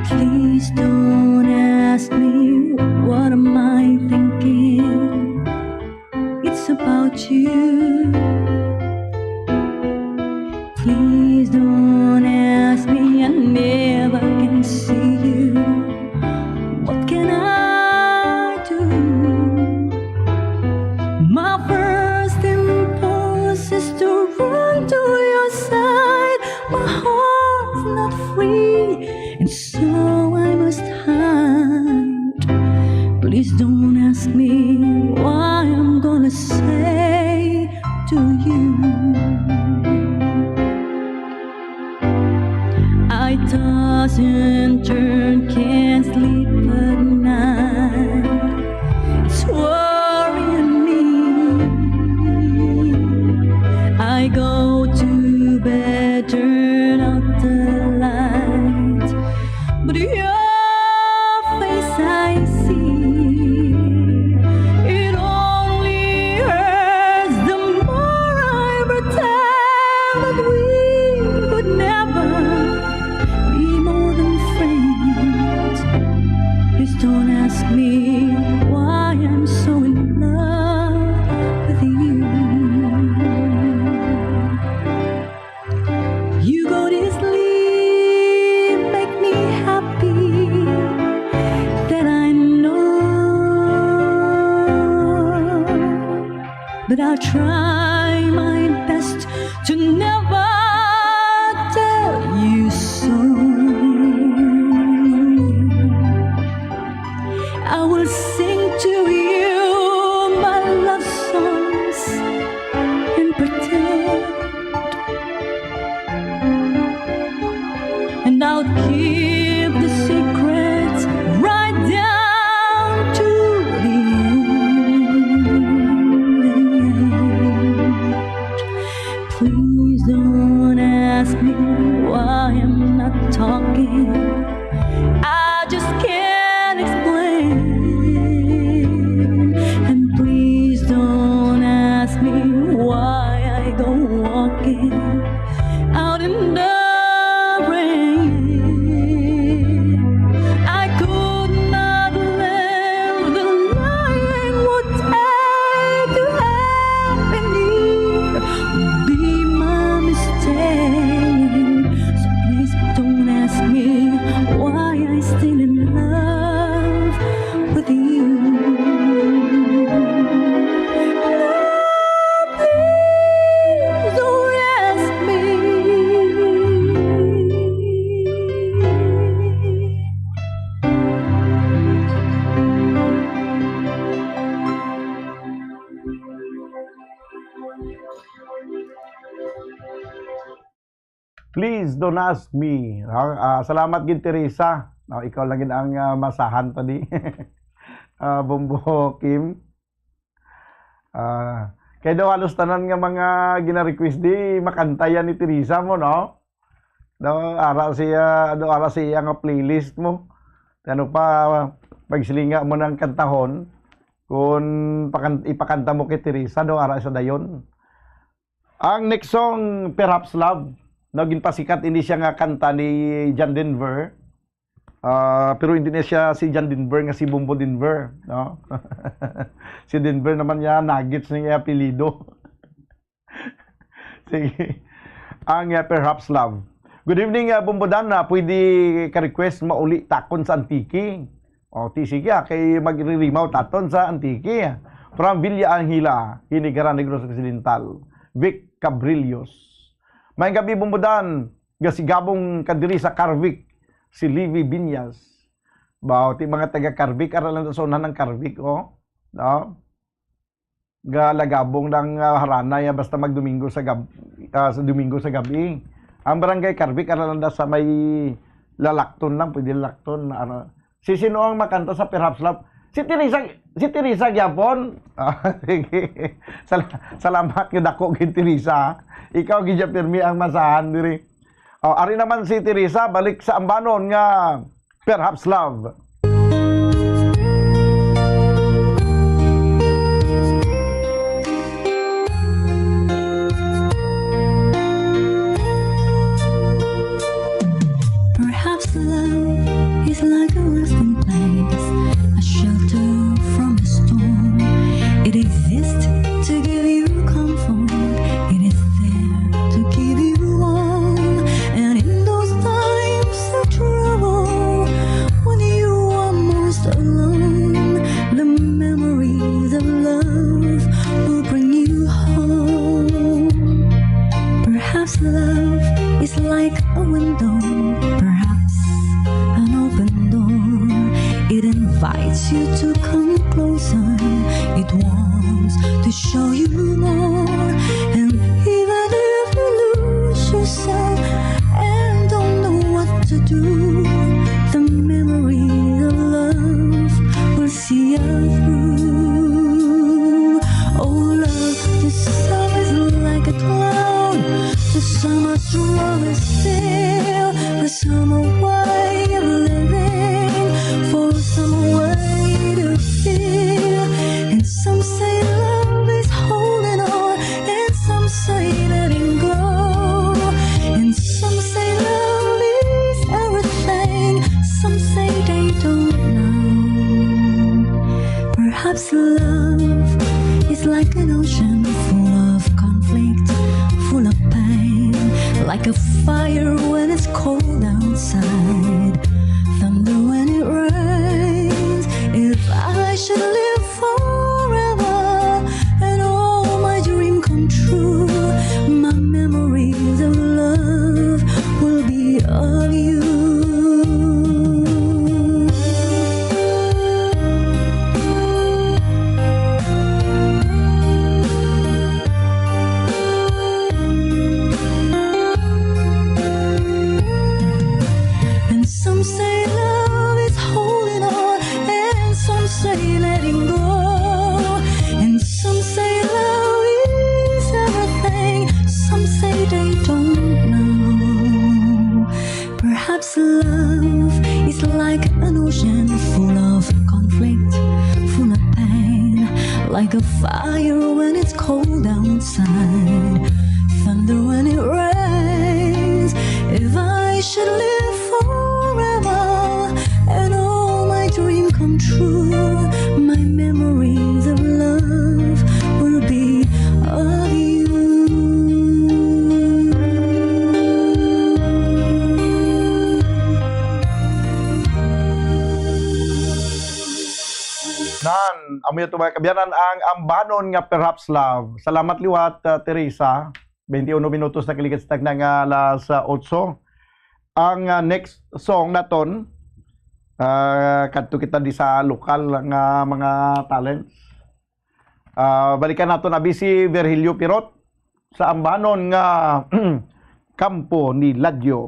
Please don't ask me what am I thinking. It's about you. Please don't ask me, I never can see you. What can I do? My first impulse is to run to your side. My heart's not free, and so I must hide. Please don't ask me what I'm gonna say to you. I toss and turn, can't sleep at night. It's worrying me. I go to bed, turn out the light, but your face I see. It only hurts the more I pretend that we could never be more than friends. Please don't ask me why I'm so in love with you. You go to sleep, make me happy, that I know. But I'll try my best to never tell you so. I will sing to you my love songs and pretend, and I'll keep the secrets right down to the end. Please don't ask me why I'm not talking. I just can't explain. And please don't ask me why I go walking. Please don't ask me. Ah, ah, salamat gid, Teresa. Ah, ikaw lang gid ang, ah, masahan pa di. Ah, Bombo Kim. Ah, kay daw halos tanan nga mga gina-request di makanta yan ni Teresa mo, no? Daw ara siya, daw ara siya nga playlist mo. Ano pa, pagsilinga mo ng kantahon, kung pakan-, ipakanta mo kay Teresa, daw ara sa dayon. Ang next song, Perhaps Love, no, ginpasikat ini siya nga kanta ni John Denver. Ah, pero hindi na siya si John Denver nga si Bombo Denver, no? Si Denver naman niya, Nuggets na yung apelyido. Sige. Ang, ah, Perhaps Love. Good evening, ah, Bombo Dan. Ah, pwede ka request mauli takon sa Antique. O, ti, sige, ah, kay magririmaw taton sa Antique. From Villa Angela, Hinigaran, Negros Occidental. Vic Cabrillos. Maayong gabi, Bombo Dan. Gasigabong ka diri sa Carvic, si Livy Binyas. Baw, ti mga taga Carvic, ara lang sa unahan ng Carvic, oh. No? Galagabong ng, ah, harana ya basta magdomingo sa gab-, ah, sa Domingo sa gabi. Ang barangay Carvic, ara lang da sa may Lalakton lang, pwede Lalakton, ara. Si sino ang makanta sa Perhaps Love? Si Teresa, si Teresa gyapon? Ah, sige. Sal-, salamat nga dako gid, Teresa, ha? Ikaw gid ya pirmi ang masahan diri. Oh, ari naman si Teresa, balik sa ambanon nga Perhaps Love. Perhaps love is like a resting place, a shelter from the storm. It exists to give you comfort. It is there to give you warmth. And in those times of trouble, when you are most alone, the memories of love will bring you home. Perhaps love is like a window, perhaps an open door. It invites you to come closer. It wants to show you more. And even if you lose yourself and don't know what to do, the memory of love will see you through. Oh, love, the summer's like a cloud. The summer's strong is still. The summer way of living. For some way to feel. And some say love is holding on. And some say letting go. And some say love is everything. Some say they don't know. Perhaps love is like an ocean full of conflict, full of pain, like a fire when it's cold outside, thunder when it rains. If I should live forever and all my dream come true, my memories of love will be of you. And some say love is holding on, and some say letting go, and some say love is everything, some say they don't know. Perhaps love is like an ocean full of conflict, full of pain, like a fire when it's cold outside, thunder when it rains. If I should live forever and all my dream come true, my memories of love will be of you. Nan, amo ito, mga kaabyanan, ang ambanon nga Perhaps Love. Salamat liwat, ah, Teresa. Twenty-one minutos na kalikat sa tagna nga alas, ah, otso. Ang, ah, next song naton, ah, kadto kita di sa lokal nga mga talents. Ah, balikan naton abi si Virgilio Pirot sa ambanon nga Kampo ni Ladyo.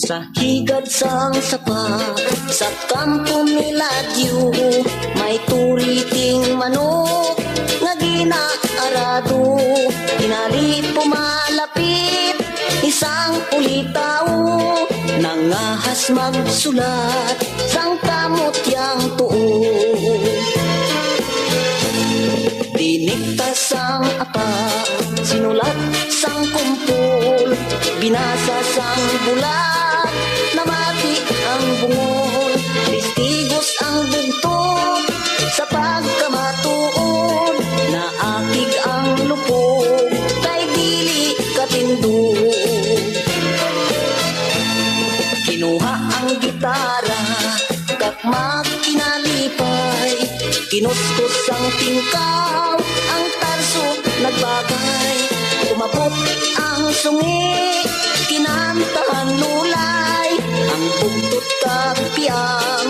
Sa higad sang sapa, sa kampo ni Ladyo, may turiting manok nga ginaarado. Tinali pumalapit isang ulitaw, nangahas magsulat sang kamot yang tuo. Dinikta sang apa, sinulat sang kumpol, binasa sang bulag, namati ang bungol, testigos ang bugtod, sa pagkamatuod, naakig ang lupog, kay dili katindog. Kinuha ang gitara, kag magkinalipay, kinuskos ang tingkaw, ang tarso nagbagay. Umabot ang sungi, kinantahan lulay, ang bugtot kag piang,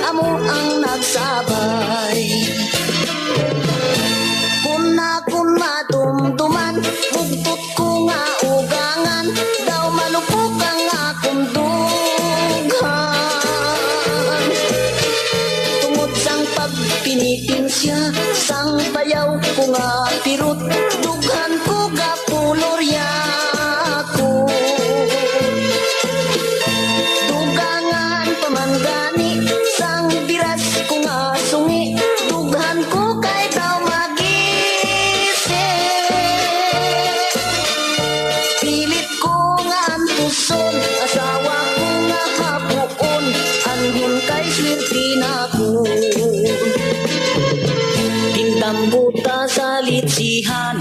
amo ang nagsabay. Kun akon madumduman, bugtot ko nga ugangan, daw malupok ang akon dughan. Tungod sang pagpinitensya sang bayaw ko nga pirot, dughan ko gapulorya ko. Dugangan pa man gani sang biras ko nga sungi, dughan ko kay daw magisi. Pilit ko nga antuson, asawa ko nga hapuon, anhon kay swerte na ko. Tindang buta sa litsihan,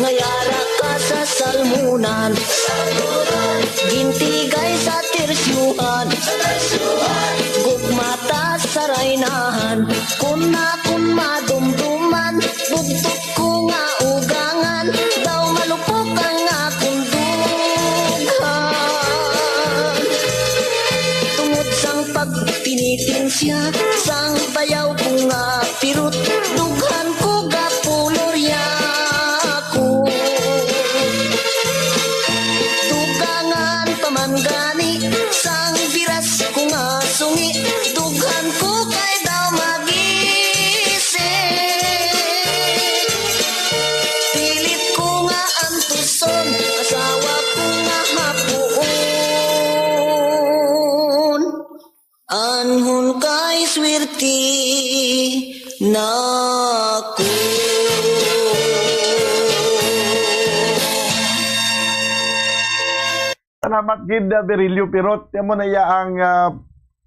ngay ara ka sa salmunan, gintigay sa tersyuhan, gugmata sa raynahan. Kun akon madumduman, bugtot ko nga ugangan, daw malupok ang akon dughan. Tungod sang pagpinitensya sang bayaw ko nga pirot, dughan ko gapulorya ko. Dugangan pa man gani sang biras ko nga sungi, dughan ko kay daw magisi. Pilit ko nga antuson, asawa ko nga hapuon, anhon kay swerte na ko. Salamat gid, uh, Virilio Pirot. Amo na iya ang, uh,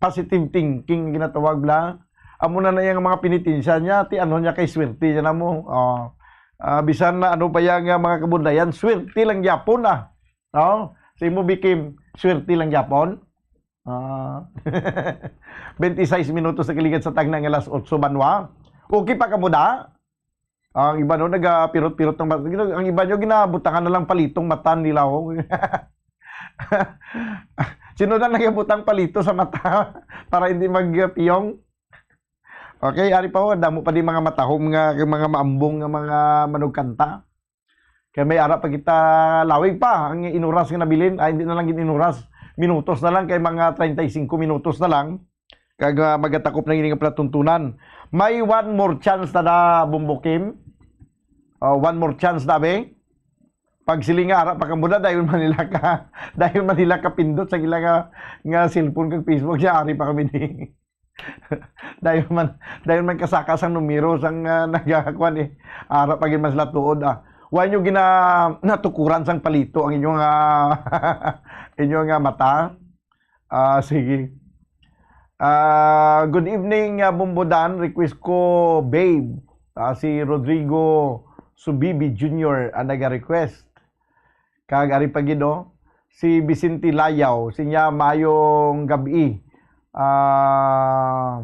positive thinking nga ginatawag, bla. Amo na na iya nga mga penitensya niya, ti ano niya kay swerte niya na mo. Oh. Ah, bisan na ano pa iya nga mga kabudlayan, swerte lang gyapon, ah. No? Sa imo, Bikim, swerte lang gyapon. Ah. Twenty-six minutos sa kaligad sa tagna nga alas otso banwa. Okay pa kamo da? Ang iba, no, nagapirot-pirot ng mata. Ang iba nyo, ginabutangan na lang palitong mata nila, oh. Sino na nagabutang palito sa mata para hindi magpiyong? Okay, ari pa, oh, damo pa di mga matahom nga, mga maambong nga mga manugkanta. Kaya may ara pa kita, lawig pa ang inuras nga nabilin. Ay, hindi na lang gid inuras. Minutos na lang, kay mga treinta y cinco minutos na lang. Kag, ah, magatakop na ini nga palatuntunan. May one more chance na da, Bumbo Kim. Oh, one more chance na, be. Pag sila nga ara pa kamo da, dayon man nila ka, dayon man nila kapindot sa ila nga, nga cellphone kag Facebook, siya ari pa kami di. Dayon man, dayon man kasaka sang numero sang, ah, nagakuan eh. Ara pa gid man sila tuod, ah. Wa nyo gina-, natukuran sang palito ang inyong, ah, inyong, ah, mata? Ah, sige. Ah, good evening, ah, Bumbo Dan. Request ko, Babe. Ah, si Rodrigo Subibi Junior ang naga-request. Kag ari pa gid, oh, si Vicente Layaw, sinya, maayong gab-i. Ah,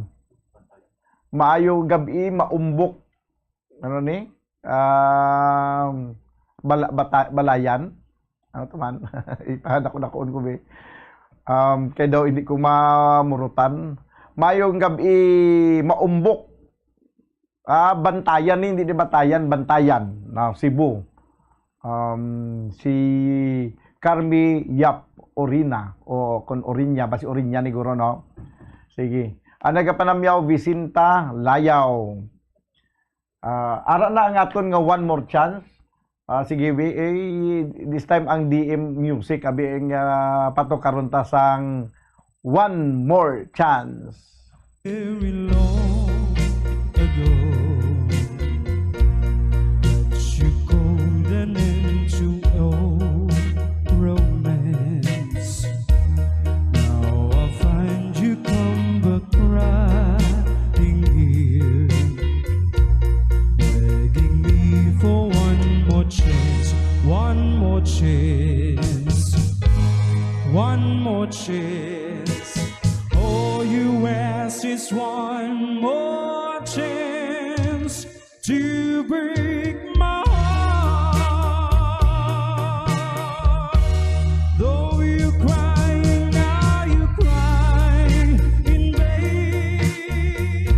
maayong gab-i, maumbok. Ano ni? Um, Bala-, bata-, Balayan. Ano to man? Ipadako-dakuon ko, be. Um, kay daw hindi ko mamurutan. Mayong gabi, Maumbok. Ah, Bantayan ni, hindi ni Batayan, Bantayan, na Cebu. Um, si Carmi Yap Orina, o kon Orinya, basi Orinya ni guro, no? Sige. Ang nagapanamyaw, Vicenta Layaw. Ah, ara na ang aton nga one more chance. Ah, sige, wi-, eh, this time ang D M Music, abi ang, ah, patukaron ta sang one more chance. Very long ago that you called an end to all romance. Now I find you come back crying here, begging me for one more chance, one more chance, one more chance. All you ask is one more chance to break my heart. Though you cry, now you cry in vain.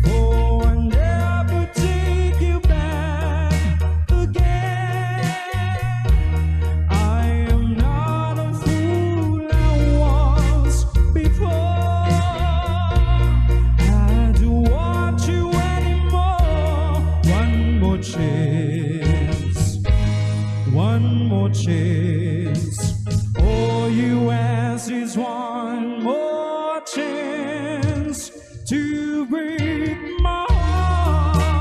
For I never take you back again. I am not a fool I was before. I don't want you anymore. One more chance, one more chance. All you ask is one more chance to break my heart.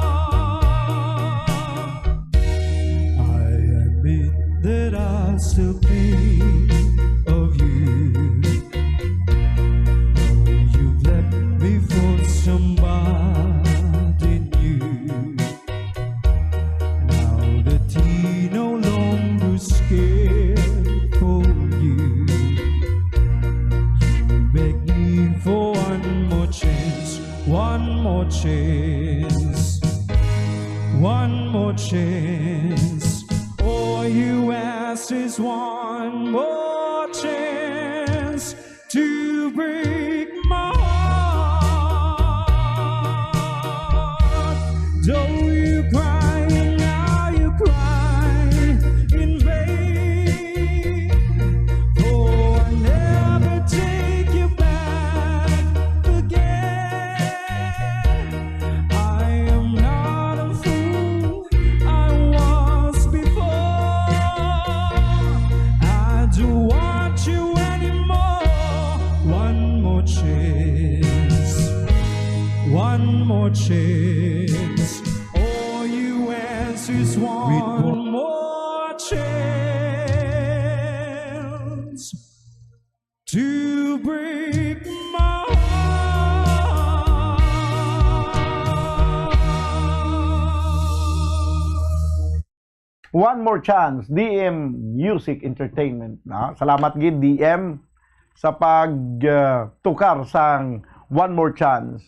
I admit that I still think of you. Though you've left me for somebody new. Now that he no longer cares for you, you beg me for one more chance, one more chance, one more chance. All you ask is one more chance to break my heart. Though you cry, now you cry in vain. For I never take you back again. I am not a fool I was before. I don't want you anymore. One more chance, one more chance. All you ask is one more chance to break my heart. One more chance, D M Music Entertainment, no? Salamat gid, D M, sa pag, uh, tukar sang One More Chance.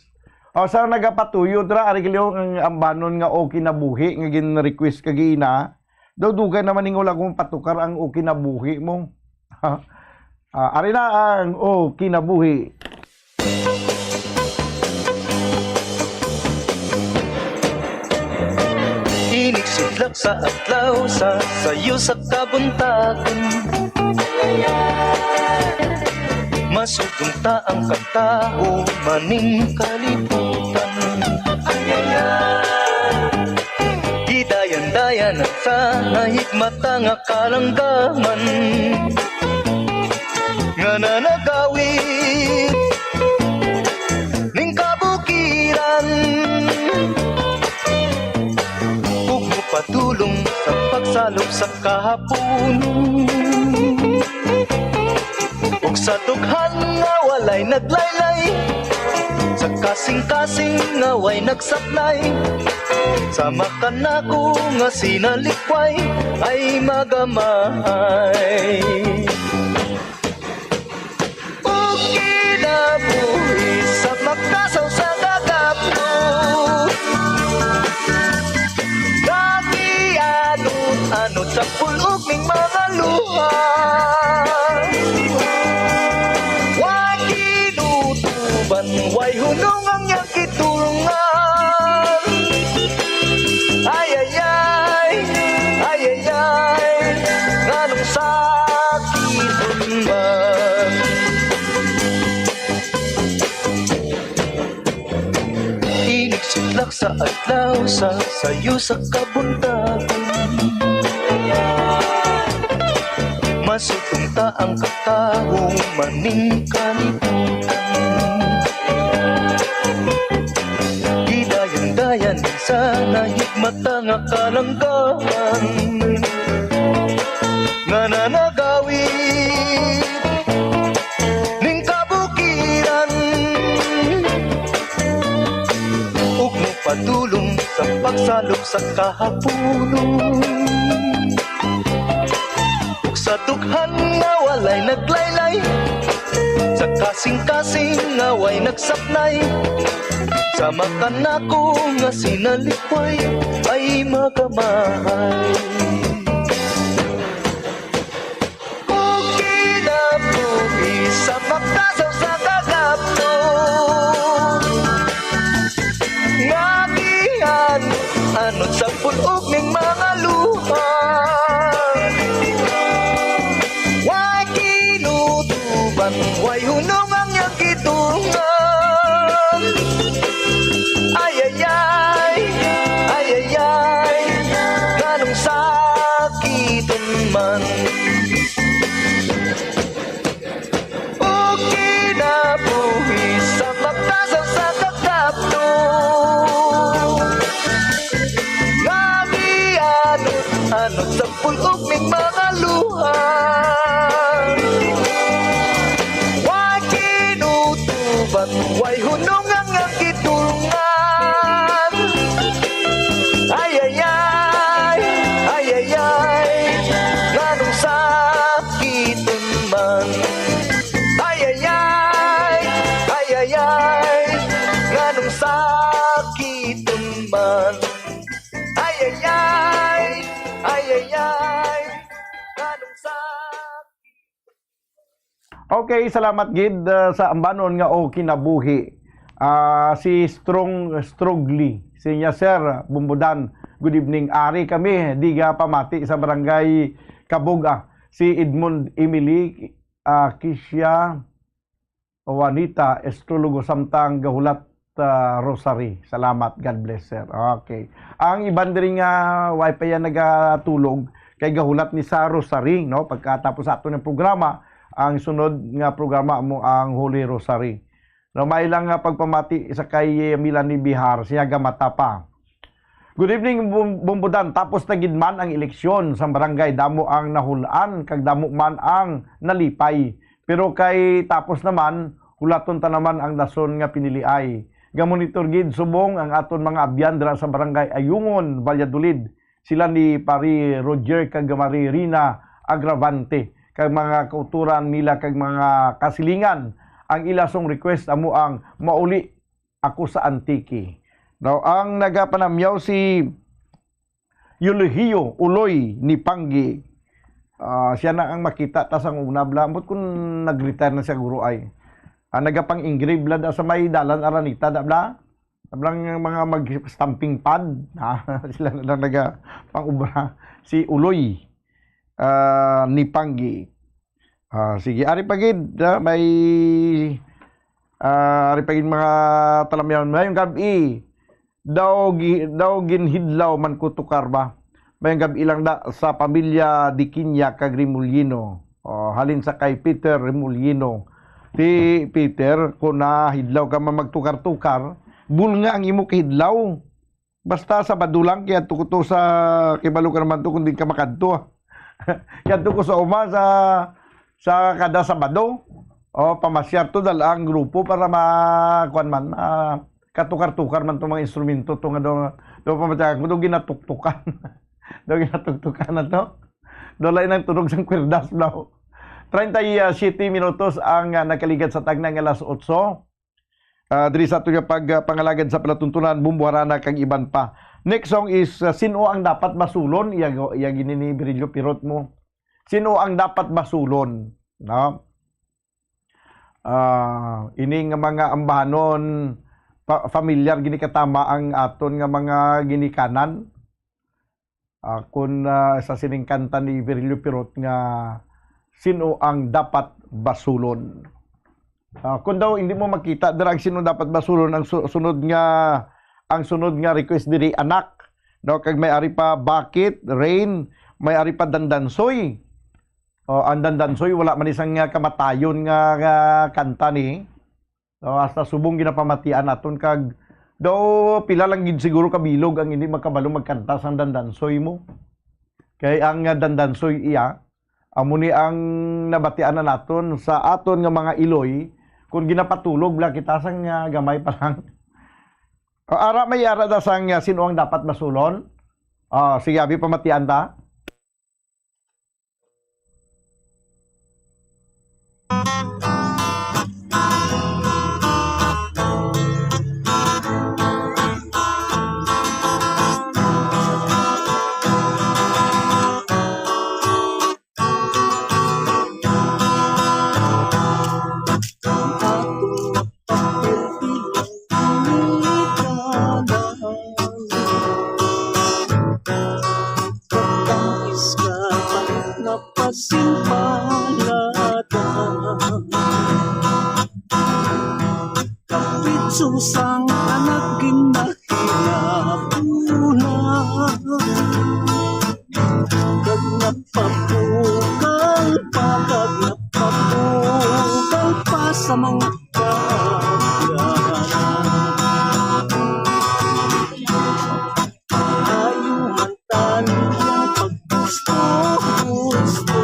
O, sa nagapatuyod ra, ari gid ang ambanon nga Okay na Buhi nga gin-request kagina. Daw dugay naman ning wala kong patukar ang Okay na Buhi mo. Ah, ari na ang Okay na Buhi. Inig sudlak sa adlaw, sa sayo sa kabuntagon. Masugong ta ang katawo maning kalibutan. Gidayan-dayan ang sa nahigmata nga kalanggaman nga nanagawid ning kabukiran, ug mopadulong sa pagsalop sa kahapon. Ug sa dughan nga walay naglaylay, sa kasing-kasing nga way nagsaplay, sa makanako nga sinalikway ay magamay. Ug kinabuhi sa makasaw sa gagapos, nag-ianod-anod Sa adlaw sa sayo sa kabuntagon, masutong ta ang katawo maning kalibutan. Gidayan-dayan sa nayog mata nga kalanggaman, nga nanagawid ning kabukiran, ug mopadulong sa pagsalop sa kahapunon. Ug sa dughan nga walay naglaylay, sa kasing-kasing nga way nagsaknay, sa mata nako nga sinalikway ay magamahay. Ug kinabuhi sa makasaw sa kagapto, nga gianod-anod sa pulog ning mga luha. Way kinutuban, way hunong ang iyang gidungan. Ay, ay, ay, ay, ay, ay, nganong sakiton man. O kinabuhi sa makasaw sa kagapto, nga gianod-anod sa pulog ning mga luha. Way kinutuban, way hunong ang iyang gidungan. Ay, ay, ay, ay, ay, ay, nganong sakiton man. Ay, ay, ay, ay, ay, ay, nganong sakiton man. Ay, ay, ay, ay, ay, ay, nganong sakiton. Okay, salamat gid, ah, sa ambanon nga o kinabuhi. Ah, si Strong, Strongly, siya, "Sir Bumbudan, good evening. Ari kami, di ga pamati sa barangay Kabug, ah." Si Edmond Emily, ah, Kisha, Juanita, astrologo, samtang gahulat, ah, rosary. Salamat. God bless, sir. Okay. Ang iban diri nga way pa yan nagatulog, kay gahulat ni sa rosary, no? Pagkatapos sa ato ng programa, ang sunod nga programa mo ang Holy Rosary. No, may lang nga pagpamati sa kay Melanie Bihar, siya gamata pa. Good evening, Bum-, Bumbudan. Tapos na gid man ang eleksyon sa barangay. Damo ang nahulan, kag damo man ang nalipay. Pero kay tapos naman, hulaton ta naman ang dason nga piniliay. Gamonitor gid subong ang aton mga abyan dira sa barangay Ayungon, Valladolid. Sila ni Pari Roger kag Mari Rina Agravante, kag mga kauturan nila kag mga kasilingan. Ang ila song request amo ang Mauli Ako sa Antique. Now, ang nagapanamyaw si Eulogio Uloy ni Panggi. Ah, siya na ang makita ta sang una, bla. Ambot kung nag-retire na siya, guro, ay. Ah, nagapang-engrave, bla, da sa may dalan Araneta, da, bla. Ablang mga mag-stamping pad, ha? Sila na lang naga pang-ubra. Si Uloy, ah, ni Panggi. Ah, sige, ari pa gid, ah, may, ah, ari pa gid mga talamyawan. Mayong gab-i, daw gi-, daw ginhidlaw man ko tukar ba? Mayong gab-i lang da sa pamilya Diquiña kag Remolino. Oh, halin sa kay Peter Remolino. Ti Peter, kung nahidlaw ka man magtukar-tukar, bulnga ang imo kahidlaw. Basta Sabado lang, kay adto ko to sa, kibalo ka naman to kung di ka makadto, ah. Kay adto ko sa uma sa, sa kada Sabado. O, pamasyar to, dala ang grupo para ma-, kuwan man, ma-, katukar-tukar man to mga instrumento to nga do, do pamatyagan ko, do ginatuktukan. Do ginatuktukan na to. Do lain ang tunog sang kwerdas, bro. Treinta y siete minutos ang, ah, nakaligad sa tagna nga alas otso. Ah, diri sa ato nga pag, ah, pangalagad sa palatuntunan, Bumbuharana kag iban pa. Next song is, ah, Sin-o ang dapat basulon? Iya, iya gini ni Virilio Pirot mo. Sin-o ang dapat basulon? No? Ah, ini nga mga ambahanon, pa-, familiar gini katama ang aton nga mga ginikanan. Ah, kun, ah, sa sining kanta ni Virilio Pirot nga, "Sin-o ang dapat basulon?" Ah, kun daw hindi mo makita dira ang sin-o dapat basulon, ang su-, sunod nga ang sunod nga request diri, Anak. No, kag may ari pa Bakit, Rain, may ari pa Dandansoy. O, ang Dandansoy, wala man isang, ah, kamatayon nga, nga kanta ni. No, hasta subong ginapamatian naton kag daw pila lang gid siguro ka bilog ang hindi makabalo magkanta sang Dandansoy mo. Kay ang, ah, Dandansoy iya, amo ni ang nabatian na naton sa aton nga mga Iloy, kung ginapatulog lang kita sang, ah, gamay pa lang. O, ara, may ara da sang, ah, sino ang dapat basulon? Ah, sige, abi, pamatian ta. Kapis ka pa nga pasimpalatan. Kapitso sang anak ginahinabulan. Kag napabugal pa, kag napabugal pa sa mga kaabyanan. Ayuhan tani ang paggusto-gusto.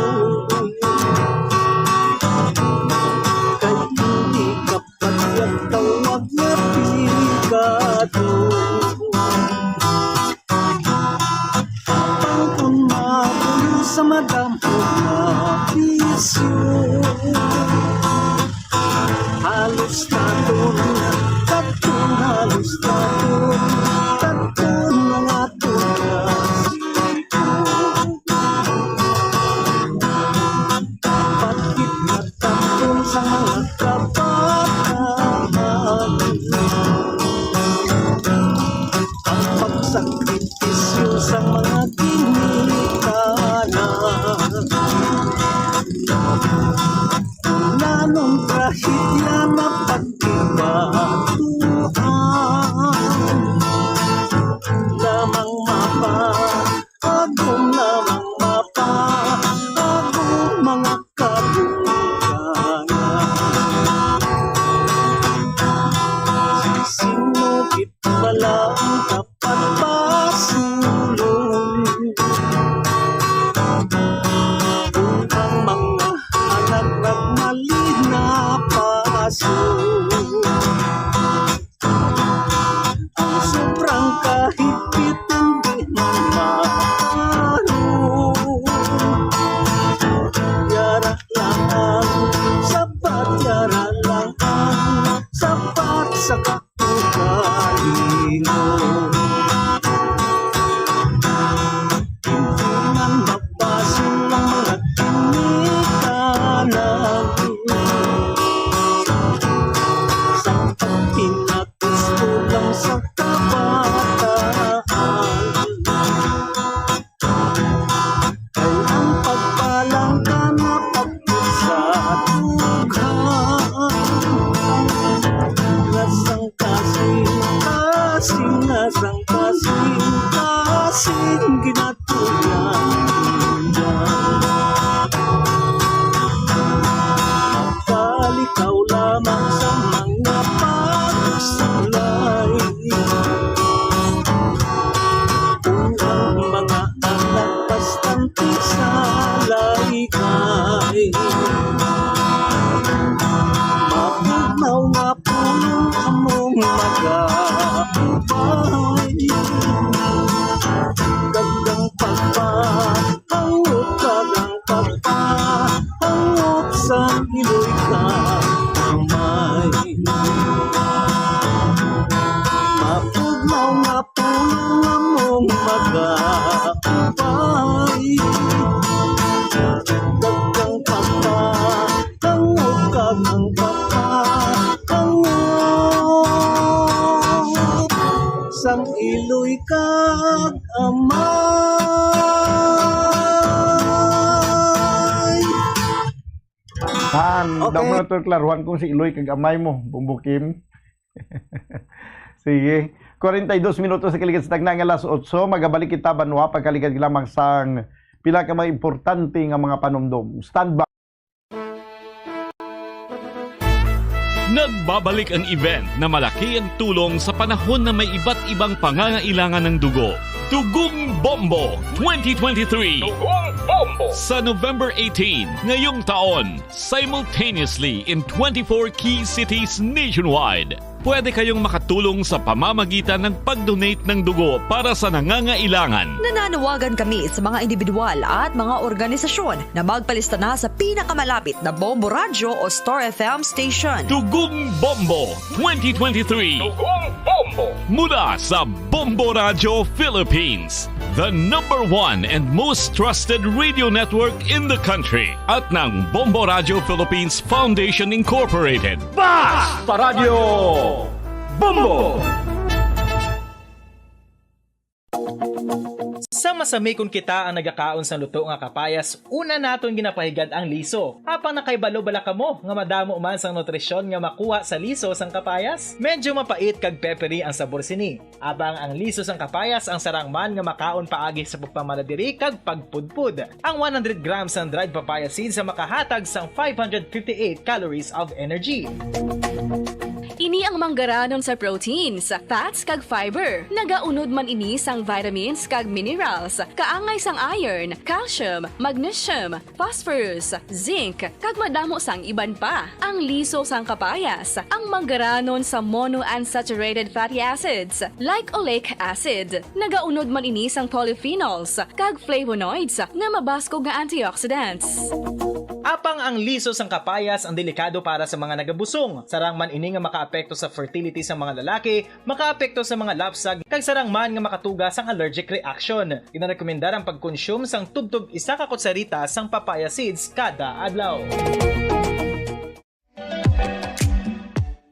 Kay hindi ka pagyag tawag nga pigado. Apang kun mapuno sa madamo nga bisyo. Halos taton, taton, halos taton, taton mga tugas. Pagkit na taton sa mga kabataan. Ang pagsakripisyo sa mga ginikanan. Nanong trahedya na pagkibatuan. Lamang mapa, agom lamang mapa, agom mga kabungkanan. Sino gid bala ang dapat pasulong? Kung ang mga anak nagmali na paso, ang sobrang kahigpit hindi man maaro. Yara lang ang sapat, yara lang ang sapat sa kaugalingon. Hindi man mabasol ang mga ginikanan sa pagpinag-, gusto lang sa kabataan. Kay ang pagpalangka nga pagpit sa dughan, nga sang kasing-kasing, nga sang kasing-kasing ginatuyan. Kalikaw lamang sa mga pagsulay. Kung ang mga anak bastante sa laygay, mabugnaw nga pulong among mag-aupay. Daghang pagpa Hangop kag ang pagpahangop sa iloy ka amay. Mapugnaw nga pulong among mag-aupay. Daghang pagpahangop kag ang pagpahangop sang iloy kag amay. Han, okay. Daw mo na to klaruhan kung si iloy kag amay mo, Bumbukim. Sige. Kwarenta y dos minutos sa kaligid sa tagna nga alas otso, magabalik kita banwa pagkaligad lamang sang pila ka mga importante nga mga panumdom. Stand by. Nagbabalik ang event na malaki ang tulong sa panahon na may iba't ibang pangangailangan ng dugo. Dugong Bombo twenty twenty-three. Dugong Bombo. Sa November eighteen, ngayong taon, simultaneously in twenty-four key cities nationwide. Pwede kayong makatulong sa pamamagitan ng pag-donate ng dugo para sa nangangailangan. Nananawagan kami sa mga individual at mga organisasyon na magpalista na sa pinakamalapit na Bombo Radyo o Star F M station. Dugong Bombo twenty twenty-three. Dugong Bombo. Mula sa Bombo Radyo Philippines, the number one and most trusted radio network in the country, at ng Bombo Radyo Philippines Foundation Incorporated. Basta Radyo Bombo! Sa masami kon kita ang nagakaon sang luto nga kapayas, una naton ginapahigad ang liso. Apang nakahibalo bala kamo nga madamo man sang nutrisyon nga makuha sa liso sang kapayas? Medyo mapait kag peppery ang sabor sini. Apang ang liso sang kapayas ang sarang man nga makaon paagi sa pagpamala diri kag pagpudpod. Ang one hundred grams sang dried papaya seeds ang makahatag sang five hundred fifty-eight calories of energy. Ini ang manggaranon sa proteins, fats, kag fiber. Nagaunod man ini sang vitamins kag minerals, kaangay sang iron, calcium, magnesium, phosphorus, zinc, kag madamo sang iban pa. Ang liso sang kapayas, ang manggaranon sa monounsaturated fatty acids, like oleic acid. Nagaunod man ini sang polyphenols kag flavonoids nga mabaskog nga antioxidants. Apang ang liso sang kapayas ang delikado para sa mga nagabusong. Sarang man ini nga makaapekto sa fertility sa mga lalaki, makaapekto sa mga lapsag, kag sarang man nga makatuga sang allergic reaction. Ginarekomendar ang pagkonsume sang tubtob isa ka kutsarita sang papaya seeds kada adlaw.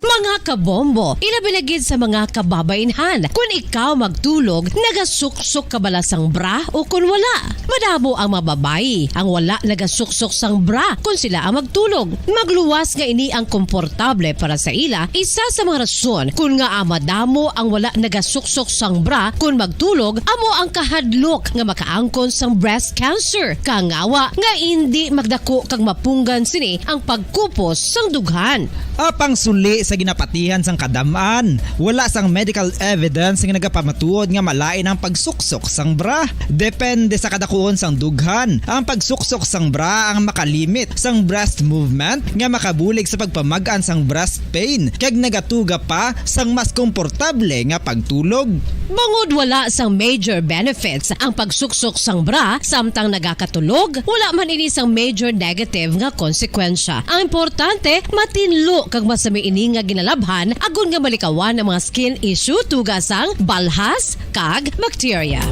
Mga kabombo, ilabi na gid sa mga kababainhan, kun ikaw magtulog, nagasuksok ka bala sang bra o kun wala? Madamo ang mga babayi ang wala nagasuksok sang bra kun sila ang magtulog. Magluwas nga ini ang komportable para sa ila, isa sa mga rason kun ngaa madamo ang wala nagasuksok sang bra kun magtulog amo ang kahadlok nga makaangkon sang breast cancer. Kangawa nga indi magdako kag mapunggan sini ang pagkupos sang dughan. Apang suli sa ginapatihan sang kadam-an, wala sang medical evidence nga nagapamatuod nga malain ang pagsuksok sang bra. Depende sa kadakuon sang dughan, ang pagsuksok sang bra ang makalimit sang breast movement nga makabulig sa pagpamag-an sang breast pain kag nagatuga pa sang mas komportable nga pagtulog. Bangod wala sang major benefits ang pagsuksok sang bra samtang nagakatulog, wala man ini sang major negative nga konsekwensya. Ang importante, matinlo kag masami ini nga ginalabhan agod nga malikawan ang mga skin issue tuga sang balhas kag bakterya.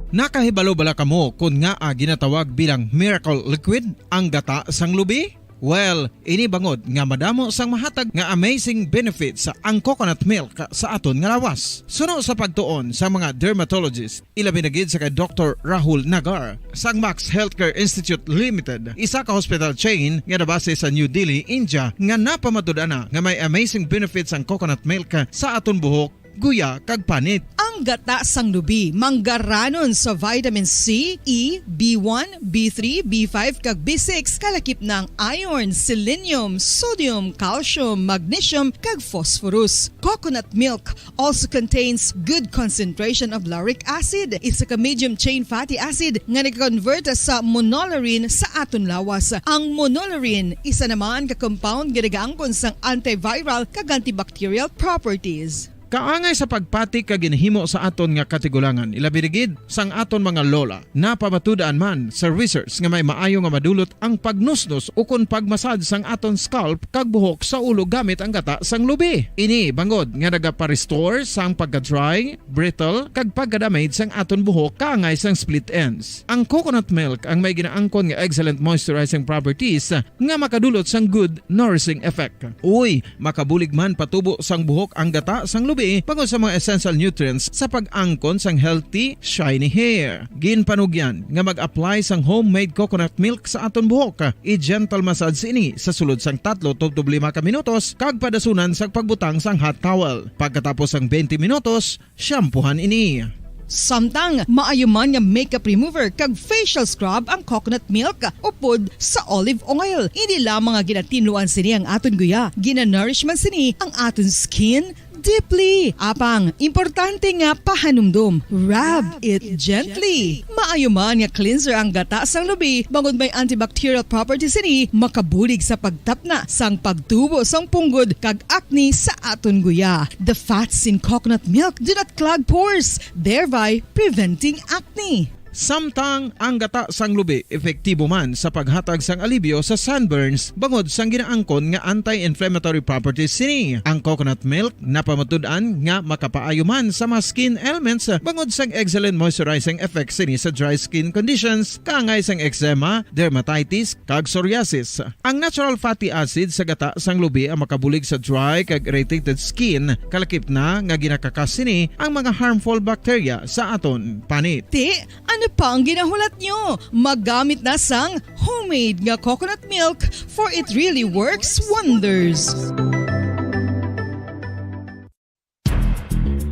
Nakahibalo bala kamo kon ngaa ginatawag bilang miracle liquid ang gata sang lubi? Well, ini bangod nga madamo sang mahatag nga amazing benefits ang coconut milk sa aton nga lawas. Suno sa pagtuon sa mga dermatologist, ilabi na gid sa kay Doktor Rahul Nagar sang Max Healthcare Institute Limited, isa ka hospital chain nga nabase sa New Delhi, India, nga napamatud-an na nga may amazing benefits ang coconut milk sa aton buhok, guya, kag panit. Ang gata sang lubi manggaranon sa vitamin C, E, B one, B three, B five, kag B six, kalakip na ang iron, selenium, sodium, calcium, magnesium, kag phosphorus. Coconut milk also contains good concentration of lauric acid, isa ka medium chain fatty acid nga nag-convert sa monolaurin sa aton lawas. Ang monolaurin, isa naman ka compound nga nagaangkon sang antiviral kag antibacterial properties. Kaangay sa pagpati kag ginhimo sa aton nga katigulangan, ilabi na gid sang aton mga lola. Napamatud-an man sa research nga may maayo nga madulot ang pagnusnos ukon pagmasad sang aton scalp kag buhok sa ulo gamit ang gata sang lubi. Ini bangod nga nagapa-restore sang pagka-dry, brittle, kag pagka-damage sang aton buhok kaangay sang split ends. Ang coconut milk ang may ginaangkon nga excellent moisturizing properties nga makadulot sang good nourishing effect. Uy, makabulig man patubo sang buhok ang gata sang lubi. bangod sa mga essential nutrients sa pag-angkon sang healthy, shiny hair. Ginpanugyan nga mag-apply sang homemade coconut milk sa aton buhok. I-gentle massage ini sa sulod sang tatlo tubtob lima ka minutos kag padasunan sang pagbutang sang hot towel. Pagkatapos sang twenty minutos, shampoohan ini. Samtang maayo man nga makeup remover kag facial scrub ang coconut milk upod sa olive oil. Hindi lamang nga ginatinluan sini ang aton guya, ginanourish man sini ang aton skin deeply. Apang, importante nga pahanumdom, rub it gently. Maayo man nga cleanser ang gata sang lubi, bangod may antibacterial properties sini, makabulig sa pagtapna sang pagtubo sang punggod kag acne sa aton guya. The fats in coconut milk do not clog pores, thereby preventing acne. Samtang ang gata sang lubi epektibo man sa paghatag sang alibyo sa sunburns bangod sang ginaangkon nga anti-inflammatory properties sini. Ang coconut milk napamatud-an nga makapaayo man sa mga skin ailments bangod sang excellent moisturizing effects sini sa dry skin conditions, kaangay sang eczema, dermatitis, kag psoriasis. Ang natural fatty acid sa gata sang lubi ang makabulig sa dry kag irritated skin, kalakip na nga ginakakas sini ang mga harmful bacteria sa aton panit. Ti, ano pa ang ginahulat nyo? Magamit na sang homemade nga coconut milk, for it really works wonders.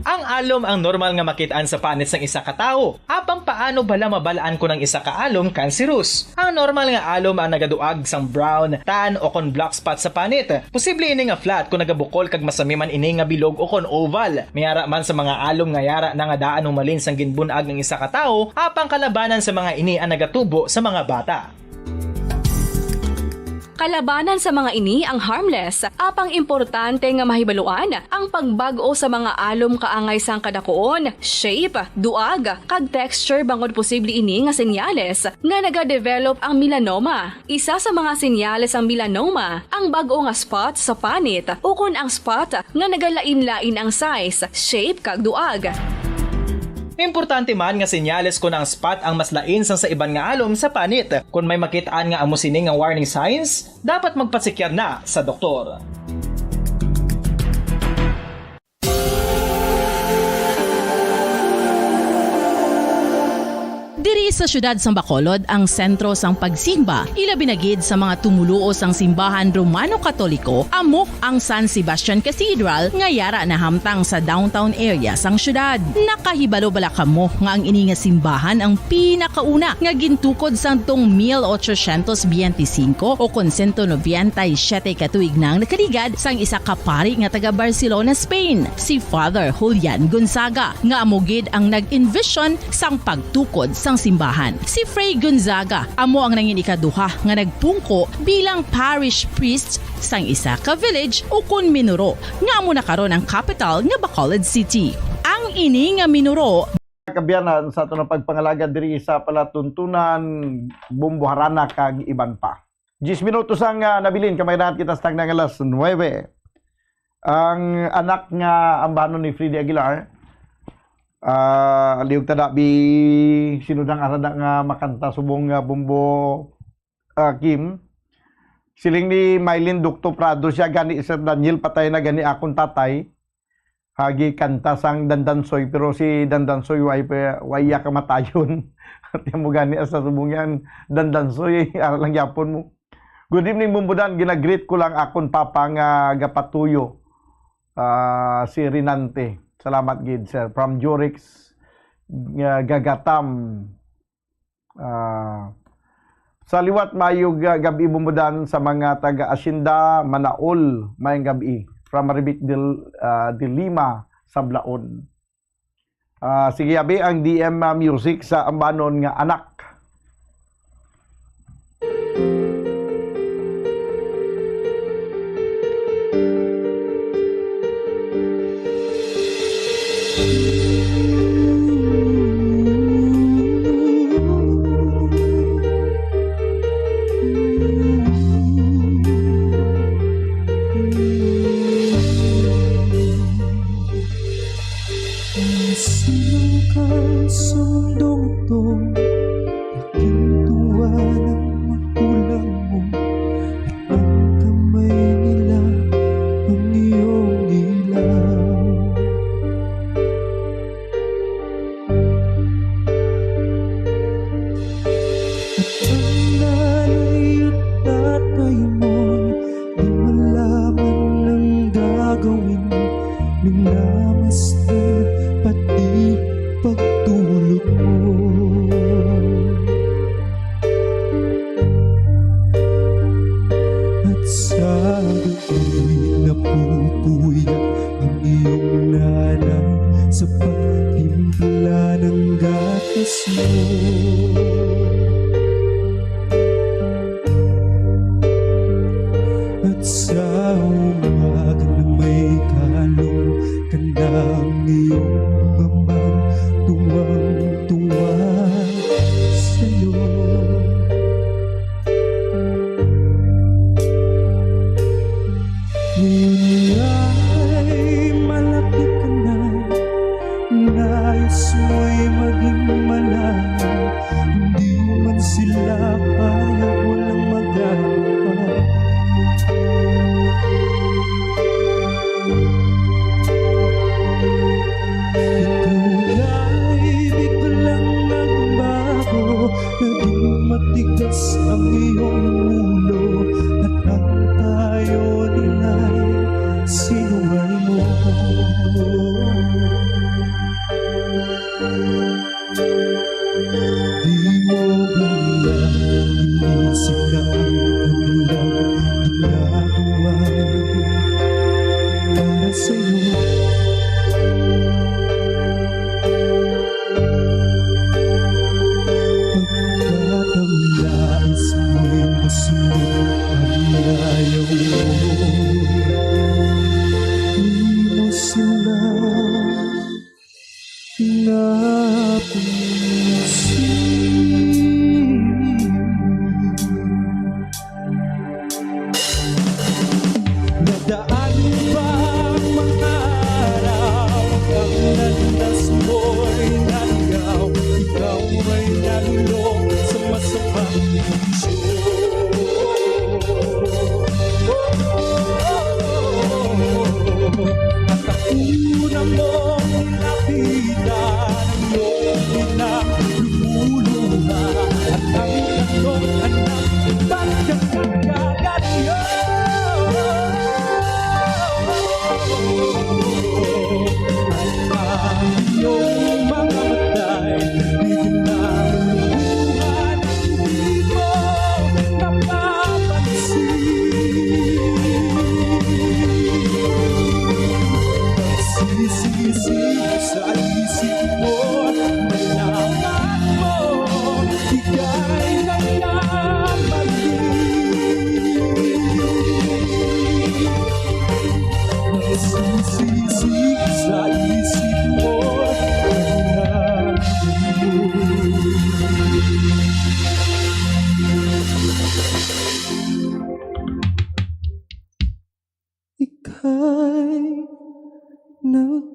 Ang alom ang normal nga makit-an sa panit sang isa ka tawo. Apang paano bala mabal-an kon ang isa ka alom cancerous? Ang normal nga alom ang nagaduag sang brown, tan, o kon black spot sa panit. Posible ini nga flat kon nagabukol kag masami man ini nga bilog o kon oval. May ara man sa mga alom nga yara na nga daan humalin sang ginbun-ag ang isa ka tawo, apang kalabanan sa mga ini ang nagatubo sa mga bata. Kalabanan sa mga ini ang harmless, apang importante nga mahibaluan ang pagbag-o sa mga alom kaangay sang kadakuon, shape, duag, kag texture, bangod posible ini nga senyales nga nagadevelop ang melanoma. Isa sa mga senyales sang melanoma ang bag-o nga spot sa panit ukon ang spot nga nagalain-lain ang size, shape, kag duag. Importante man nga senyales kon ang spot ang mas lain sang sa iban nga alom sa panit. Kon may makit-an nga amo sini nga warning signs, dapat magpasikyar na sa doktor. Diri sa siyudad sang Bacolod ang sentro sang pagsimba, ilabi na gid sa mga tumoluo sang simbahan Romano Katoliko, amo ang San Sebastian Cathedral nga yara nahamtang sa downtown area sang siyudad. Nakahibalo bala kamo nga ang ini nga simbahan ang pinakauna nga gintukod sang tong mil ochocientos biyente singko o kon sento nobenta y siyete ka tuig nang nakaligad sang isa ka pari nga taga Barcelona, Spain, si Father Julian Gonzaga, nga amo gid ang nag-envision sang pagtukod sang simbahan. Si Fray Gonzaga amo ang nangin ikaduha nga nagpungko bilang parish priest sang isa ka village ukon minuro nga amo na karon ang kapital nga Bacolod City. Ang ini nga minuro Kabiyanan sa aton nga pagpangalagad diri sa palatuntunan, Bombo Harana kag iban pa. Diyes minutos ang, ah, nabilin, kamahalan kita sa tagna nga alas nuwebe. Ang anak nga ambanon ni Freddy Aguilar, ah, liog ta dabi sinudang arada nga makanta subong nga Bombo, ah, Kim. Siling ni Mylene Docto Prado, siya gani, Sir Daniel, patay na gani akon tatay. Hagi kanta sang Dandansoy, pero si Dandansoy way pa, way ya kamatayon. At mo gani sa subong yan, Dandansoy, ara lang yapon mo. Good evening, Bumbudan. Ginagreet ko lang akon papa nga gapatuyo, ah, si Rinante. Salamat gid, sir. From Jurix, nga Gagatam. Ah, sa liwat, maayong, ah, gab-i, Bumbudan, sa mga taga Asyenda Manaol. Maayong gab-i. From Marivic Del, ah, de Lima, Sablaon. Ah, sige, abi ang D M, ah, music sa ambanon nga anak. Sa mga kasundong ito, At sa umaga na may kalong ka ng iyong amang tuwang-tuwa sa'yo. Ngayon ay malaki ka na, nais mo'y maging malayo, hindi man sila payag, walang magagawa. Ikaw ay biglang nagbago, naging matigas ang iyong ulo, at ang tayo nila'y sinungay mo. Di mo ba nila inisip na ang kanilang ginagawa para sa'yo? Pagkat ang nais mo'y masunod ang ayaw mo. Di mo sila napansin. Nadaan ba ang mga araw? Ang landas mo'y naligaw. Ikaw ay nalulong sa masamang At ako na mong nilapitan, ang iyong inang lumuluha, at ang tatlong anak, tatlong kaganayo. Ang iyong mga matay, di na luluhan. Di mo napapansin. Pagsisisi sa isip mo, malaman mo, ika'y nagkamali. Nagsisisi sa isip mo, malaman mo. Ika'y nagkamali.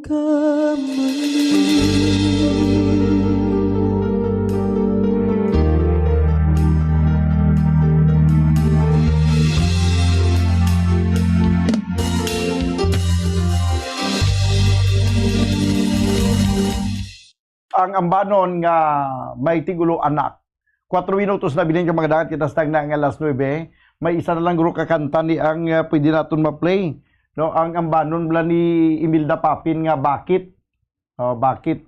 Ang Ambanon nga may tigulo anak. Kuwatro minutos na bilin ka, mga dangat, kita sa tagna nga alas nuebe. May isa na lang guro ka kanta ni ang, ah, pwede naton ma-play. No, ang Ambanon bala ni Imelda Papin nga Bakit. Oh, Bakit.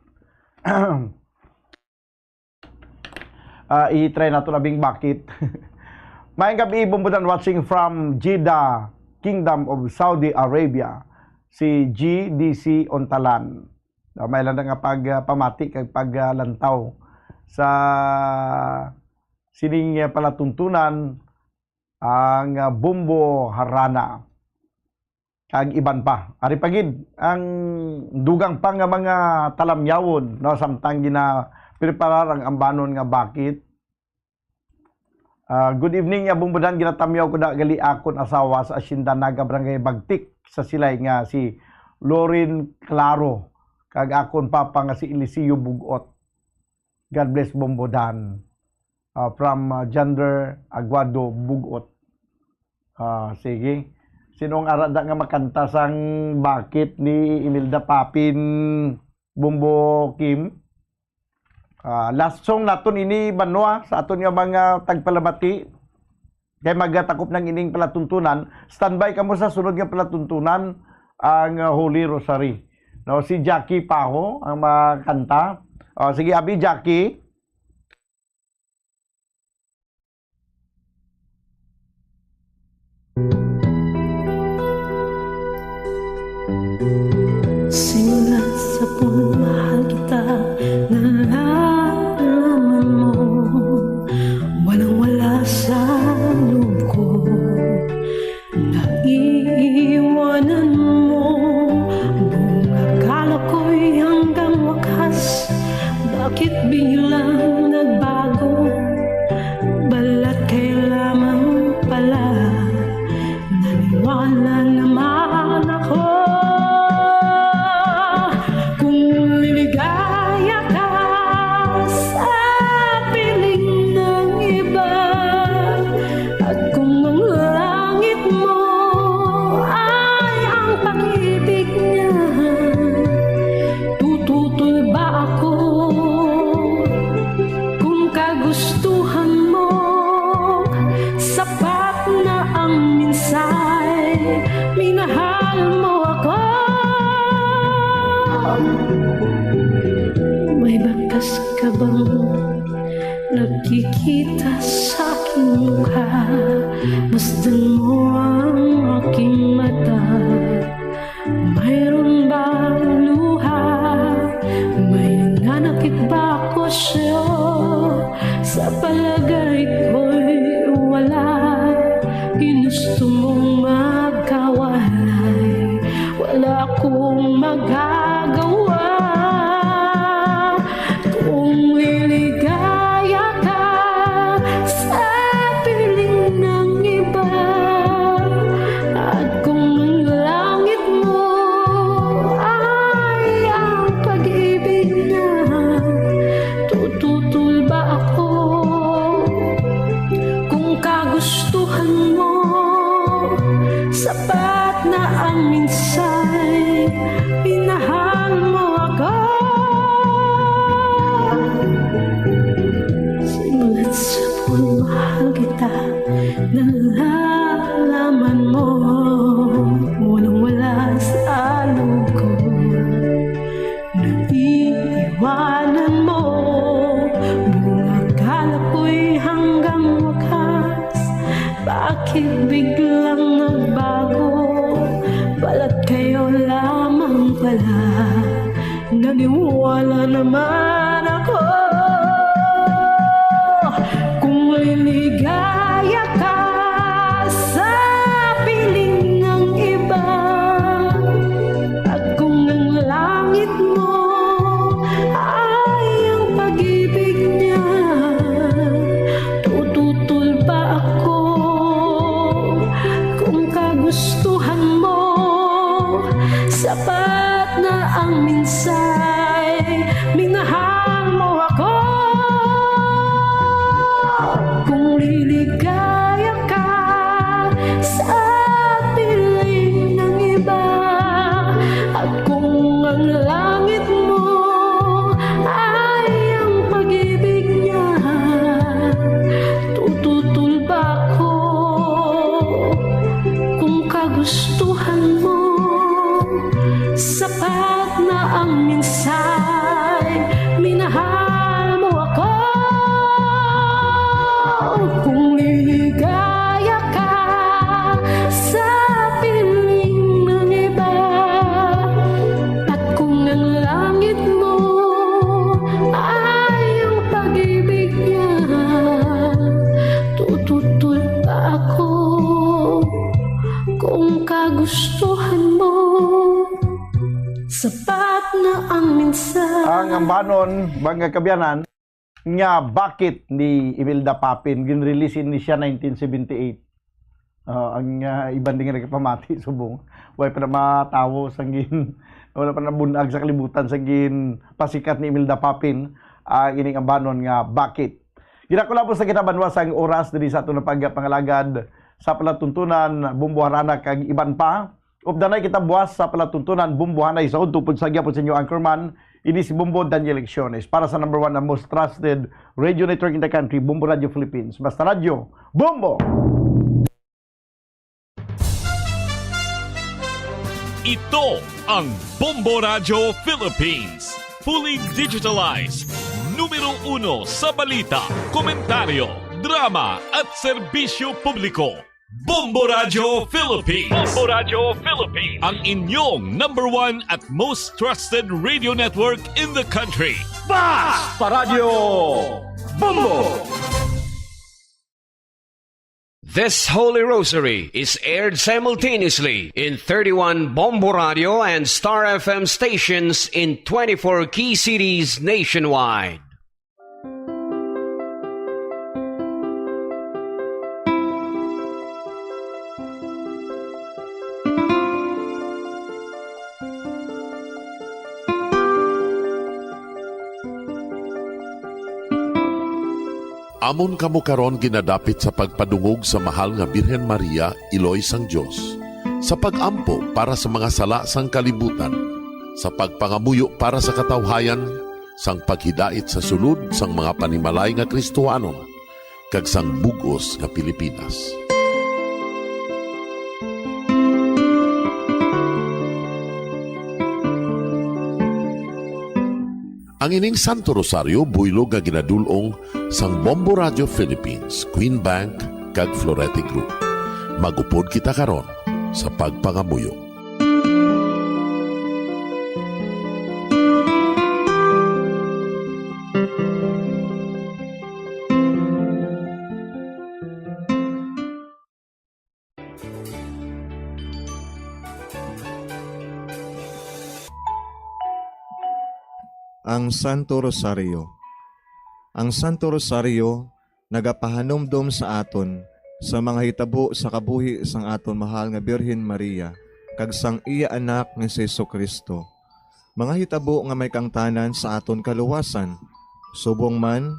Ah, i-try nato labing Bakit. Maayong gabi, Bumbudan, watching from Jeddah, Kingdom of Saudi Arabia. Si G D C Ontalan. Ah, may lang nga pag, ah, pamati kag pag, ah, lantaw sa sining, ah, palatuntunan ang, ah, Bombo Harana. Kag iban pa. Ari pa gid ang dugang pa nga mga talamyawon, no, samtang ginapreparar ang Ambanon nga Bakit. Ah, good evening, Bumbudan. Ginatamyaw ko na gali akon asawa sa Asyenda Naga, Barangay Bagtik, sa Silay, nga si Lorin Claro, kag akon papa nga si Eliseo Bugot. God bless, Bumbudan. Ah, from, ah, Jander Aguado, Bugot. Ah, sige. Sino ang ara da nga makanta sang Bakit ni Imelda Papin, Bumbo Kim? Ah, last song naton ini, banwa, sa aton nga mga tagpalamati. Kay magatakop nang ining palatuntunan, standby kamo sa sunod nga palatuntunan, ang, ah, Holy Rosary. No, si Jackie Paho ang makanta. Oh, sige, abi, Jackie. Simula sa pun mahal kita, nalaman Ka bang nakikita sa aking mukha? Masdan mo ang aking mata. Mayroon ba luha? May nanakit ba ako sa'yo? Sa palagay ko'y wala. Ginusto mong magkawalay. Wala akong magagawa. Kung liligaya ka sa piling ng iba, at kung ang langit mo ay ang pag-ibig niya, tututol ba ako? Kung kagustuhan mo, sapat na ang minsay, minahal mo ako. Simula't sabon, mahal kita, nalalaman mo, walang-wala sa loob ko. Naiiwanan mo, mga akala ko'y hanggang wakas. Bakit biglang nagbago? Balat kayo lamang pala. Naniwala naman ako. Kung liligaya ka sa piling ng iba, at kung ang langit mo ay ang pag-ibig niya, tututol ba ako? Kung kagustuhan mo, sapat na ang minsay, minahal mo ako. Kung liligaya ka sa piling ng iba, at kung ang langit mo ay ang pag-ibig niya, tututol ba ako? Kung kagustuhan mo, sapat na ang minsay, minahal mo ako. Kung liligaya ka sa piling ng iba, at kung ang langit mo ay ang pag-ibig niya, tututol ba ako? Kung kagustuhan mo, sapat na ang minsan. Ang ambanon, mga kaabyanan, nga Bakit ni Imelda Papin, ginrelease ini siya nineteen seventy-eight. Ah, ang, ah, iban din nga nagpamati, subong way pa na matawo sang gin-, wala pa nabun-ag sa kalibutan sang ginpasikat ni Imelda Papin, ah, ining ambanon nga Bakit. Ginakulabos na kita, banwa, sang oras diri sa aton pagpangalagad sa palatuntunan, Bombo, Harana kag iban pa. Updanay kita buwas sa palatuntunan, Bombo, Hanay sa Udto. Pud sa gyapon sa inyo anchorman, ini si Bombo Daniel Lecciones para sa number one and most trusted radio network in the country, Bombo Radio Philippines. Basta radyo, Bombo! Ito ang Bombo Radio Philippines. Fully digitalized. Numero uno sa balita, komentaryo, drama, at serbisyo publiko. Bombo Radio Philippines. Bombo Radio Philippines. Ang inyong number one at most trusted radio network in the country. Basta Radio Bombo! This Holy Rosary is aired simultaneously in thirty-one Bombo Radio and Star F M stations in twenty-four key cities nationwide. Amon kamo karon ginadapit sa pagpadungog sa mahal nga Birhen Maria, Iloy sang Dios, sa pag-ampo para sa mga sala sang kalibutan, sa pagpangamuyo para sa katawhayan, sang paghidait sa sulod sang mga panimalay nga Kristohanon, kag sang bug-os nga Pilipinas. Ang ining Santo Rosario buylog nga ginadul-ong sang Bombo Radio Philippines, Queen Bank, kag Florete Group. Mag-upod kita karon sa pagpangamuyo. Ang Santo Rosario. Ang Santo Rosario nagapahanumdom sa aton sa mga hitabo sa kabuhi sang aton mahal nga Birhen Maria kag sang iya Anak nga si Jesu-Cristo, mga hitabo nga may kaangtanan sa aton kaluwasan. Subong man,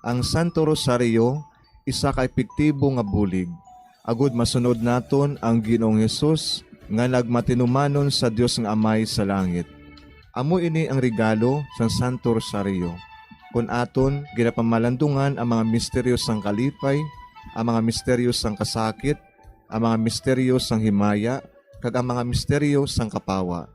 ang Santo Rosario isa ka epektibo nga bulig agod masunod naton ang Ginoong Hesus nga nagmatinumanon sa Dios nga Amay sa langit. Amo ini ang regalo sang Santo Rosario, kon aton ginapamalandungan ang mga misteryo sang kalipay, ang mga misteryo sang kasakit, ang mga misteryo sang himaya, kag ang mga misteryo sang kapawa.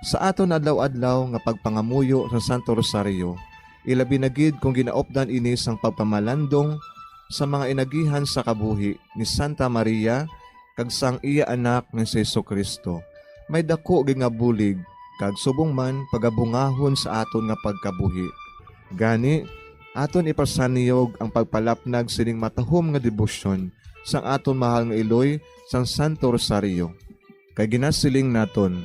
Sa aton adlaw-adlaw nga pagpangamuyo sa Santo Rosario, ilabi na gid kon ginaupdan ini sang pagpamalandong sa mga inagihan sa kabuhi ni Santa Maria kag sang iya Anak nga si Jesu-Cristo, may daku gid nga bulig kag subong man pagabungahon sa aton nga pagkabuhi. Gani, aton ipasanyog ang pagpalapnag sining matahom nga debosyon sang aton mahal nga iloy sang Santo Rosario. Kay ginasiling naton,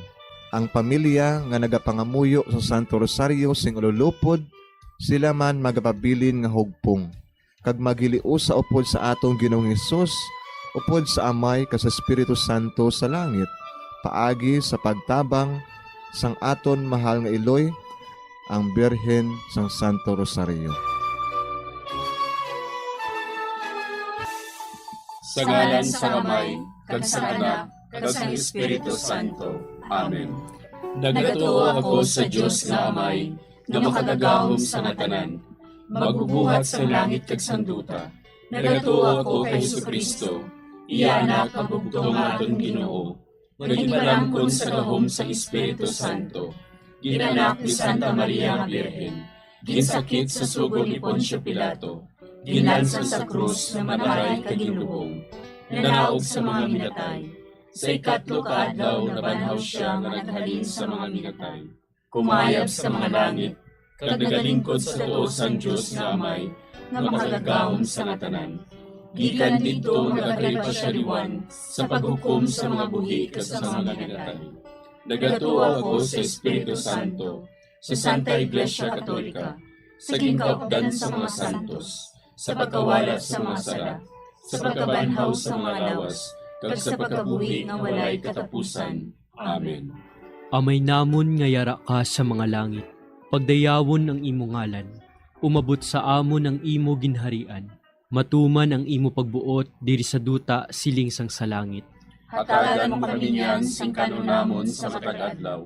ang pamilya nga nagapangamuyo sa Santo Rosario sing ululupod, sila man magapabilin nga hugpong, kag maghiliusa upod sa aton Ginoong Hesus, upod sa Amay kag sa Espiritu Santo sa langit, paagi sa pagtabang sang aton mahal nga iloy, ang Birhen sang Santo Rosario. Sa ngalan sang Amay, kag sang Anak, kag sang Espiritu Santo. Amen. Nagatuo ako sa Dios nga Amay, nga makagagahom sa nga tanan, magbubuhat sang langit kag sang duta. Nagatuo ako kay Jesu-Cristo, iya Anak nga bugtong nga aton Ginoo, nga ginpalamkon sa gahom sang Espiritu Santo, gin-anak ni Santa Maria nga Birhen, ginsakit sa sugo ni Poncio Pilato, ginlansang sa krus, namatay kag ginlubong, nanaog sa mga minatay. Sa ikatlo ka adlaw nabanhaw sia nga naghalin sa mga minatay, kumayab sa mga langit, kag nagalingkod sa tuo sang Dios nga Amay, nga makagagahom sa nga tanan. Gikan didto nagakalipa sia liwan sa paghukom sa mga buhi kag sa mga minatay. Nagatuo ako sa Espiritu Santo, sa Santa Iglesia Katolika, sa ginkaupdan sa mga santos, sa pagkawala sa mga sala, sa pagkabanhaw sa mga lawas, kag sa pagkabuhi nga walay katapusan. Amen. Amay namon nga yara ka sa mga langit, pagdayawon ang imo ngalan, umabot sa amon ang imo ginharian, matuman ang imo pagbuot diri sa duta siling sang sa langit. Hatagan mo kami niyan sing kan-on namon sa matag adlaw,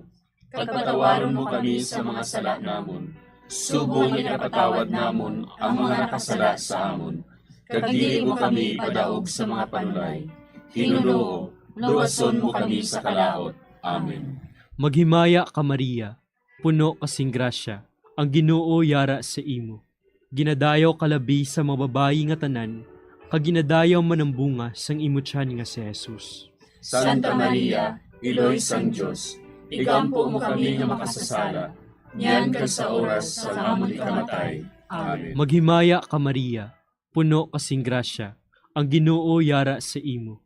kag patawaron mo kami sa mga sala namon, subong nga ginapatawad namon ang mga nakasala sa amon, kag dili mo kami ipadaog sa mga panulay. Ginoo, luwason mo kami sa kalaut. Amen. Maghimaya ka, Maria, puno ka sing grasya, ang Ginoo yara sa imo. Ginadayaw ka labi sa mga babayi nga tanan, kag ginadayaw man ang bunga sang imo tiyan nga si Jesus. Santa Maria, Iloy sang Dios, igampo mo kami nga makasasala, niyan kag sa oras sang amon ikamatay. Amen. Maghimaya ka, Maria, puno ka sing grasya, ang Ginoo yara sa imo.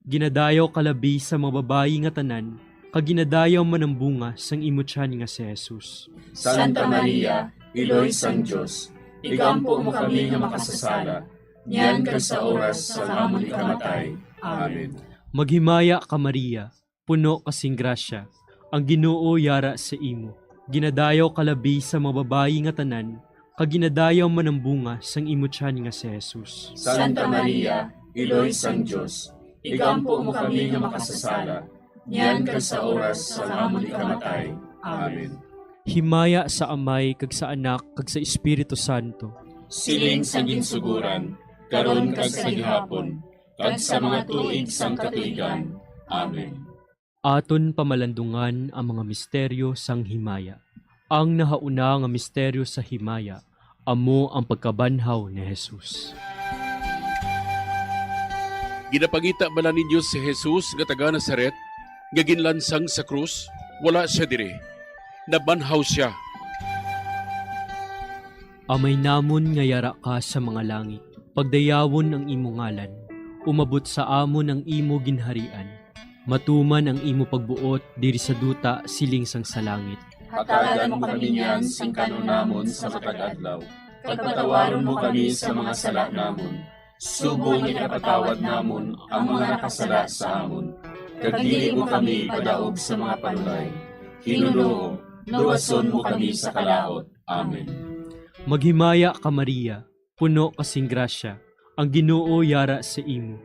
Ginadayaw ka labi sa mga babayi nga tanan, kag ginadayaw man ang bunga sang imo tiyan nga si Jesus. Santa Maria, Iloy sang Dios, igampo mo kami nga makasasala, niyan kag sa oras sang amon ikamatay. Amen. Maghimaya ka, Maria, puno ka sing grasya, ang Ginoo yara sa imo. Ginadayaw ka labi sa mga babayi nga tanan, kag ginadayaw man ang bunga sang imo tiyan nga si Jesus. Santa Maria, Iloy sang Dios, igampo mo kami nga makasasala, niyan kag sa oras sang amon ikamatay. Amen. Himaya sa Amay, kag sa Anak, kag sa Espiritu Santo. Siling sa ginsugoran, karon kag sa gihapon, kag sa mga tuig sang katuigan. Amen. Aton pamalandungan ang mga misteryo sang himaya. Ang nahauna nga misteryo sa himaya amo ang pagkabanhaw ni Jesus. Ginapangita bala ninyo si Jesus nga taga Nazaret nga ginlansang sa krus? Wala sia diri. Nabanhaw sia. Amay namon nga yara ka sa mga langit, pagdayawon ang imo ngalan. Umabot sa amon ang imo ginharian. Matuman ang imo pagbuot diri sa duta siling sang sa langit. Hatagan mo kami niyan sing kan-on namon sa matag adlaw, kag patawaron mo kami sa mga sala namon, subong nga ginapatawad namon ang mga nakasala sa amon. Kag dili mo kami ipadaog sa mga panulay. Ginoo, luwason mo kami sa kalaut. Amen. Maghimaya ka, Maria, puno ka sing grasya, ang Ginoo yara sa imo.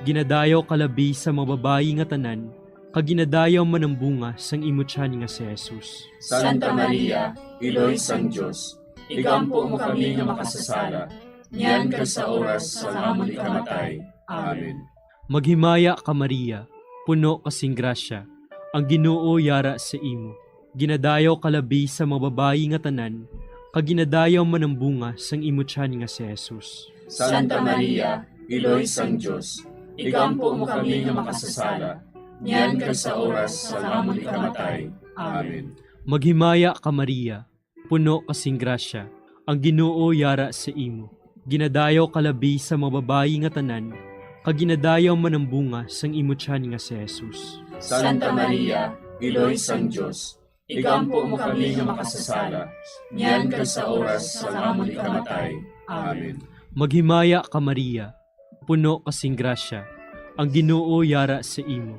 Ginadayaw ka labi sa mga babayi nga tanan, kag ginadayaw man ang bunga sang imo tiyan nga si Jesus. Santa Maria, Iloy sang Dios, igampo mo kami nga makasasala, niyan kag sa oras sang amon ikamatay. Amen. Maghimaya ka, Maria, puno ka sing grasya, ang Ginoo yara sa imo. Ginadayaw ka labi sa mga babayi nga tanan, kag ginadayaw man ang bunga sang imo tiyan nga si Jesus. Santa Maria, Iloy sang Dios, igampo mo kami nga makasasala, niyan kag sa oras sang amon ikamatay. Amen. Maghimaya ka, Maria, puno ka sing grasya, ang Ginoo yara sa imo. Ginadayaw ka labi sa mga babayi nga tanan, kag ginadayaw man ang bunga sang imo tiyan nga si Jesus. Santa Maria, Iloy sang Dios, igampo mo kami nga makasasala, niyan kag sa oras sang amon ikamatay. Amen. Maghimaya ka, Maria, puno ka sing grasya, ang Ginoo yara sa imo.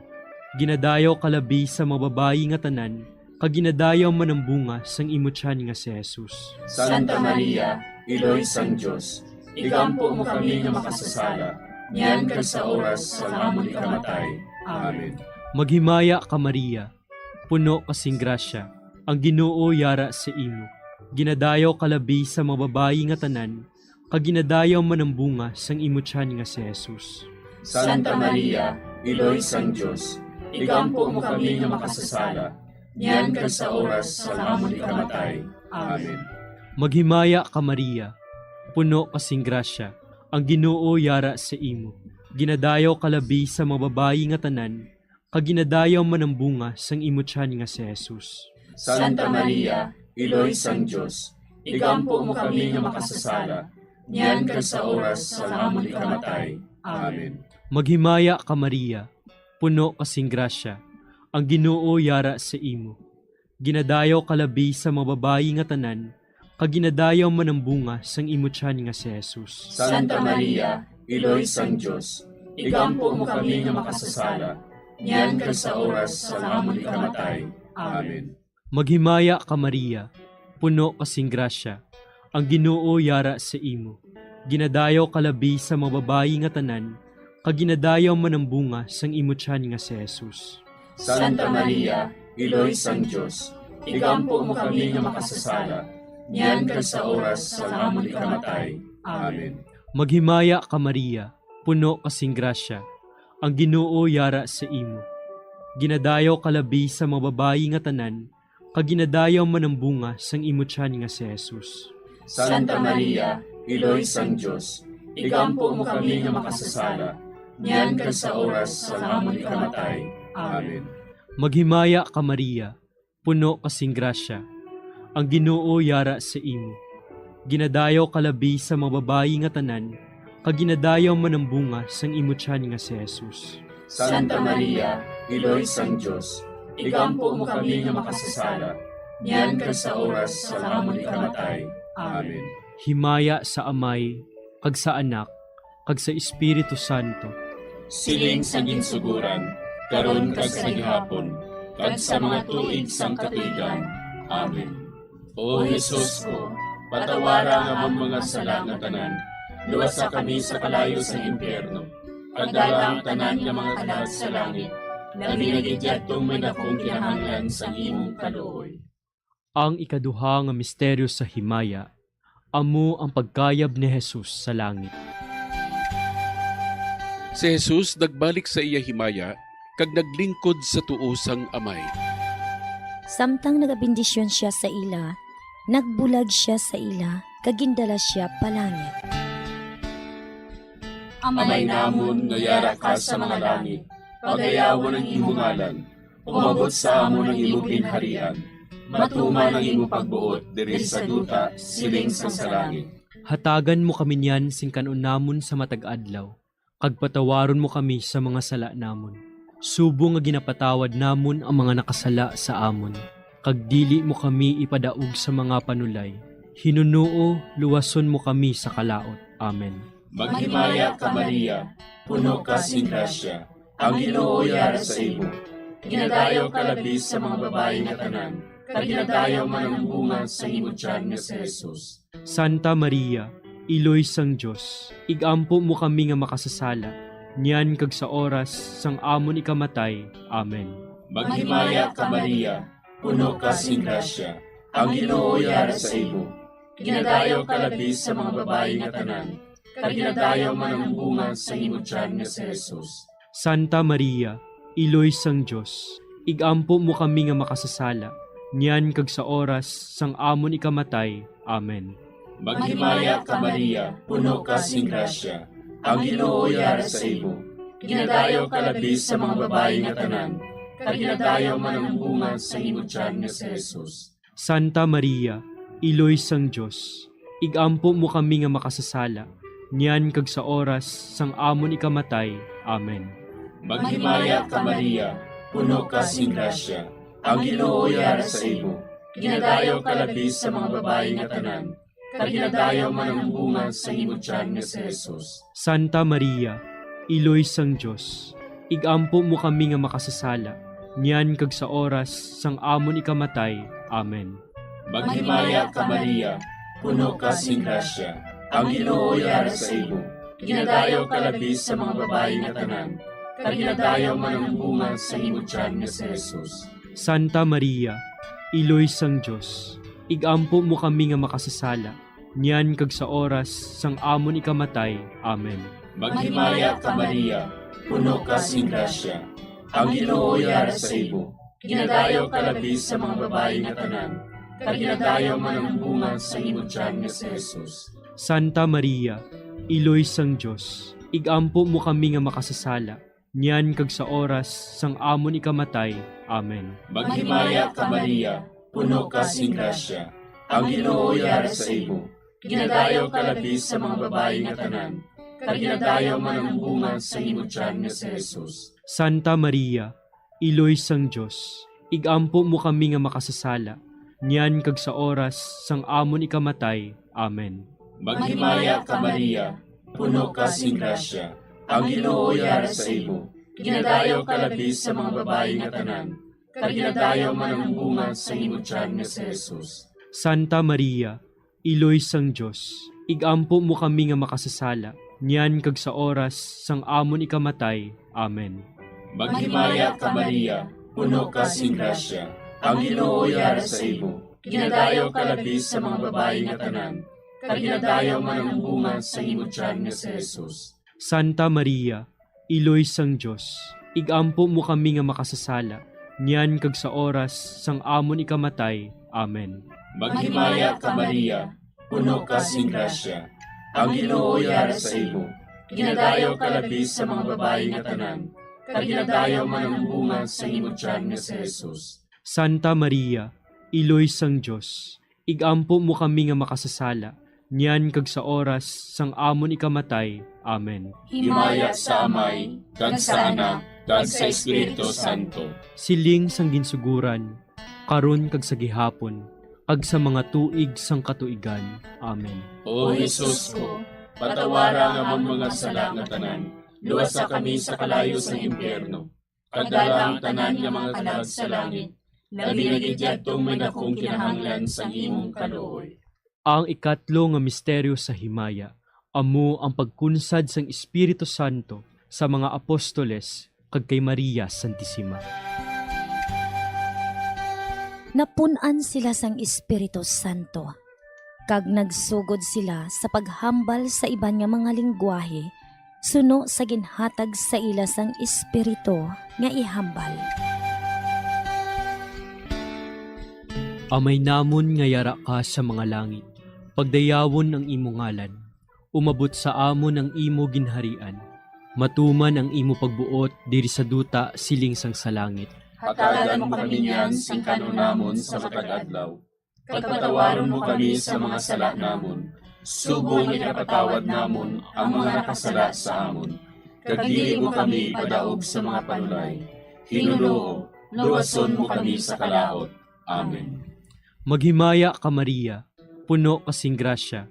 Ginadayaw ka labi sa mga babayi nga tanan, kag ginadayaw man ang bunga sang imo tiyan nga si Jesus. Santa Maria, Iloy sang Dios, igampo mo kami nga makasasala, niyan kag sa oras sang amon ikamatay. Amen. Maghimaya ka, Maria, puno ka sing grasya, ang Ginoo yara sa imo. Ginadayaw ka labi sa mga babayi nga tanan, kag ginadayaw man ang bunga sang imo tiyan nga si Jesus. Santa Maria, Iloy sang Dios, igampo mo kami nga makasasala, niyan kag sa oras sang amon ikamatay. Amen. Maghimaya ka, Maria, puno ka sing grasya, ang Ginoo yara sa imo. Ginadayaw ka labi sa mga babayi nga tanan, kag ginadayaw man ang bunga sang imo tiyan nga si Jesus. Santa Maria, Iloy sang Dios, igampo mo kami nga makasasala, niyan kag sa oras sang amon ikamatay. Amen. Maghimaya ka, Maria, puno ka sing grasya, ang Ginoo yara sa imo. Ginadayaw ka labi sa mga babayi nga tanan, kag ginadayaw man ang bunga sang imo tiyan nga si Jesus. Santa Maria, Iloy sang Dios, igampo mo kami nga makasasala, niyan kag sa oras sang amon ikamatay. Amen. Maghimaya ka, Maria, puno ka sing grasya, ang Ginoo yara sa imo. Ginadayaw ka labi sa mga babayi nga tanan, kag ginadayaw man ang bunga sang imo tiyan nga si Jesus. Santa Maria, Iloy sang Dios, igampo mo kami nga makasasala, niyan kag sa oras sang amon ikamatay. Amen. Maghimaya ka, Maria, puno ka sing grasya, ang Ginoo yara sa imo. Ginadayaw ka labi sa mga babayi nga tanan, kag ginadayaw man ang bunga sang imo tiyan nga si Jesus. Santa Maria, Iloy sang Dios, igampo mo kami nga makasasala, niyan kag sa oras sang amon ikamatay. Amen. Maghimaya ka, Maria, puno ka sing grasya, ang Ginoo yara sa imo. Ginadayaw ka labi sa mga babayi nga tanan, kag ginadayaw man ang bunga sang imo tiyan nga si Jesus. Santa Maria, Iloy sang Dios, igampo mo kami nga makasasala, niyan kag sa oras sang amon ikamatay. Amen. Himaya sa Amay, kag sa Anak, kag sa Espiritu Santo. Siling sa ginsuguran, karon kag sa gihapon, kag sa mga tuig sang katuigan. Amen. O Jesus ko, patawara ang amon mga sala nga tanan, luwasa kami sa kalayo sang impyerno, kag dala ang tanan nga mga kalag sa langit, labi na gid yadtong may dakong kinahanglan sang imong kaluoy. Ang ikaduha nga misteryo sa himaya amo ang pagkayab ni Jesus sa langit. Si Jesus nagbalik sa iya himaya kag naglingkod sa tuo sang Amay. Samtang nagabendisyon sia sa ila, nagbulag sia sa ila, kag gindala sia palangit. Amay namon nga yara ka sa mga langit, pagayawon ang imo ngalan. Umabot sa amon ang imo ginharian. Matuman ang imo pagbuot diri sa duta, siling sang sa langit. Hatagan mo kami niyan sing kan-on namon sa matag adlaw, kag patawaron mo kami sa mga sala namon, subong nga ginapatawad namon ang mga nakasala sa amon. Kag dili mo kami ipadaog sa mga panulay. Hinunoo, luwason mo kami sa kalaut. Amen. Maghimaya ka, Maria, puno ka sing grasya, ang Ginoo yara sa imo. Ginadayaw ka labi sa mga babayi nga tanan, kag ginadayaw man ang bunga sa imo tiyan nga si Jesus. Santa Maria, Iloy sang Dios, igampo mo kami nga makasasala, niyan kag sa oras sang amon ikamatay. Amen. Maghimaya ka, Maria, puno ka sing grasya, ang Ginoo yara sa imo. Ginadayaw ka labi sa mga babayi nga tanan, kag ginadayaw man ang bunga sa imo tiyan nga si Jesus. Santa Maria, Iloy sang Dios, igampo mo kami nga makasasala, niyan kag sa oras sang amon ikamatay. Amen. Maghimaya ka, Maria, puno ka sing grasya, ang Ginoo yara sa imo. Ginadayaw ka labi sa mga babayi nga tanan, kag ginadayaw man ang bunga sa imo tiyan nga si Jesus. Santa Maria, Iloy sang Dios, igampo mo kami nga makasasala, niyan kag sa oras sang amon ikamatay. Amen. Maghimaya ka, Maria, puno ka sing grasya, ang Ginoo yara sa imo. Ginadayaw ka labi sa mga babayi nga tanan, kag ginadayaw man ang bunga sa imo tiyan nga si Jesus. Santa Maria, Iloy sang Dios, igampo mo kami nga makasasala, niyan kag sa oras sang amon ikamatay. Amen. Maghimaya ka, Maria, puno ka sing grasya, ang Ginoo yara sa imo. Ginadayaw ka labi sa mga babayi nga tanan, kag ginadayaw man ang bunga sa imo tiyan nga si Jesus. Santa Maria, Iloy sang Dios, igampo mo kami nga makasasala, niyan kag sa oras sang amon ikamatay. Amen. Maghimaya ka, Maria, puno ka sing grasya, ang Ginoo yara sa imo. Ginadayaw ka labi sa mga babayi nga tanan, kag ginadayaw man ang bunga sa imo tiyan nga si Jesus. Santa Maria, Iloy sang Dios, igampo mo kami nga makasasala, niyan kag sa oras sang amon ikamatay. Amen. Maghimaya ka, Maria, puno ka sing grasya, ang Ginoo yara sa imo. Ginadayaw ka labi sa mga babayi nga tanan, kag ginadayaw man ang bunga sa imo tiyan nga si Jesus. Santa Maria, Iloy sang Dios, igampo mo kami nga makasasala, niyan kag sa oras sang amon ikamatay. Amen. Maghimaya ka, Maria, puno ka sing grasya, ang Ginoo yara sa imo. Ginadayaw ka labi sa mga babayi nga tanan, kag ginadayaw man ang bunga sa imo tiyan nga si Jesus. Santa Maria, Iloy sang Dios, igampo mo kami nga makasasala, niyan kag sa oras sang amon ikamatay. Amen. Maghimaya ka, Maria, puno ka sing grasya, ang Ginoo yara sa imo. Ginadayaw ka labi sa mga babayi nga tanan, kag ginadayaw man ang bunga sa imo tiyan nga si Jesus. Santa Maria, Iloy sang Dios, igampo mo kami nga makasasala, niyan kag sa oras sang amon ikamatay. Amen. Maghimaya ka, Maria, puno ka sing grasya, ang Ginoo yara sa imo. Ginadayaw ka labi sa mga babayi nga tanan, kag ginadayaw man ang bunga sa imo tiyan nga si Jesus. Santa Maria, Iloy sang Dios, igampo mo kami nga makasasala, niyan kag sa oras sang amon ikamatay. Amen. Himaya sa Amay, kag sa Anak, kag sa Espiritu Santo. Siling sang ginsuguran, karon kag sa gihapon, kag sa mga tuig sang katuigan. Amen. O Jesus ko, patawara ang amon mga sala nga tanan, luwasa kami sa kalayo sang impyerno, kag dala ang tanan nga mga kalag sa langit, labi na gid yadtong may dakong kinahanglan sang imong kaluoy. Ang ikatlo nga misteryo sa himaya amo ang pagkunsad sang Espiritu Santo sa mga apostoles kag kay Maria Santisima. Napun-an sila sang Espiritu Santo, kag nagsugod sila sa paghambal sa iban nga mga linggwahe suno sa ginhatag sa ila sang Espiritu nga ihambal. Amay namon nga yara ka sa mga langit, pagdayawon ang imo ngalan. Umabot sa amon ang imo ginharian. Matuman ang imo pagbuot diri sa duta siling sang sa langit. Hatagan mo kami niyan sing kan-on namon sa matag adlaw, kag patawaron mo kami sa mga sala namon, subong nga ginapatawad namon ang mga nakasala sa amon. Kag dili mo kami ipadaog sa mga panulay. Hinunoo, luwason mo kami sa kalaut. Amen. Maghimaya ka, Maria, puno ka sing grasya,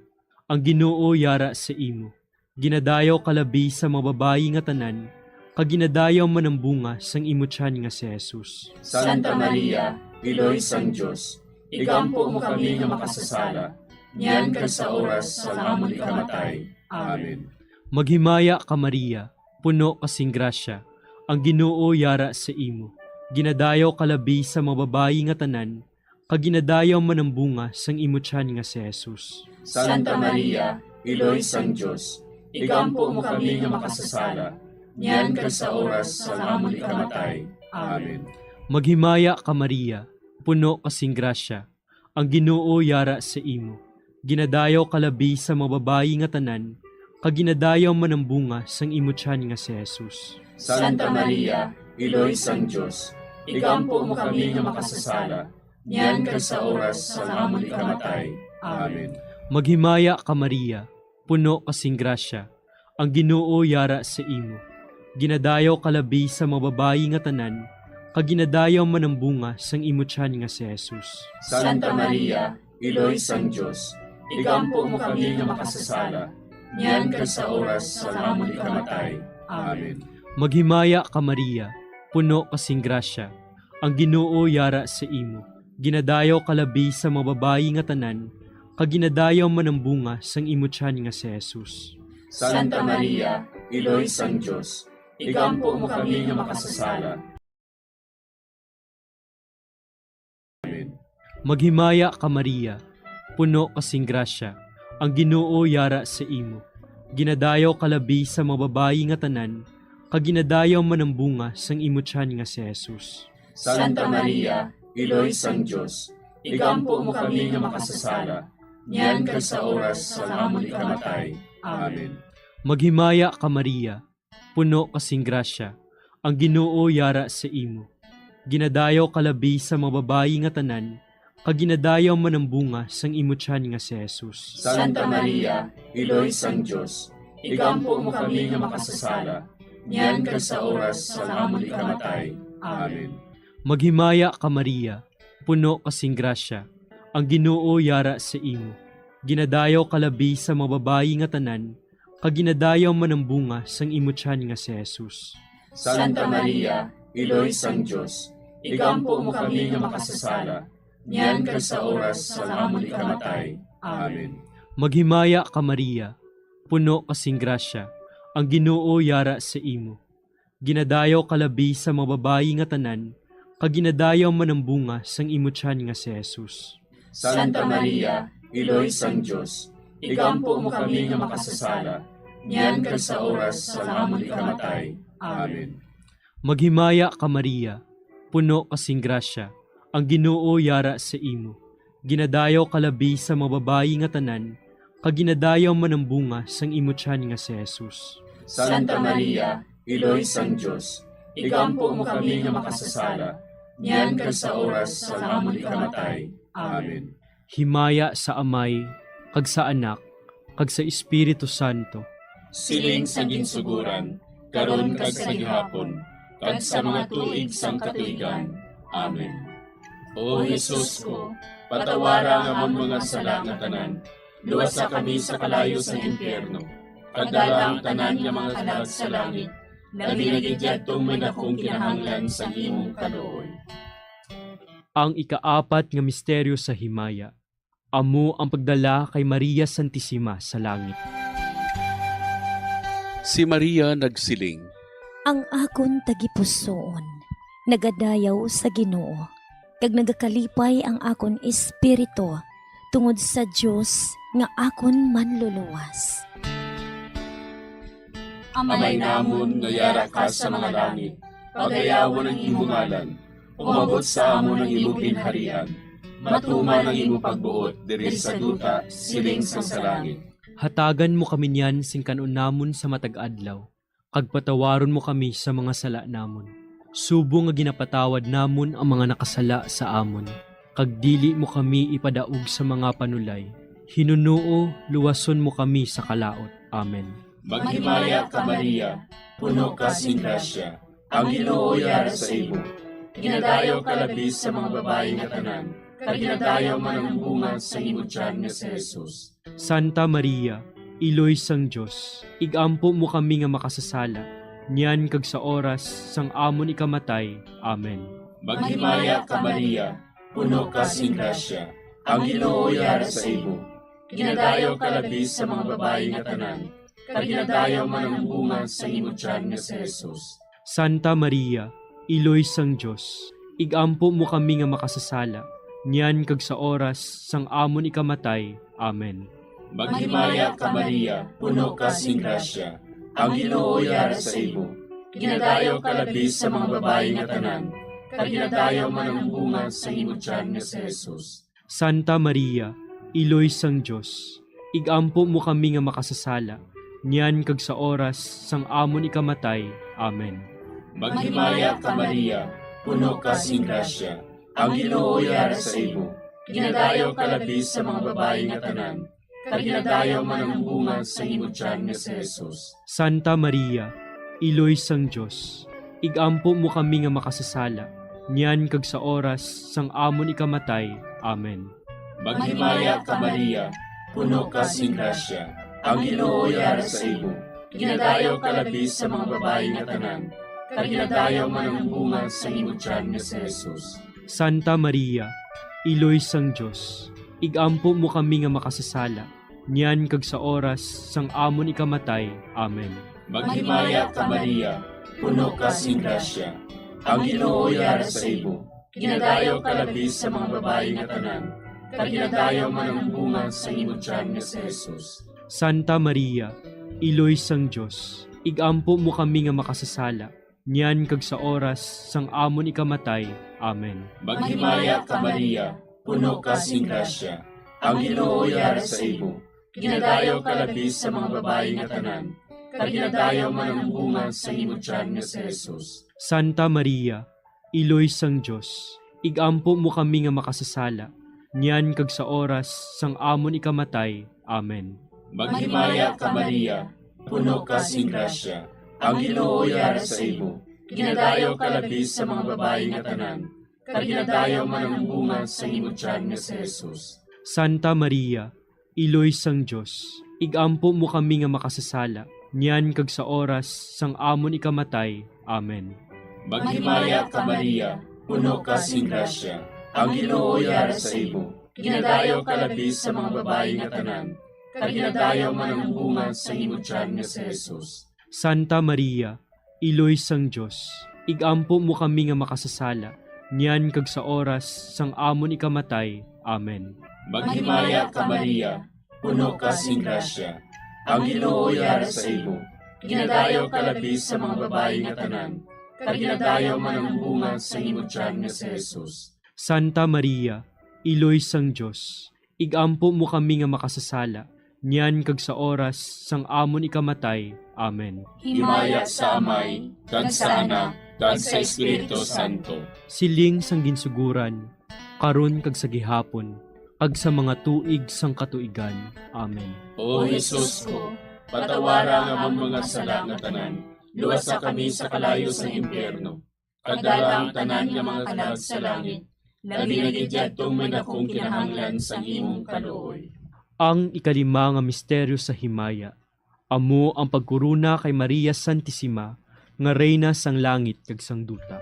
ang Ginoo yara sa imo. Ginadayaw ka labi sa mga babayi nga tanan, kag ginadayaw man ang bunga sang imo tiyan nga si Jesus. Santa Maria, Iloy sang Dios, igampo mo kami nga makasasala, niyan kag sa oras sang amon ikamatay. Amen. Maghimaya ka, Maria, puno ka sing grasya, ang Ginoo yara sa imo. Ginadayaw ka labi sa mga babayi nga tanan, kag ginadayaw man ang bunga sang imo tiyan nga si Jesus. Santa Maria, Iloy sang Dios, igampo mo kami nga makasasala, niyan kag sa oras sang amon ikamatay. Amen. Maghimaya ka, Maria, puno ka sing grasya, ang Ginoo yara sa imo. Ginadayaw ka labi sa mga babayi nga tanan, kag ginadayaw man ang bunga sang imo tiyan nga si Jesus. Santa Maria, Iloy sang Dios, igampo mo kami nga makasasala, niyan kag sa oras sang amon ikamatay. Amen. Maghimaya ka, Maria, puno ka sing grasya, ang Ginoo yara sa imo. Ginadayaw ka labi sa mga babayi nga tanan, kag ginadayaw man ang bunga sang imo tiyan nga si Jesus. Santa Maria, Iloy sang Dios, igampo mo kami nga makasasala, niyan kag sa oras sang amon ikamatay. Amen. Maghimaya ka, Maria, puno ka sing grasya, ang Ginoo yara sa imo. Ginadayaw ka labi sa mga babayi nga tanan, kag ginadayaw man ang bunga sang imo tiyan nga si Jesus. Santa Maria, Iloy sang Dios, igampo mo kami nga makasasala. Amen. Maghimaya ka, Maria, puno ka sing grasya, ang Ginoo yara sa imo. Ginadayaw ka labi sa mga babayi nga tanan, kag ginadayaw man ang bunga sang imo tiyan nga si Jesus. Santa Maria, Iloy sang Dios, igampo mo kami nga makasasala, niyan kag sa oras sang amon ikamatay. Amen. Maghimaya ka, Maria, puno ka sing grasya, ang Ginoo yara sa imo. Ginadayaw ka labi sa mga babayi nga tanan, kag ginadayaw man ang bunga sang imo tiyan nga si Jesus. Santa Maria, Iloy sang Dios, igampo mo kami nga makasasala, niyan kag sa oras sang amon ikamatay. Amen. Maghimaya ka, Maria, puno ka sing grasya, ang Ginoo yara sa imo. Ginadayaw ka labi sa mga babayi nga tanan, kag ginadayaw man ang bunga sang imo tiyan nga si Jesus. Santa Maria, Iloy sang Dios, igampo mo kami nga makasasala, niyan kag sa oras sang amon ikamatay. Amen. Maghimaya ka, Maria, puno ka sing grasya, ang Ginoo yara sa imo. Ginadayaw ka labi sa mga babayi nga tanan, kag ginadayaw man ang bunga sang imo tiyan nga si Jesus. Santa Maria, Iloy sang Dios, igampo mo kami nga makasasala, niyan kag sa oras sang amon ikamatay. Amen. Maghimaya ka, Maria, puno ka sing grasya, ang Ginoo yara sa imo. Ginadayaw ka labi sa mga babayi nga tanan, kag ginadayaw man ang bunga sang imo tiyan nga si Jesus. Santa Maria, Iloy sang Dios, igampo mo kami nga makasasala, niyan kag sa oras sang amon ikamatay. Amen. Himaya sa Amay, kag sa Anak, kag sa Espiritu Santo. Siling sa ginsuguran, karon kag sa gihapon, kag sa mga tuig sang katuigan. Amen. O Jesus ko, patawara ang amon mga sala nga tanan, luwasa kami sa kalayo sa impyerno, kag dala ang tanan nga mga kalag sa langit, labi na gid yadtong may dakong kinahanglan sa imong kaluoy. Ang ikaapat nga misteryo sa himaya, amo ang pagdala kay Maria Santisima sa langit. Si Maria nagsiling, Ang akon tagipusoon nagadayaw sa Ginoo, kag nagakalipay ang akon espiritu tungod sa Dios nga akon Manluluwas. Amay namon nga yara ka sa mga langit, pagayawon ang imo ngalan. Umabot sa amon ang imo ginharian. Matuman ang imo pagbuot diri sa duta, siling sang sa langit. Hatagan mo kami niyan sing kan-on namon sa matag adlaw, kag patawaron mo kami sa mga sala namon, subong nga ginapatawad namon ang mga nakasala sa amon, kag dili mo kami ipadaog sa mga panulay. Hinunoo, luwason mo kami sa kalaut. Amen. Maghimaya ka, Maria, puno ka sing grasya, ang Ginoo yara sa imo. Ginadayaw ka labi sa mga babayi nga tanan, kag ginadayaw man ang bunga sa imo tiyan nga si Jesus. Santa Maria, Iloy sang Dios, igampo mo kami nga makasasala, niyan kag sa oras sang amon ikamatay. Amen. Maghimaya ka, Maria, puno ka sing grasya, ang Ginoo yara sa imo. Ginadayaw ka labi sa mga babayi nga tanan, kag ginadayaw man ang bunga sa imo tiyan nga si Jesus. Santa Maria, Iloy sang Dios, igampo mo kami nga makasasala, niyan kag sa oras sang amon ikamatay. Amen. Maghimaya ka, Maria, puno ka sing grasya, ang Ginoo yara sa imo. Ginadayaw ka labi sa mga babayi nga tanan, kag ginadayaw man ang bunga sa imo tiyan nga si Jesus. Santa Maria, Iloy sang Dios, igampo mo kami nga makasasala, niyan kag sa oras sang amon ikamatay. Amen. Maghimaya ka, Maria, puno ka sing grasya, ang Ginoo yara sa imo. Ginadayaw ka labi sa mga babayi nga tanan, kag ginadayaw man ang bunga sa imo tiyan nga si Jesus. Santa Maria, Iloy sang Dios, igampo mo kami nga makasasala, niyan kag sa oras sang amon ikamatay. Amen. Maghimaya ka, Maria, puno ka sing grasya, ang Ginoo yara sa imo. Ginadayaw ka labi sa mga babayi nga tanan, kag ginadayaw man ang bunga sa imo tiyan nga si Jesus. Santa Maria, Iloy sang Dios, igampo mo kami nga makasasala, niyan kag sa oras sang amon ikamatay. Amen. Maghimaya ka, Maria, puno ka sing grasya, ang Ginoo yara sa imo. Ginadayaw ka labi sa mga babayi nga tanan, kag ginadayaw man ang bunga sa imo tiyan nga si Jesus. Santa Maria, Iloy sang Dios, igampo mo kami nga makasasala, niyan kag sa oras sang amon ikamatay. Amen. Maghimaya ka, Maria, puno ka sing grasya, ang Ginoo yara sa imo. Ginadayaw ka labi sa mga babayi nga tanan, kag ginadayaw man ang bunga sa imo tiyan nga si Jesus. Santa Maria, Iloy sang Dios, igampo mo kami nga makasasala, niyan kag sa oras sang amon ikamatay. Amen. Maghimaya ka, Maria, puno ka sing grasya, ang Ginoo yara sa imo. Ginadayaw ka labi sa mga babayi nga tanan, kag ginadayaw man ang bunga sa imo tiyan nga si Jesus. Santa Maria, Iloy sang Dios, igampo mo kami nga makasasala, niyan kag sa oras sang amon ikamatay. Amen. Maghimaya ka, Maria, puno ka sing grasya, ang Ginoo yara sa imo. Ginadayaw ka labi sa mga babayi nga tanan, kag ginadayaw man ang bunga sa imo tiyan nga si Jesus. Santa Maria, Iloy sang Dios, igampo mo kami nga makasasala, niyan kag sa oras sang amon ikamatay. Amen. Maghimaya ka, Maria, puno ka sing grasya, ang Ginoo yara sa imo. Ginadayaw ka labi sa mga babayi nga tanan, kag ginadayaw man ang bunga sa imo tiyan nga si Jesus. Santa Maria, Iloy sang Dios, igampo mo kami nga makasasala, niyan kag sa oras sang amon ikamatay. Amen. Himaya sa Amay, kag sa Anak, kag sa Espiritu Santo. Siling sang ginsuguran, karon kag sa gihapon, kag sa mga tuig sang katuigan. Amen. O Jesus ko, patawara ang amon mga sala nga tanan, luwasa kami sa kalayo sang impyerno, kag dala ang tanan nga mga kalag sa langit, labi na gid yadtong may dakong kinahanglan sang imong kaluoy. Ang ikalima nga misteryo sa himaya, amo ang pagkorona kay Maria Santisima nga Reyna sang langit kag sang duta.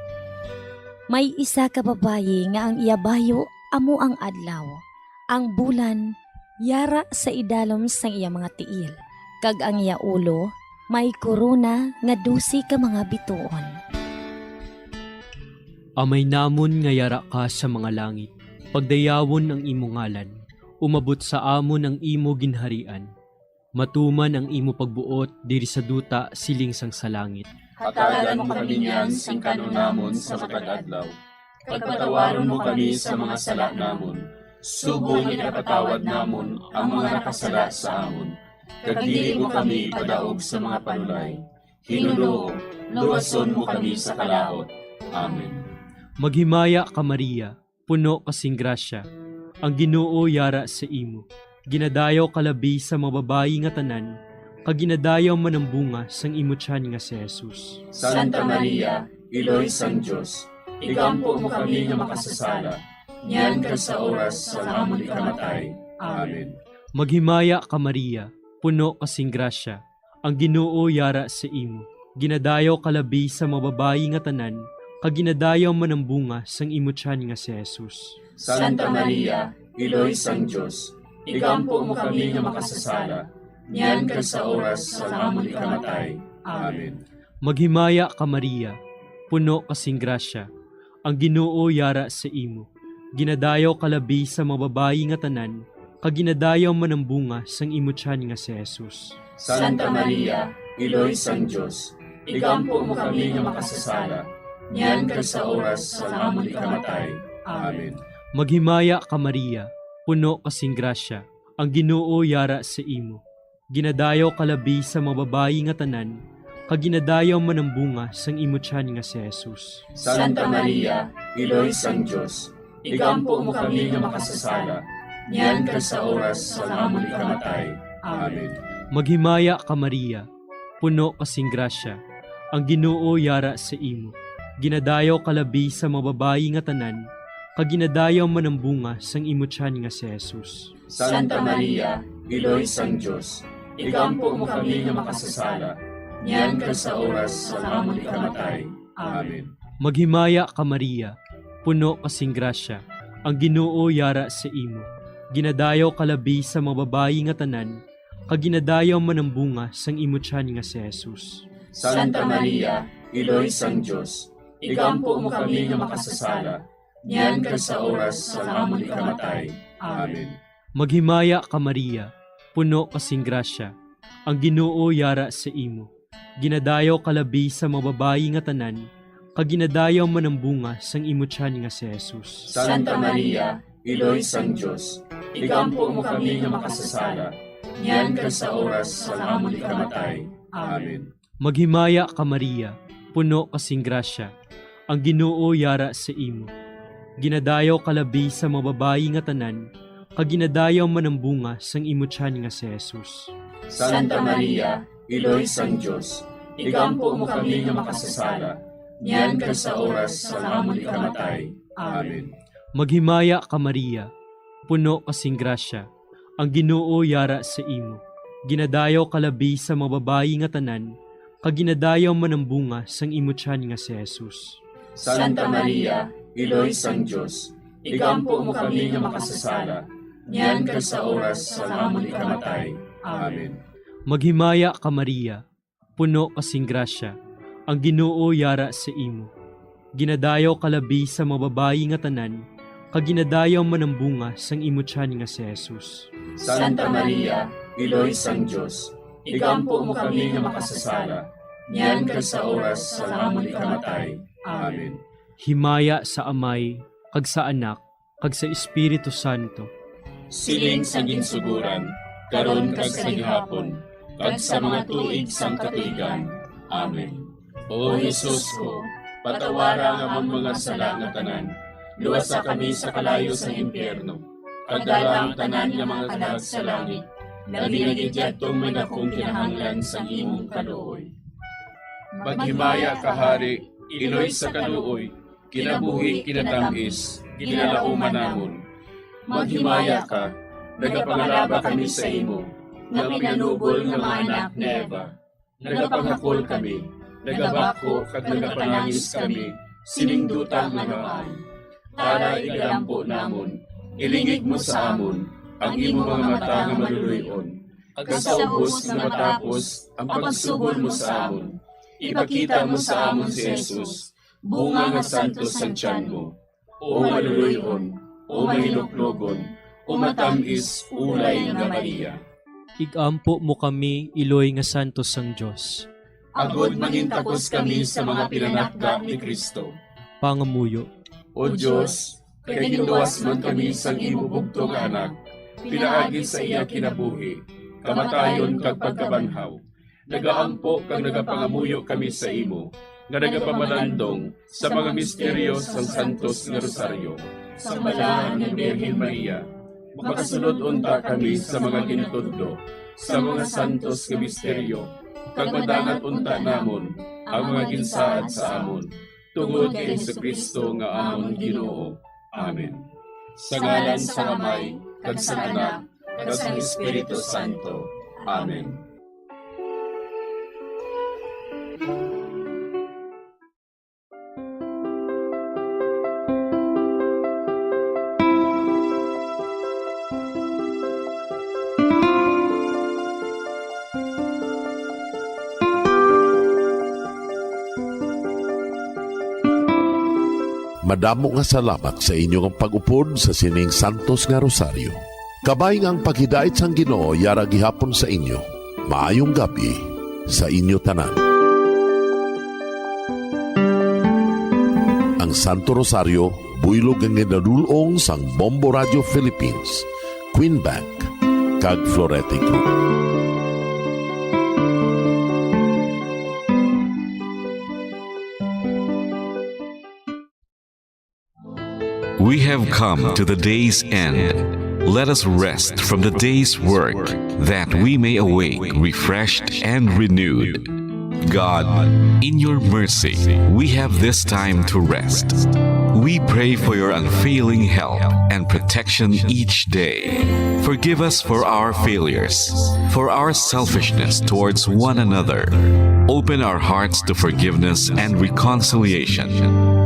May isa ka babayi nga ang iya bayo amo ang adlaw, ang bulan yara sa idalom sang iya mga tiil, kag ang iya ulo may korona nga dose ka mga bituon. Amay namon nga yara ka sa mga langit, pagdayawon ang imo ngalan, umabot sa amon ang imo ginharian, matuman ang imo pagbuot diri sa duta siling sang sa langit. Hatagan mo kami niyan sing kan-on namon sa matag adlaw. kag patawaron mo kami sa mga sala namon, subong nga ginapatawad namon ang mga nakasala sa amon, kag dili mo kami ipadaog sa mga panulay. Ginoo, luwason mo kami sa kalaut. Amen. Maghimaya ka, Maria, puno ka sing grasya. Ang Ginoo yara sa imo. Ginadayaw ka labi sa mga babayi nga tanan, kag ginadayaw man ang bunga sang imo tiyan nga si Jesus. Santa Maria, Iloy sang Dios, igampo mo kami nga makasasala, niyan kag sa oras sang amon ikamatay. Amen. Maghimaya ka, Maria, puno ka sing grasya. Ang Ginoo yara sa imo. Ginadayaw ka labi sa mga babayi nga tanan, kag ginadayaw man ang bunga sang imo tiyan nga si Jesus. Santa Maria, Iloy sang Dios, igampo mo kami nga makasasala, niyan kag sa oras sang amon ikamatay. Amen. Maghimaya ka, Maria, puno ka sing grasya. Ang Ginoo yara sa imo. Ginadayaw ka labi sa mga babayi nga tanan, kag ginadayaw man ang bunga sang imo tiyan nga si Jesus. Santa Maria, Iloy sang Dios, igampo mo kami nga makasasala, niyan kag sa oras sang amon ikamatay. Amen. Maghimaya ka, Maria, puno ka sing grasya. Ang Ginoo yara sa imo. Ginadayaw ka labi sa mga babayi nga tanan, kag ginadayaw man ang bunga sang imo tiyan nga si Jesus. Santa Maria, Iloy sang Dios, igampo mo kami nga makasasala, niyan kag sa oras sang amon ikamatay. Amen. Maghimaya ka, Maria, puno ka sing grasya. Ang Ginoo yara sa imo. Ginadayaw ka labi sa mga babayi nga tanan, kag ginadayaw man ang bunga sang imo tiyan nga si Jesus. Santa Maria, Iloy sang Dios, igampo mo kami nga makasasala, niyan kag sa oras sang amon ikamatay. Amen. Maghimaya ka, Maria, puno ka sing grasya. Ang Ginoo yara sa imo. Ginadayaw ka labi sa mga babayi nga tanan, kag ginadayaw man ang bunga sang imo tiyan nga si Jesus. Santa Maria, Iloy sang Dios, igampo mo kami nga makasasala, niyan kag sa oras sang amon ikamatay. Amen. Maghimaya ka, Maria, puno ka sing grasya. Ang Ginoo yara sa imo. Ginadayaw ka labi sa mga babayi nga tanan, kag ginadayaw man ang bunga sang imo tiyan nga si Jesus. Santa Maria, Iloy sang Dios, igampo mo kami nga makasasala, niyan kag sa oras sang amon ikamatay. Amen. Maghimaya ka, Maria, puno ka sing grasya. Ang Ginoo yara sa imo. Ginadayaw ka labi sa mga babayi nga tanan, kag ginadayaw man ang bunga sang imo tiyan nga si Jesus. Santa Maria, Iloy sang Dios, igampo mo kami nga makasasala, niyan kag sa oras sang amon ikamatay. Amen. Maghimaya ka, Maria, puno ka sing grasya. Ang Ginoo yara sa imo. Ginadayaw ka labi sa mga babayi nga tanan, kag ginadayaw man ang bunga sang imo tiyan nga si Jesus. Santa Maria, Iloy sang Dios, igampo mo kami nga makasasala, niyan kag sa oras sang amon ikamatay. Amen. Maghimaya ka, Maria, puno ka sing grasya, ang Ginoo yara sa imo. Ginadayaw ka labi sa mga babayi nga tanan, kag ginadayaw man ang bunga sang imo tiyan nga si Jesus. Santa Maria, Iloy sang Dios, igampo mo kami nga makasasala, niyan kag sa oras sang amon ikamatay. Amen. Himaya sa Amay, kag sa Anak, kag sa Espiritu Santo. Siling sa ginsuguran, karon kag sa gihapon, kag sa mga tuig sang katuigan. Amen. O Jesus ko, patawara ang amon mga sala nga tanan, luwasa kami sa kalayo sang impyerno, kag dala ang tanan nga mga kalag sa langit, labi na gid yadtong may dakong kinahanglan sang imong kaluoy. Maghimaya ka, Hari, Iloy sa kaluoy, kinabuhi, kinatamis, ginalauman namon. Maghimaya ka, nagapangalaba kami sa imo, nga pinanubol nga mga anak ni Eva. Nagapangakol kami, nagabakho kag nagapanangis kami sining duta nga namaan. Tara, igalampo namon, ilingig mo sa amon ang imo mga mata nga maluloy-on, kag sa ubos nga matapos ang pagsugol mo sa amon, ipakita mo sa amon si Jesus, bunga nga santos sang tiyan mo. O maluloy-on, o mahinuklogon, o matamis ulay nga Maria. Igampo mo kami, Iloy nga santos sang Dios. Agod mangintakos kami sa mga pinanakda ni Cristo. Pangamuyo. O Dios, kay ginluwas man kami sang imo bugtong nga Anak, pinaagi sa iya kinabuhi, kamatayon kag pagkabanhaw, nagaampo kag nagapangamuyo kami sa imo, nga nagapamalandong sa mga misteryo sang Santos nga Rosaryo, sang Balaan nga Birhen Maria. Makasulod unta kami sa mga gintudlo sa mga santos nga misteryo, kag madangat unta namon ang mga ginsaad sa amon, tungod kay Jesu-Cristo nga amon Ginoo. Amen. Sa ngalan sang Amay, kag sang Anak, kag sang Espiritu Santo. Amen. Madamo nga salamat sa inyo nga pag-upod sa sining santos nga rosaryo. Kabay nga ang paghidait sang Ginoo yara gihapon sa inyo. Maayong gab-i sa inyo tanan. Ang Santo Rosario, buylog nga ginadul-ong sang Bombo Radio Philippines, Queen Bank, kag Florete Group. We have come to the day's end. Let us rest from the day's work, that we may awake refreshed and renewed. God, in your mercy, we have this time to rest. We pray for your unfailing help and protection each day. Forgive us for our failures, for our selfishness towards one another. Open our hearts to forgiveness and reconciliation.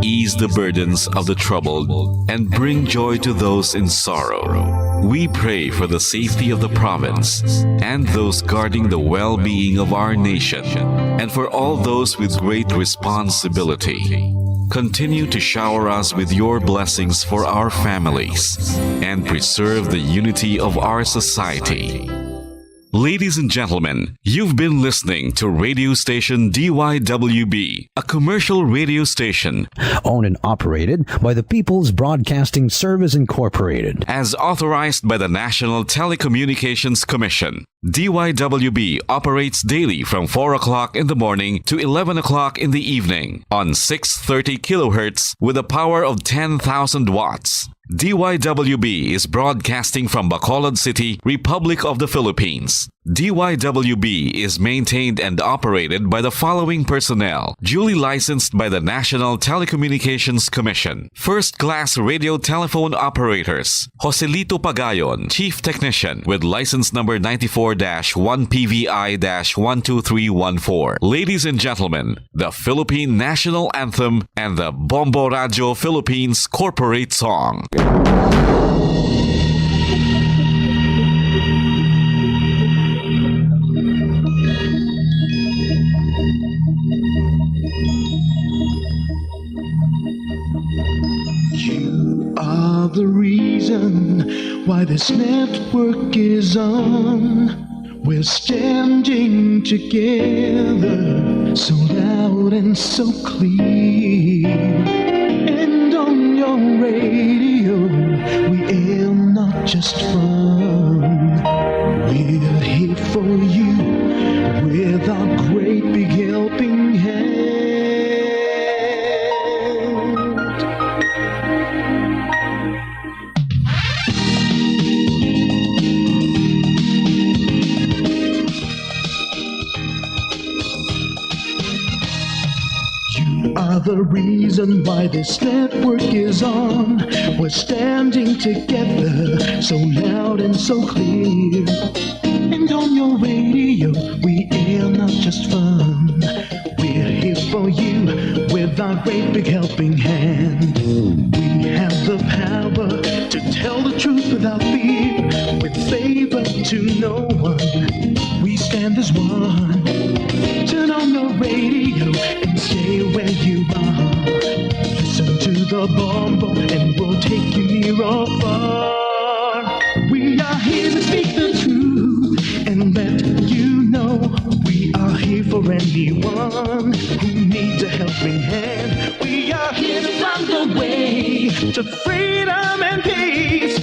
Ease the burdens of the troubled and bring joy to those in sorrow. We pray for the safety of the province and those guarding the well-being of our nation, and for all those with great responsibility. Continue to shower us with your blessings for our families and preserve the unity of our society. Ladies and gentlemen, you've been listening to radio station D Y W B, a commercial radio station owned and operated by the People's Broadcasting Service Incorporated, as authorized by the National Telecommunications Commission. D Y W B operates daily from four o'clock in the morning to eleven o'clock in the evening on six thirty kilohertz with a power of ten thousand watts. D Y W B is broadcasting from Bacolod City, Republic of the Philippines. D Y W B is maintained and operated by the following personnel, duly licensed by the National Telecommunications Commission. First class radio telephone operators, Joselito Pagayon, Chief Technician, with license number ninety-four dash one P V I dash one two three one four. Ladies and gentlemen, the Philippine National Anthem and the Bombo Radio Philippines Corporate Song. You are the reason why this network is on. We're standing together, so loud and so clear. And on your radio, we air not just fun. We're here for you with our great big helping hand. You are the reason why this network is on. We're standing together, so loud and so clear. And on your radio, we air not just fun. We're here for you with our great big helping hand. We have the power to tell the truth without fear, with favor to no one. We stand as one. Turn on your radio and stay where you are. Listen to the Bombo and we'll take you near or far. We are here to speak the truth and let you know we are here for anyone who needs a helping hand. We are here to find a way to freedom and peace.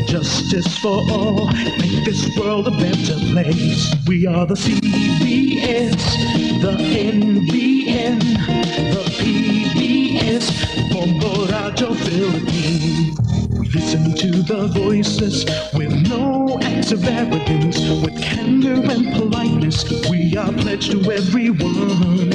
Justice for all, make this world a better place. We are the C B S, the N B N, the P B S, Bombo Radyo Philippines. We listen to the voices with no acts of arrogance, with candor and politeness. We are pledged to everyone.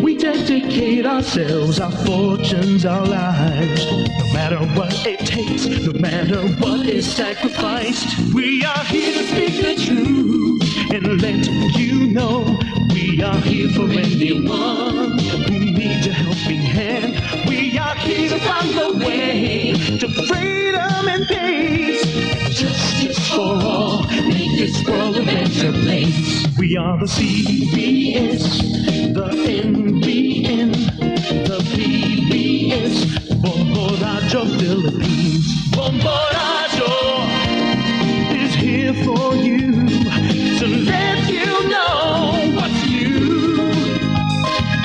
We dedicate ourselves, our fortunes, our lives. No matter what it takes, no matter what is sacrificed, we are here to speak the truth and let you know we are here for anyone who needs a helping hand. We are here to find the way to freedom and peace. Justice for all, make this world a better place. We are the C B S, the N B N, the P B S, Bombo Radyo Philippines. Bombo Radyo is here for you to let you know what's new.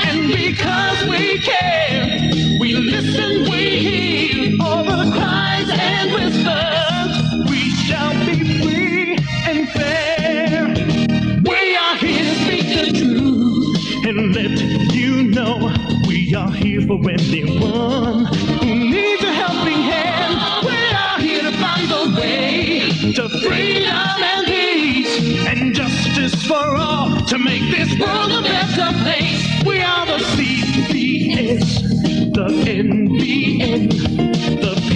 And because we care, we listen, we hear all the cries and whispers. We shall be free and fair. We are here to speak the truth and let you know we are here for anyone who needs a helping hand. We are here to find the way to freedom and peace and justice for all to make this world a better place. We are the C B S, the N B N, the P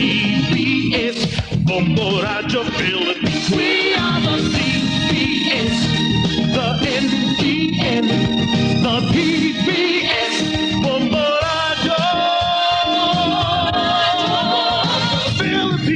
B S, Bombo Radyo Philippines. We are the C B S, the N B N, the P B S, Bombo Radyo Philippines.